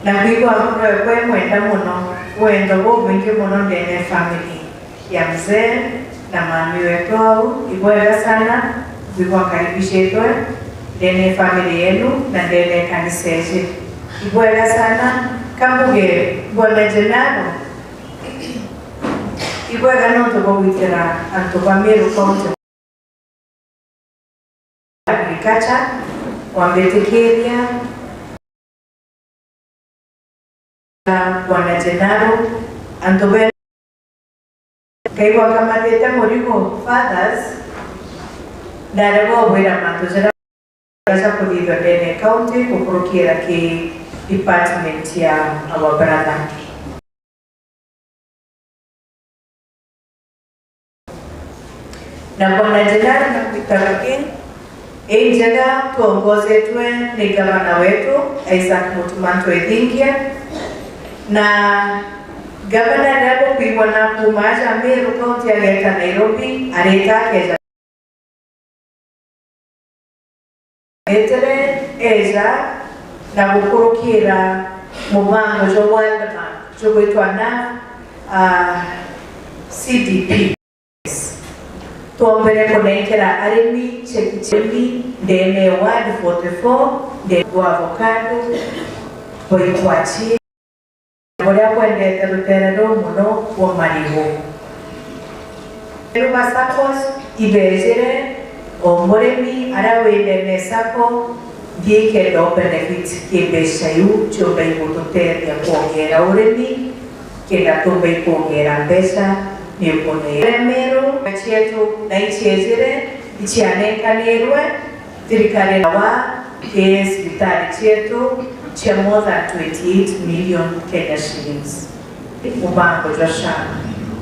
na kwigua kwe mwenda muno wendo bwo mwingi muno ndene family ya mzee na mami wetu au ibwega sana kwigua karibishitwe ndene family yenu na ndene kanisa eje ibwega sana kambuge bwana Jenaro ibwega no tugwitira antu ba Meru County Agriculture wambetikiria Bwana Jenaro antu kaigua kamatite murigo fathers ndaregwo gwira mantu jara kuthithio ndene county gukurukira ki department ya our brother. Na Bwana Jenaro nakuitaka injega tuongozetwe ni gavana wetu Isaac Mutumanto Ethingia na gavana rabo kuigwa na kumaja Meru County ageta Nairobi areta keja etere eja na gukurukira mubango jo World Bank jo gwitwa na CDP tuombere kunenkera arimi chekichemi ndene ward 44 ndene avocado boikwachi buria kwendete rutere ruu muno kwa marigu Ruba SACCOS ibejere o murimi aria windene SACCO thiikenda o benefit ki mbeca iu ciumba igututethia kuongera urimi kenda tumba ikuongera mbeca Meru cietu na ichiejire ichianenkanirwe thirikari wa ki cibitari cietu chia more than 28 million Kenya shillings mubango jwa SHA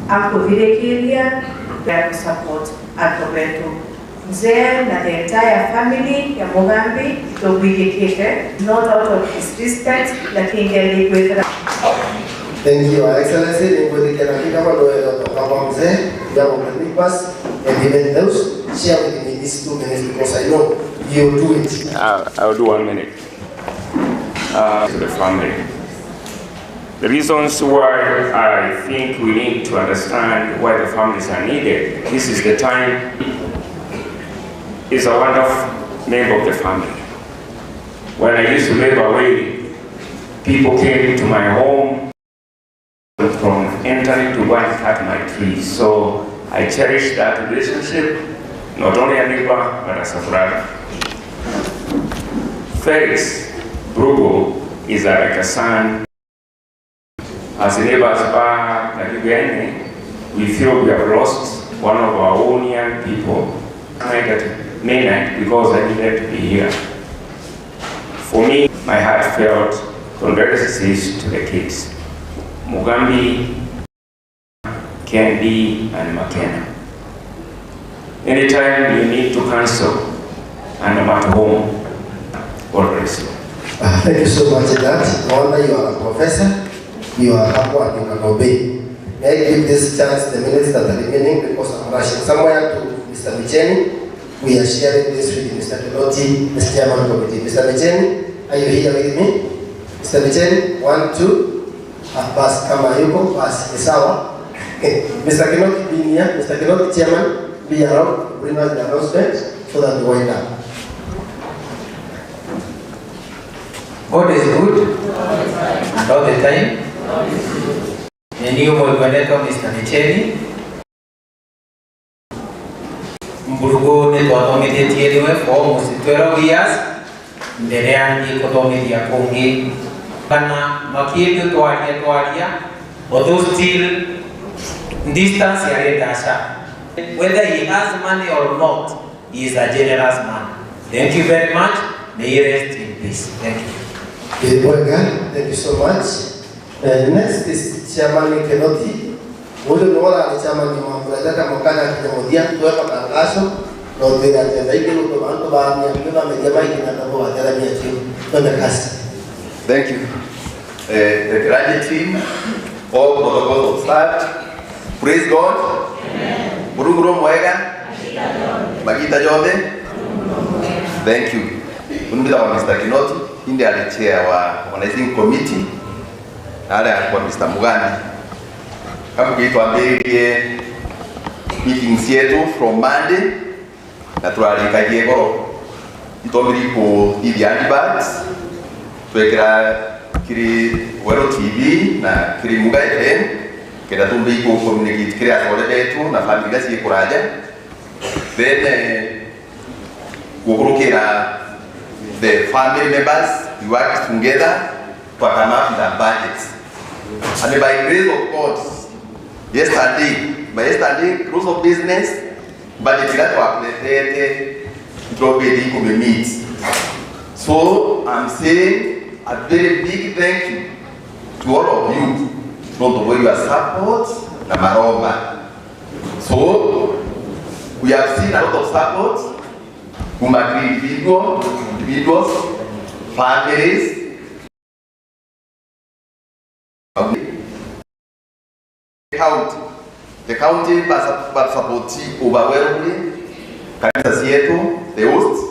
akuthirikiria ya support antu betu mzee na the entire family ya Mugambi itugwigikite not out of disrespect lakini ngeli. Thank you, Your Excellency. And even those share with me these 2 minutes because I know you'll do it. I'll do 1 minute. To the family. The reasons why I think we need to understand why the families are needed. This is the time. Is a wonderful member of the family. When I used to live away, people came to my home from entering to go and cut my trees. So I cherish that relationship, not only a neighbor, but as a brother. Felix Brugo is like a son. As neighbors back at Uganda, we feel we have lost one of our own young people. That midnight because I needed to be here. For me, my heartfelt condolences to the kids, Mugambi, Kendi, and McKenna. Anytime you need to cancel, and I'm at home, God bless you. Thank you so much, Dad. No wonder you are a professor. You are humble and you can obey. May I give this chance the minutes that are remaining, because I'm rushing somewhere, to Mr. Micheni. We are sharing this with Mr. Kinoti, the chairman committee. Mr. Micheni, are you here with me? Mr. Micheni, 1, 2. Bas kama yuko, bas ni sawa. Mr. Kinoti, be here. Mr. Kinoti, chairman, be around, bring us the announcement so that we wind up. God is good and all the time. Neniyo mwekwenetwa Mr. Micheni Mburugu ni twathomithitie niwe for almost 12 years mbere ya niĩ kũthomithia kũngĩ kana makĩendio twaria although still distance yarĩ ndasha. Whether he has money or not, he is a generous man. Thank you very much. May he rest in peace. Thank you. Thank you so much. Next is Chairman Kinoti. Huyu ni wala ni chairman wa Mbrajata Mokana Kinyamudia tuwe matangazo na utira zaidi kwa bantu ba miaka mejama ikinatabo watera miachi. Twende kasi. Thank you. The graduate team, all protocols observed. Praise God. Muruguro mwega. Magita jode. Thank you. Unbida wa Mr. Kinoti, ndiye alichair wa organizing committee. Ale kwa Mr. Mugambi. Kama kiitwambiririe meetings yetu from Monday na turarikagie goro itomiri kuthithia adverts twekira kiri Wero TV na kiri Muga FM kenda tumbe iku communicate kiri athoretetwo na family iria ciĩ kũraja. Then gũkũrũkĩra the family members, we work together to come up with a budget. And by grace of God, yesterday, by yesterday, close of business, budget ira twapresente itobedi ikumi meet. So I'm saying a very big thank you to all of you, not for your support na maromba. So we have seen a lot of support from individuals, families. County. The county support overwhelmingly. Kanisa yetu, the host,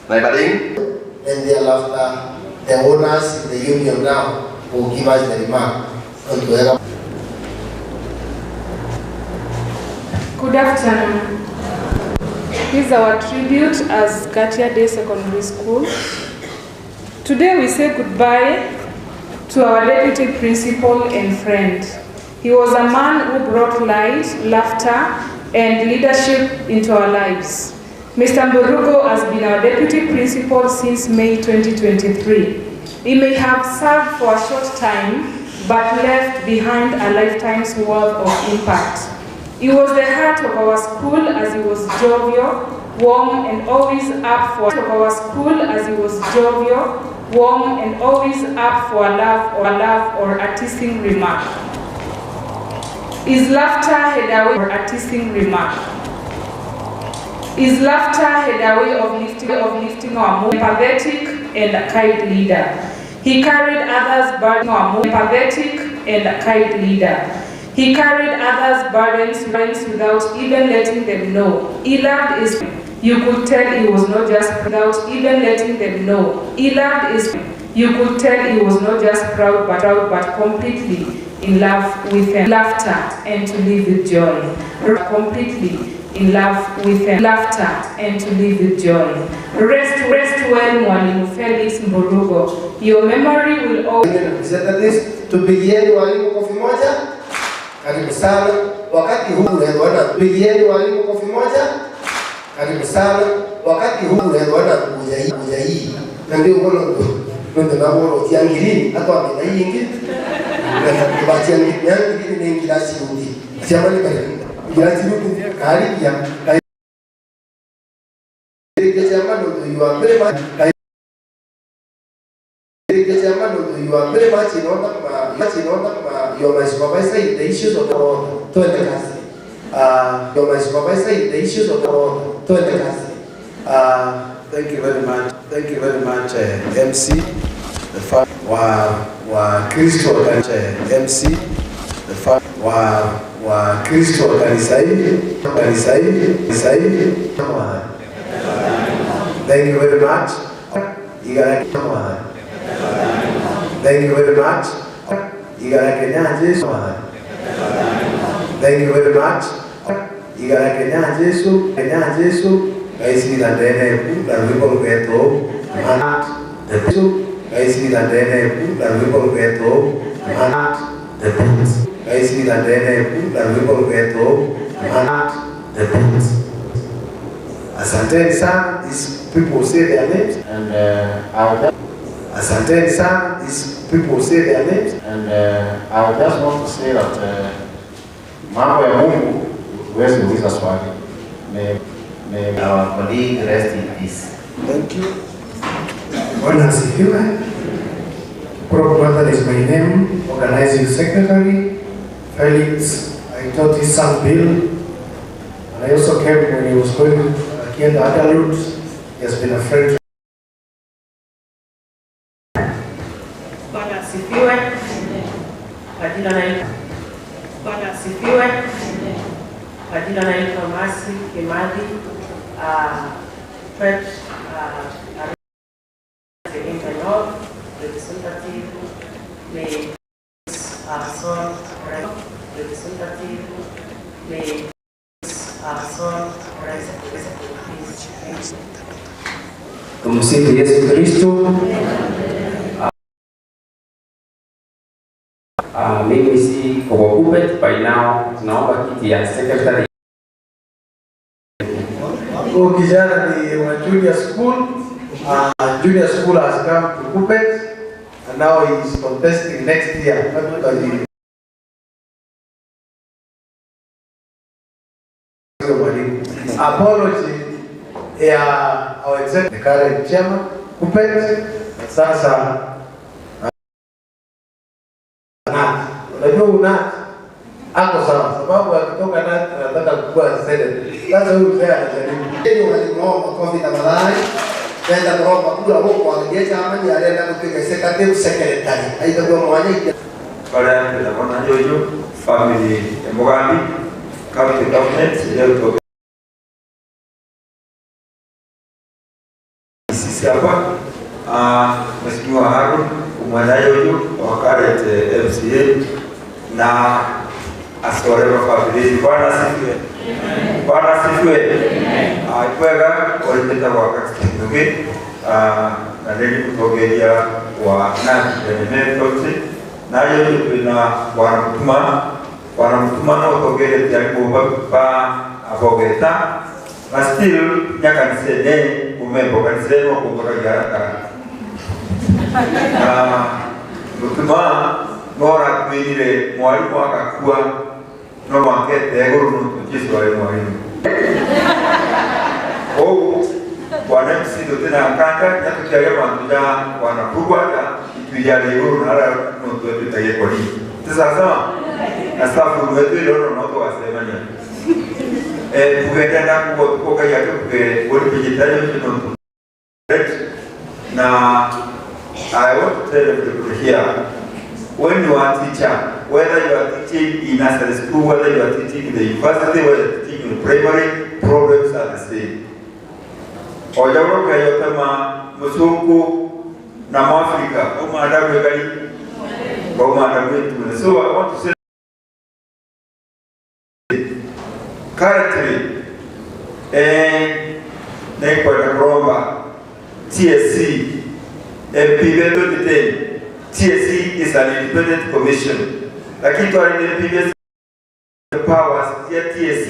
neighboring. And thereafter, the owners in the union now will give us the remark. Good afternoon. This is our tribute as Ngatia Day Secondary School. Today we say goodbye to our deputy principal and friend. He was a man who brought light, laughter, and leadership into our lives. Mr. Mburugu has been our deputy principal since May 2023. He may have served for a short time, but left behind a lifetime's worth of impact. He was the heart of our school as he was jovial, warm, and always up for our school as he was jovial, warm, and always up for a laugh or a teasing remark. His laughter had a way or a teasing remark. His laughter had a way of lifting our mood, empathetic and a kind leader. He carried others' burdens, empathetic and a kind leader. He carried others' burdens without even letting them know. He loved his. You could tell he was not just without even letting them know. He loved his. You could tell he was not just proud, but completely in love with them. Laughter and to live with joy. Completely in love with them. Laughter and to live with joy. Rest well, Mwalimu Felix Mburugu. Your memory will always. Representatives, tupigieni walimu kofi moja. Karibu sana. Wakati huu unaona, tupigieni walimu kofi moja. Karibu sana. Wakati huu unaona kuja hii. Na ndio unaona ndio na wao tiangirini hata wamena yingi. Na kubatia ngiri ni ngira chirundi. Jamani karibu. Ngira chirundi kali ya. Chairman, you are very much. Chairman, you are very much in order. You are my supervisor in the issues of the order. Twende kazi. You are my supervisor in the issues of the order. Twende kazi. Thank you very much. Thank you very much, MC. The wa Kristo MC. The wa Kristo kanisa hili, kanisa hili, kanisa hili. Thank you very much. Thank you very much. Thank you very much. Kenya Jesu, Kenya Jesu. Kaisi la ndene ku la rwimbo rweto the kaisi la ndene ku la rwimbo rweto the kaisi la ndene ku la rwimbo rweto the. Asanteni sana. These people say their names and asanteni sana. These people say their names and I just want to say that mambo ya Mungu huwezi uliza swali. May our colleague rest in peace. Thank you. Bwana asifiwe. Prof. Brother is my name, organizing secretary. Felix, I taught his son Bill, and I also came when he was going akienda adulthood. He has been a friend. Bwana asifiwe. Kwa jina naitwa Bwana asifiwe. Kwa jina naitwa Masi Kimathi. Church the North representative, may son representative, may son rest in peace. Tumsifu Yesu Kristo. Mimi si Kokopet by now, tunaomba kiti ya secretary. Huyu kijana ni wa junior school. Junior school has come to Kupet and now he is contesting next year. Apology ya our executive, the current chairman Kupet. Sasa Nat, unajua unat ako sawa, sababu akitoka Nat anataka kuwa senator. Sasa huyu mzee anajaribu. Yeye walimu makofi tafadhali. Nenda kuromba kura huko angeja chama ni arenda kupiga secretary secretary. Haitakuwa mwanya. Baada ya kuona jojo family ya Mugambi county government leo to sisi hapa Mheshimiwa Harun umwana jojo wa current MCA na asoreva family. Bwana asifiwe. Bwana asifiwe. Ikwega olipeta kwa kakitungi na nili kutogelia wa nani County na yote tuna bwana mtuma na utogele jaribu ba abogeta na still nyakanise ne umembo kanise no kutoka jaraka na mtuma nora kwire mwalimu akakua no makete eguru no Yesu ale mwalimu oh bwana msido tena kaka nyatukiaga bantu ya bwana kurwata ituyale iguru nara no twetutaye kori sasa sawa na staff wetu ile no to wasemania kugenda kuko kaya ke boli pejitayo no na I want to tell everybody here, when you are a teacher, whether you are teaching in nursery school, whether you are teaching in the university, whether you are teaching in primary, problems are the same. Ojauro kayotama muzungu na Mwafrika umaadamu gali umaadamu wetu. So I want to say currently naikwenda kuromba TSC MPB 2010. TSC is an independent commission. Lakini twali MPB powers ya TSC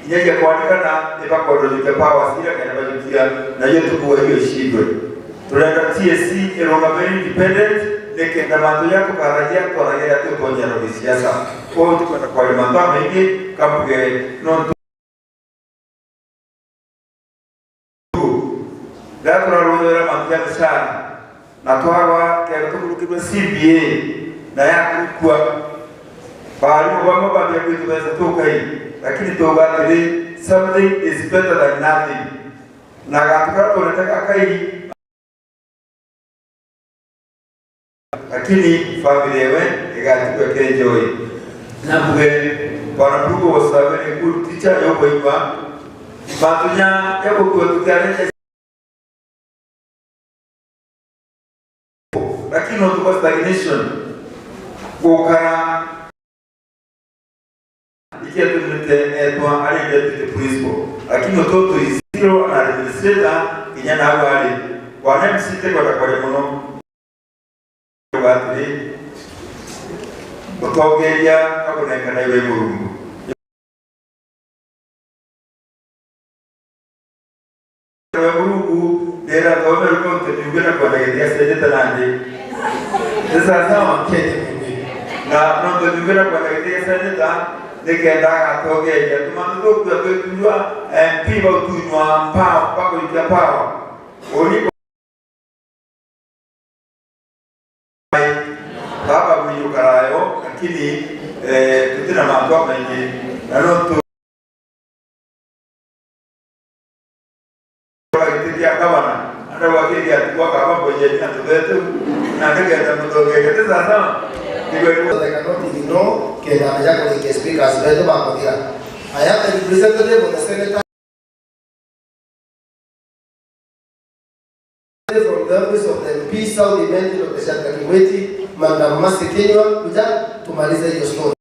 inyaja kuandika na ebakodolika powers ila kana bajutia na hiyo tukuwa hiyo shidwe. Tunaenda TSC eronga very independent nekenda manto yako karajia twarajia tu tonya na siasa. Kwa hiyo tukwenda kwa manto mengi kambuge non Rĩrĩa tũrarũthĩra matia mĩcara na twarwa kero tũkurukirwe CBA na yakurukua barimu bamwe bambia kwitũbeca tũkai lakini tuga atĩrĩ something is better than nothing na gatuka tuonete gakai lakini familia yewe igatigwa kenjoy na mbuge bwana Mbugo was a very good teacher yokoigwa matunya yagũkua tũtiarĩte lakini no tuko stagnation gukara ikia tumite etwa ari deputy principal lakini utoto iziro na administrator inya na wali wana msite kwa kwa muno watiri utongeria akunengana iwe Murungu iwe Murungu ndera tome rukonte nyugena kwa ndagetia seneta nandi sasa sawa na nondo nyugena kwa ndagetia seneta nikenda gatongeria tumandu twetujua MP bautunywa power bakuitia power oni baba gwiyukarayo lakini tutina mandu maingi na no tu gitiria gavana anda wakiria tuwaka mambo yenye na tubetu na ndigenda mutongeria sasa They cannot ignore kenda yako ni speakers beto bakothira. I am the representative of the senator from the office of the MP South Event of the Shadrack Kimweti, Madam Mercy Kinyua, kuja tumalize hiyo story.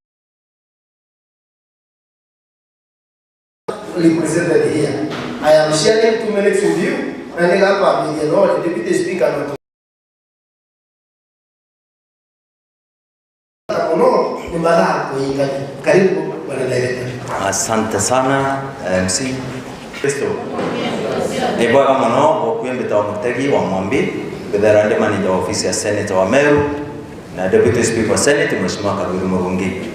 Represented here. I am sharing 2 minutes with you, na nigapa no the deputy speaker no ni mara kuinga. Karibu bwana director. Asante sana MC Kristo. Ni bwaga muno okwembeta wa Mutegi wa Mwambi withera ndi manager wa office ya Senator wa Meru na Deputy Speaker wa Senate Mheshimiwa Kabiru Murungi.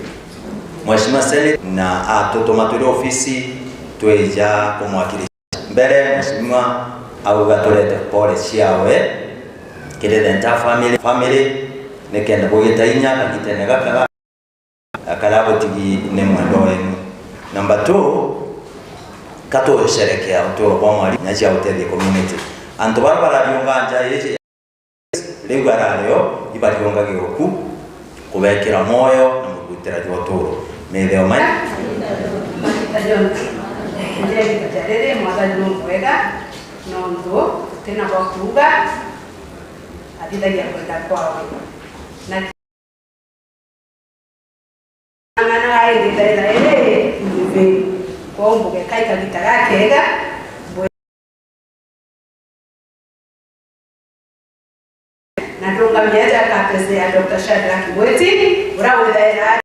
Mheshimiwa Senate na atutuma tuli ofisi tweja kumwakilisha mbere Mheshimiwa auga turete pole ciawe kiri the entire family nikenda gugita inya kagitene gaka akarabutigi ni mwendo wenu. Number 2 katũcerekea ũtũũro kwa mwari nya cia gũteithia community antu bara barariũnga nja ĩci rĩu ararĩo ibariũngagia gũku kũbekĩra moyo na mũgwitĩra jwa ũtũũro mĩtheo mai rĩrĩ mwathani nĩ mwega nondu tena kwa kuuga athithagia kwenda kwawe na ng'ana aithithaitha ĩrĩ mbe kwa mbuge kaika gita gakega na ndungamia ja kapese ya Dr. Shadrack Kimweti urawithaira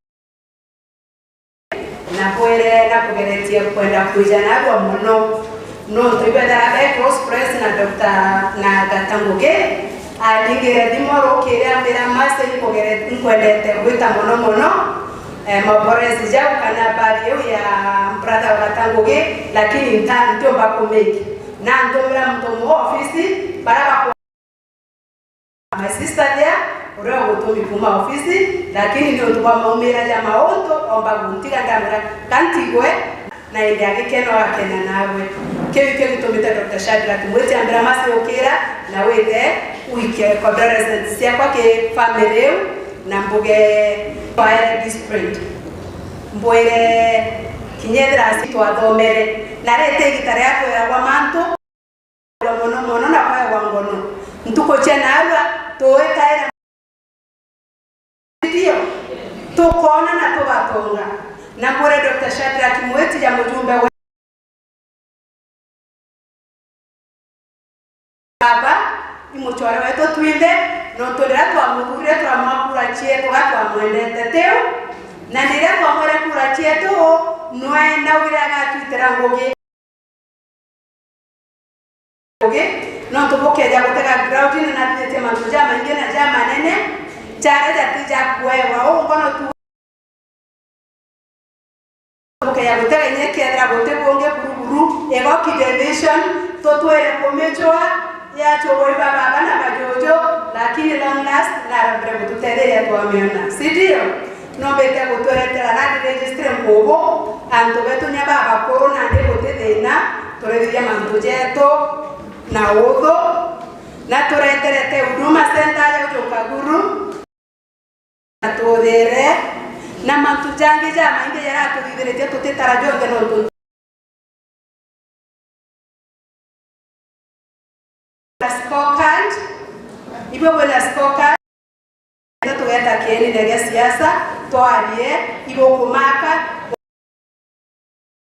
na kwere na kugeretie kwenda kuija nagwa muno no tuibethara be cross press na Dr. na Gatanguge andigire thimo rukire ambira mase nikugerete nkwendete gwita muno muno maborezi jau kana bari yau ya brother Gatanguge lakini ndio bakumeki na ndomra mtomo ofisi baraba my sister there ura gutumi kuma ofisi lakini ndio tuwa maumira ja maonto omba guntiga ndamra kantigwe na indi agikeno akena nawe kiu kiu gutumite Dr. Shadrack Kimweti ambira masi ukira na withe uike condolences ciakwa ki family na mbuge waere disprint mbwire kinyethira twathomere na rete gitare yakwiragwa mantu muno muno na kwegwa ngono ntuko cia narua tuikaira ndio tukona na tugatonga na mbwire Dr. Shadrack Kimweti ya mujumbe we baba imuchore wetu twithe no tulira twamuthurire twamwakura chietu gatwamwendete teu na rĩrĩa twamwere kura chietu nwenda wĩra gatwitĩra ngũgĩ no tũbũkeja gũtega ground na nathiĩtie mantu ja maingĩ na ja manene jare jatija kuewa ũũ ngono tu tũbũkeja gũtega inya kethira gũtĩ bũngĩ buruburu ĩgoki division tũtwĩre kũmĩchũa Yacho baba na majojo lakini long last na rabere gututetheria twamiona si ndio no mbete gutweretera land registry mkubo antu betu nya baba kuru na ndi gutithina turethiria mantu jetu na utho na tureterete Huduma Center ya Kaguru na tuthere na mantu jangi ja maingi yaratuthitheretie tutitara jonthe no tu scorecard ibo wena scorecard tugeta kieni nege siasa twarie ibo kumaka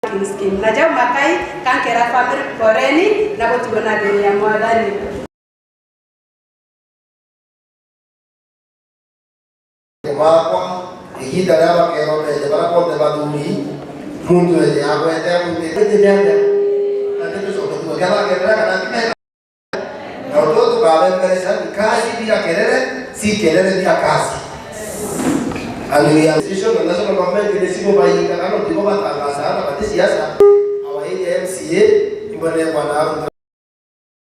scheme na jau makai kankera family koreni na gutugona thini ya mwathani. Makwa ihinda rĩa bakero mbeje bara bonthe bathuri muntu ene agwete agwete na ndio tucoke kana kimena na utoto kabembereca ni kazi bila kelele si kelele bila kazi. And we are decision na national government ni siko bayinga kana ndiko batangaza na bati siasa awa MCA ibone bwana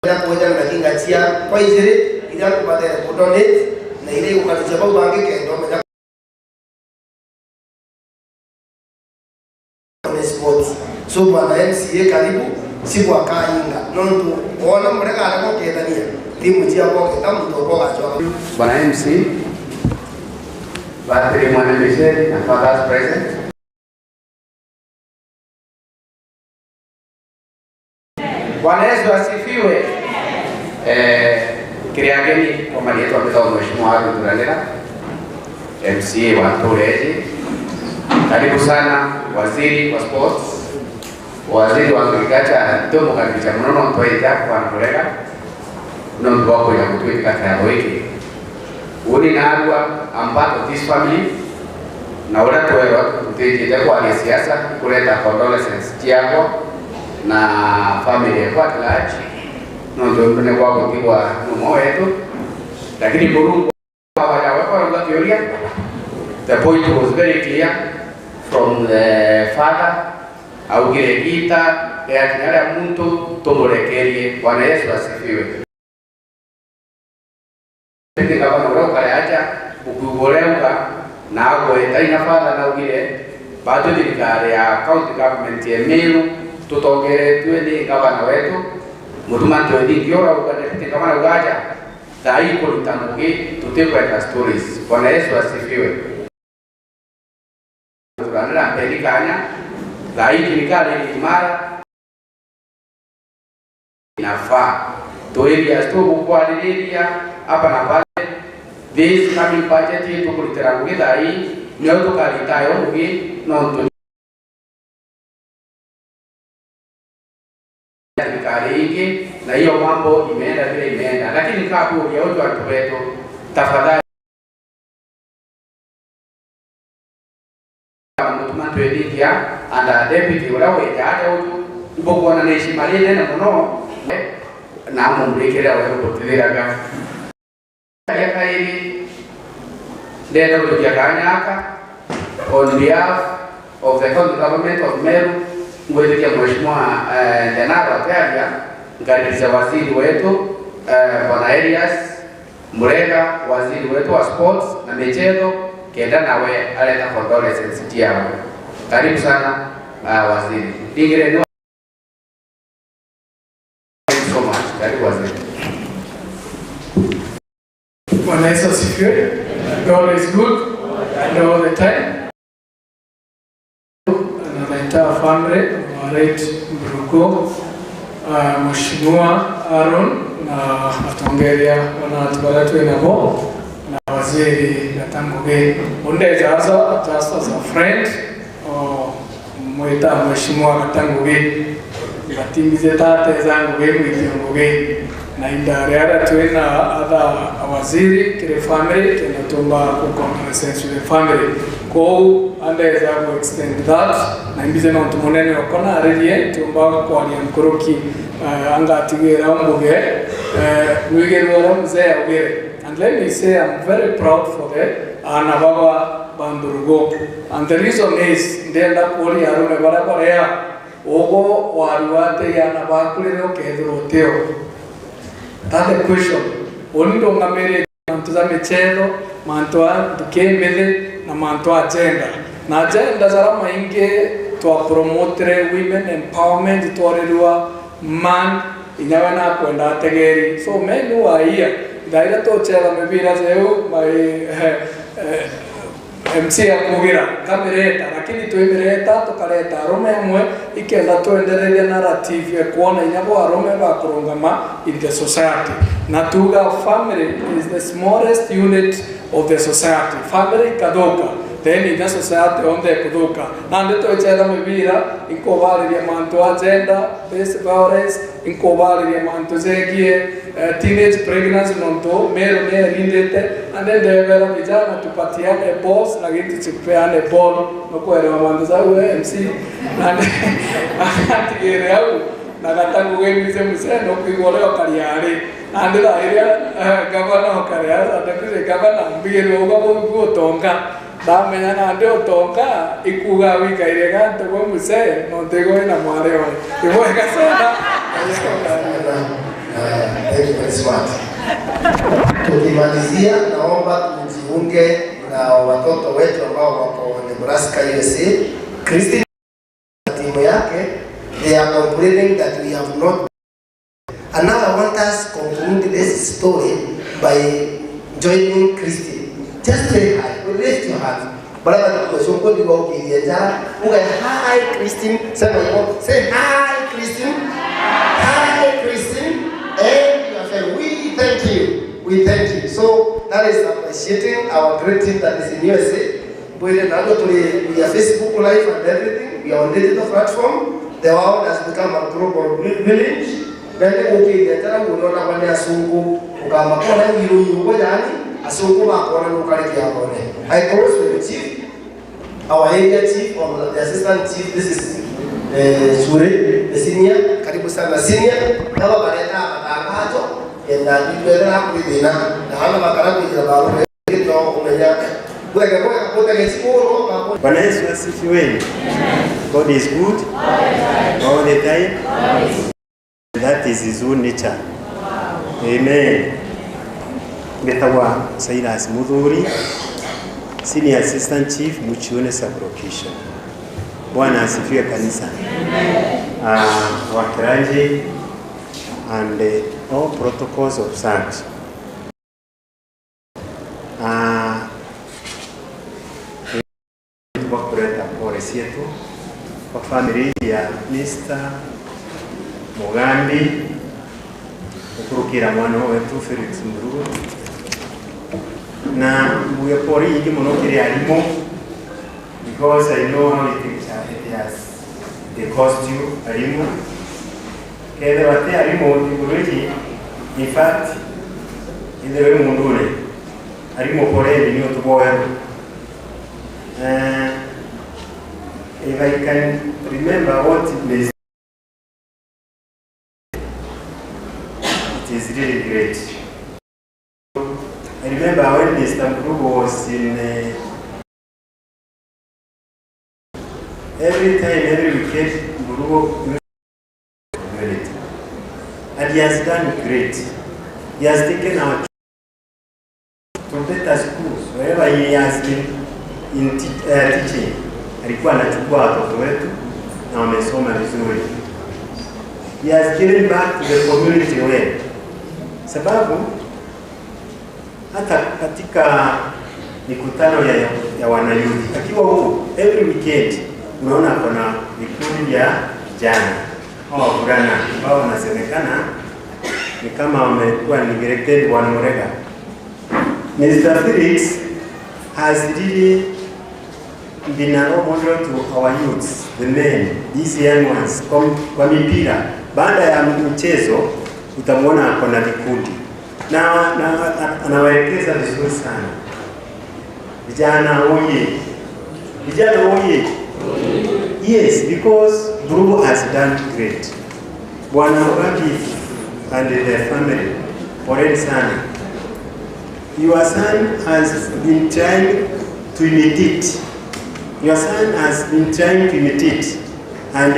ya kuja na kinga chia kwa izire ila kubatera donate na ile ukalicha bau bangi kendo menya sport. So bwana MCA karibu siku akainga nontu ona mureka arakokethania timu chia koketa mtu okogachoka. Bwana MC Batri Mwana Michel na fathers present. Bwana Yesu asifiwe. Kiriageni kwa mali yetu ambayo Mheshimiwa Harun Turanera MCA wa Toreji. Karibu sana waziri wa sports, waziri wa agriculture tomo kabisa mnono ntoita kwa Murega no ndwako ya kutwika kaya wiki. Uni narua ambato this family na ura tuwewa tutejete kwa siasa kuleta condolences chiako na family kwa at large no ndio kwa kutiwa numo wetu lakini Burungu hawajawa teoria. The point was very clear from the father augire gita ya kinyara muntu tumurekerie. Bwana Yesu asifiwe. Gavana uria ukareaja ukugoreuka na agweta ina father na ugire bado thirikari ya county government ya Meru tutongeretwe ni gavana wetu mutuma twethi ngiora ukanete gavana ugaja thai kuruta ngugi tutikwenda stories. Bwana Yesu asifiwe. Turanira mberi kanya thai thirikari ni imara inafaa tuiria tugukwariria hapa na pale. This coming budget yetu kulitera ngugi thai nio tukaritayo ngugi no tu thirikari ingi na hiyo mambo imeenda vile imeenda, lakini kabu ya watu wetu tafadhali mutuma twethikia and deputy uria wija aja utu ibokuona ni heshima nene muno na mumurikira we gutithiraga ya kairi ndenda gutukia kanyaka on behalf of the county government of Meru ngwethikia Mheshimiwa Janaro Atearia ngaribisha waziri wetu Bwana Elias Murega, waziri wetu wa sports na michezo, kenda nawe aleta condolences yao. Karibu sana waziri. Dingire no. Thank you so much. Karibu waziri. Bwana Yesu asifiwe. God is good and all the time. And the entire family of late Mburugu, Mheshimiwa Aaron na atongeria wanatu nabo na waziri Gatanguge unde jaza just as a friend o mwita Mheshimiwa Gatanguge batimize tate zangu mwiti na indare ara tuena other waziri kire family tunatomba ku condolences to the family ko ande za ku extend that na imbize no tumonene okona arerie tumba kwa mkoroki anga atigera mbuge nwigere mzee ugere. And let me say I'm very proud for the anababa Bamburugo, and the reason is ndenda kuri arume barabara ogo waruate ya nabakulire okethiro teo That equation onindongamere mantu za michezo mantu a dukembele na mantu a agenda na agenda zara maingi twa promotere women empowerment twarerwa man inyawe na kwenda ategeri so men who are here daira tochera mibira zeu my MC akugira kamireta lakini twimireta tukareta arume amwe ikenda twendereria narrative ya kuona inyabo arume bakurungama in the society na tuga family is the smallest unit of the society family kadoka then in the society on the kuduka na ndio twechera mibira ikobariria mantu agenda based violence ikobariria mantu zegie teenage pregnancy nonto mero ne rindete and then devela vijana tupatiane balls na gitu tupeane ball no kuelewa mantu za MC na atigere au na gatangu wengize museno kuigoleo kariare and the area governor karia deputy governor mbigero uga utonga ndamenya na ndi utonga ikuga wikaire ganto gwe musee no ndigo na mware wa ibwega sana. Thank you very smart. Tukimalizia, naomba tujiunge na watoto wetu ambao wako Nebraska USA. Christine na timu yake, they are complaining that we have not. And now I want us to conclude this story by joining Christine. Just say hi, raise your hand. Baraba tukwesongo ndiwa ukilia uga hi Christine, sema hivyo, say hi Christine. Hi Christine. And you are saying, we thank you. We thank you. So that is appreciating our great team that is in USA. We are Facebook Live and everything. We are on digital platform. The world has become a global village. Then okay, the tena unaona wale asungu ukamakona hiyo yani asungu makona nukaliki yakone. I close with the chief, our area chief or the assistant chief. This is Sure, the senior. Karibu sana senior. Nawa bareta matangazo enda nibwera kwithina na hana makara kwithina baru no umenya. Bwana Yesu asifiwe. God is good all the time. That is his own nature. Amen. Mbetagwa Silas Muthuri, Senior Assistant Chief Muchione Sub-Location. Bwana asifiwe kanisa. Wakiraji and all protocols observed. Kuleta pole yetu kwa familia ya Mr. Mugambi ukurukira mwana wetu Felix Mburugu na mbuye pole yingi muno kiri alimo because I know how it has the cost you alimo kede wate alimo ndikureji in fact indere mundure alimo pole ni otuboya. If I can remember what it means, it is really great. I remember when Mr. Mburugu was in, every time, every weekend, Mburugu community. And he has done great. He has taken our to better schools, wherever he has been in teaching. Alikuwa anachukua watoto wetu na wamesoma vizuri. He has given back to the community well. Sababu hata katika mikutano ya wanayuthi akiwa huko every weekend unaona kuna vikundi vya vijana au wavulana ambao wanasemekana ni kama wamekuwa neglected wanamurega. Mr. Felix has really been a role model to our youths, the men, these young ones. Kwa mipira, baada ya mchezo utamwona ako na vikundi na anawaelekeza vizuri sana. Vijana oye! Vijana oye! Yes, because Mburugu has done great. Bwana Mugambi and the family, poleni sana. Your son has been trying to imitate. Your son has been trying to imitate, and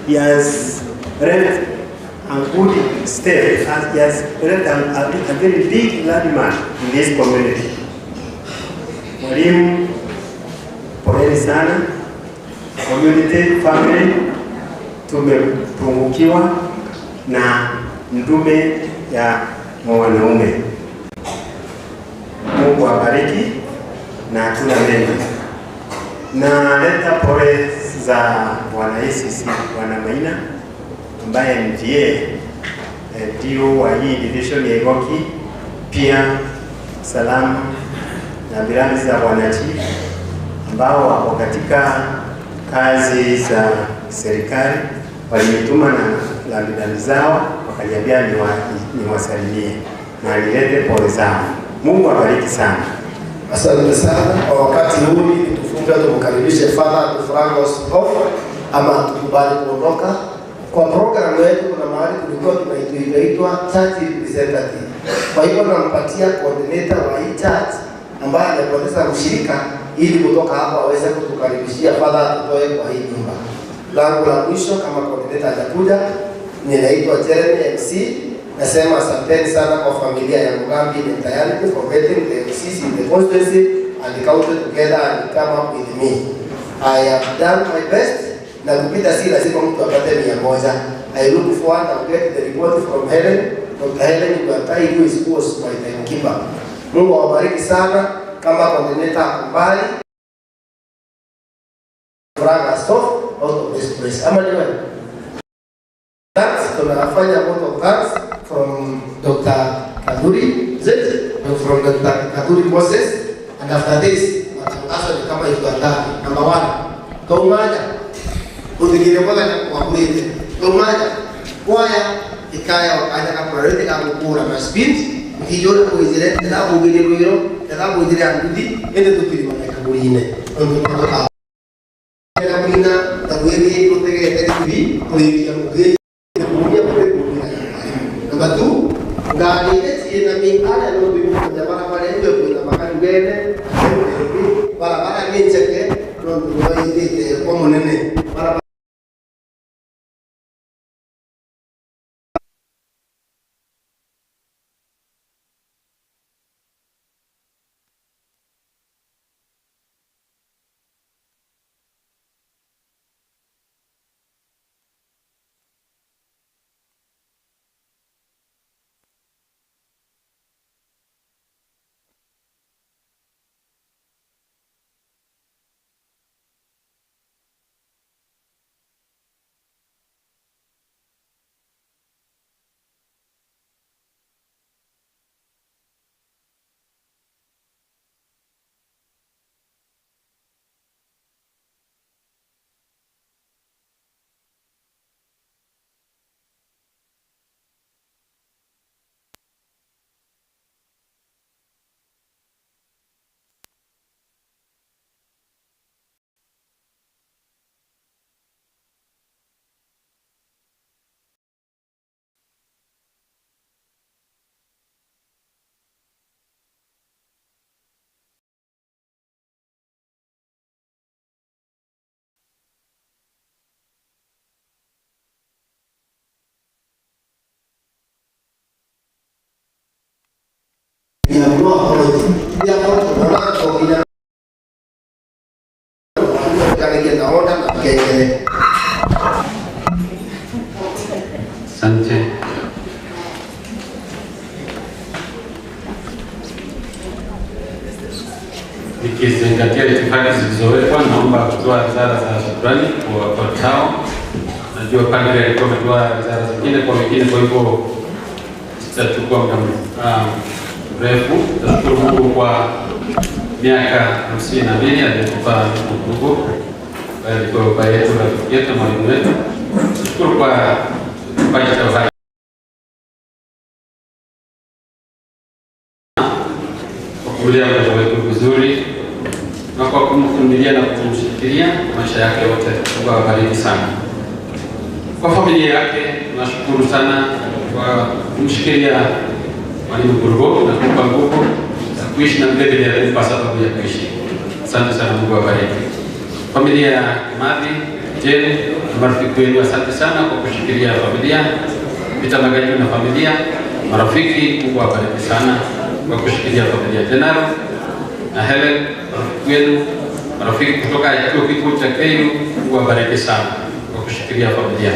he has left a good step, as he has left a very big landmark in this community. Mwalimu, poleni sana. Community, family, tumepungukiwa na ndume ya mwanaume. Mungu awabariki na hatuna mengi. Naleta pole za Bwana ACC Bwana Maina ambaye ndiye ndio wa hii division ya Igoki, pia salamu na rambirambi za Bwana Chief ambao wako katika kazi za serikali, walinituma na rambirambi zao wakaniambia niwasalimie na nilete pole zao. Mungu awabariki sana. Asante sana kwa wakati huu, ili tufunge tumkaribishe Father Frangos off ama tukubali kuondoka. Kwa programu yetu kuna mahali kulikuwa tunaitwa church representative. Kwa hivyo nampatia coordinator wa hii church ambaye amepoteza mshirika ili kutoka hapo aweze kutukaribishia Father atutoe kwa hii nyumba. Langu la mwisho kama coordinator hajakuja, ninaitwa Jeremy MC. Nasema asanteni sana kwa familia ya Mugambi in entirety for getting the MCs in the constituency and counted together and come up with me. I have done my best na kupita si lazima mtu apate 100. I look forward to get the report from Helen, Dr. Helen Gwatai, who is was my timekeeper. Mungu awabariki sana. Kama coordinator akubali Fraga stop out of this place. Ama ni wewe? Thanks, tunafanya vote of thanks from Dr. Kaduri, is it? From Dr. Kaduri Moses. And after this, matangazo ni kama ifuatavyo. Number 1, Tomaja uthigire muthenya kwamurite Tomaja kwaya ikaya wakanya ka priority ka gukura na speed ngijora kuizire ndabugire rwiro ndabugire anduthi ende tutirima kaburine ondu tuka kaburina ndagwiri rutegete githui kurikia mugi kuria kuri kuria. Number 2, ngari ile ciina miara no thuimunya barabara ĩyo kwĩna makarugene barabara nĩ njeke no nduroithĩte kwa mũnene barabara. Asante. Nikizingatia itifaki zilizowekwa, naomba kutoa risala za shukrani kwa wafuatao. Najua padre alikuwa ametoa risala zingine kwa wengine, kwa hivyo sitachukua muda mrefu. Nashukuru Mungu kwa miaka 52 aliyotupa Mungu, alikuwa baba yetu, rafiki yetu, mwalimu wetu. Nashukuru kwa kipaji cha uhai kwa kumlea mtoto wetu vizuri na kwa kumvumilia na kumshikilia maisha yake yote. Mungu awabariki sana. Kwa familia yake tunashukuru sana kwa kumshikilia Mwalimu Mburugu na kumpa nguvu za kuishi na vile vile kumpa sababu ya kuishi. Asante sana, Mungu awabariki. Familia ya Kimathi, Jane na marafiki wenu, asante sana kwa kushikilia familia Peter Maganjo na familia, marafiki, Mungu awabariki sana kwa kushikilia familia. Jenaro na Helen, marafiki wenu, marafiki kutoka chuo kikuu cha KU, Mungu awabariki sana kwa kushikilia familia.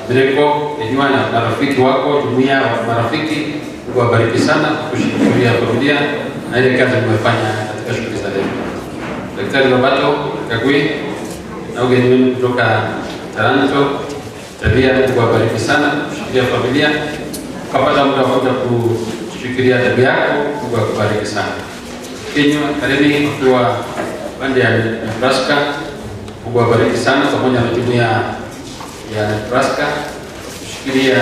Mireko, Enywa na marafiki wako, jumuiya wa marafiki, Mungu awabariki sana kwa kushikilia familia na ile kazi mmefanya katika shughuli za leo. Daktari Roberto Kagwe na ugeni wenu kutoka Taranto, Italia, Mungu awabariki sana kushikilia familia. Ukapata muda wa kuja kushikilia ndugu yako, Mungu akubariki sana. Kinywa Karemi wakiwa pande ya Nebraska, Mungu awabariki sana pamoja na jumuiya ya Nebraska kushikilia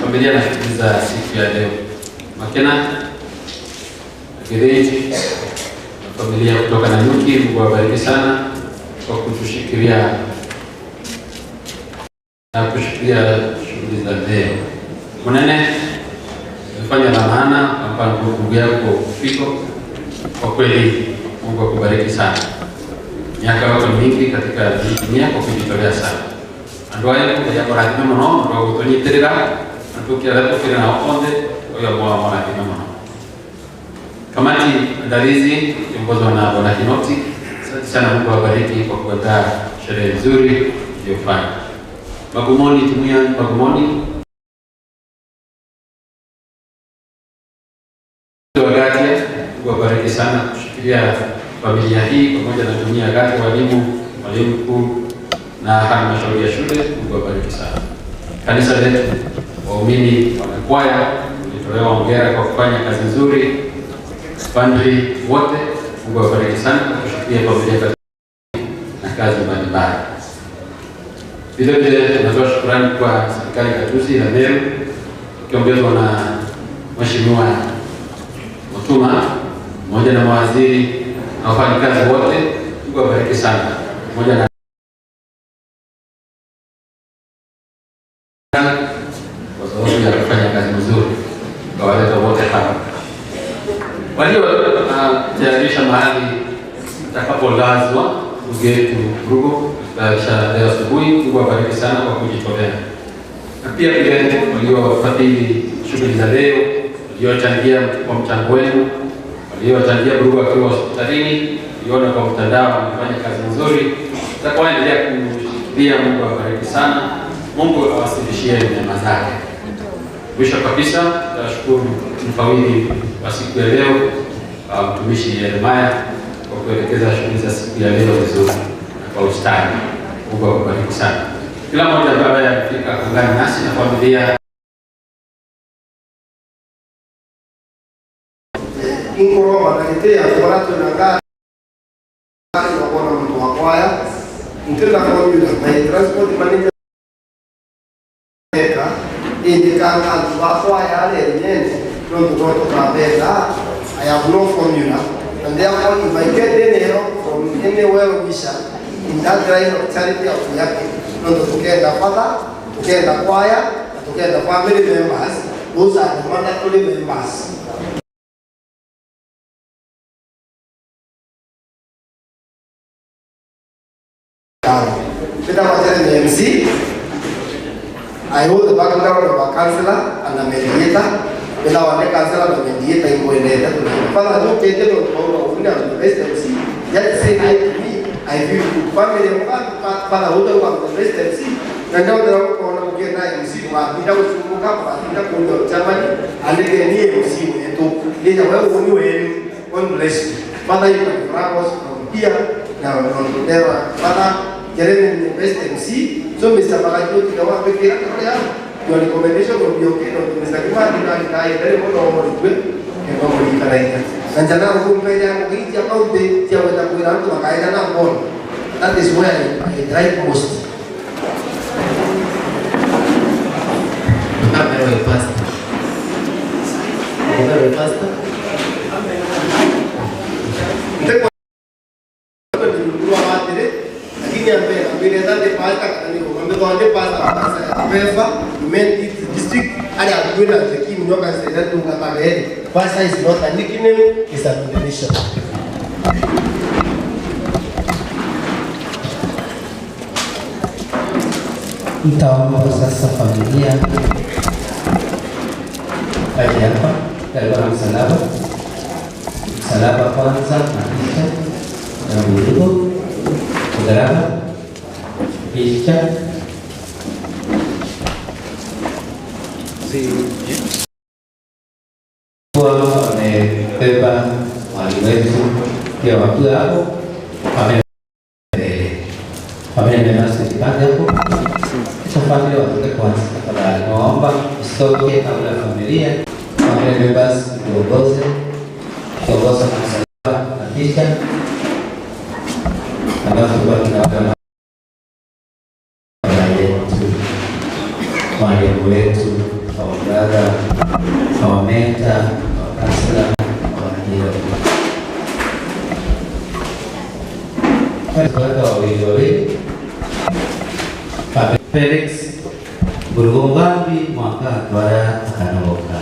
familia na shughuli za siku ya leo. Makena Gereji na familia kutoka Nanyuki, Mungu awabariki sana kwa kutushikilia na kushikilia shughuli za leo. Munene umefanya la maana kwa ndugu yako Fiko, kwa kweli Mungu akubariki sana. Miaka yako mingi katika dunia kwa kujitolea sana. Andu aya ya morathime muno ndu gutunyitirira na tukira na onthe uyo mwa morathime muno. Kamati andalizi ikiongozwa na Bwana Kinoti, asante sana, Mungu awabariki kwa kuandaa sherehe nzuri iliyofanya. Magumoni, jumuiya Magumoni Wagatia, Mungu awabariki sana kushikilia familia hii pamoja na jumuiya ya Gatia, walimu, mwalimu mkuu na halmashauri ya shule, Mungu awabariki sana. Kanisa letu, waumini, wanakwaya, nilitolewa hongera kwa kufanya kazi nzuri. Padri wote, Mungu awabariki sana kushikilia familia na kazi mbalimbali. Vile vile tunatoa shukrani kwa serikali gatuzi ya Meru ikiongozwa na Mheshimiwa Mutuma pamoja na mawaziri na wafanyikazi wote, Mungu awabariki sana pamoja na kwa sababu ya kufanya kazi nzuri kawaleta wote hapa. Walio tayarisha mahali atakapolazwa ndugu yetu Rugo tayarisha leo asubuhi. Mungu awabariki sana kwa kujitolea, na pia vile waliofadhili shughuli za leo, waliochangia kwa mchango wenu, waliochangia Rugo akiwa hospitalini, waliona kwa mtandao wamefanya kazi nzuri. Tutakaoendelea kushikilia, Mungu awabariki sana. Mungu awasilishie neema zake. Mwisho kabisa, tunashukuru mfawidhi wa siku ya leo, mtumishi Yeremia kwa kuelekeza shughuli za siku ya leo vizuri na kwa ustadi. Mungu akubariki sana. Kila mmoja ambaye amefika kuungana nasi na familia Inkoroma na gite ya twaratu na ngari na kuona mtu wa kwaya ntira formula na transport manager eka indikanga antu ba kwaya ale nyene no ndu tukabenda. I have no formula, and therefore if I get any help from any well wisher in that line of charity of yake, no tukenda father, tukenda choir, tukenda family members, those are the mandatory members. Peter Wachere ni MC. I hold the background of a counselor and a mediator. Bila wane counselor na mediator ikuendeta. Father, no kete no kwa ufunda the best MC. Just say hi to me. I feel good. Family father huto kwa the best MC. Na ndio ndio kwa ukienda MC kwa bila kusumbuka kwa bila kuona chamani alike ni MC wetu. Ndio wewe uni wenu. God bless you. Father, you can grab us from here. Now, Father, Jeremy ni best MC. So Mr. Magajo tukawa pekee yake. Your recommendation will be okay. No, Mr. Kimani na ikae mbele mono mo litwe. Eno mo likaraika. Na jana kumbe ya mugija kaunti ya wenda kuira mtu akaenda na mbono. That is where I drive most. Wewe pastor. Wewe pastor. Ndeko Pastor is not a nickname, it's an ordination. Nitaomba sasa familia Aje hapa alikuwa na msalaba, msalaba kwanza na picha na Mburugo, msalaba, picha. Kwa wamebeba mwalimu wetu pia wakiwa hapo familia members tujipange hapo. Kisha familia watoke kwanza tafadhali. Naomba usitoke kabla ya familia. Familia members tuongoze. Tuongoze na msalaba na picha. Alafu tubaki na wale baba yetu, mwalimu wetu, our brother, our mentor, our counselor, our hero. Tuweka wawili wawili. Felix Burugomgambi mwaka atwara akanoboka.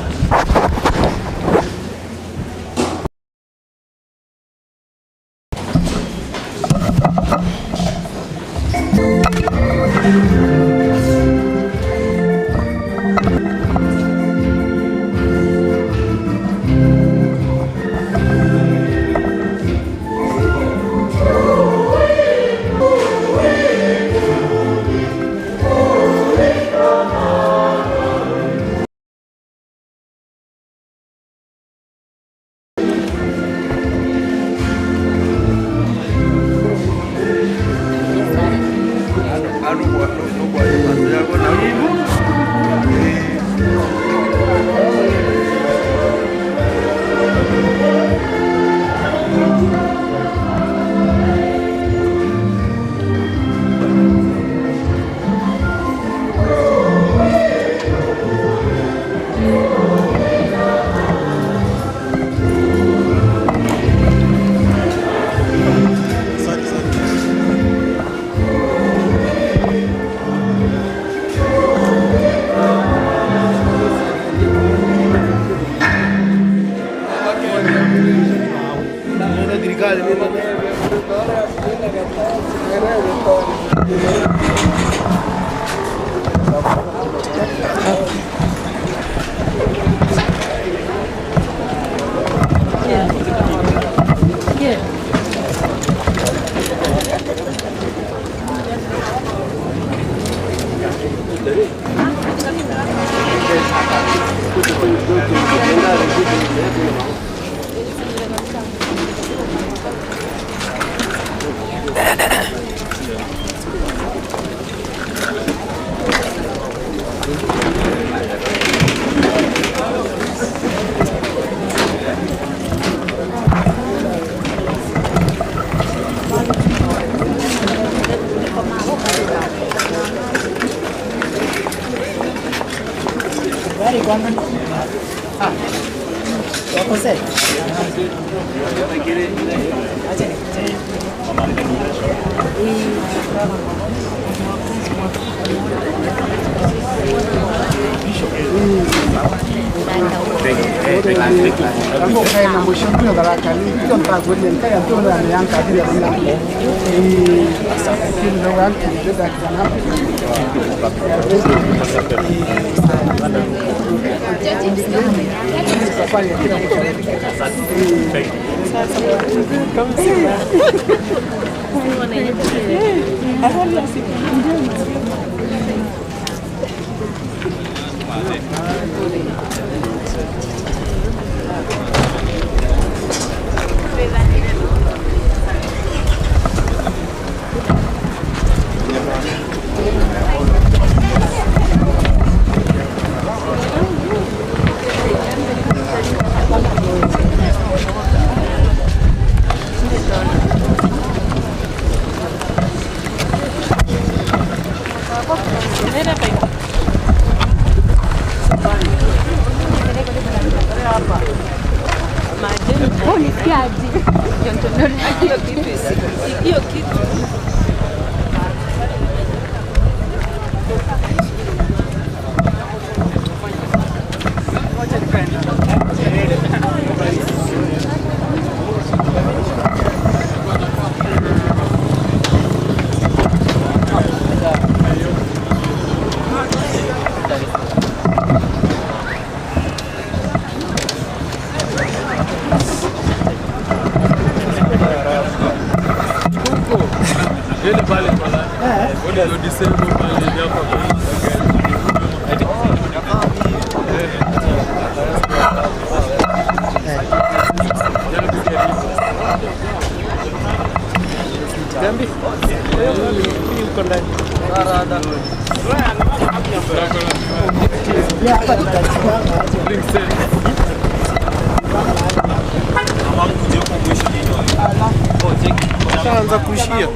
Ashaanza kuishia.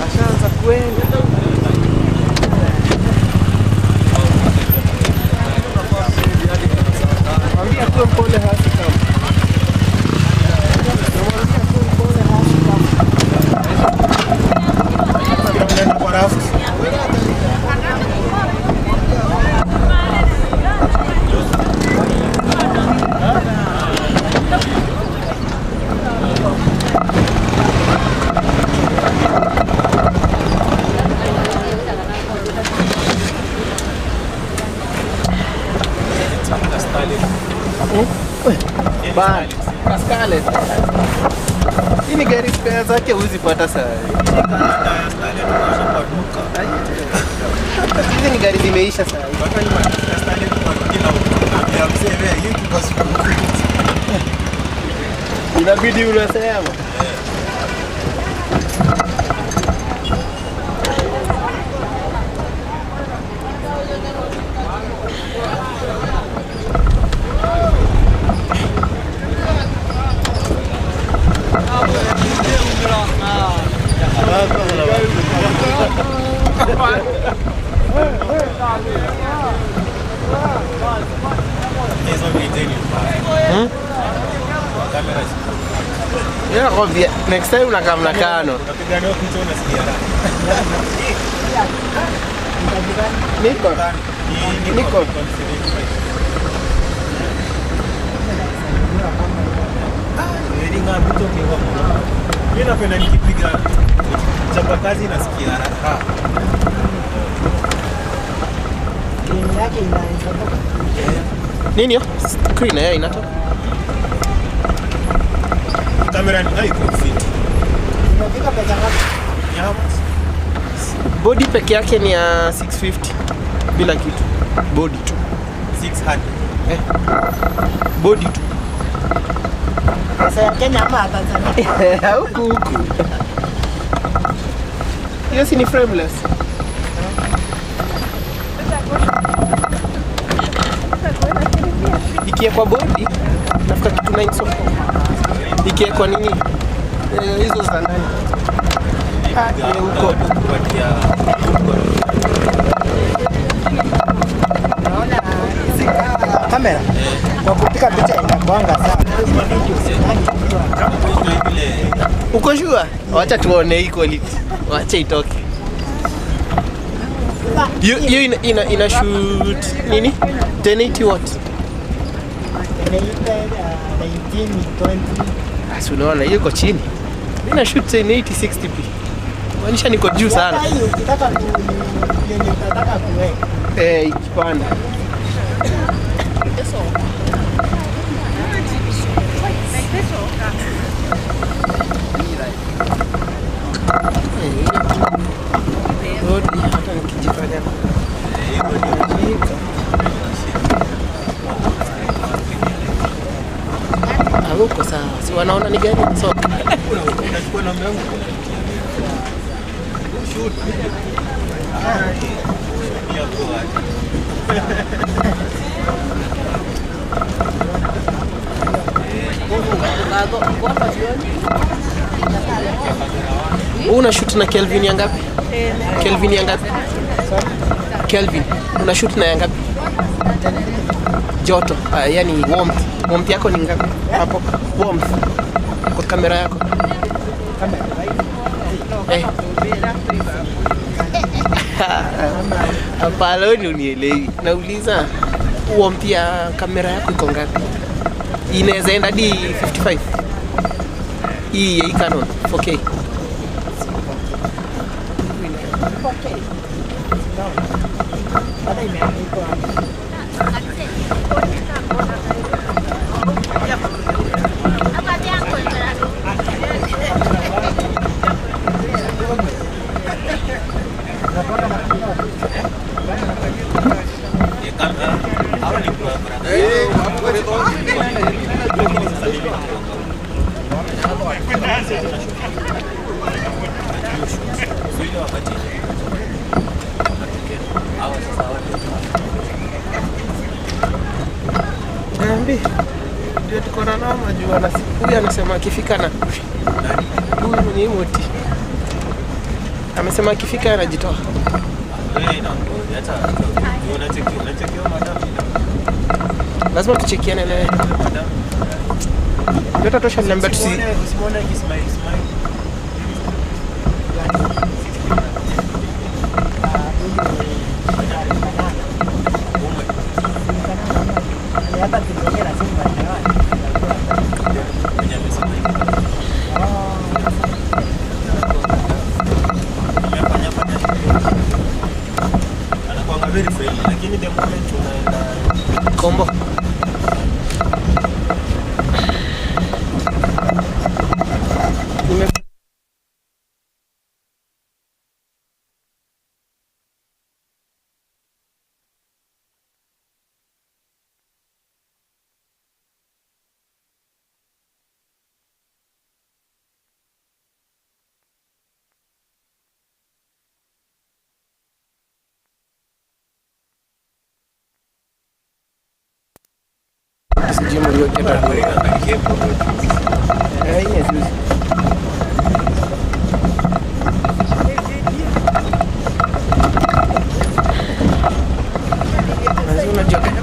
Ashaanza kwenda. Mwambie kuwa mpole hasi kama. Scarlet. Hii ni gari spare zake huwezi pata saa. Hizi ni gari zimeisha saa. Inabidi unasema. Nakwambia next time unakaa mnakano. Nikon. Nikon. Mimi napenda nikipiga chapa kazi nasikia raha. Screen yake inatoka. Nini hiyo? Screen yake inatoka. Kamera ni haiko fit. Inafika pesa ngapi? Body peke yake ni ya 650 bila kitu. Body tu. 600. Body tu. Pesa ya Kenya ama Tanzania? Huku huku. Hiyo si ni frameless. Ikiwekwa body nafika kitu 9 so. Ikiwekwa nini? Hizo za ndani. Huko. Naona hizi kamera kwa kupiga picha inakuanga sawa. Uko sure? Wacha tuone hii quality. Wacha itoke. Hiyo ina shoot nini? 1080 what? 1920. Asi unaona hiyo iko chini. Mimi na shoot 1080 60p. Maanisha niko juu sana. Ukitaka yenye unataka kuweka. Ikipanda. Bodi hata nikijifanya. Huko sawa. Si wanaona ni gani? So unachukua namba yangu. Shoot. Una shoot na Kelvin ya ngapi? Kelvin ya ngapi? Kelvin, una shoot na ya ngapi? Joto, yani warmth. Warmth yako ni ngapi? Hapo warmth. Kwa kamera yako. Kamera. Hapana, wewe unielewi. Nauliza warmth ya kamera yako iko ngapi? Inaweza enda hadi 55. Hii ya Canon 4K. 4K. Hata imeandikwa. Ambi ndio tuko na noma juu huyu anasema akifika na huyu ni moti. Amesema akifika anajitoa. Lazima tuchekiane naye. Ndio tatosha niambia tusi. Usimuone akismile smile. Kombo.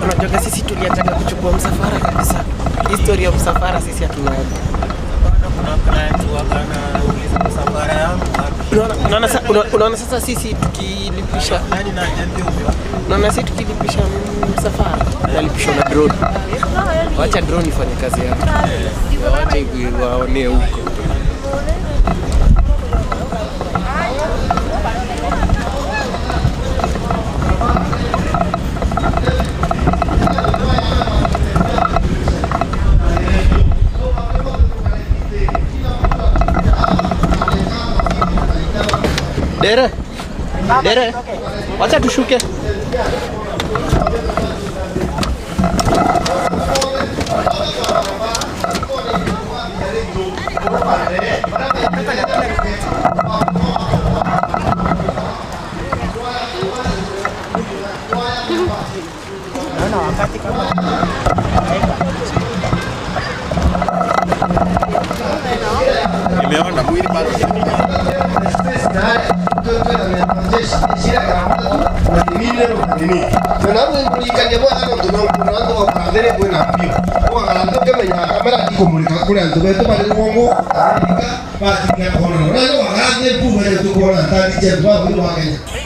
Unajua sisi tuliachaga kuchukua msafara kabisa. History ya msafara sisi hatunayo. Unaona sasa sisi tukilipisha unaona sisi tukilipisha msafara nalipishwa na drone. Wacha drone ifanye kazi yake. Wacha waone huko. Dere. Dere. Wacha tushuke. Naona wakati kama nimeona mwili bado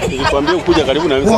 Nilikwambia ukuja karibu na mimi.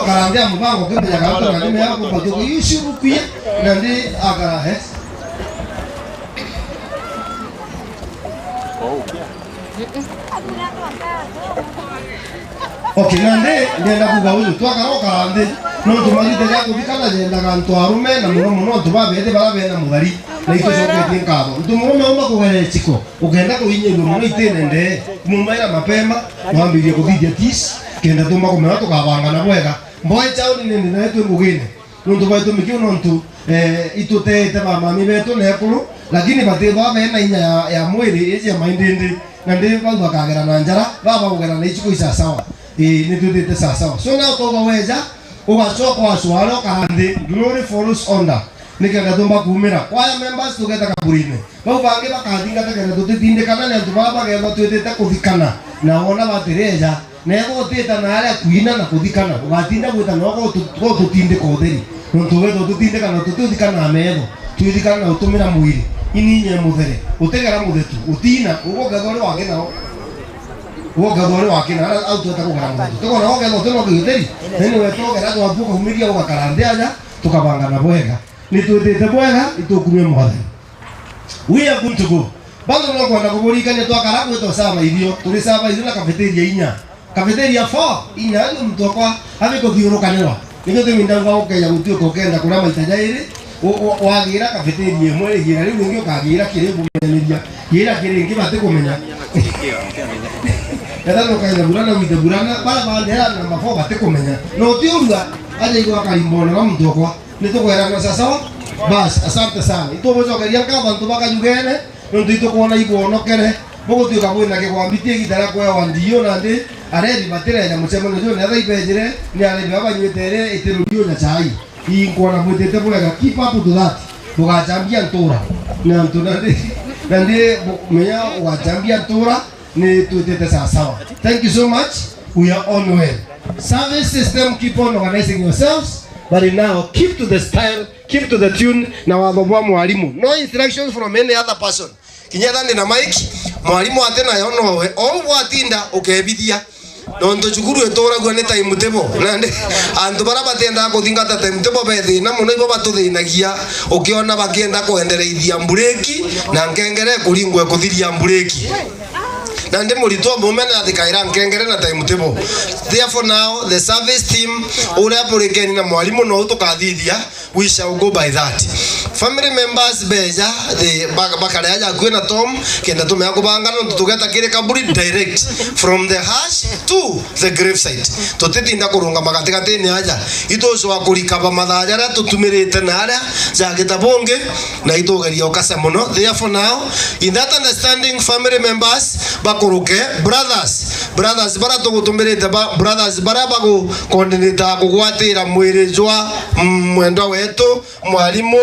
Okay, nande ndenda kuga uyu twakaroka nde no tumagite ya kuthikana nyendaga ntu arume na muno muno ntu babete bara bena mugari na itucoketie nkatho ntu murume uma kugerera chiko ukenda kuinyirwo muno itene nde mumaira mapema mwambirie kuthithia tis kenda tuma kumenya tukabangana bwega mboe chauni nene na twi ngugine nuntu baitu mikiu nontu itutete bamami betu nekuru lakini batithwa bena inya ya mwiri icia maindindi na ndi bau bakagera na njara baba kugera na ichiko ica sawa nitutite sawa so now toga weja ugacoka wacwara ukaranthi glory follows honor nikenda tumba kumira kwaya members tugeta kaburine bau bangi bakathingata kenda tutitindikana ni antu baba bagethwo twitite kuthikana na wona batireja negutita na aria kuina na kuthikana ugatinda gwita no gututindika utheri nontu wethwo tutindikana tutithikana metho twithikana na utumira mwiri ininye muthere utegera muthetu utina ugongethwo ri wake nao wongethwo ri wake na au tweta kugera muthetu tukona wongethwo twina githeri anyway twogera twatua kuhumiria ugakara nthi aja tukabangana bwega nitwitite bwega itukumie mwathani. We are good to go bado no kwenda kuburikania twakara gwitwo saba irio turi saba irio na cafeteria inya cafeteria 4 inya ni mtu akwa abi kuthiurukanirwa nikio tuminda ngwa ukenya gutuika ukenda kuria maita jairi wagira cafeteria imwe gira riu ringi ukagira kiri kumenyaniria gira kiri ngi bati kumenya etha nukaenda burana wite burana bara bandera namba 4 bati kumenya no ti urua aja igwa karimbona na mtu akwa Nitukwirana sawa bas asante sana itugucokeria ngatho antu bakanyugene nontu itukwona iguonokere mugutuika kwina kigwambitie ihinda ria kwewa ndio na ndi arethi matirenya mucemanio ucio netha ibenjire ni arethi babanyuite ire itirurio na chai inkuona mwitite mwega keep up to that mugachambia ntura na ntu na ndi menya ugachambia ntura ni twitite sawa. Thank you so much, we are on well. Service system, keep on organizing yourselves, but now keep to the style, keep to the tune na watho bwa mwalimu. No instructions from any other person. Kinyetha ndi na mic, mwalimu ate nayo nowe, o gwatinda ukebithia. Nondu cukuru ituragua ni timetable. Na andu bara batiendaga kuthingata timetable be thina muno ibo batuthinagia ukiona bakienda kuendereithia mbureki na nkengere kuringwe kuthiria mbureki. Na ndi muritwa mume na thikaira nkengere na timetable. Therefore now the service team uria burikeni na mwalimu no tukathithia, we shall go by that. Family members beja the bakaria ja kwina Tom kenda tumea kubanga no tugeta kire kaburi direct from the hash to the gravesite. Tutitinda kurunga magatigati-ini aja itucoa kurikaba mathaa jaria tutumirite na aria jagita bungi na itugeria ukasa muno. Therefore now in that understanding family members bakuruke brothers bara tugutumirite brothers bara bagu coordinator kugwatira mwiri jwa mwendwa wetu mwalimu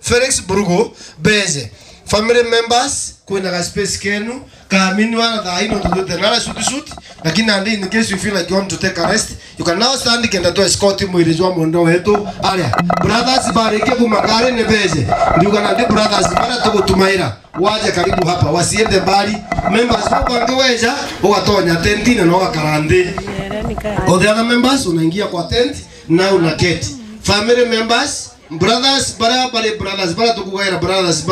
Felix Burugu beze. Family members kwina ga space kenu kaamini wana thaa ino tutute nara suit lakini andi in case you feel like you want to take a rest you can now stand kenda to escort mwiri jwa mwendwa wetu aria brothers bareke kumakare ne beze ndiuga na ndi brothers bara tugutumaira waje karibu hapa wasiende mbali. Members ukangeweja ukatonya tentine na ukakarande. All the other members unaingia kwa tent na unaketi. Family members brothers bara bare brothers bara tukugaira brothers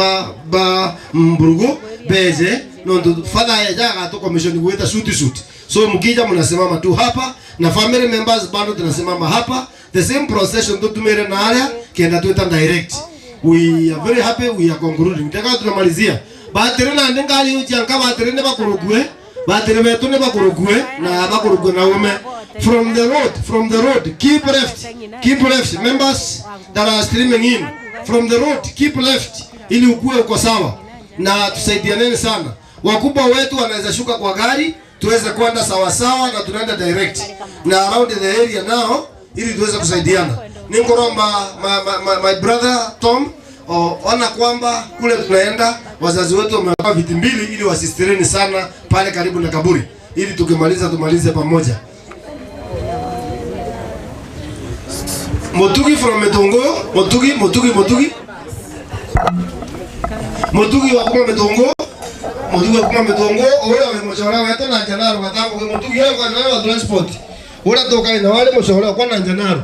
ba Mburugu beze nondu father ya jaga tu commission kuita suit. So mkija mnasimama tu hapa na family members bado tunasimama hapa, the same procession tutumire na area kienda tuita direct. We are very happy, we are concluding. Teka tunamalizia. Batiri na ndingali ujanka batiri ne bakurugwe, batiri betu ne bakurugwe na bakurugwe na ume. From the road, keep left, members that are streaming in. From the road, keep left, ili ukue uko sawa. Na tusaidianeni sana. Wakubwa wetu wanaweza shuka kwa gari, tuweze kwenda sawa sawa na tunaenda direct. Na around the area now, ili tuweze kusaidiana. Ninkoromba my brother Tom, ona kwamba kule tunaenda wazazi wetu wameweka viti mbili ili wasistireni sana pale karibu na kaburi, ili tukimaliza tumalize pamoja. Motugi from Metongo, Motugi Motugi wa kuma Metongo, Motugi wa kuma Metongo, ora we mochora wetu na janaro gatango Motugi ya kwa wa transport. Ora toka ina wale mochora kwa na janaro.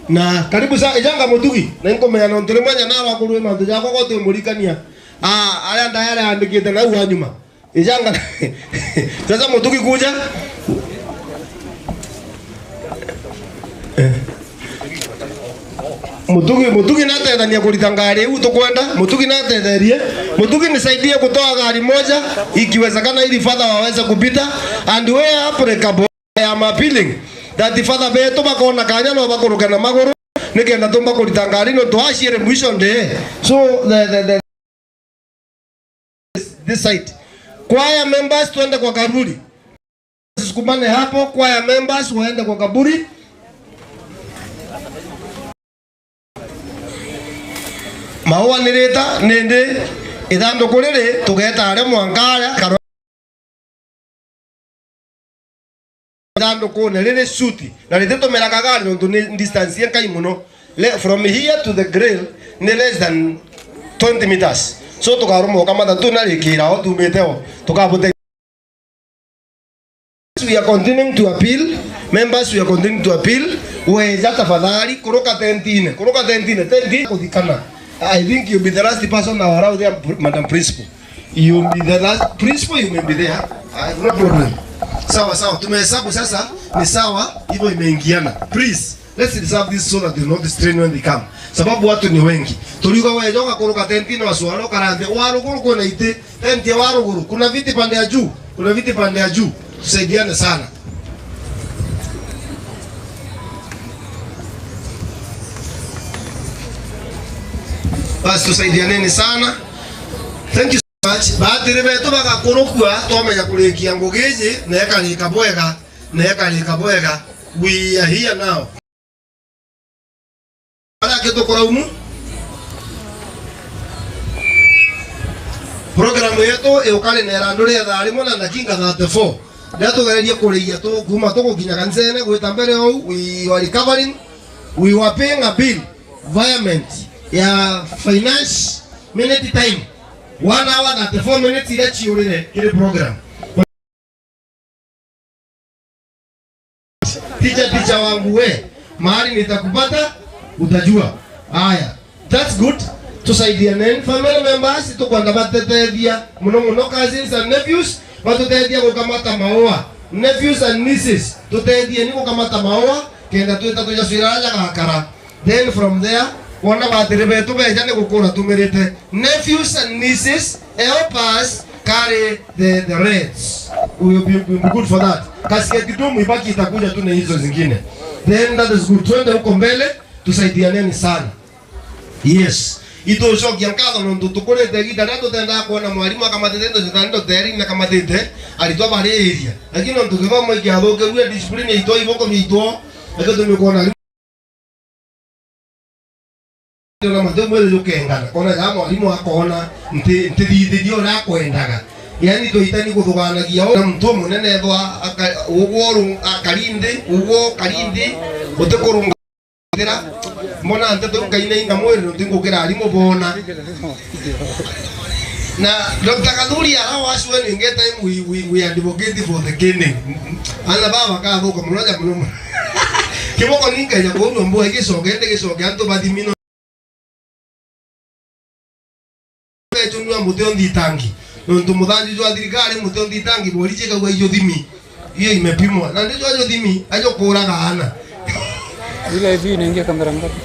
Na karibu sa ijanga Motugi, na nkomenya no ntule mwanya naro akurwe mandu jako ko tumurikania. Ah, aria ndayare andikite na uwa nyuma. Ijanga. Sasa Motugi kuja. Mutugi natethania kurita ngari u tukwenda. Mutugi natetherie. Mutugi nisaidie kutoa gari moja ikiwezekana ili father waweze kupita. And where applicable I am appealing that the father betu bakona kanya no bakuruka na maguru nikenda tumba kurita ngari no twacire mwisho nde. So the this side choir members tuende kwa kaburi. Tusukumane hapo, choir members waende kwa kaburi. Maua nirita nindi ithanduku riri tugeta aria mwanka aria karo ithanduku ni riri suti na rititumiraga gari nontu ni distance ye nkai muno. From here to the grill ni less than 20 meters, so tukarumoka matatu na rikira o tumite o tukabute. We are continuing to appeal members, we are continuing to appeal weja tafadhali kuruka tentine tentine kuthikana. I think you'll be the last person now around there, Madam Principal. You'll be the last principal, you may be there. I have no problem. Sawa sawa, tumehesabu sasa ni sawa, hivyo imeingiana. Please, let's reserve this so that they not strain when they come. Sababu watu ni wengi. Tuliuga wewe joka kuruka tenti na wasualo karande. Waruguru kuna ite, tenti ya waruguru. Kuna viti pande ya juu, kuna viti pande ya juu. Tusaidiane sana. Basi tusaidianeni sana. Thank you so much. Batiri betu bagakurukua twamenya kurikia ngugi iji na ekarika bwega na ekarika bwega. We are here now. Ara kitukuraumu programu yetu yukari na irandu ria thaa rimwe na ndakinga 34 ndia tugererie kuriia tu kuma tugukinya kanisene gwita mbere ou. We were recovering, we were paying a bill environment ya finance minute time 1 hour 34 minutes iria ciurire kiri program. Teacher wangu we, mahali nitakupata utajua. Haya, that's good. Tusaidiane family members tukwenda batetethia muno muno cousins and nephews batutethia gukamata maua, nephews and nieces tutethie ni gukamata maua kenda twita tujacwira gakara. Then from there wona batiri betu beja ni gukura tumirite. Nephews and nieces help us carry the reds. We will be good for that. Kasiketi dumu ibaki itakuja tu na hizo zingine. Then that is good. Twende huko mbele tusaidianeni sana. Yes. Itucokia nkatho nontu tukurite ihinda riria tutendaga kuona mwarimu akamatite indo citari teri na kamatite aritwa bariria, lakini nontu githomo ikiathukirue discipline yaitwo iboko miitwo nikio tumikuona na mathe mwere jukengana kona ya mwarimu akona ntithithirie uria akwendaga. Yani tuitani guthuganagia na mtu munene thwa uguo akarindi uguo karindi utikurunga mbona nteto ngaine inga mwiri ntingukira arimu bona na Dr. Kathuri allow us when we get time we advocate for the caning ana baba kathuka muno ja muno kiboko ningeja kuurua mbua igicoke ende gicoke antu bathimino echunua muti onthitangi nontu muthanju jwa thirikari muti onthitangi bori chikagwa ijo thimi iyo imepimwa na ndijo ajo thimi ajo kuraga ana ile hivi inaingia kamera ngapi?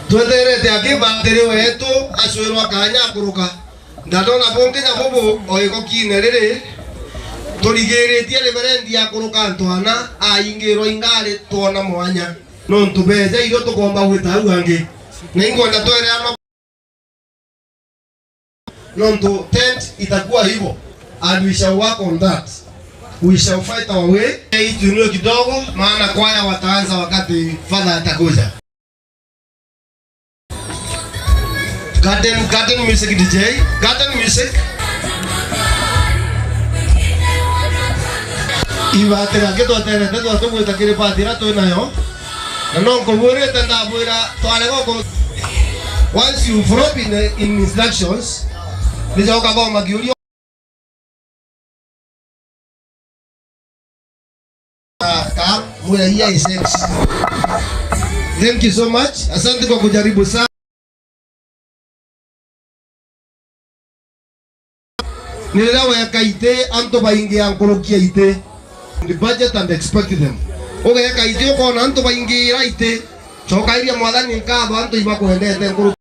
Tweterete akibatiri wetu acwirwa kanya kuruka ndandona bunginya bubu oiko kine riri turigiritie reverendi ya kuruka ntwana aingirwo ingari tuona mwanya nontu mbeca irio tukomba gwita hau angi na ingwenda twereana nontu tent itakuwa hivyo and we shall work on that. We shall fight our way. Hii tuinue kidogo maana kwaya wataanza wakati father atakuja. Garden music DJ, garden music. Ibatira kitweterete twatugwita kiri patira twinayo na no nkubwirite ndabwira tware goko. Once you drop in instructions nicoka thoma ngiurio Thank you so much. Asante kwa kujaribu sana. Nilaweka ite anto baingi ankurukia ite. The budget and expect them. Ugeka ite ukona anto baingi ira ite. Coka iria mwathani nkatho anto ibakwendete nkuru.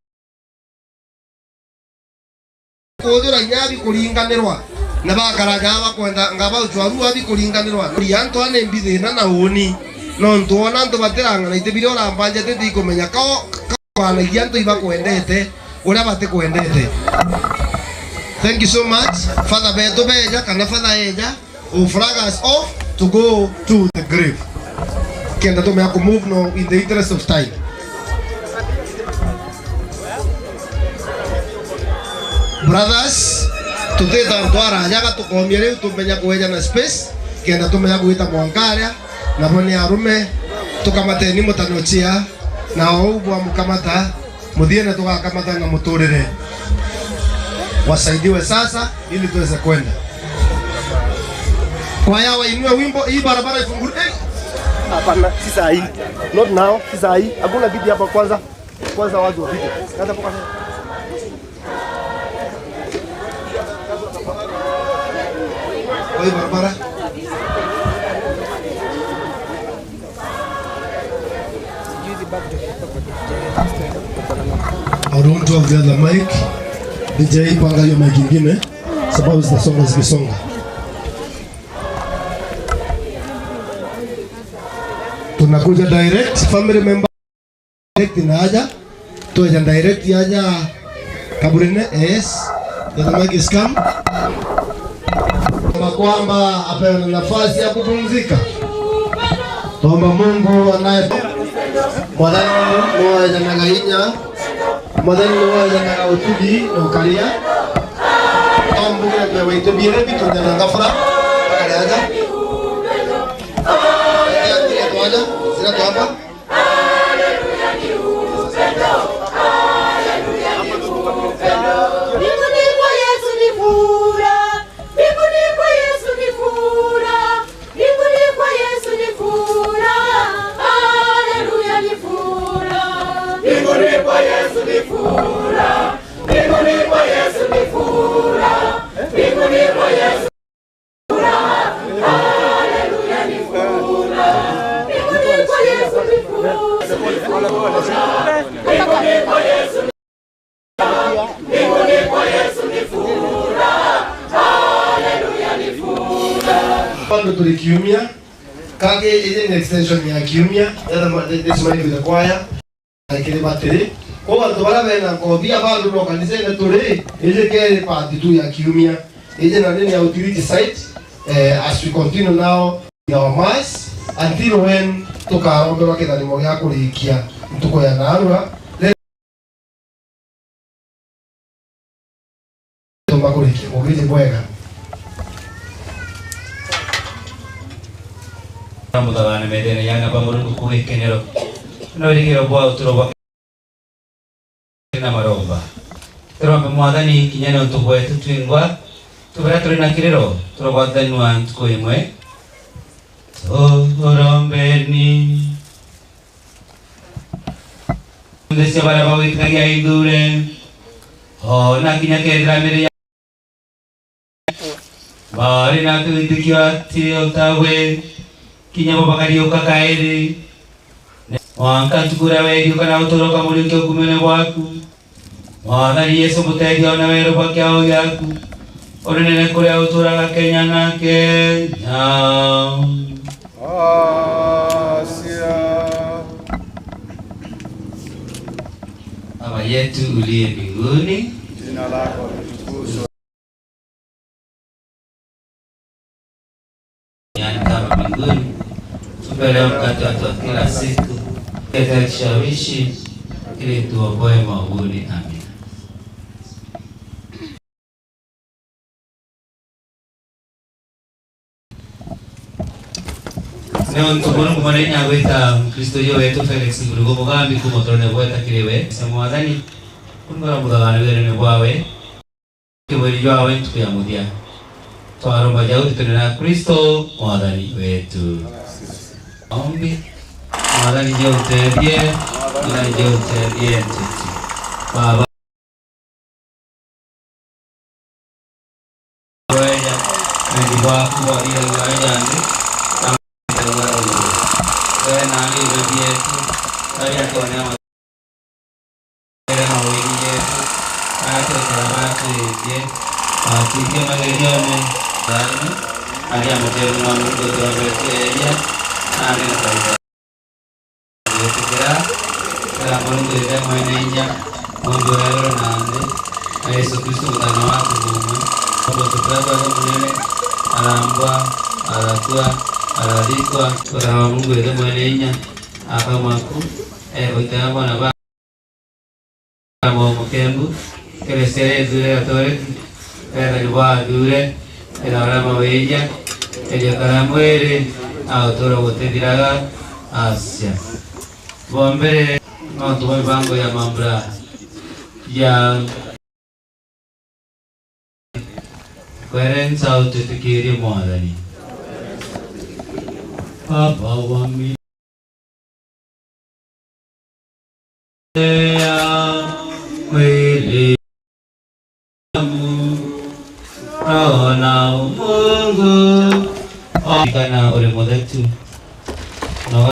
Kuthura nyabi kuringanirwa. Na bakaraga bakwenda ngaba uchwaru abi kuringanirwa. Anto ane mbithina na uni. No ntuona antu batirang'ana ite biria orambanjete ndikumenya kwanagia antu ibakwendete uria batikwendete. Thank you so much. Father Beto Beja kana Father Eja who flag us off to go to the grave. Kenda tumea ku move now in the interest of time. Brothers, tuteta twarajaga tukomia riu tumenya kuheja na space kenda tumenya gwita mwankaria nabo ni arume tukamateni mutanochia na ougwa mukamata muthie na tugakamata na muturire wasaidiwe sasa ili tuweze kwenda. Kwaya wainue wimbo hii barabara ifunguliwe. Hapana, si saa hii. Not now, si saa hii. Hakuna bibi hapa kwanza. Kwanza watu wapite. Kwanza kwanza. Kwa hii barabara. I don't have the other mic. DJ panga hiyo mic nyingine sababu zitasonga zikisonga. Tunakuja direct family member direct inaja Tuja direct yaja kaburine yes. The mic is come. Kama kwamba apewe na nafasi ya kupumzika. Tuomba Mungu anaye mwathani niwejanaga inya mwathani niwejanaga utugi na ukaria ombuge mbewe biere bitunyana ngafura akariaja twaja sira twapa Kiumia kage ile ni extension ya kiumia this money with the choir kile battery kwa watu wala bena ngobia bandu no kanisa ile tuli ile kere part 2 ya kiumia ile na nini ya utility site as we continue now in our mass until when tukaromberwa kithanimo gya kurikia ntuko ya narua tumba kurikia ugije bwega Mutagane medene yanga pamurungu kuhikenero no bwa uturo bwa na maromba turombe mwathani kinyane utugwetu twingwa tubera turi na kiriro turogwathanwa ntuku imwe turombeni ndese bara bawitikagia ithure ona kinya kethira miri bari na kwitikio ati otawe kinya bakariuka kairi wanka tukura weriuka na utoroka muriuke kumene gwaku mwathani Yesu muteithia ona werũ bwa kĩao gĩaku ũnene kũrĩa ũtũũraga Kenya na Kenya. Asia. Baba yetu uliye mbinguni, jina lako litukuzwe duniani kama mbinguni. Tupe leo mkate wetu wa kila siku, kishawishi ili tuokoe maovuni. Amina. Leo ntukurungu mwanenya gwita Kristo yo wetu Felix Ngurugo mugambi kumotorone gweta kiriwe mwathani kungora muthagana wĩra-inĩ bwawe kĩmwĩrĩ jwawe ntuku ya mũthia twaromba jauti tũnena Kristo mwathani wetu. Ombi mwathani je uteithie, mwathani je uteithie ntiti baba weja wendi bwaku bwathire gwaja nthi Yesu Kristo mutana waku mumwe alambwa alakua alathikwa wa Mungu ithe mwene inya aka mwaku goitara bwana ba mukembu keresere thure gatoreki ethani bwa thure ethora mawija eriokara mwiri agũtũra gũtithiraga acia bombere no tume mipango ya mambura ya kwerensa utwĩtĩkĩrie mwathani Baba wa mwili roho na Mungu kana uri muthetu no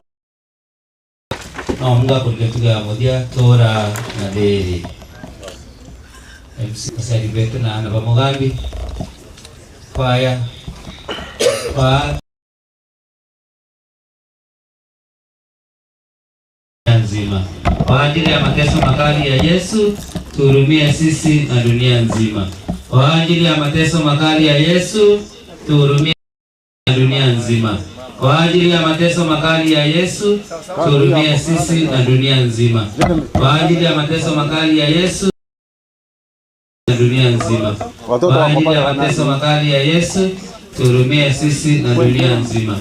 Mungu akurike muthia tura na thiri MC asari betu na ana bamugambi kwaya kwa nzima. Kwa ajili ya mateso makali ya Yesu, tuhurumie sisi na dunia nzima. Kwa ajili ya mateso makali ya Yesu, tuhurumie na dunia nzima. Kwa ajili ya mateso makali ya Yesu, tuhurumie sisi na dunia nzima. Kwa ajili ya mateso makali ya Yesu na dunia nzima. Kwa ajili ya mateso makali ya Yesu, tuhurumie sisi na dunia nzima.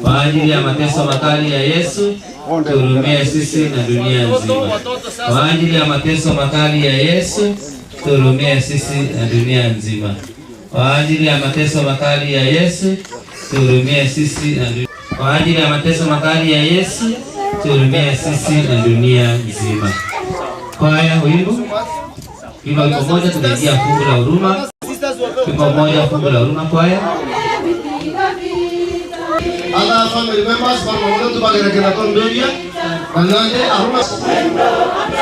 Kwa ajili ya mateso makali ya Yesu, tuhurumie sisi na dunia nzima. Kwa ajili ya mateso makali ya Yesu, tuhurumie sisi na dunia nzima. Kwa ajili ya mateso makali ya Yesu, tuhurumie sisi na dunia. Kwa ajili ya mateso makali ya Yesu, tuhurumie sisi na dunia nzima. Kwaya wimbo wimbo wimbo moja, tunaingia fungu la huruma. Wimbo moja, fungu la huruma, kwaya. Other family members pamoja tubagerekera kondoria banande aruma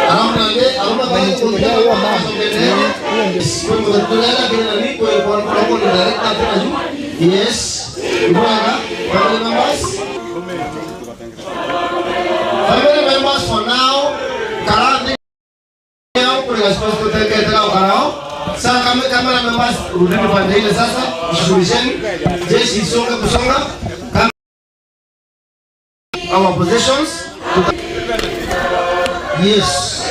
aramnande aruma bali kundia yo yes ibwaga family members. Family members for now karandi yao kuna response kuteketera karao. Sasa kama members rudini pande ile sasa shughulisheni jeshi isonge kusonga our possessions. Yes.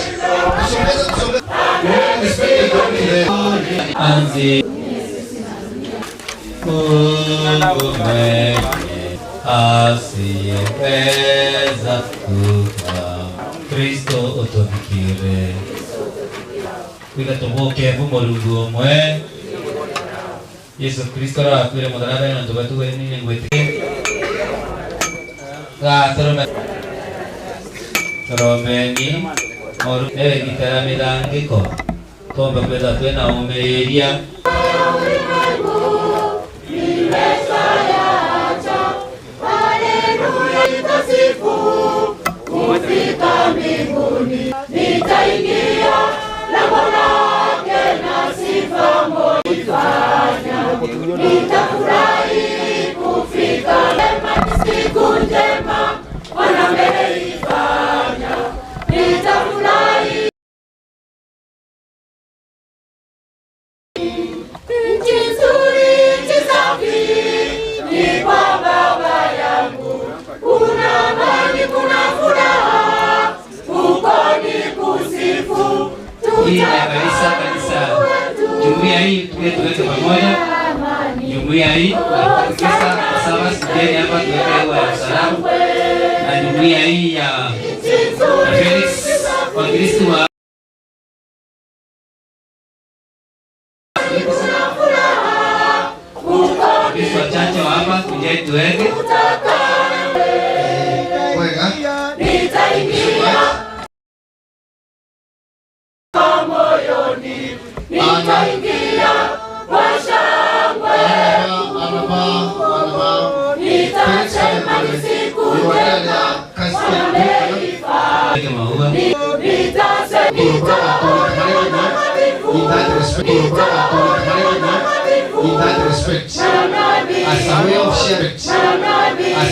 Anzi Mungu mwenye asiyeweza kufa, Kristo utufikire. Kwika tuboke Mulungu omwe Yesu Kristo arakwire mutharaba na ntuba nini ngwetike ga toromeni oru newe gitara mithangiko tombe kwetha twina umiria. Nitaingia lango lake na sifa moifanya, nitafurahi kufika siku njema Bwana ameifanya, nitafurahi. Nchi nzuri, nchi safi ni kwa Baba yangu, kuna amani, kuna furaha, huko ni kusifu. Hii ya kanisa jumuiya hii tuweke pamoja. Jumuiya hii katikisa sawa sijeni hapa tuweke hewa ya salamu, na jumuiya hii ya Felix Wakristo wa Wakristo wachache wa hapa kujai tuweke moyoni, nitaingia kwa shangwe, nitasema ni siku njema In that respect, as a way of sharing, as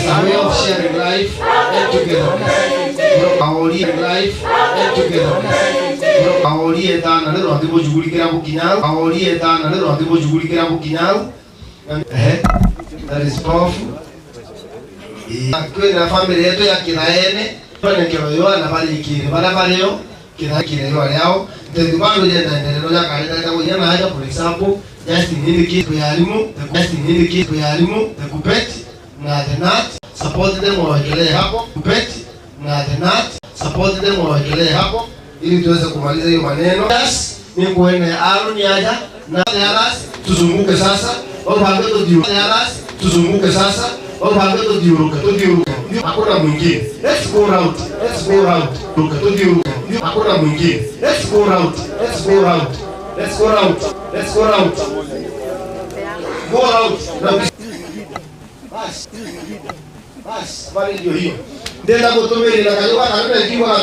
a way of sharing life and togetherness, our life and togetherness. Aorie tana lero atiboshughulikira bukinyaru, aorie tana lero atiboshughulikira bukinyaru. That is powerful. Kwina family yetu ya kiraene banekero yoana barikire bara bareo kirakire yo yao tetubandu jenda endeleo ya kaleta ta kujana haja. For example, just in indicate yalimu, just in indicate yalimu the kupet na the nut support them wawekelee hapo kupet na the nut support them wawekelee hapo ili tuweze kumaliza hiyo maneno. Yes, ni kuene Aaron yaja na Aras tuzunguke sasa wapange to Aras tuzunguke sasa wapange to diuruka to diuruka hakuna mwingine. Let's go round, let's go round to diuruka hakuna mwingine. Let's go round, let's go round, let's go round, let's go round, go round. Bas bas, habari ndio hiyo. Ndenda kutumira na kayoka na kiwa na